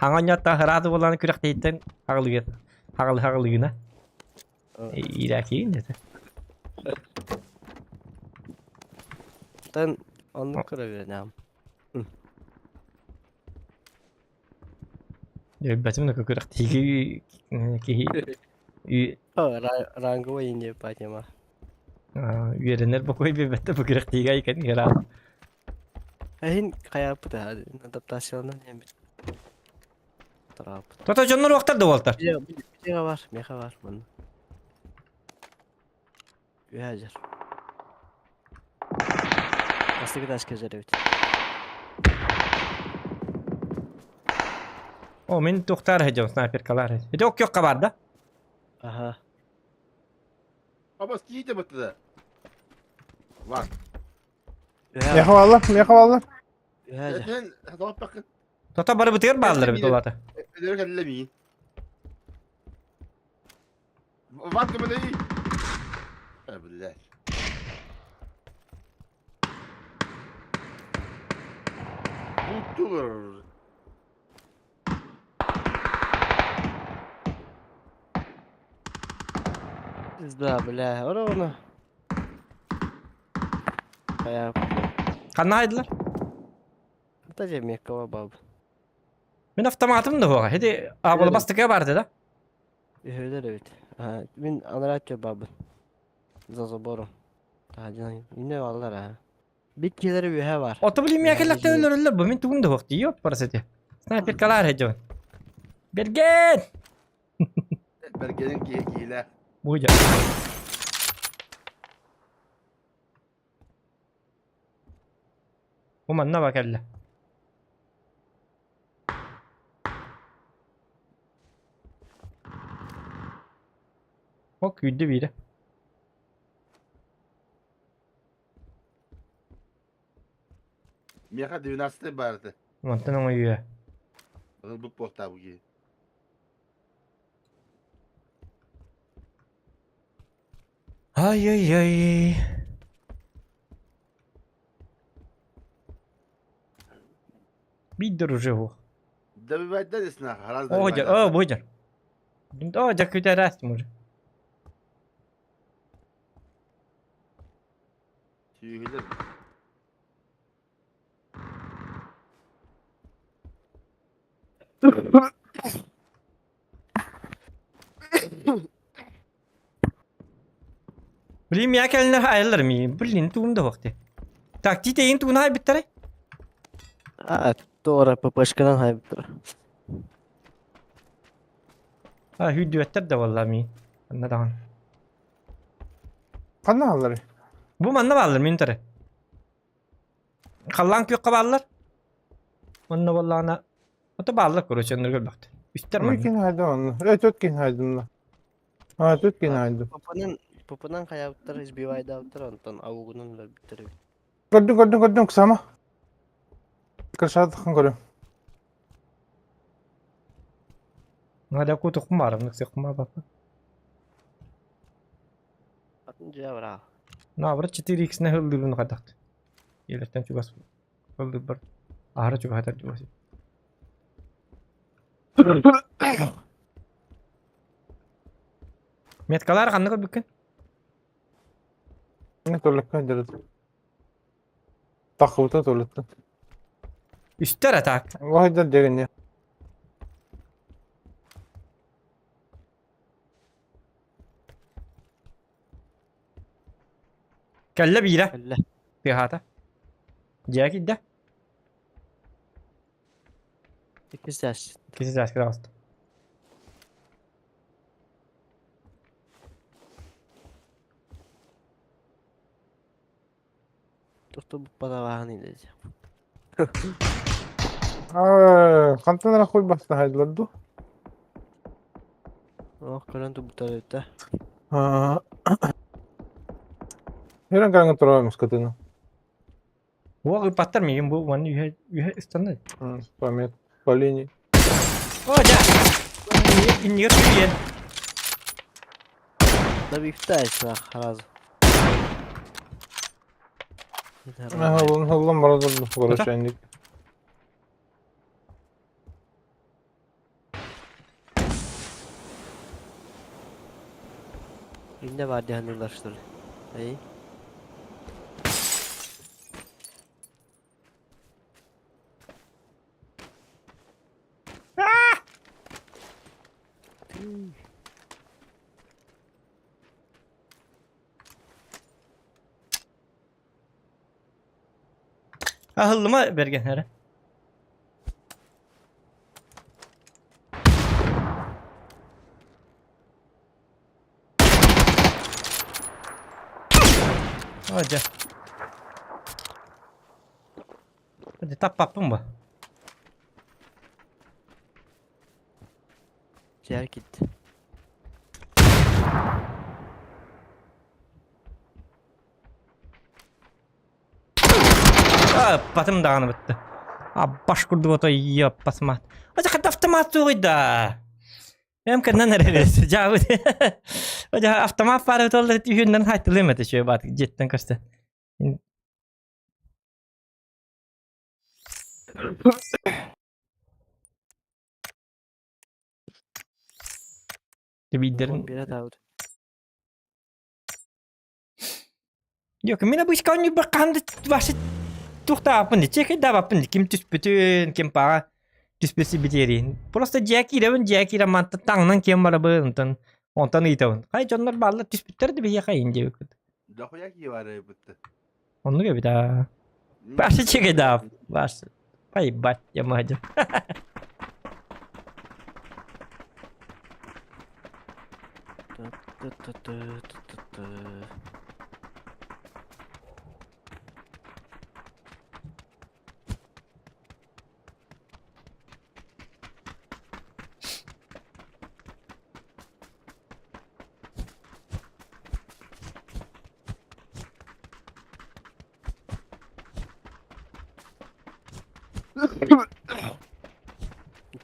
хаҥа онньатта харааты буолан күрэхтииттэн хаҕылыгы хаҕылы хаҕылыгына. Иирээкиин это. Тан оннук көрөбүнэм. Өлбөтүм да күрэхтиги киһи Ранговый инде патема. үөрэнэр бокуой биэрбэттэ бу күрэхтиигэ айкан ыраат. Эһин хайааппыт адаптацияланан иһэммит. Тарааппыт. Тото дьоннор уохтар да буолтар. Меха бар, меха бар манна. Үһэ дьэр. Бастакы этажка дьэр эбит. О, мин туохтаар сылдьабын, снайперкалаар. Ити оккиохха бар да? Аха. Абас киите бытты. Var. Меха баллар, меха баллар. Үһэ дьэр. Sen hesap bakın. Тото барыбытыгар бааллар эбит ол ата. Öderi kellemeyin. Var mı değil? Блядь. Бутур. Пизда, бля, ровно. Хайааппыт. Ханна хайдылар? Та дьэ меккаба баб. Мин автоматым да буоҕа. Ити аабыла бастакыга баар этэ да? Үһүлэр эбит. Аа, мин анараа өттүгэр баабын. За забором. Таһырдьанан иннэ бааллар аа. Бит киһилэрэ үөһэ баар. Ото блин миэхэ өлөрөллөр бу мин тугум да суох дии ёппарас ити. Снайперкалаар сылдьабын. Берген! Бергенин киһи киилэ. Буйда. Бу манна ба кэллэ. О күүрдэ биирэ. Миэхэ 12 баар этэ. Мантан оҥойуо. Онон бу буохтаабы киһи. Ай-яй-яй. Биир уже суох. Добивайда десна, раз О, дьэ, о, бу дьэ. О, дьэ күтэрээс может. Сүүһүлэр. Блин, миэхэ кэлиннэр айыллар ми. Блин, тугум да суох дии. Так, тиитэйин тугун хайбыттарай? Аа, туора ППшканан хайбыттар. А, сүүрдүбэттэр да буолла ми. Анна даҕаны. Ханна хаалларый? Бу манна бааллар мин утары. Халлаан күөххэ бааллар. Онно буоллаҕына ото бааллар короче онно көрбөхтөр. Үстэр Ой манна. кин хайда онно. Өй төрт кин хайдынна. А, тут кинайды. Папанан, папанан хайабыттар, избивайдаабыттар, онтон аугунан өлөрбүттэр эбит. Көрдүм, көрдүм, көрдүм, ксама. Крышатыхын көрүм. Надя кутухум барым, ныксыхум бапа. Атын дьиэ бара. Наоборот 4x на хыллыыбын хадахт. Елертен чугас хыллыыбар. Аһара чугахатар чугас. Меткалар ханна көрбүккүн? Не толлекка дьарыт. Тахыбыта толлеттен. Үстер атак. Вахайдар дегенне. Кэллэ биирэ. Кэллэ. Тыаһаата. Дьиэ киирдэ. Иккис этаж. Иккис этажка таҕыста. Туттубуппатабааһын илдьэ. Хантан эрэ хуй бастаһайдылар дуу? Ох, көрөн турбуттар эбит да. Ирэн каҥа турар мускатыны. Уох ыппаттар миигин бу манна үһэ үһэ ыстанна. Память по линии. О, дьэ! Иннигэр түүйэн. Добивтайся сразу. Хыллан хыллан барадыр короче инник. Инне бар диһанылар что ли? Эй. Аһыллыма бэргэн эрэ. О, дьэ. Дьэ, таппаппын ба. Дьэр кит. Батым даҕаны бытты. Аббаш курдук ото йоппасмат. Ача хата автомат суоҕуй да. Эм кэннэн эрэ жаабыт. Ача автомат баар этолла түүннэн хайтылым этэ чөй баат жеттен көстө. Биидерин Бирэ таабыт. Yok, мин обычно оонньуурбар хаһан да вообще туохтаабаппын дии, чекэйдаабаппын дии, ким түспүтүн, ким паҕа түспүт битиэриин. Просто дьиэ киирэбин, дьиэ киирэн мантан таҥнан киэн барабын, онтон онтон ыйытабын. Хай дьоннор бааллар түспүттэр да биһиэхэ иин диэбиккит. Дохуя кии бар эбит. Оннук эбит аа. Вообще чекэйдаап. Вообще. Поебать, я мадю.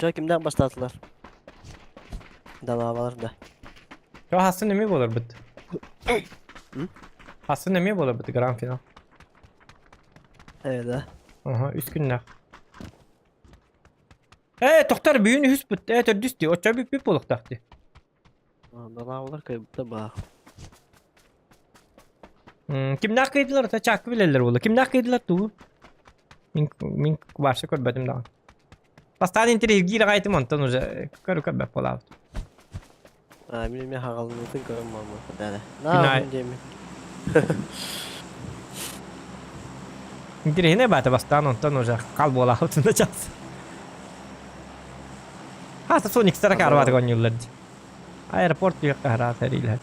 Чё кимден бастаатылар? Далаабалар да. Чо хасын эми болар бит. Хасын эми болар бит гранд финал. Э да. Ага, үс күннэх. Э, тохтор бүгүн үһүс бут. Э, төрдүс дии. Оччо бүппүт буолуохтаах дии. Далаабалар кыайбыта баа. Кимнээх кыайдылар ата чаакка билэллэр буолла. Кимнээх кыайдылар тугу? Мин мин вообще көрбөтүм даҕаны. Бастаан интэриэһиргиир аҕай этим онтон уже көрү көрбөт буолаабыт. А, мин эмиэ хаҕалынытын көрөн буолбут. Да, Күн да. аайы диэмин. Интэриэһинэй баата бастаан онтон уже хал буолаабытын да час. Хаата Соникстара карбаатык оонньууллар дии. Аэропорт диэххэ араас эриилэһэр.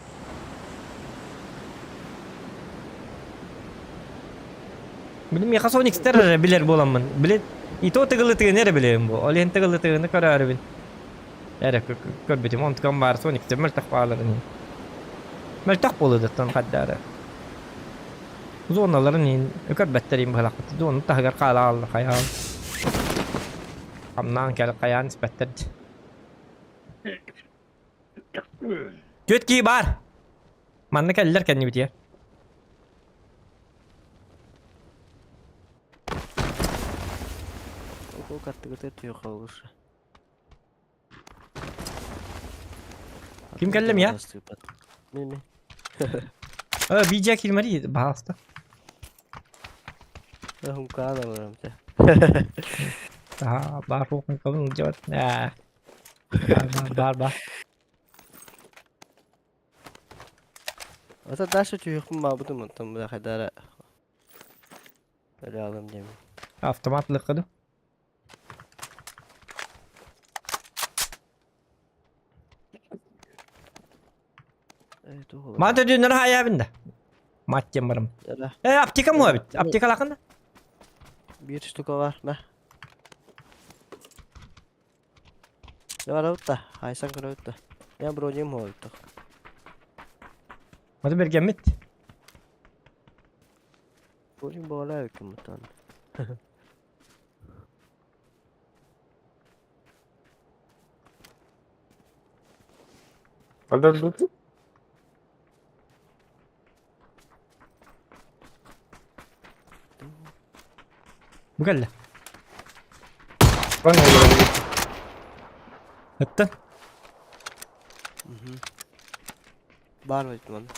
Билим миэхэ Соникстар эрэ билэр буоламмын. Били и то тыгылытыгын эрэ билэбин бу. Ол иһин тыгылытыгыны көрөөрүбүн. Эрэ көрбүтүм. Онтукам баар Соникстар мөлтөх бааларын. Мөлтөх буолуодуттан хаддаары. Зоналарын иһин өкөрбөттөр иһин быһалахпыт. Зона таһыгар хаалааллар хайаал. Хамнаан кэл хайаан испэттэр. Түөт кии бар! Манна кэллэр кэннибитигэр. Укол каттыгыта түөх олуша. Ким кэллим я? Ми ми. Э, BJ килмери, пожалуйста. Хункаана барам те. Ага, бар руқын кабын делать. Бар, бар, бар, бар. Ата дальше түйүкпүн баабытым оттон бу хайдара Öyle alım diyeyim. Автомат лыкыды. Мат өдүүннэр хаайаабын да. Мат диэн барым. Э, аптека му эбит. Аптека лакын да. Бир штука бар, мә. Не бар да, хайсан көрөбүт да. Я бронем хойтох. Маты бергеммит. Бронем бола эбиккин мутан. Алдар дут. Бу кэллэ. Броня өлөрөбүт. Ыттан. Бар бит ман.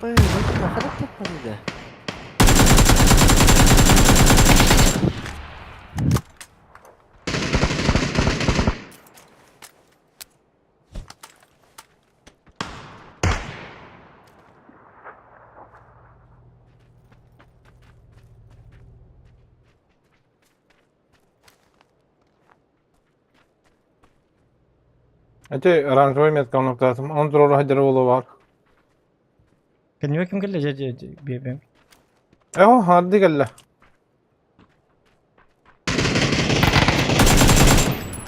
Бай, бай, ханак таппан иде. Эти оранжевый метка оноктаатым. Он турору хаддара буолуо баар. Кэннибэ ким кэллэ дьэ дьэ дьэ биэбэм. Эһо харды кэллэ.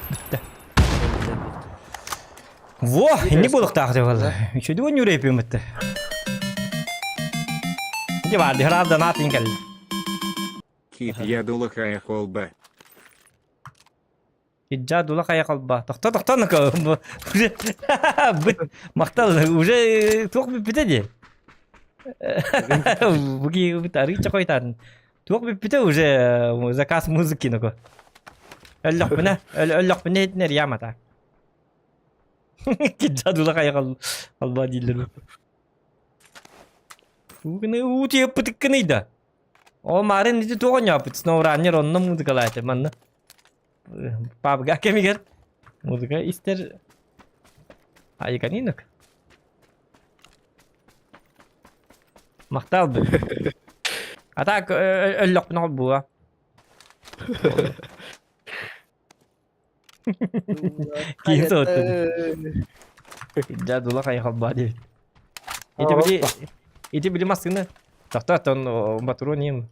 Бүттэ. Во, инник буолуохтаах дьэ буолла. Үчүгэй оонньуур эппим бытта. Дьэ баар, дьэ донат иин кэллэ. Кит ядула хая холба. Киджа дула хайа халба. Тохто тохто ну-ка. Уже быт махтал уже туох бүппүтэ дии. Буги быт арыыча хойтаатын. Туох бүппүтэ уже заказ музыки ну-ка. Өллөхпүнэ өллөхпүнэ иһитинэр ямата. Киджа дула хайа халба дииллэр. Угны уути ыппытыккыный да. Ол марын ити туох оонньооппут Snowrunner онно музыкалаата манна. Пабга кэмигэр музыка истэр айыканинок. Махтал бу. А так өллөхпүн холбуга. Киһи соттун. Дьэ дула хайа холбаа диэбит. Ити били ити били массыына тохтоотон батурун иһин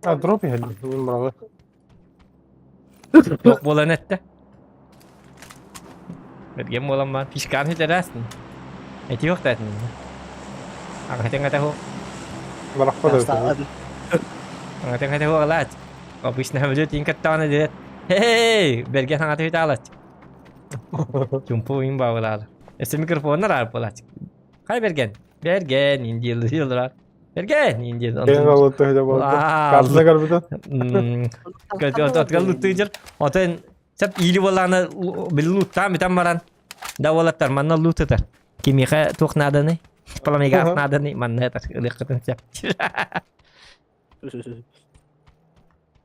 А дроп иһэллэр. Мин браҕы. Туох буолан эттэ? Бэргэн буолан баан фишкаан сүтэрээсин. Этиэх да этин. Аҕатыҥ этэ Барахпа да Аҕатыҥ этэ хуоҕалаат. Обычно самолет иин каттаҕына диэт. Хей, бэргэн хаҥата үтаалач. Чумпу иин баабылаала. Өссө микрофоннар аар буолач. Хай бэргэн. Бэргэн иин диэллэр. Бэргэн иин диэн. Кэнэн алытты өйдө болду. Картына көрбүтүн. Отгал луттыжыр. Отон сап иили болааны били луттаан бүтэн баран да уолаттар манна лут ытар. Кимиэхэ туох нааданы? Пламегас нааданы манна ытар ылыаххытын сөп.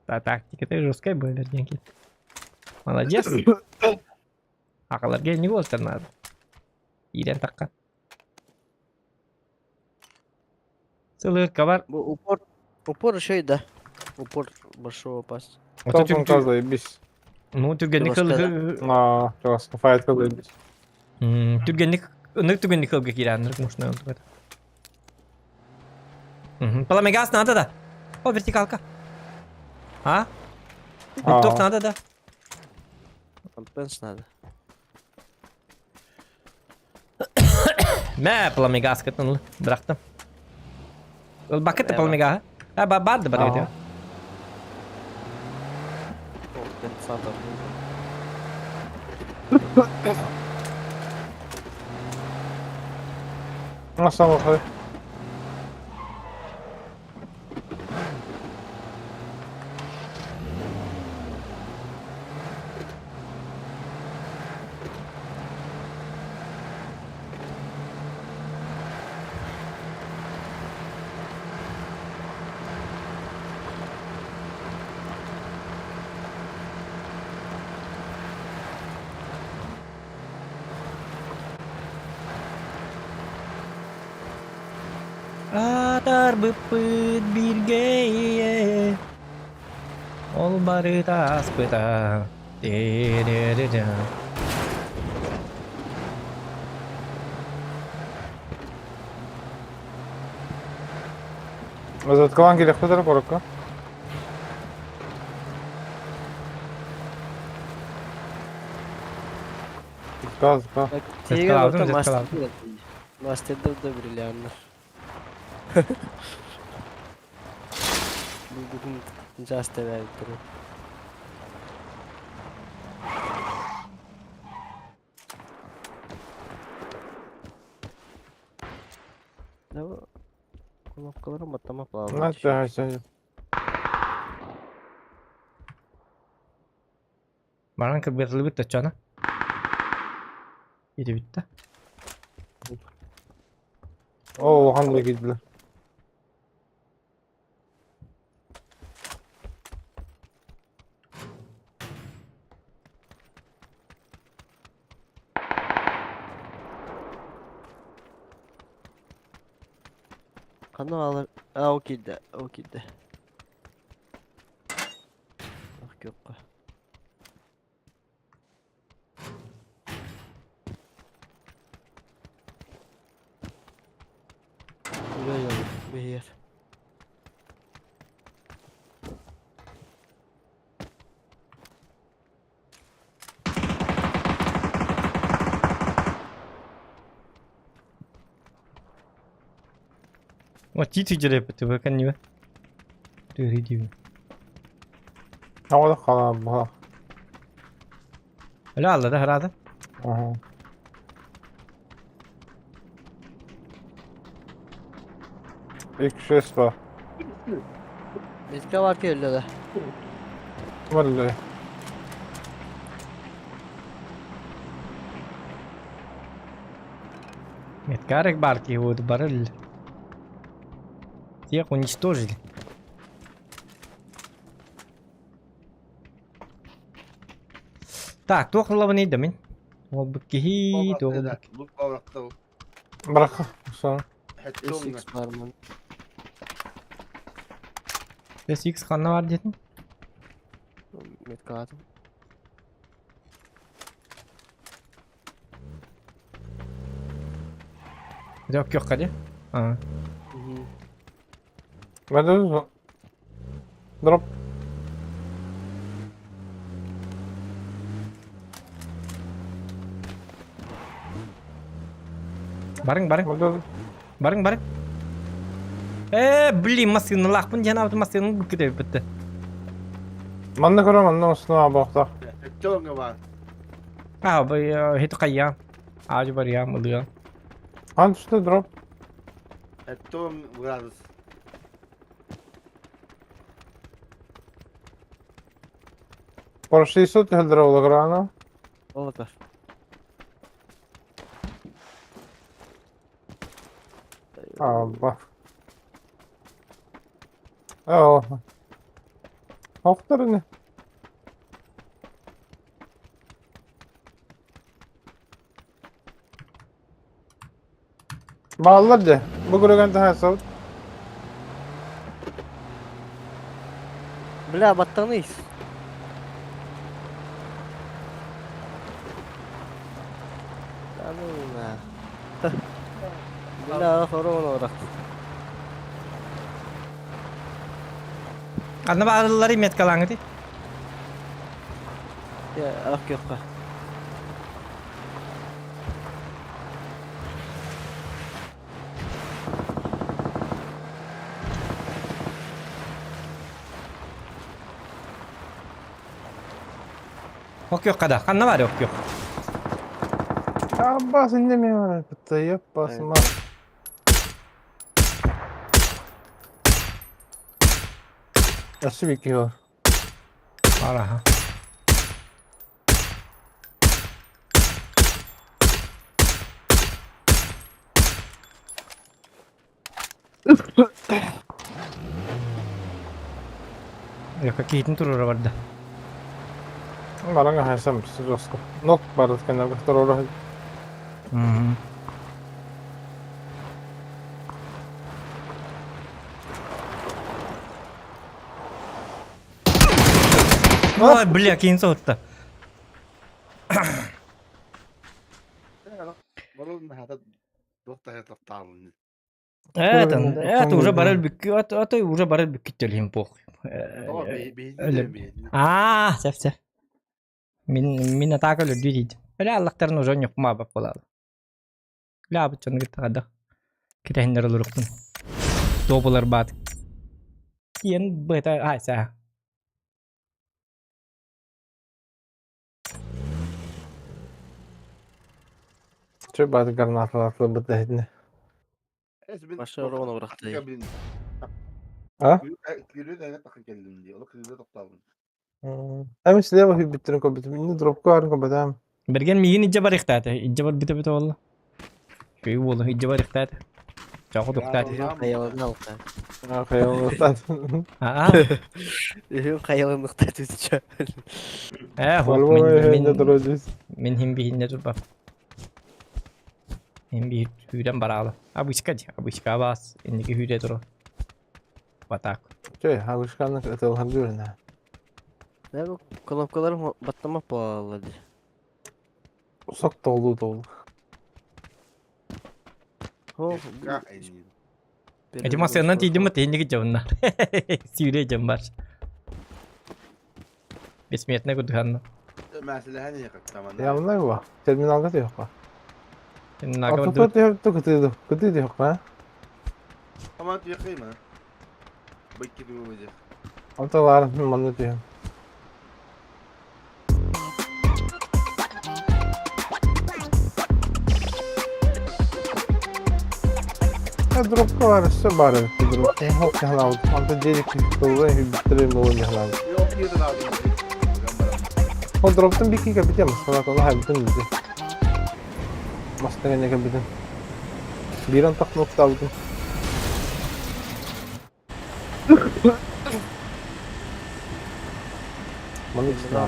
Та тактика жесткая была Бергенки. Молодец. Акаларга не болтар надо. Иирэн тахха. Сылыыкка бар. Бу упор упор еще да. Упор большого опасность. Толкун казайбис. Ну, түргэнник Чугаска, Аа, чугаска файт казайбис. Түргэнник ынык түргэнник кылга киирэн можно. Пламегаз надо да? О, вертикалка. А? Туох надо да? Компенс надо. Мэ, пламегаз кытын бырахтым. Ылбакыт пламегаһы. А, барды бар Компенсатор. Nasıl Атарбыппыт бииргэ Ол барыта ааспыта Заткалан келехпетер корокко. Газ, газ. Зеткалабытым, зеткалабытым. Мастерда да бриллианнар. Бүгүн жас тэбээбиттэр. Кнопкаларым баттама На, Баран кыргытылыбыт точчоно. Ити бүтте. О, улахан да киирдилэр. Ханна алар? А, ол киирдэ, ол киирдэ. Ах, күөххэ. Үлэ бэйэр. О, тиит үдереппит бакан Түһүй диибин. Оҕо халаабыһа. Өлө алла да хараада. Аха. Икки ба. Метка бар ки өллө да. Валле. Меткарек барки вот барыл. Всех уничтожили. Так, туох ылабын да мин. Ол киһи, туох Лук бавракта. Бырах. Сон. SX бар мын. SX ханна бар диэтин? Метка атым. Жоқ, көхкө де. А. Мәдә Дроп. Барың, барың. Барың, барың. Э, блин, массыны лахпын диэн абыт массыны бүккүтэ бүттэ. Манна көрөм, манна устуна абахта. Чоңга бар. А, бу хит кайя. Ажы бар я, мылыга. Ан түстэ дроп. Том градус. Прошли түһэлдэр олаграна. Олатар. Аба. Оо. Хохторны. Бааллар дьэ. Бу көрөгөн таһа Бля, баттаныйс. Да ну на. Бля, хорон орак. Ханна баарыллары меткалааҥыты? Ах көххө. Окуохха да, ханна баар окуох? Аббас инне мен кытта басма. Өссө бикки бар. Бар аха. Yok киһитин туруора барда. Баран хаһансам жестко. Нок барыт кэннэ туруора. Ой, бля, киин соһутта. Это, это уже барар бүккү, а то уже барар бүккү төлүм пох. Аа, сөп сөп. Мин мин атака өлөрдүү дейт. Бля, Аллахтарын уже ньукма бап болалы. Бля, быччаны кытта Китэһиннэр олорукпун. Туобулар баат. Киэн быта айса. Чө баат гранаталар быта хитне. Баша ону бырахты. А? Эми слева хүбүттерин көбүтүм. Инни дропка арын көбөтөм. Берген миигин иджа барыхтааты. Иджа бар бите бите болла. Көй болу иджа барыхтааты. Чоҕу тухтааты. Хайалын алта. А, хайалын Аа. Үһүн хайалын түтүчө. Э, хоп, мин мин мин хим биһинне турба. Хим би хүрен бараалы. Абычка ди, абычка бас. Инники хүрэ туру. Батак. Чөй, абычканы ытылхан дүрнә. Ne bu кнопкаларым баттамак буолла ди. Сок толду толду. Хо. Эти масыянан тиийдим тиһинники дьоннар. Сүүрэ дьон бар. Бессмертный кудуханна. Явнай ба. Терминалга тиһокка. Терминалга Ата тиһөптө кытыды. Кыты тиһокка. Ата лар манны тиһ. Дропка бар, өссө бар эбит дроп. Хоп яхлабыт. Анта дерек толы хүбүттере болон яхлабыт. Ол дроптан бики капитен масқалат, оны хайбытын биди. Мастаган капитен. Биран тақ ноктабытын. Маны Да.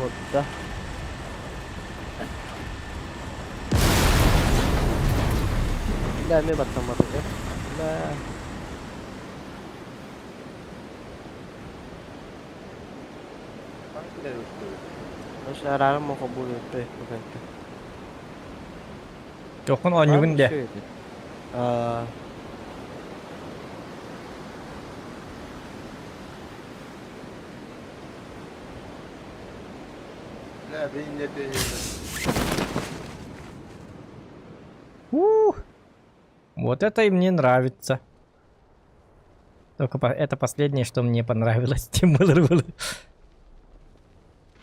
Да, мен баттамадым. Да. Арарым оқо бұл өтпе, бүгінті. Жоқын оонньугун де. Ух! Вот это и мне нравится. Только это последнее, что мне понравилось. Тем было было.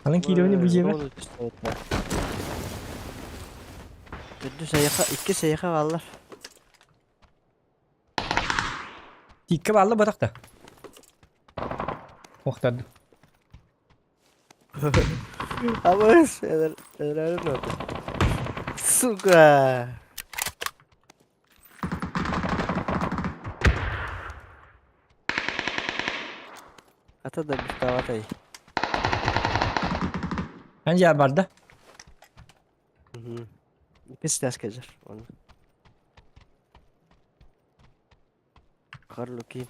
Алын кириoni bu жеме. Төрдү сайыха, икки сайыха баллар. Тикке баллы батақта. Охтарды. Абыс, эдер, эдер Сука! Ата да буставатай. Анжа барда. Икки скажер. Оны. Карлуки.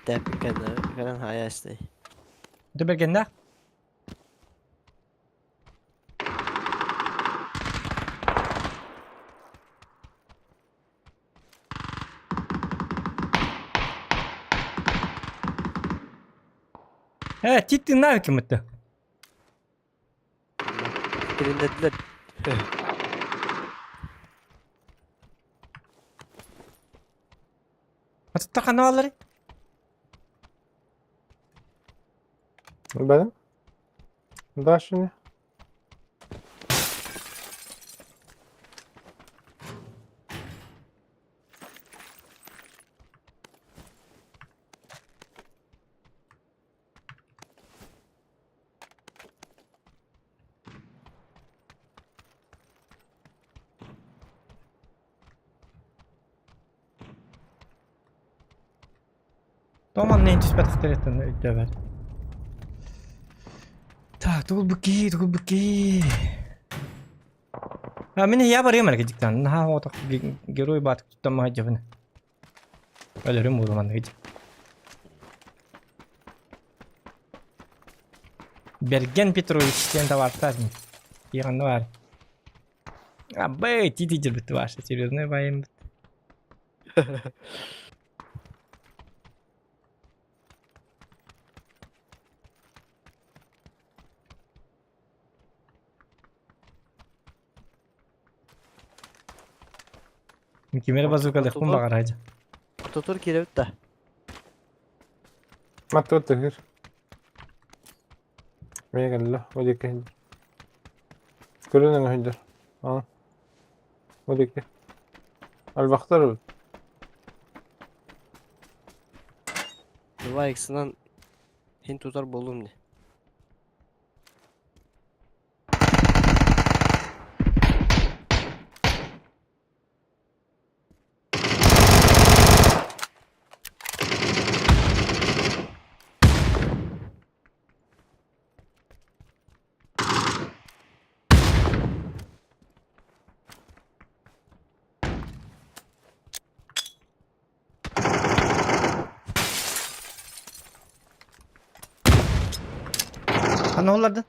Эттэппит кэннэ кэлэн хаайа истэй. Ды бергеннээх. Э, титтин ким это? Тилиннэрдилэр. Атыттар ханна баалларый? Бэлэм. Дальше не. Тома не түспэтэхтэриттэн өйдөөбөт. Так, тугул быки, тугул быки. А мин я барыам эрэ дьиктан. Наһаа отох герой баатык туттан дьабын. Өлөрүм буолу маннык Берген Петрович диэн табаартаах Иҕанна баар. Абы, тити дьирбит ваше серьезный байым. Кимere базукалыахпын баҕараа дьэ. Тотур киирэбит да. Маттыбыт тыһыр. Миэ кэллэ, ол диэки иһиллэр. Көрөн өҥөһүндэр. Аа. Ол диэки. Альбахтар эбит. Два иксынан хин тутар буоллум дии. Ханна олларды?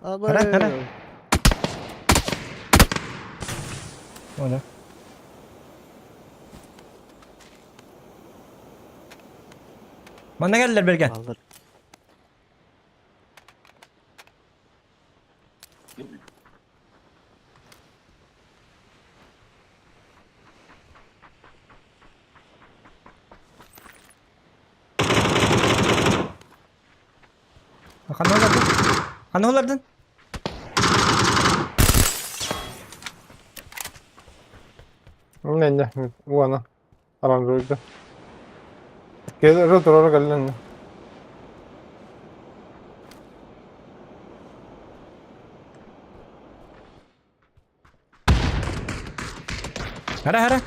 Хара, хара. Оля. Манна кэллэр бэргэн. Аллар. Ханна олордун? Ханна олордун? Не, не, уона. Арандуйда. Кел турара кэллэн. Хара, хара.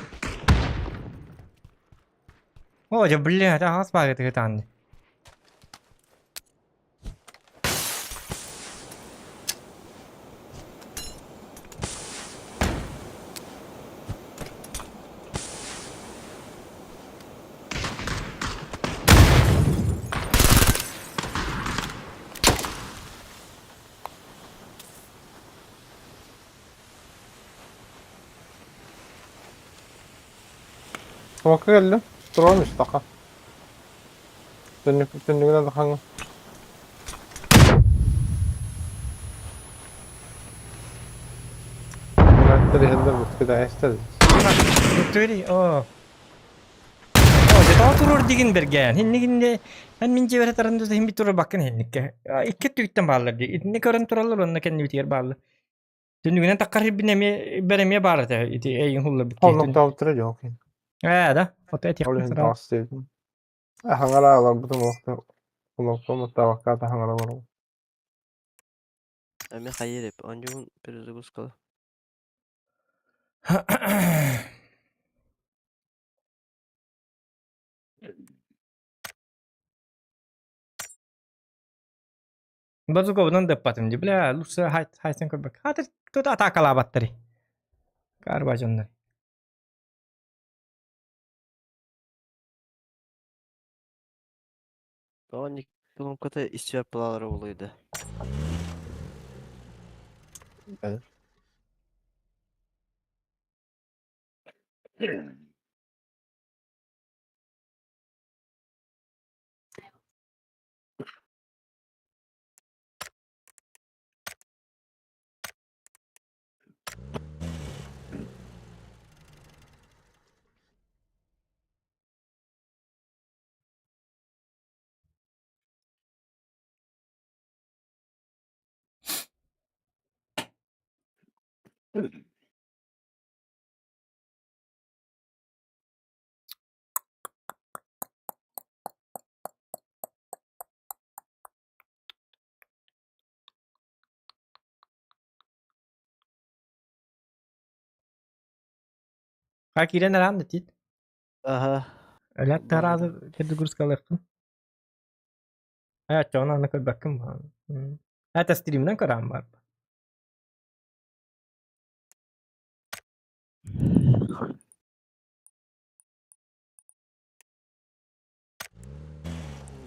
О, дьэ, блядь, аҕас баҕайытыгы таанны. Смока кэллим. Туран истэххэ. Түннүк түннүгүнэн хаҥ. Иһэллэр бут кыдаайыстар. Тури, о. О, дьэ тоҕо туруор дигин бэргээн. Иннигинне эн мин дьиэбэр таран да иһин турар баккын иһинникке. Икки өттүгүттэн бааллар дии. Итинни көрөн тураллар уонна кэннибитигэр бааллар. Түннүгүнэн таххар ирбин эмиэ бэр эмиэ баар этэ ити эйигин хулларбыт киһи. Оннуктаабыттара дьон. Ээ да, ото Ол этиэхпин иһин сатаан. таҕыс диэбитим. Хаҥара олорбутум олохтон олохтон оттаабакка хаҥара олоробун. Эмиэ хайыыр эбит. Оонньуубун перезагрузкала. Базуковынан да ыппатым дии, бля, лучше хайсан көрбөк. Хатыр кто-то атаакалаабаттары. Карба дьоннор. Тоник кнопката исчер плалары булыйды. Ха киирэн араан да тиит. Аха. Өлөт тараады перегрузкалыахпын. Ээ, оччоҕуна аны көрбөккүн баҕана. Это стримнэн көрөөн бар.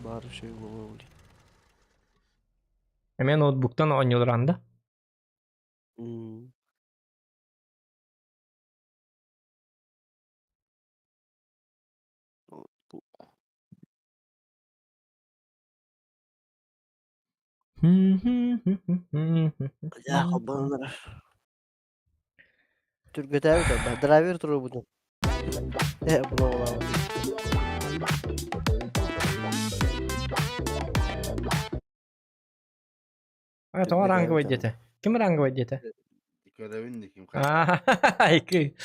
Баар үчүгэй буолуо дии. Эмиэ ноутбуктан оонньууларан да? М. Дьэ, холбонон эрэр. Түргэтээбит да, драйвер туруорбутум. Э, була була. А, тоҕо ранговый диэтэ? Ким ранговый диэтэ? Көрөбүн да ким Аа, икки.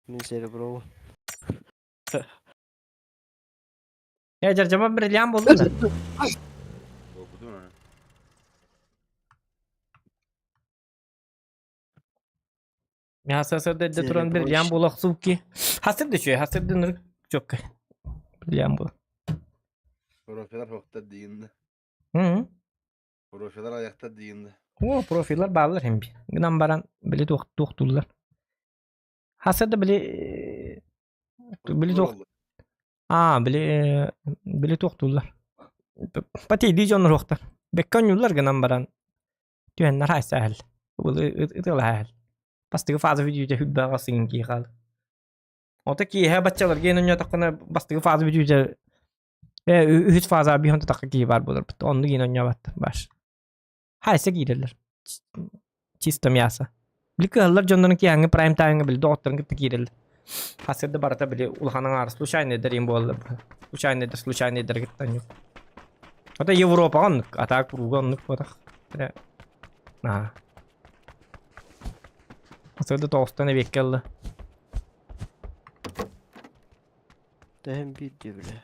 Мин серебро. Э, дьардьама бриллиант буолла да? Буолбутун аны. Мен сарсыарда туран бриллиант буола охсубут Хасыр да үчүгэй, хасыр да нырык чокка. Бриллиант буола. Профилар хоктор диин. Мм. Профилар аяктар диин. О, профилар бааллар хим би. Гынан баран били туохтууллар. Хасыр да били били туох Аа, били били туохтууллар. Патейдии дьоннор уохтар. Бэккэ оонньууллар гынан баран түһэннэр хаайсаһал. Ытыалаһаһал. Бастакы фаза бүтүүтэ хүрбэҕэ сыҥ кии хаал. Ото киэһэ баччаларга эн оонньоотоххуна бастакы фаза бүтүүтэ э үһүс фаза биһон тутахха киһи баар буоларбыт. Оннук иин оонньообат баш. Хайса киирэллэр. Чисто мясо. Били кыһаллар дьоннорун киэһэҥҥи прайм таймҥа били доҕотторун кытта киирэллэр. Хасырда барыта били улахан аҥаар случайныйдар им буолла. Случайныйдар случайныйдар кытта онньук. Ата Европаҕа оннук, атаа курууга оннук буотах. Аа. Хасырда тоҕустан эбиэккэ ылла. Тэһэн биир диэбилэ.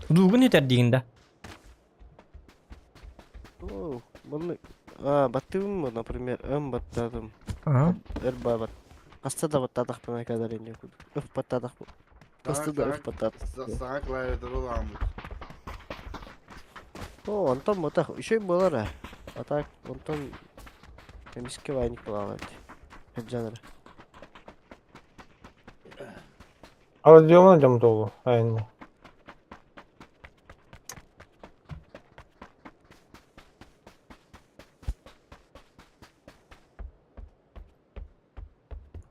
Дуугун үтэр диигин да? Оо, маннык аа баттыыбын например, ым баттаатым. Ага. Өр баабат. Хаста да баттаатахпына кэлэр инде курдук. Өф баттаатахпын. Хаста да өф баттаатах. Саҥа клавиатура ылааммыт. Оо, онтон ботах үчүгэй буолар ээ. А так онтон эмискэ вайник буолаалар дии. Сылдьан эрэ. Родиона дьомтолу айанна.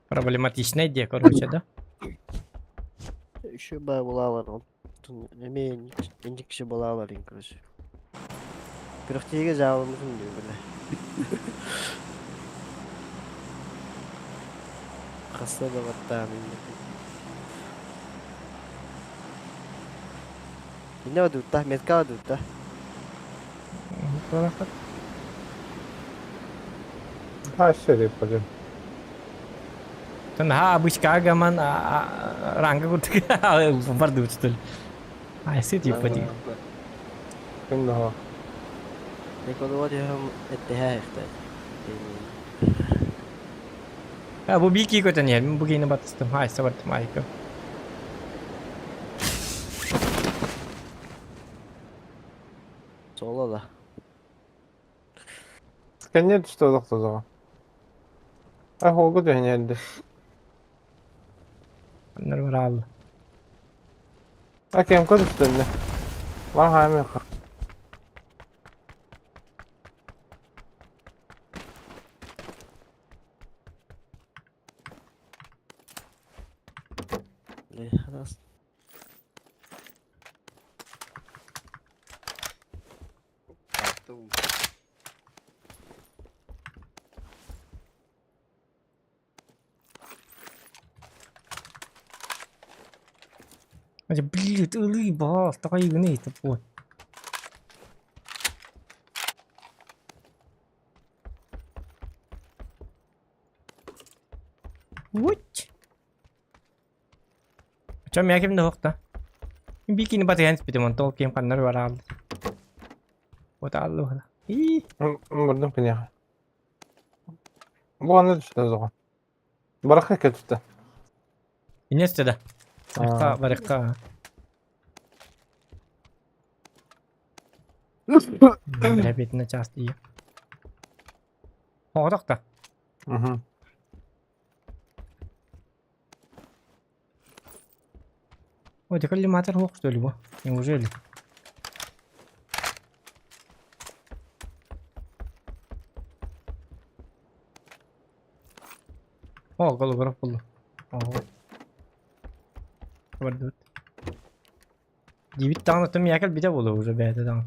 Проблематичная идея, короче, да? Еще баа булаалар онтон эмиэ инник киши булаалар короче. Күрэхтиигэ дьаабылыммытын дии бile. Хаста да баттаан Инне дутта, метка дутта. Хасса деп пойдем. Ха, обычка гаман ранга курдук барды что ли. А, сити поди. Ким да Николай эттэһэ ихтэй. А бу бики көтөн иһэр. Мин бу киһини батыстым. Хайса бардым айка. Соло да. Сканер түстэ олохтозоҕо. А холго түһэн эрдэ. Аннар бараалла. А кемко түстэнне. Бар хаамыахха. Раз. Блин, ылыы баал, такай гына тупой. What? Чо мя ким да Бикини батыган спитим он тол кем каннар бараалды. Вот аллы. И. Мурдум кинеха. Бу аны түстэ зоҕа. Барахха кетүстэ. Инесте да. Барыққа, барыққа. Бля, час и. Оҕотох да. Угу. Ой, ты коллиматор ох, что ли, бу? Неужели? О, голубаров булду. О. Бардыбыт. Дибит даҕаны тым якал бите болу уже бэйэтэ даҕаны.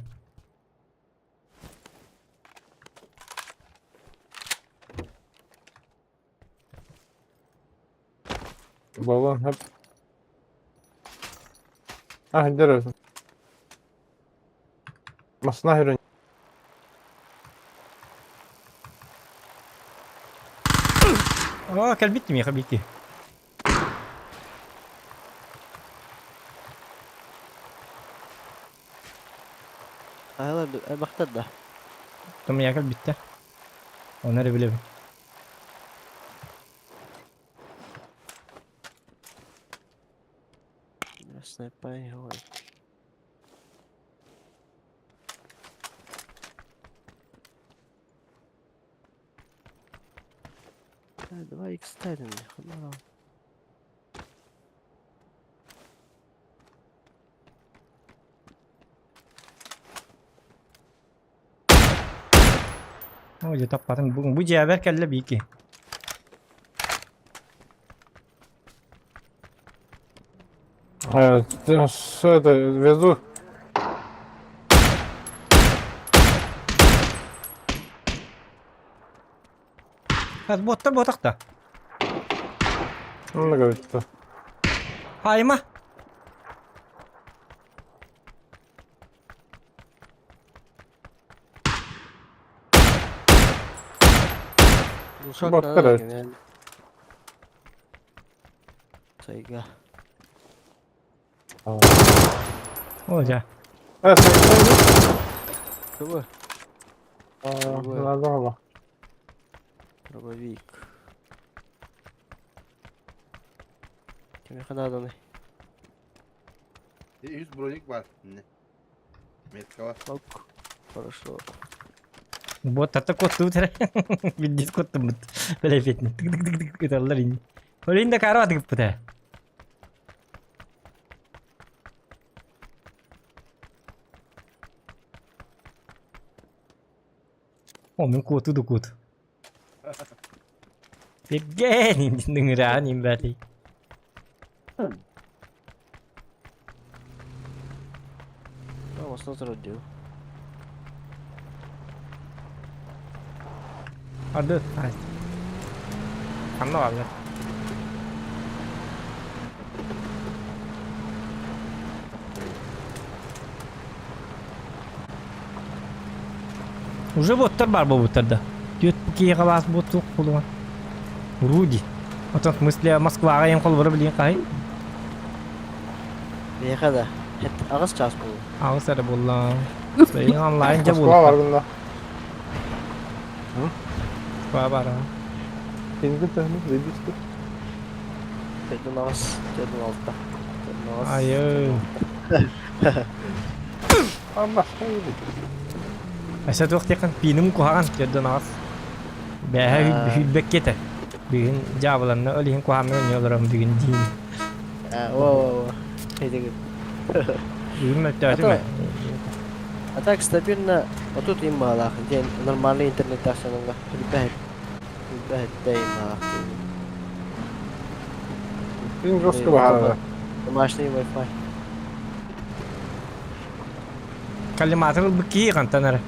Балан хап. А, деревья. Масна херен. О, кэлбит миэхэ бити. Айлар бахтар да. Тым якал битте. Оны эрэ билэбин. Снайпай ой. Давай икс тайден. О, дьэ таппатым. Бүгүн бу дьиэбэр кэллэ бики. Что это, везу. Хас боттар ботах да. Много это. Хайма. Глушак Боттар надо эбит. кэмэн. Сайга. О, дьэ. Э, стой, Кого? стой. Надо. Дробовик. Кимиэхэ нааданы? 100 броник бар. Не. Метка бар. Ок. Хорошо. Вот тарта котту тэрэ. Биддис коттум бут. Бэлэфетни. Тык-тык-тык-тык ыталлар ини. Олин да кара атыгып. О, мен куоту да куот. Бегген ныңыраан имбәти. О, смотрю. Арды. Ханна бар. Уже боттар бар бу буттарда. Түт киэҕэ баас бот суох буолума. Руди. Отон в смысле Москваҕа ем холбора билиэн хаһый? Миэхэ да. Аҕыс час буолла. Аҕыс эрэ буолла. Сайын онлайн дьэ Москва бар буолла. гында. Москва бар. Пингин төһөнү заебись 48, 46. 48. Айыы. Амма хайы. Өссө туох диэххин пииним куһаҕан төрдөн аҕас. Бээһэ хүлбэккэ этэ. Бүгүн дьаабыланна ол иһин куһаҕаннык анньа олором бүгүн диин. Во во во. Эдигин. Бүгүн мөлтөөтүм ээ. А так стабильно отут иммалаах диэн нормальный интернет тахсананга хүлбэһит хүлбэһиттэ иммалаах диэн. Пин жестко баһаарара. Домашний Wi-Fi. Коллиматор ылбыт киһи хантан эрэ.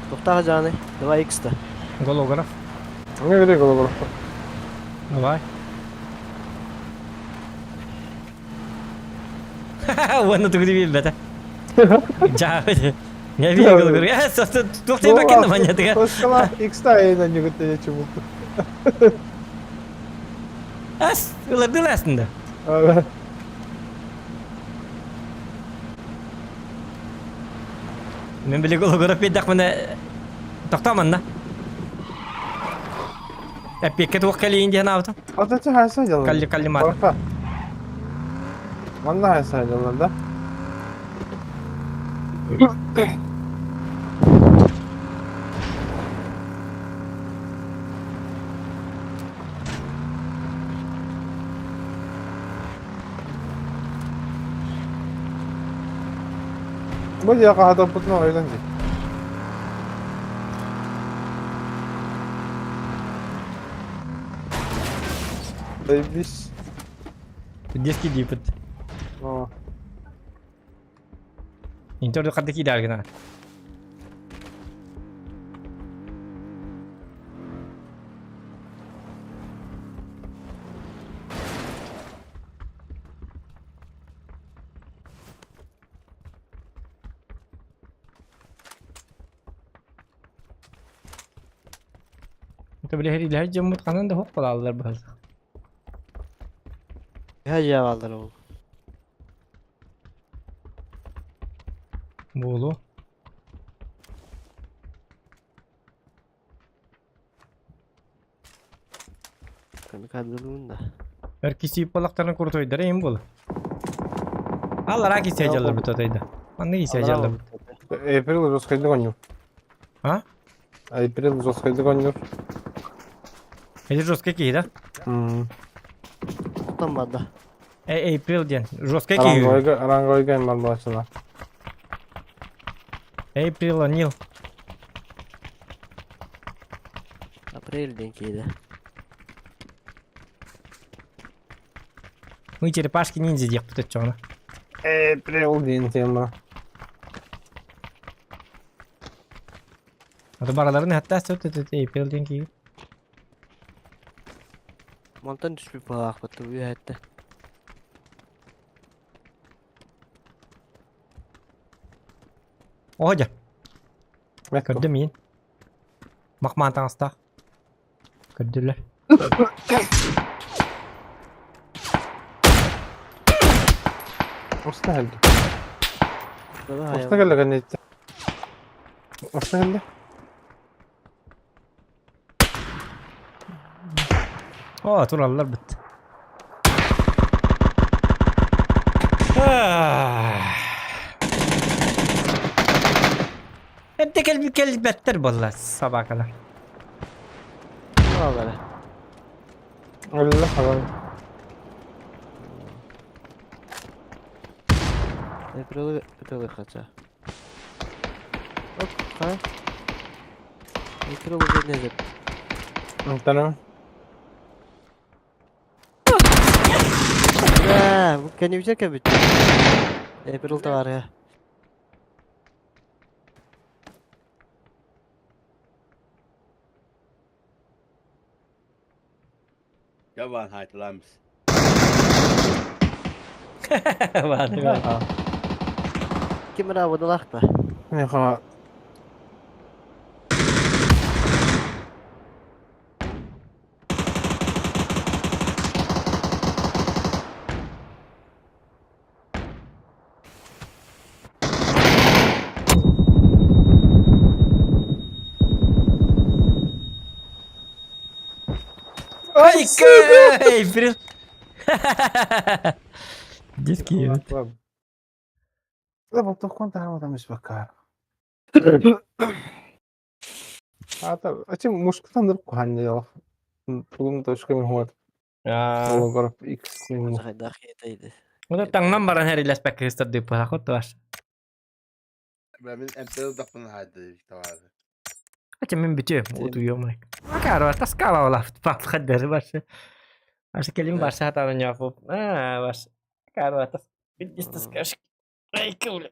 Тухтаах дьааны, давай X-та. Голограф. Не бери голограф. Давай. Уонна тугу билбэтэ. Жаа. Не бии голограф. Туох тейбакин маннятыга. Тоскала X-та айна ньүгүттэ чубук. Ас, ыларды астында. Мен били голограф биэрдэхпинэ тохтоо манна. Эппиэккэ туох кэлиин диэн аабытым. Ата хайса дьалла. Калли каллимат. Барка. Манна хайса дьалла да. Бу дьиэ хаһатаппытын ойдан дии. Заебись. Детский диипит. О. Интервью хадда киирэр гына. Это били һэриилэһэр дьоммут ханан да суох буолаллар быһыылаах. Төһө дьиэ бааллар ол? Буолуо. Камикадзелуун да. Эр кисиип балактарын курутуйдара им буолар. Аллараа кисиэ дьалларбыт отойда. Манна кисиэ дьалларбыт. April жесткайдык оонньуур. А? April жесткайдык оонньуур. Эти жесткий киһи да? Тутан барда. Э, April диэн. Жесткий киһи. Ранговойга ранговойга им барбаачылар. April O'Neil. Апрель диэн киһи Мы черепашки ниндзя диэхпит оччоҕуна. April диэн тема. Аты бараларын хатта сөт April диэн киһи. Мантан түспүт баҕаахпыт үөһэттэ. Оо дьэ. Көрдүм иин. Махмаан таҥастаах. Көрдүлэр. Оста кэллэ. Оста кэллэ кэнниттэн. Оста кэллэ. Оо, тураллар бит. Эрдэ кэлбит кэлбэттэр буолла собакалар. Аллара. Өллө халан. Эприлы ытылы хача. Оп, ха. Эприл уже не Антана. Бля, бу кэннибитигэр кэлбит. Эприл товарыһа. Жабан хайтыламыз. Баары. Ким эрэ абыдалаах да. Миха Ай, кэй, привет. Детский ебет. Да, тохкон таһаматам испаккаар. Ата, ачи мушкутан дыр куханья Тугум точка мен хуат. Олгор X. Хайдах етейdi. Оны таҥнан баран хэрилэспэккэ кыстардыыппыт хотуаш. Мен эмтел даппын хайды тавары. Ача мин бүтүөм, утуйуом. Макарова таскала олафт патлхаддары барсы. Барсы келин барсы хатаны ньофуп. Аа, барсы. Макарова тас. Биддис таскаш. Ай кылы.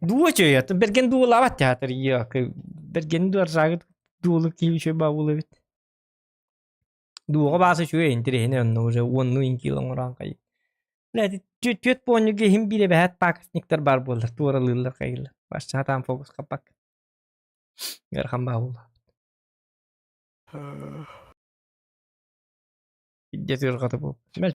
Дуо чөйөт. Берген дуолабат театр йок. Берген дуар жагыт дуолу киви чөй бабулы бит. Дуоҕа бааса үчүгэй интэриэһинэй онно уже уоннуу кило оҥорон хайыы. Блядь, түөрт буонньуга иһин биир эбэһээт пакостниктар баар буоллар, туоралыыллар хайыыллар. Бачча сатаан фокус хаппакка. Ыарахан баа буолла. Иддьэ тыырҕата буол.